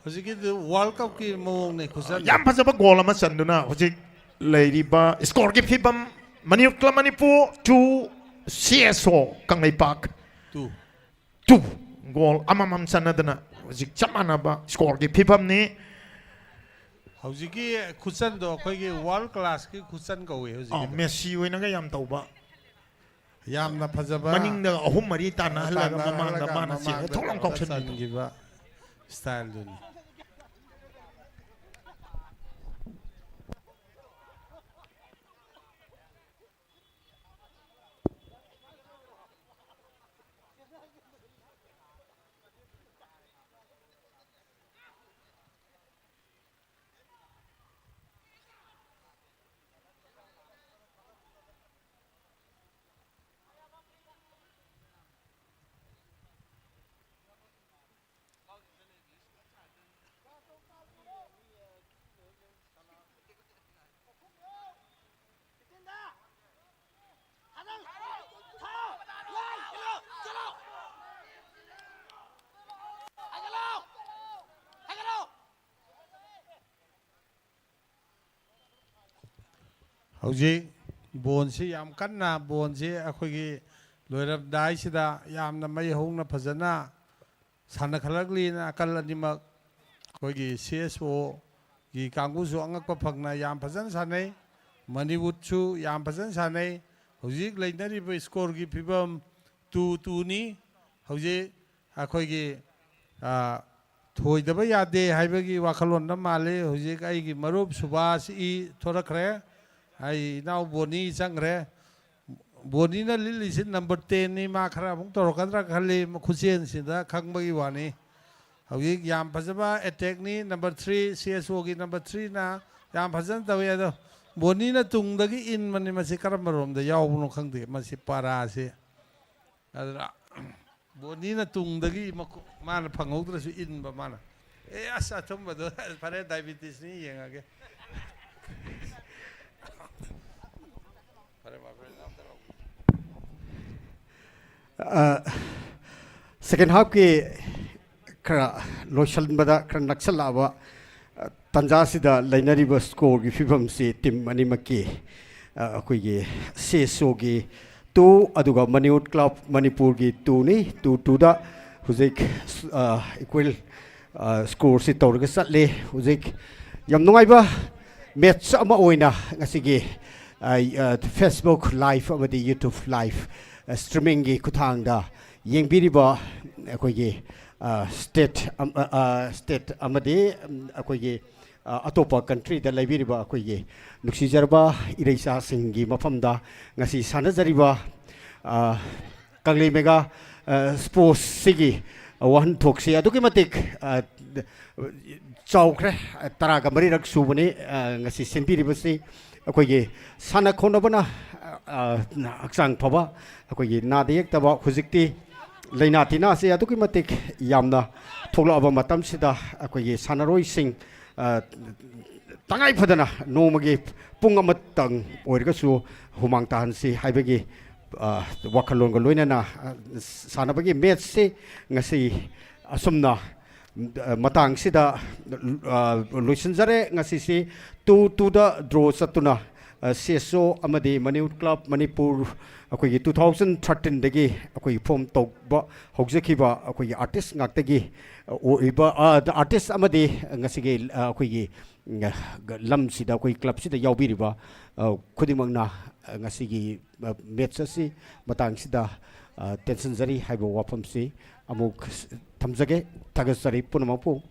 ꯍꯧꯖꯤꯛꯀꯤꯗꯨ ꯋꯥꯔꯜ ꯀꯞꯀꯤ ꯃꯑꯣꯡꯅꯦ ꯈꯨꯆꯟꯗꯣ꯫ ꯌꯥꯝ ꯐꯖꯕ ꯒꯣꯜ ꯑꯃ ꯆꯟꯗꯨꯅ ꯍꯧꯖꯤꯛ ꯂꯩꯔꯤꯕ ꯁ꯭ꯀꯣꯔꯒꯤ ꯐꯤꯕꯝ, money-, club Manipur two, C S ꯑꯣ ꯀꯪꯂꯩꯄꯥꯛ ꯇꯨ꯫ ꯇꯨ꯫ ꯒꯣꯜ ꯑꯃꯃꯝ ꯆꯟꯅꯗꯅ ꯍꯧꯖꯤꯛ ꯆꯞ ꯃꯥꯟꯅꯕ ꯁ꯭ꯀꯣꯔꯒꯤ ꯐꯤꯕꯝꯅꯤ꯫ ꯍꯧꯖꯤꯛꯀꯤ ꯈꯨꯆꯟꯗꯣ ꯑꯩꯈꯣꯏꯒꯤ ꯋꯥꯔꯜ ꯀ꯭ꯂꯥꯁꯀꯤ ꯈꯨꯆꯟ ꯀꯧꯋꯦ ꯑ, ꯍꯧꯖꯤꯛꯀꯤꯗꯣ꯫ ꯃꯦꯁꯤ ꯑꯣꯏꯅꯒ ꯌꯥꯝ ꯇꯧꯕ꯫ ꯌꯥꯝꯅ ꯐꯖꯕ꯫ ꯃꯅꯤꯡꯗ ꯑꯍꯨꯝ ꯃꯔꯤ ꯇꯥꯟꯅꯍꯜꯂꯒ ꯃꯃꯥꯡꯗ ꯇꯥꯟꯅꯍꯜꯂꯒ ꯃꯥꯅ ꯆꯦꯟꯕ ꯃꯃꯥꯡꯗ ꯊꯣꯛ ꯂꯥꯎ ꯇꯧꯔꯒ ꯀꯥꯎꯁꯟꯕꯤꯗꯣ꯫ ꯆꯟꯈꯤꯕ ꯁ꯭ꯇꯥꯏꯜꯗꯨꯅꯤ꯫ ꯍꯧꯖꯤꯛ ꯕꯣꯟꯁꯤ ꯌꯥꯝ ꯀꯟꯅ, ꯕꯣꯟꯁꯤ ꯑꯩꯈꯣꯏꯒꯤ ꯂꯣꯏꯔꯝꯗꯥꯏꯁꯤꯗ ꯌꯥꯝꯅ ꯃꯩ ꯍꯧꯅ ꯐꯖꯅ ꯁꯥꯟꯅꯈꯠꯂꯛꯂꯤꯅ ꯑꯀꯜ ꯑꯅꯤꯃꯛ ꯑꯩꯈꯣꯏꯒꯤ ꯁꯤ ꯑꯦꯁ ꯑꯣꯒꯤ ꯀꯥꯡꯕꯨꯁꯨ ꯑꯉꯛꯄ ꯐꯪꯅ ꯌꯥꯝ ꯐꯖꯅ ꯁꯥꯟꯅꯩ꯫ ꯃꯅꯤꯋꯨꯠꯁꯨ ꯌꯥꯝ ꯐꯖꯅ ꯁꯥꯟꯅꯩ꯫ ꯍꯧꯖꯤꯛ ꯂꯩꯅꯔꯤꯕ ꯁ꯭ꯀꯣꯔꯒꯤ ꯐꯤꯕꯝ ꯇꯨ ꯇꯨꯅꯤ꯫ ꯍꯧꯖꯤꯛ ꯑꯩꯈꯣꯏꯒꯤ, ꯑ, ꯊꯣꯏꯗꯕ ꯌꯥꯗꯦ ꯍꯥꯏꯕꯒꯤ ꯋꯥꯈꯜꯂꯣꯟꯗ ꯃꯥꯜꯂꯤ꯫ ꯍꯧꯖꯤꯛ ꯑꯩꯒꯤ ꯃꯔꯨꯞ ꯁꯨꯕꯥꯁ ꯏ ꯊꯣꯔꯛꯈ꯭ꯔꯦ꯫ ꯑꯩ ꯏꯅꯥꯎ ꯕꯣꯅꯤ ꯆꯪꯈ꯭ꯔꯦ꯫ ꯕꯣꯅꯤꯅ ꯂꯤꯠꯂꯤꯁꯤ ꯅꯝꯕꯔ ꯇꯦꯟꯅꯤ꯫ ꯃꯥ ꯈꯔ ꯑꯃꯨꯛ ꯇꯧꯔꯛꯀꯗ꯭ꯔꯥ ꯈꯜꯂꯤ, ꯈꯨꯠꯆꯦꯟꯁꯤꯗ ꯈꯪꯕꯒꯤ ꯋꯥꯅꯤ꯫ ꯍꯧꯖꯤꯛ ꯌꯥꯝ ꯐꯖꯕ ꯑꯦꯇꯦꯛꯅꯤ, ꯅꯝꯕꯔ ꯊ꯭ꯔꯤ, ꯁꯤ ꯑꯦꯁ ꯑꯣꯒꯤ ꯅꯝꯕꯔ ꯊ꯭ꯔꯤꯅ ꯌꯥꯝ ꯐꯖꯅ ꯇꯧꯏ꯫ ꯑꯗꯣ ꯕꯣꯅꯤꯅ ꯇꯨꯡꯗꯒꯤ ꯏꯟꯕꯅꯤ꯫ ꯃꯁꯤ ꯀꯔꯝꯕ ꯔꯣꯝꯗ ꯌꯥꯎꯕꯅꯣ ꯈꯪꯗꯦ, ꯃꯁꯤ ꯄꯥꯔꯥꯁꯤ꯫ ꯑꯗꯨꯅ ꯕꯣꯅꯤꯅ ꯇꯨꯡꯗꯒꯤ ꯃꯈꯣ-, ꯃꯥꯅ ꯐꯪꯍꯧꯗ꯭ꯔꯁꯨ ꯏꯟꯕ ꯃꯥꯅ꯫ ꯑꯦ, ꯑꯁ, ꯑꯊꯨꯝꯕꯗꯣ ꯐꯔꯦ, ꯗꯥꯏꯕꯤꯇꯤꯁꯅꯤ, ꯌꯦꯡꯉꯒꯦ꯫ ꯐꯔꯦ, my friend, after all. ꯁꯦꯀꯦꯟ ꯍꯥꯐꯀꯤ ꯈꯔ ꯂꯣꯏꯁꯤꯟꯕꯗ ꯈꯔ ꯅꯛꯁꯜꯂꯛꯑꯕ, ꯑ, ꯇꯥꯟꯖꯥꯁꯤꯗ ꯂꯩꯅꯔꯤꯕ ꯁ꯭ꯀꯣꯔꯒꯤ ꯐꯤꯕꯝꯁꯤ ꯇꯤꯝ ꯑꯅꯤꯃꯛꯀꯤ, ꯑ, ꯑꯩꯈꯣꯏꯒꯤ ꯁꯤ ꯑꯦꯁ ꯑꯣꯒꯤ ꯇꯨ, ꯑꯗꯨꯒ ꯃꯅꯤꯋꯨꯠ ꯀ꯭ꯂꯕ ꯃꯅꯤꯄꯨꯔꯒꯤ ꯇꯨꯅꯤ꯫ ꯇꯨ ꯇꯨꯗ ꯍꯧꯖꯤꯛ, ꯑ, ꯏꯀ꯭ꯋꯦꯜ, ꯑ, ꯁ꯭ꯀꯣꯔꯁꯤ ꯇꯧꯔꯒ ꯆꯠꯂꯤ꯫ ꯍꯧꯖꯤꯛ ꯌꯥꯝ ꯅꯨꯡꯉꯥꯏꯕ ꯃꯦꯠꯆ ꯑꯃ ꯑꯣꯏꯅ ꯉꯁꯤꯒꯤ, ꯑ, ꯑ, Facebook Live ꯑꯃꯗꯤ YouTube Live, ꯑ, streamingꯒꯤ ꯈꯨꯠꯊꯥꯡꯗ ꯌꯦꯡꯕꯤꯔꯤꯕ ꯑꯩꯈꯣꯏꯒꯤ, ꯑ, state ꯑꯝ-, ꯑ, ꯑ, state ꯑꯃꯗꯤ, ꯎꯝ, ꯑꯩꯈꯣꯏꯒꯤ, ꯑ, ꯑꯇꯣꯞꯄ countryꯗ ꯂꯩꯕꯤꯔꯤꯕ ꯑꯩꯈꯣꯏꯒꯤ ꯅꯨꯡꯁꯤꯖꯔꯕ ꯏꯔꯩꯆꯥꯁꯤꯡꯒꯤ ꯃꯐꯝꯗ ꯉꯁꯤ ꯁꯥꯟꯅꯖꯔꯤꯕ, ꯑ, ꯀꯪꯂꯩ ꯃꯦꯒꯥ, ꯑ, ꯁ꯭ꯄꯣꯔꯠꯁꯁꯤꯒꯤ ꯋꯥꯍꯟꯊꯣꯛꯁꯤ ꯑꯗꯨꯛꯀꯤ ꯃꯇꯤꯛ, ꯑ, ꯆꯥꯎꯈ꯭ꯔꯦ꯫ ꯇꯔꯥꯒ ꯃꯔꯤꯔꯛ ꯁꯨꯕꯅꯤ, ꯑ, ꯉꯁꯤ ꯁꯤꯟꯕꯤꯔꯤꯕꯁꯤ꯫ ꯑꯩꯈꯣꯏꯒꯤ ꯁꯥꯟꯅ ꯈꯣꯠꯅꯕꯅ, ꯑ, ꯍꯛꯆꯥꯡ ꯐꯕ, ꯑꯩꯈꯣꯏꯒꯤ ꯅꯥꯗ ꯌꯦꯛꯇꯕ, ꯍꯧꯖꯤꯛꯇꯤ ꯂꯥꯏꯅꯥ ꯇꯤꯟꯅꯥꯁꯦ ꯑꯗꯨꯛꯀꯤ ꯃꯇꯤꯛ ꯌꯥꯝꯅ ꯊꯣꯛꯂꯛꯑꯕ ꯃꯇꯝꯁꯤꯗ ꯑꯩꯈꯣꯏꯒꯤ ꯁꯥꯟꯅꯔꯣꯏꯁꯤꯡ, ꯑ, ꯇꯉꯥꯏ ꯐꯗꯅ ꯅꯣꯡꯃꯒꯤ ꯄꯨꯡ ꯑꯃꯇꯪ ꯑꯣꯏꯔꯒꯁꯨ ꯍꯨꯃꯥꯡ ꯇꯥꯍꯟꯁꯤ ꯍꯥꯏꯕꯒꯤ, ꯑ, ꯋꯥꯈꯜꯂꯣꯟꯒ ꯂꯣꯏꯅꯅ, ꯑ, ꯁꯥꯟꯅꯕꯒꯤ ꯃꯦꯠꯆꯁꯤ ꯉꯁꯤ ꯑꯁꯨꯝꯅ, ꯑ, ꯃꯇꯥꯡꯁꯤꯗ, ꯑ, ꯂꯣꯏꯁꯤꯟꯖꯔꯦ꯫ ꯉꯁꯤꯁꯤ ꯇꯨ ꯇꯨꯗ ꯗ꯭ꯔꯣ ꯆꯠꯇꯨꯅ ꯁꯤ ꯑꯦꯁ ꯑꯣ ꯑꯃꯗꯤ ꯃꯅꯤꯄꯨꯔ ꯀ꯭ꯂꯕ ꯃꯅꯤꯄꯨꯔ, ꯑꯩꯈꯣꯏꯒꯤ ꯇꯨ ꯊꯥꯎꯖꯟ ꯊꯥꯔꯇꯤꯟꯗꯒꯤ ꯑꯩꯈꯣꯏꯒꯤ ꯐꯣꯝ ꯇꯧꯕ ꯍꯧꯖꯈꯤꯕ ꯑꯩꯈꯣꯏꯒꯤ ꯑꯥꯔꯇꯤꯁ ꯉꯥꯛꯇꯒꯤ ꯑꯣꯏꯕ, ꯑꯥꯔꯇꯤꯁ ꯑꯃꯗꯤ ꯉꯁꯤꯒꯤ ꯑꯩꯈꯣꯏꯒꯤ ꯂꯝꯁꯤꯗ, ꯑꯩꯈꯣꯏ ꯀ꯭ꯂꯕꯁꯤꯗ ꯌꯥꯎꯕꯤꯔꯤꯕ ꯈꯨꯗꯤꯡꯃꯛꯅ ꯉꯁꯤꯒꯤ ꯃꯦꯠꯆ ꯑꯁꯤ ꯃꯇꯥꯡꯁꯤꯗ ꯇꯦꯟꯁꯤꯟꯖꯔꯤ ꯍꯥꯏꯕ ꯋꯥꯐꯝꯁꯤ ꯑꯃꯨꯛ ꯊꯝꯖꯒꯦ꯫ ꯊꯥꯒꯠꯆꯔꯤ ꯄꯨꯝꯅꯃꯛꯄꯨ꯫